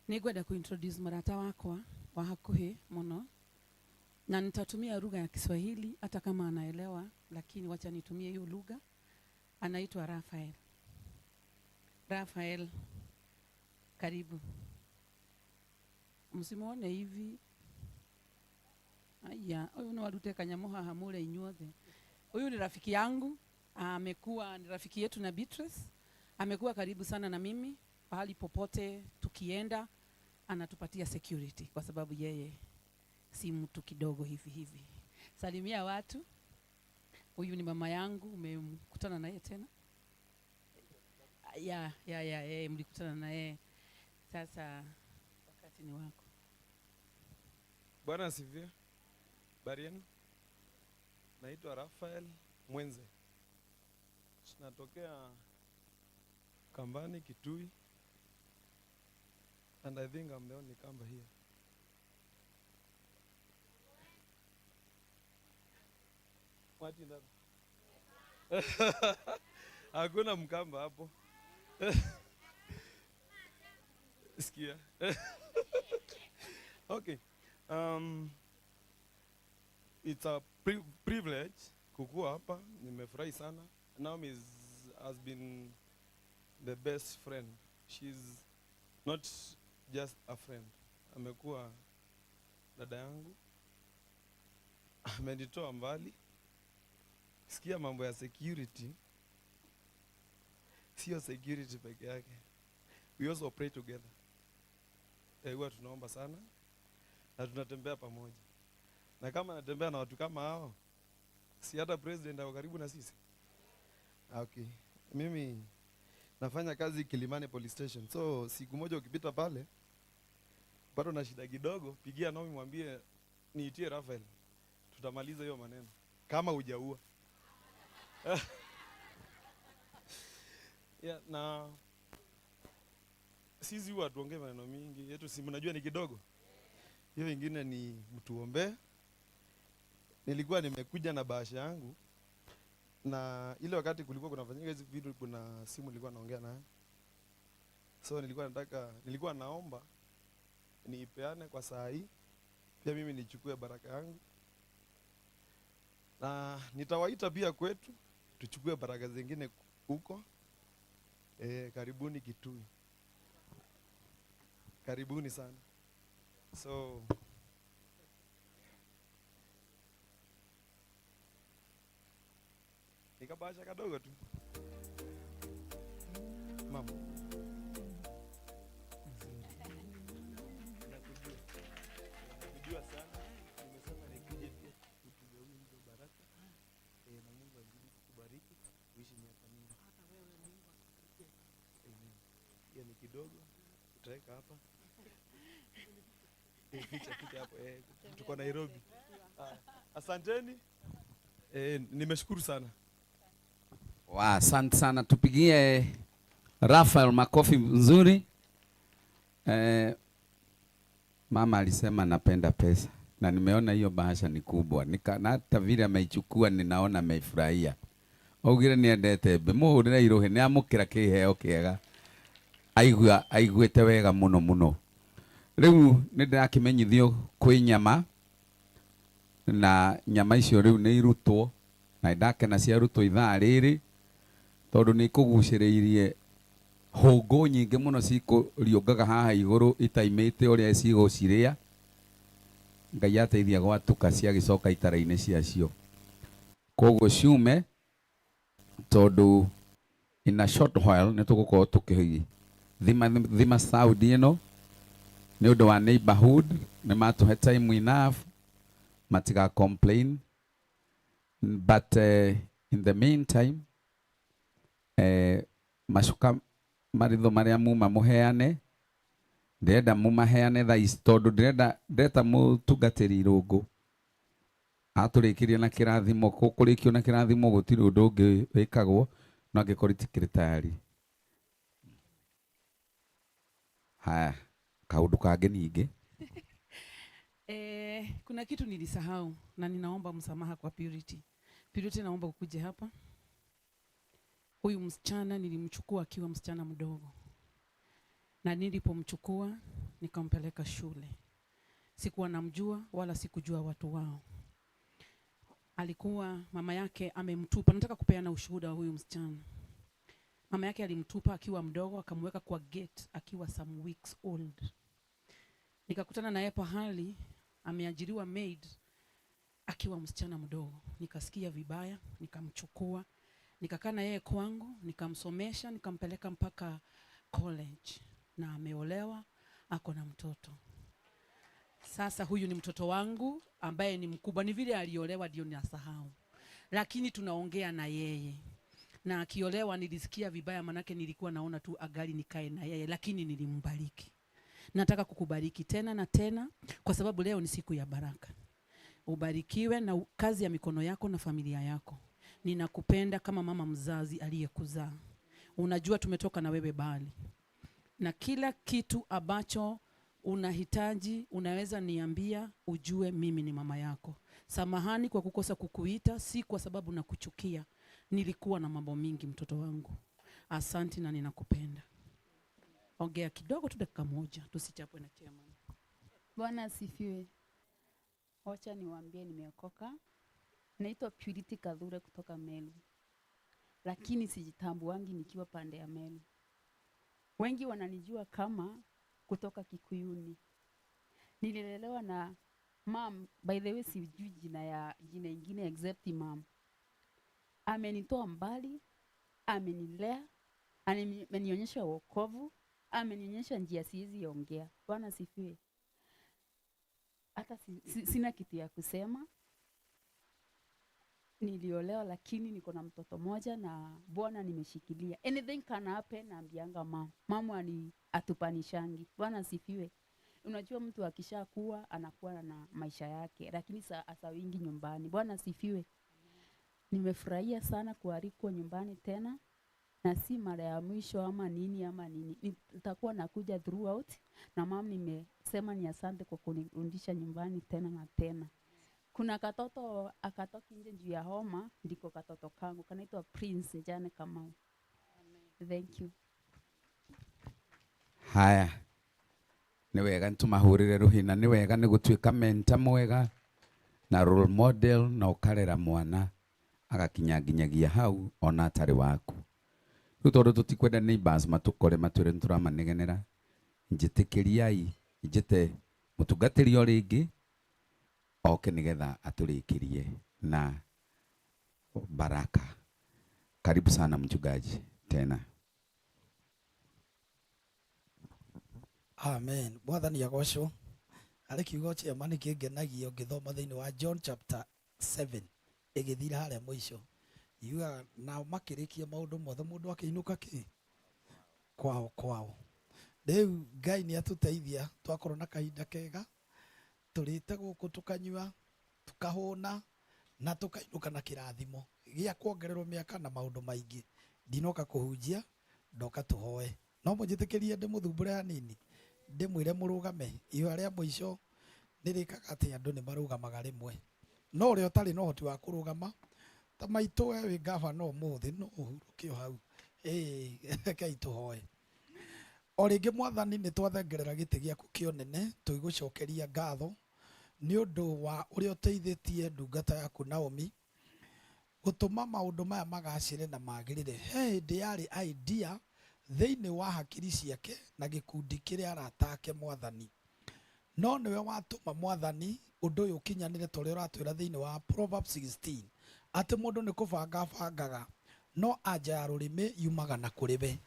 Nĩ ngwenda kũ introduce mũrata wakwa wa hakuhĩ mũno, na nitatumia lugha ya Kiswahili hata kama anaelewa, lakini wacha nitumie hiyo lugha. Anaitwa Rafael. Rafael, karibu. Msimuone hivi. Aya, huyu ni warute kanyamu haha mule inyuothe. Huyu ni rafiki yangu, amekuwa ni rafiki yetu na Beatrice. Amekuwa karibu sana na mimi, pahali popote tukienda anatupatia security kwa sababu yeye si mtu kidogo hivi hivi. Salimia watu. Huyu ni mama yangu, umemkutana naye tena? Ya, ya, ya, ya, mlikutana naye. Sasa wakati ni wako. Bwana asifiwe. Habari yenu? Naitwa Rafael Mwenze. Natokea Kambani, Kitui. And I think I'm the only Kamba here. What in that? Hakuna Mkamba hapo. Sikia. Okay. It's a privilege kukua hapa. Nimefurahi sana. Naomi has been the best friend. She's not just a friend. Amekuwa dada yangu. Amenitoa mbali. Sikia mambo ya security. Sio security peke yake. We also pray together. Huwa tunaomba sana na tunatembea pamoja. Na kama natembea na watu kama hao, si hata president ako karibu na sisi. Okay. Mimi nafanya kazi Kilimani Police Station. So siku moja ukipita pale bado na shida kidogo, pigia Naomi mwambie niitie Rafael. Tutamaliza hiyo maneno. Kama hujaua. Yeah, na sisi huwa tuongee maneno mingi yetu, si mnajua ni kidogo. Hiyo ingine ni mtuombe. Nilikuwa nimekuja na bahasha yangu, na ile wakati kulikuwa kunafanyika hizi vitu, kuna simu nilikuwa naongea naye. So nilikuwa naomba niipeane kwa saa hii, pia mimi nichukue baraka yangu. Na nitawaita pia kwetu tuchukue baraka zingine huko. Karibuni Kitui. Karibuni sana. So nikabasha kadogo tu. Mama. Nakujua. Nakujua sana. Nimesema nikuje pia utugawie hizo baraka. Na Mungu azidi kukubariki, uishi miaka mingi. Hata wewe Mungu akubariki. Amen. Hiyo ni kidogo. Utaweka hapa. Ficha hapo. Tuko Nairobi. Asanteni. Nimeshukuru sana. Wow, asante sana. Tupigie Rafael makofi nzuri. Mama alisema napenda pesa na nimeona hiyo bahasha ni kubwa. Na hata vile ameichukua ninaona ameifurahia. Augire niendete mbe muhurire iruhi ni amukira kiheo kiega. Aigua aiguite wega muno muno. Riu ni ndirakimenyithio kwi nyama na nyama icio riu ni irutwo na ndakena ciarutwo ithaa riri tondu ni ikuguciriirie hũngũ nyingĩ mũno cikũriũngaga haha igũrũ itaimĩte ũrĩa cigũciria. Ngai ateithia gwatuka ciagĩcoka itara-inĩ ciacio. Koguo ciume Tondu in a short while nĩ tũgũkorwo tũkĩthima thima sound ĩno nĩ ũndũ wa neighborhood nĩ matũhe time enough matiga complain, but in the meantime macuka maritho marĩa muma mũheane, ndĩrenda mũmaheane thaa ici tondũ ndĩrenda ndeta mũtungatĩri Irũngũ atũrĩkĩrie na kĩrathimo. Kũrĩkio na kĩrathimo gũtirĩ ũndũ ũngĩ wĩkagwo no angĩkorwo itikĩrĩ tayari. Haya, kaũndũ kangĩ ningĩ. Kuna kitu nilisahau na ninaomba msamaha kwa Purity. Purity, naomba ukuje hapa. Huyu msichana nilimchukua akiwa msichana mdogo, na nilipomchukua nikampeleka shule. Sikuwa namjua wala sikujua watu wao. Alikuwa mama yake amemtupa. Nataka kupeana ushuhuda wa huyu msichana. Mama yake alimtupa akiwa mdogo, akamweka kwa gate akiwa some weeks old. Nikakutana naye pahali ameajiriwa maid akiwa msichana mdogo. Nikasikia vibaya, nikamchukua, nikakaa na yeye kwangu, nikamsomesha, nikampeleka mpaka college, na ameolewa, ako na mtoto. Sasa huyu ni mtoto wangu ambaye ni mkubwa, ni vile aliolewa ndio ninasahau, lakini tunaongea na yeye. Na akiolewa nilisikia vibaya, manake nilikuwa naona tu agali nikae na yeye, lakini nilimbariki. Nataka kukubariki tena na tena kwa sababu leo ni siku ya baraka. Ubarikiwe na kazi ya mikono yako na familia yako. Ninakupenda kama mama mzazi aliyekuzaa. Unajua tumetoka na wewe bali, na kila kitu ambacho unahitaji unaweza niambia, ujue mimi ni mama yako. Samahani kwa kukosa kukuita, si kwa sababu nakuchukia. Nilikuwa na mambo mingi mtoto wangu. Asanti na ninakupenda. Ongea kidogo tu dakika moja, tusichapwe na chairman. Bwana asifiwe. Wacha niwaambie nimeokoka. Naitwa Purity Kathure kutoka Meru. Lakini sijitambuangi nikiwa pande ya Meru. Wengi wananijua kama kutoka Kikuyuni. Nililelewa na mom, by the way sijui jina ya jina ingine except mom. Amenitoa mbali, amenilea, amenionyesha wokovu, amenionyesha njia siwezi ongea. Bwana asifiwe. Hata sina kitu ya kusema. Niliolewa lakini niko na mtoto moja na Bwana nimeshikilia. Anything can happen, naambianga mama. Mama ni atupanishangi. Bwana asifiwe. Unajua mtu akishakuwa anakuwa na maisha yake, lakini asa wingi nyumbani. Bwana asifiwe. Nimefurahia sana kualikwa nyumbani tena, na si mara ya mwisho ama nini ama nini. Nitakuwa nakuja throughout, na mama nimesema ni asante kwa kunirudisha nyumbani tena na tena. Kuna katoto akatoki nje juu ya homa, ndiko katoto kangu kanaitwa Prince Njane Kamau. Thank you. Haya, nĩ wega nĩtũmahũrĩre rũhĩ na nĩ wega nĩ gũtuĩka mentor mwega na role model na ũkarera mwana agakinya nginyagia hau ona atarĩ waku. Rĩu tondũ tũtikwenda neighbors matũkore matwĩre nĩtũramanegenera, njĩtĩkĩriai njĩte mũtungatĩri o rĩngĩ oke nĩgetha atũrĩkĩrie na baraka. Karibu sana mchungaji tena. Amen. Mwathani agocwo. Harĩ kiugo chairman kĩngenagia ũngĩthoma thĩinĩ wa John chapter 7 ĩgĩthira harĩa mũico. Yugaga nao makĩrĩkia maũndũ mothe mũndũ akĩinũka kĩ kwao kwao. Rĩu Ngai nĩ atũteithia twakorwo na kahinda kega tũrĩte gũkũ tũkanyua tũkahũna na tũkainũka na kĩrathimo gĩa kuongererwo mĩaka na maũndũ maingĩ. Ndinoka kũhunjia, ndoka tũhoe. No mũnjĩtĩkĩrie ndĩmũthumbũre hanini, ndĩmwĩre mũrũgame. Ihoya rĩa mũico nĩrĩkaga atĩ andũ nĩ marũgamaga rĩmwe, no ũrĩa ũtarĩ na ũhoti wa kũrũgama ta maitũ we wĩ gavana ũmũthĩ no ũhurũke o hau. Rekei tũhoe. O rĩngĩ Mwathani nĩ twathengerera gĩtĩ gĩaku kĩa ũnene tũgĩgũcokeria ngatho nĩ ũndũ wa ũrĩa ũteithĩtie ndungata yaku Naomi gũtũma maũndũ maya magacĩre na magĩrĩre. He hĩndĩ yarĩ idea thĩinĩ wa hakiri ciake na gĩkundi kĩrĩa arata ake Mwathani, no nĩwe watũma Mwathani ũndũ ũyũ ũkinyanĩre ta ũrĩa ũratwĩra thĩinĩ wa Proverbs 16 atĩ mũndũ nĩ kũbanga abangaga No anja ya rũrĩmĩ yumaga na kũrĩ we.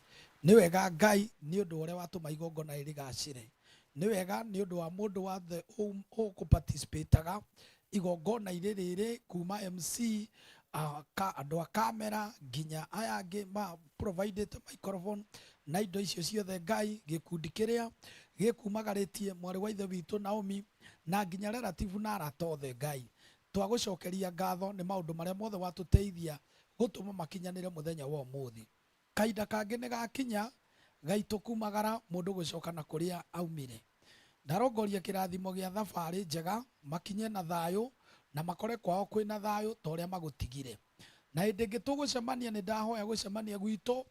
Nĩ wega Ngai nĩ ũndũ wa ũrĩa watũma igongona rĩrĩ rĩgacĩre. Nĩ wega nĩ ũndũ wa mũndũ wothe ũkũ-participate-aga igongona-inĩ rĩrĩ kuma MC, andũ a kamera nginya aya angĩ ma provided microphone na indo icio ciothe. Ngai, gĩkundi kĩrĩa gĩkumagarĩtie mwarĩ wa ithe witũ Naomi na nginya relative na arata othe, Ngai, twagũcokeria ngatho nĩ maũndũ marĩa mothe watũteithia gũtũma makinyanĩre mũthenya wa ũmũthĩ. Kahinda kangĩ nĩ gakinya gaitũ kumagara mũndũ gũcoka na kũrĩa aumire. Ndarongoria kĩrathimo gĩa thabarĩ njega, makinye na thayũ na makore kwao kwĩna thayũ ta ũrĩa magũtigire. Na hĩndĩ ĩngĩ tũgũcemania, nĩ ndahoya gũcemania gwitũ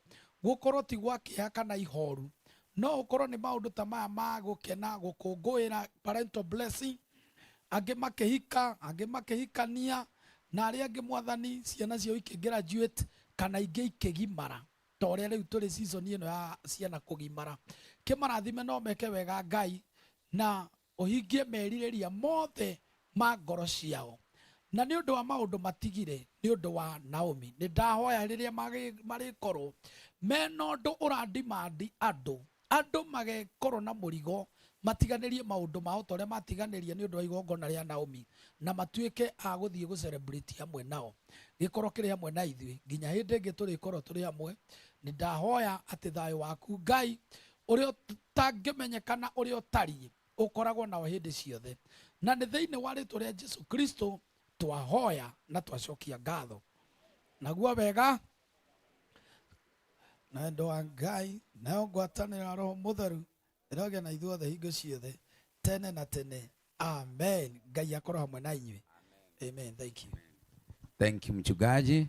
gũkorwo ti gwa kĩeha kana ihoru, no ũkorwo nĩ maũndũ ta maya ma gũkena, gũkũngũĩra parental blessing, angĩ makĩhika, angĩ makĩhikania, na arĩa angĩ, Mwathani, ciana ciao ikĩ graduate kana ingĩ ikĩgimara ta ũrĩa rĩu tũrĩ season ĩno ya ciana kũgimara. Kĩmarathime no meke wega, Ngai, na ũhingie merirĩria mothe ma ngoro ciao na nĩ ũndũ wa maũndũ matigire nĩ ũndũ wa Naomi. Nĩ ndahoya rĩrĩa marĩkorwo mena ũndũ ũrandimandi andũ magekorwo na mũrigo, matiganĩrie maũndũ mao ta ũrĩa matiganĩrie nĩ ũndũ wa igongona rĩa Naomi, na matuĩke a gũthiĩ gũ celebrate hamwe nao. Gĩkorwo kĩrĩ hamwe na ithuĩ nginya hĩndĩ ĩngĩ tũrĩkorwo tũrĩ hamwe. Nĩ ndahoya atĩ thayũ waku, Ngai, ũrĩa ũtangĩmenyekana ũrĩa ũtariĩ, ũkoragwo nao hĩndĩ ciothe, na nĩ thĩinĩ wa rĩtwa rĩa Jesu Kristo twahoya na twacokia ngatho. Naguo wega na wendo wa Ngai nayo ngwatanĩro ya Roho Mũtheru ĩrogĩa na ithuothe hingo ciothe tene na tene. Amen. Ngai akorwo hamwe na inyuĩ. Amen. Thank you. Thank you, mchungaji.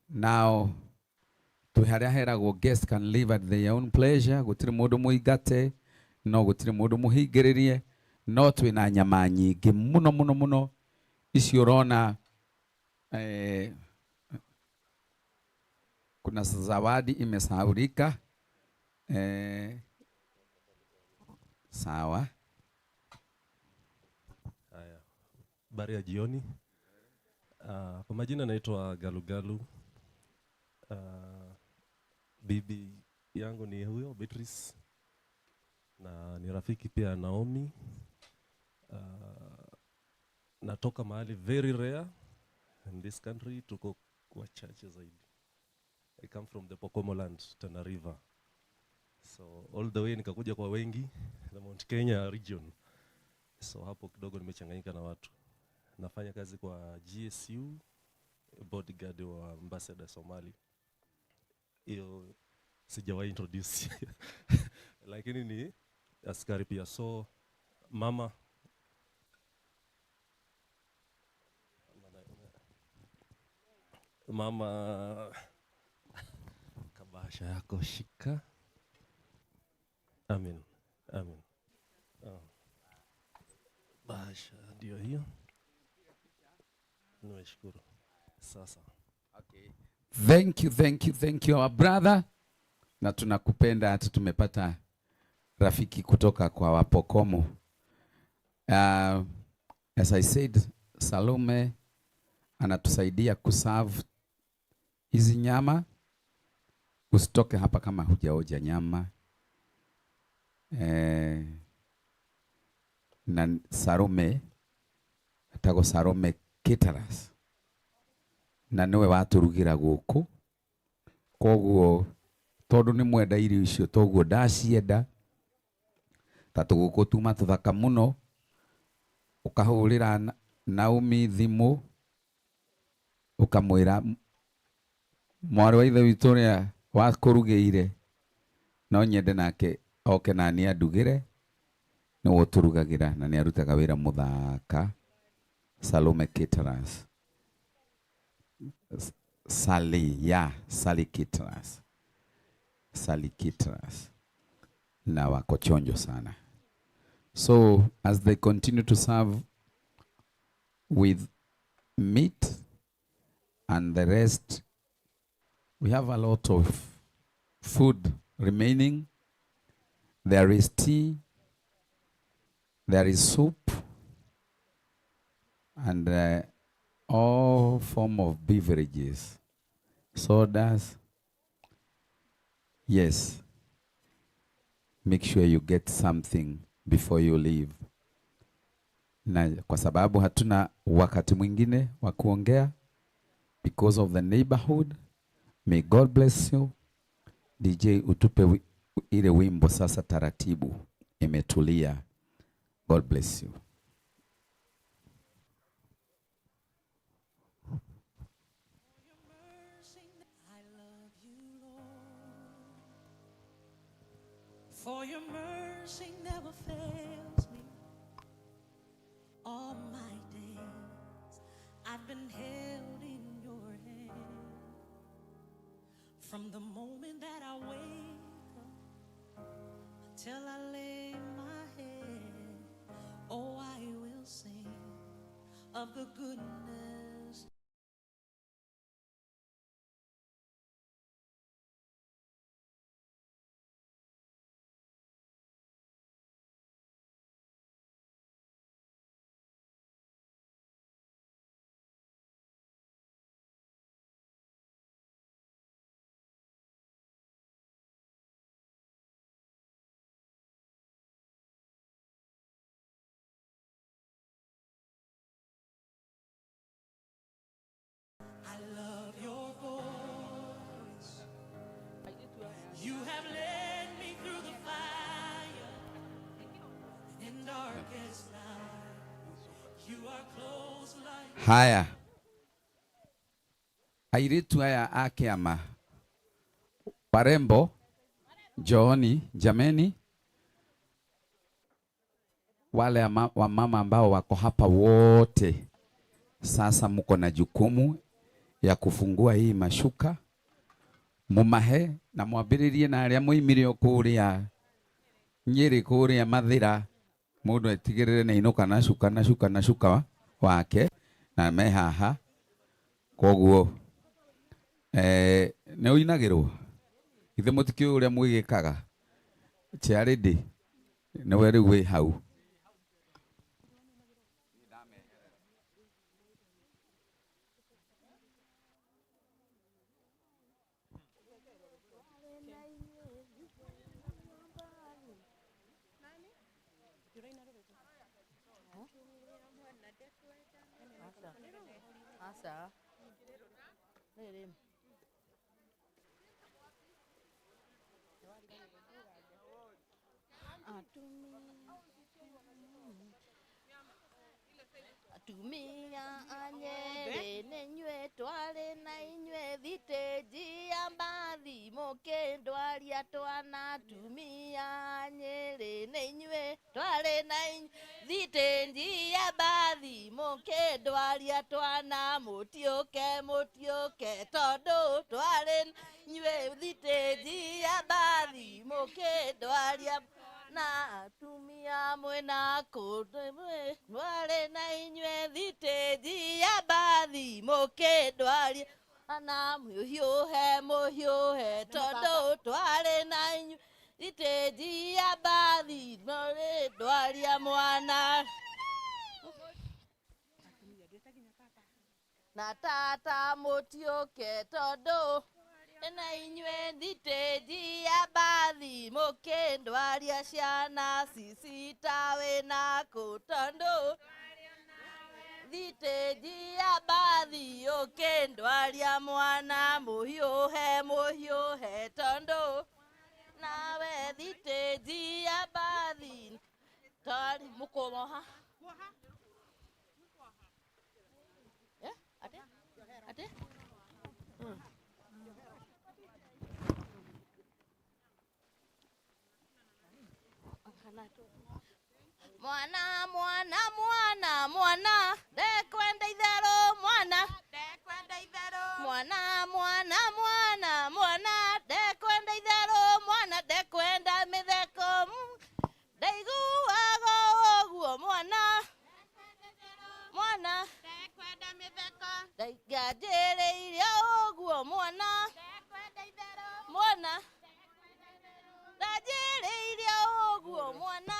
Now twĩ harĩa heragwo guests can leave at their own pleasure. Gũtirĩ mũndũ mũingate, no gũtirĩ mũndũ mũhingĩrĩrie, no twĩna nyama nyingĩ mũno mũno mũno icio ũrona. Kuna zawadi imesahaulika. Sawa. Haya, habari ya jioni. Kwa majina naitwa Galugalu. Bibi yangu ni huyo Beatrice na ni rafiki pia Naomi. Natoka mahali very rare in this country, tuko kwa chache zaidi. I come from the Pokomo land, Tana River. So all the way nikakuja kwa wengi, the Mount Kenya region. So hapo kidogo nimechanganyika na watu. Nafanya kazi kwa GSU, bodyguard wa Ambassador Somali. Hiyo sijawahi introduce. Lakini ni askari pia. So mama kabasha yako shika. Amin. Amin. Oh. Bahasha ndio hiyo. Nimeshukuru. Sasa. Okay. Thank you, thank you, thank you, our brother. Na tunakupenda hata tumepata rafiki kutoka kwa Wapokomo. As I said, Salome anatusaidia kuserve hizi nyama. Usitoke hapa kama hujaoja nyama. Na Salome atago Salome Caterers na niwe waturugira guku, koguo tondu ni mwenda irio icio toguo ndacienda, ta tuguku tuma tuthaka muno, ukahurira Naomi thimu ukamwira mwarĩ wa ithe witũ ũrĩa wakũrugĩire no nyende nake oke na niĩ andugĩre, nĩwe ũtũrugagĩra na nĩ arutaga wĩra mũthaka. Salome Caterers. Sally, yeah, Sally Caterers. Sally Caterers. Na wako chonjo sana. So as they continue to serve with meat and the rest, we have a lot of food remaining. There is tea, there is soup, and all form of beverages. sodas. Yes, make sure you get something before you leave. Na kwa sababu hatuna wakati mwingine wa kuongea because of the neighborhood, may God bless you. DJ utupe ile wimbo sasa taratibu, imetulia. God bless you. For your mercy never fails me. All my days I've been held in your hand. From the moment that I wake up till I lay my head, oh, I will sing of the goodness. I love your voice. You have led me through the fire in darkest night. You are close like Haya, airitu haya a kĩama, warembo, njooni jameni. Wale wamama ambao wako hapa wote, sasa mko na jukumu ya kufungua hii mashuka mumahe na mwambĩrĩrie na arĩa moimire o kũrĩa Nyĩrĩ kũrĩa Mathĩra, mũndũ etigĩrĩre nĩ ainũka na cuka na cuka na cuka wake na me haha. Koguo nĩ ũinagĩrwo ithe mũtikĩũĩ ũrĩa mwĩgĩkaga. Charity nĩwe rĩu wĩ hau. Aca. Rĩrĩ. Atumia a Nyeri nĩ inyuĩ twarĩ na inyuĩ thitĩnji ya mbathi mũkĩndwaria twana. Atumia a Nyeri nĩ inyuĩ twarĩ na inyuĩ thitĩnji ya mbathi mũkĩndwaria twana. Mũtiũke mũtiũke tondũ twarĩ na inyuĩ thitĩnji ya mbathi mũkĩndwaria na. Atumia mwĩna kũndũ twarĩ na inyuĩ thitĩnji ya mbathi mũkĩndwaria na. Mũhiũhe mũhiũhe tondũ twarĩ na inyuĩ thitĩnji ya mbathi mũkĩndwaria mwana. Na tata mũtiũke tondũ na inyuĩ thitĩnji ya mbathi mũkĩndwaria ciana cicita wĩna kũ tondũ thitĩnji ya mbathi ũkĩndwaria mwana. Mũhiũhe mũhiũhe tondũ nawe thitĩnji ya mbathi twarĩ mũkũmoha. Ate? Ate? Mwana mwana mwana mwana ndekwenda itherũ mwana ndekwenda itherũ mwana mwana mwana mwana ndekwenda itherũ mwana ndekwenda mĩtheko ndaiguaga ũguo mwana mwana ndekwenda mĩtheko ndainganjĩrĩire ũguo mwana ndekwenda itherũ mwana ndanjĩrĩire ũguo mwana.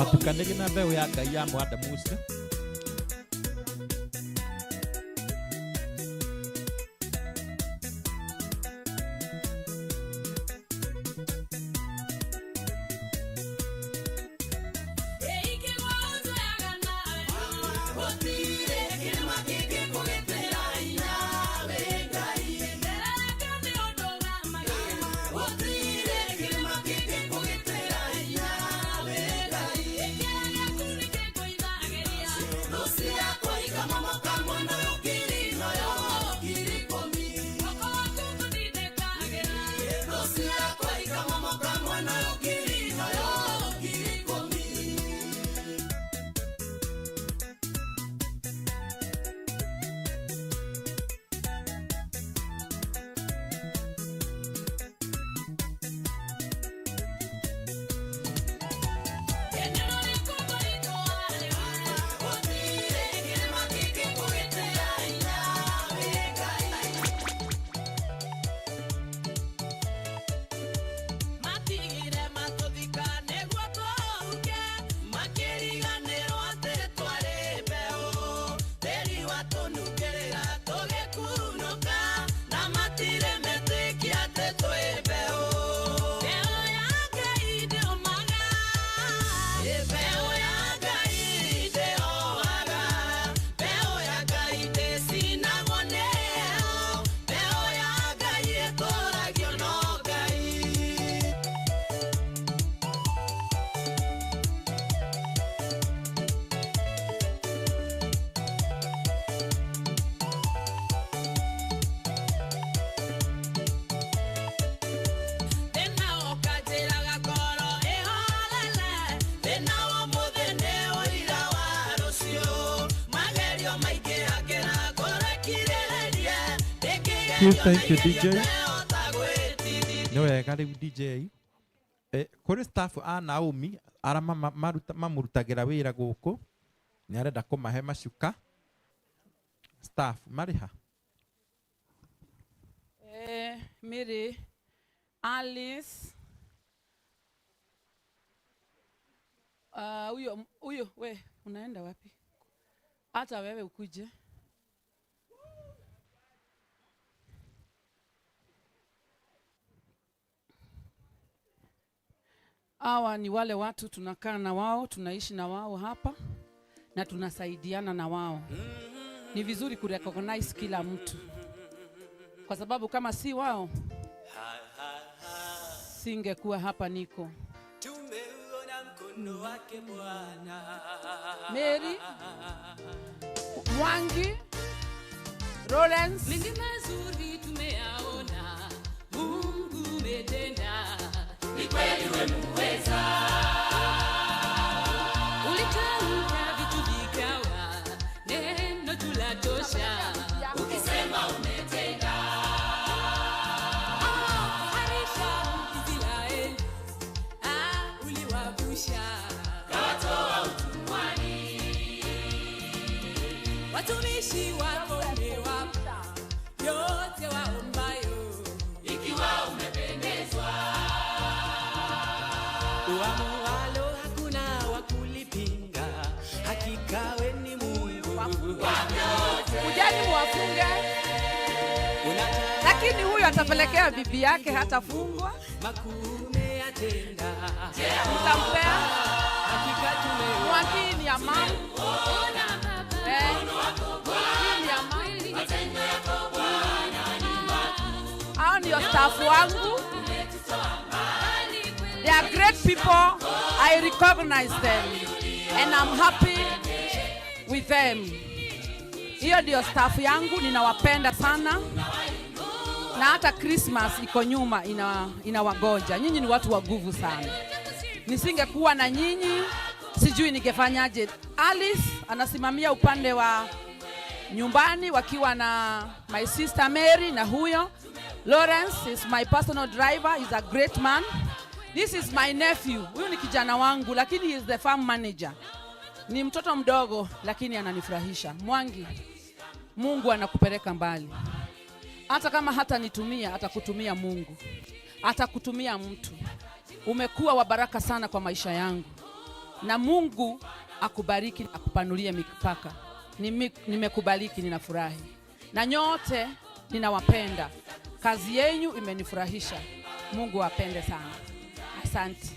Matukanĩrie na mbeũ ya Ngai ya Mũadamu ũcio. Matigire matũthika nĩguo tũhuke, makĩriganĩrwo atĩ twarĩ mbeũ. Tĩri watũnungĩrĩra tũgĩkunũka, na matirĩ metĩkia atĩ twĩ mbeũ. Mbeũ ya Ngai ndĩũmaga, mbeũ ya Ngai ndĩhohaga, mbeũ ya Ngai ndĩcinagwo nĩ heho, mbeũ ya Ngai ĩtũragio no Ngai. Thĩna ũkanjĩraga ngoro ĩhorere, thĩna wa ũmũthĩ nĩ ũira wa rũciũ. Magerio maingĩhakĩra ngoro ĩkirĩrĩrie, Thank you, ndĩkĩgerio thank you, DJ. Nĩ wega rĩu DJ. Kũrĩ staff a Naomi arĩa mamũrutagĩra wĩra gũkũ nĩ arenda kũmahe macuka. Staff marĩ ha? Mary, Alice, huyo huyo, we unaenda wapi? Hata wewe ukuje. Hawa ni wale watu tunakaa na wao, tunaishi na wao hapa na tunasaidiana na wao. Ni vizuri kurecognize kila mtu, kwa sababu kama si wao singekuwa hapa niko. Tumeuona mkono wake Bwana. Mary Mwangi, Lawrence. Mengi mazuri tumeyaona, Mungu umetenda, ni kweli wewe muweza. Ulitamka vitu vikawa, neno tu latosha, ukisema umetenda. Harisha Israeli, uliwavusha, kawatoa utumwani. Watumishi wako umewapa yote waombayo, ikiwa umependezwa. Uamualo hakuna wa kulipinga, hakika we ni Mungu. Kujani muwafunge, lakini huyu atapelekea bibi yake, hatafungwa. Makuu umeyatenda. Mtampea Hakika tumeona. Mwangi ni ya mama. Hii ni ya mama. Hao ndio staff wangu. They are great people. I recognize them and I'm happy with them. Hiyo ndio staff yangu, ninawapenda sana. Na hata Christmas iko nyuma inawagoja. Nyinyi ni watu wa nguvu sana. Nisingekuwa na nyinyi sijui ningefanyaje. Alice anasimamia upande wa nyumbani wakiwa na my sister Mary na huyo Lawrence is my personal driver, he's a great man. This is my nephew. Huyu ni kijana wangu lakini he is the farm manager. Ni mtoto mdogo lakini ananifurahisha. Mwangi, Mungu anakupeleka mbali. Hata kama hatanitumia, atakutumia Mungu. Atakutumia mtu. Umekuwa wa baraka sana kwa maisha yangu. Na Mungu akubariki na akupanulie mipaka. Nimekubariki, ninafurahi. Na nyote ninawapenda. Kazi yenyu imenifurahisha. Mungu awapende sana. Asante.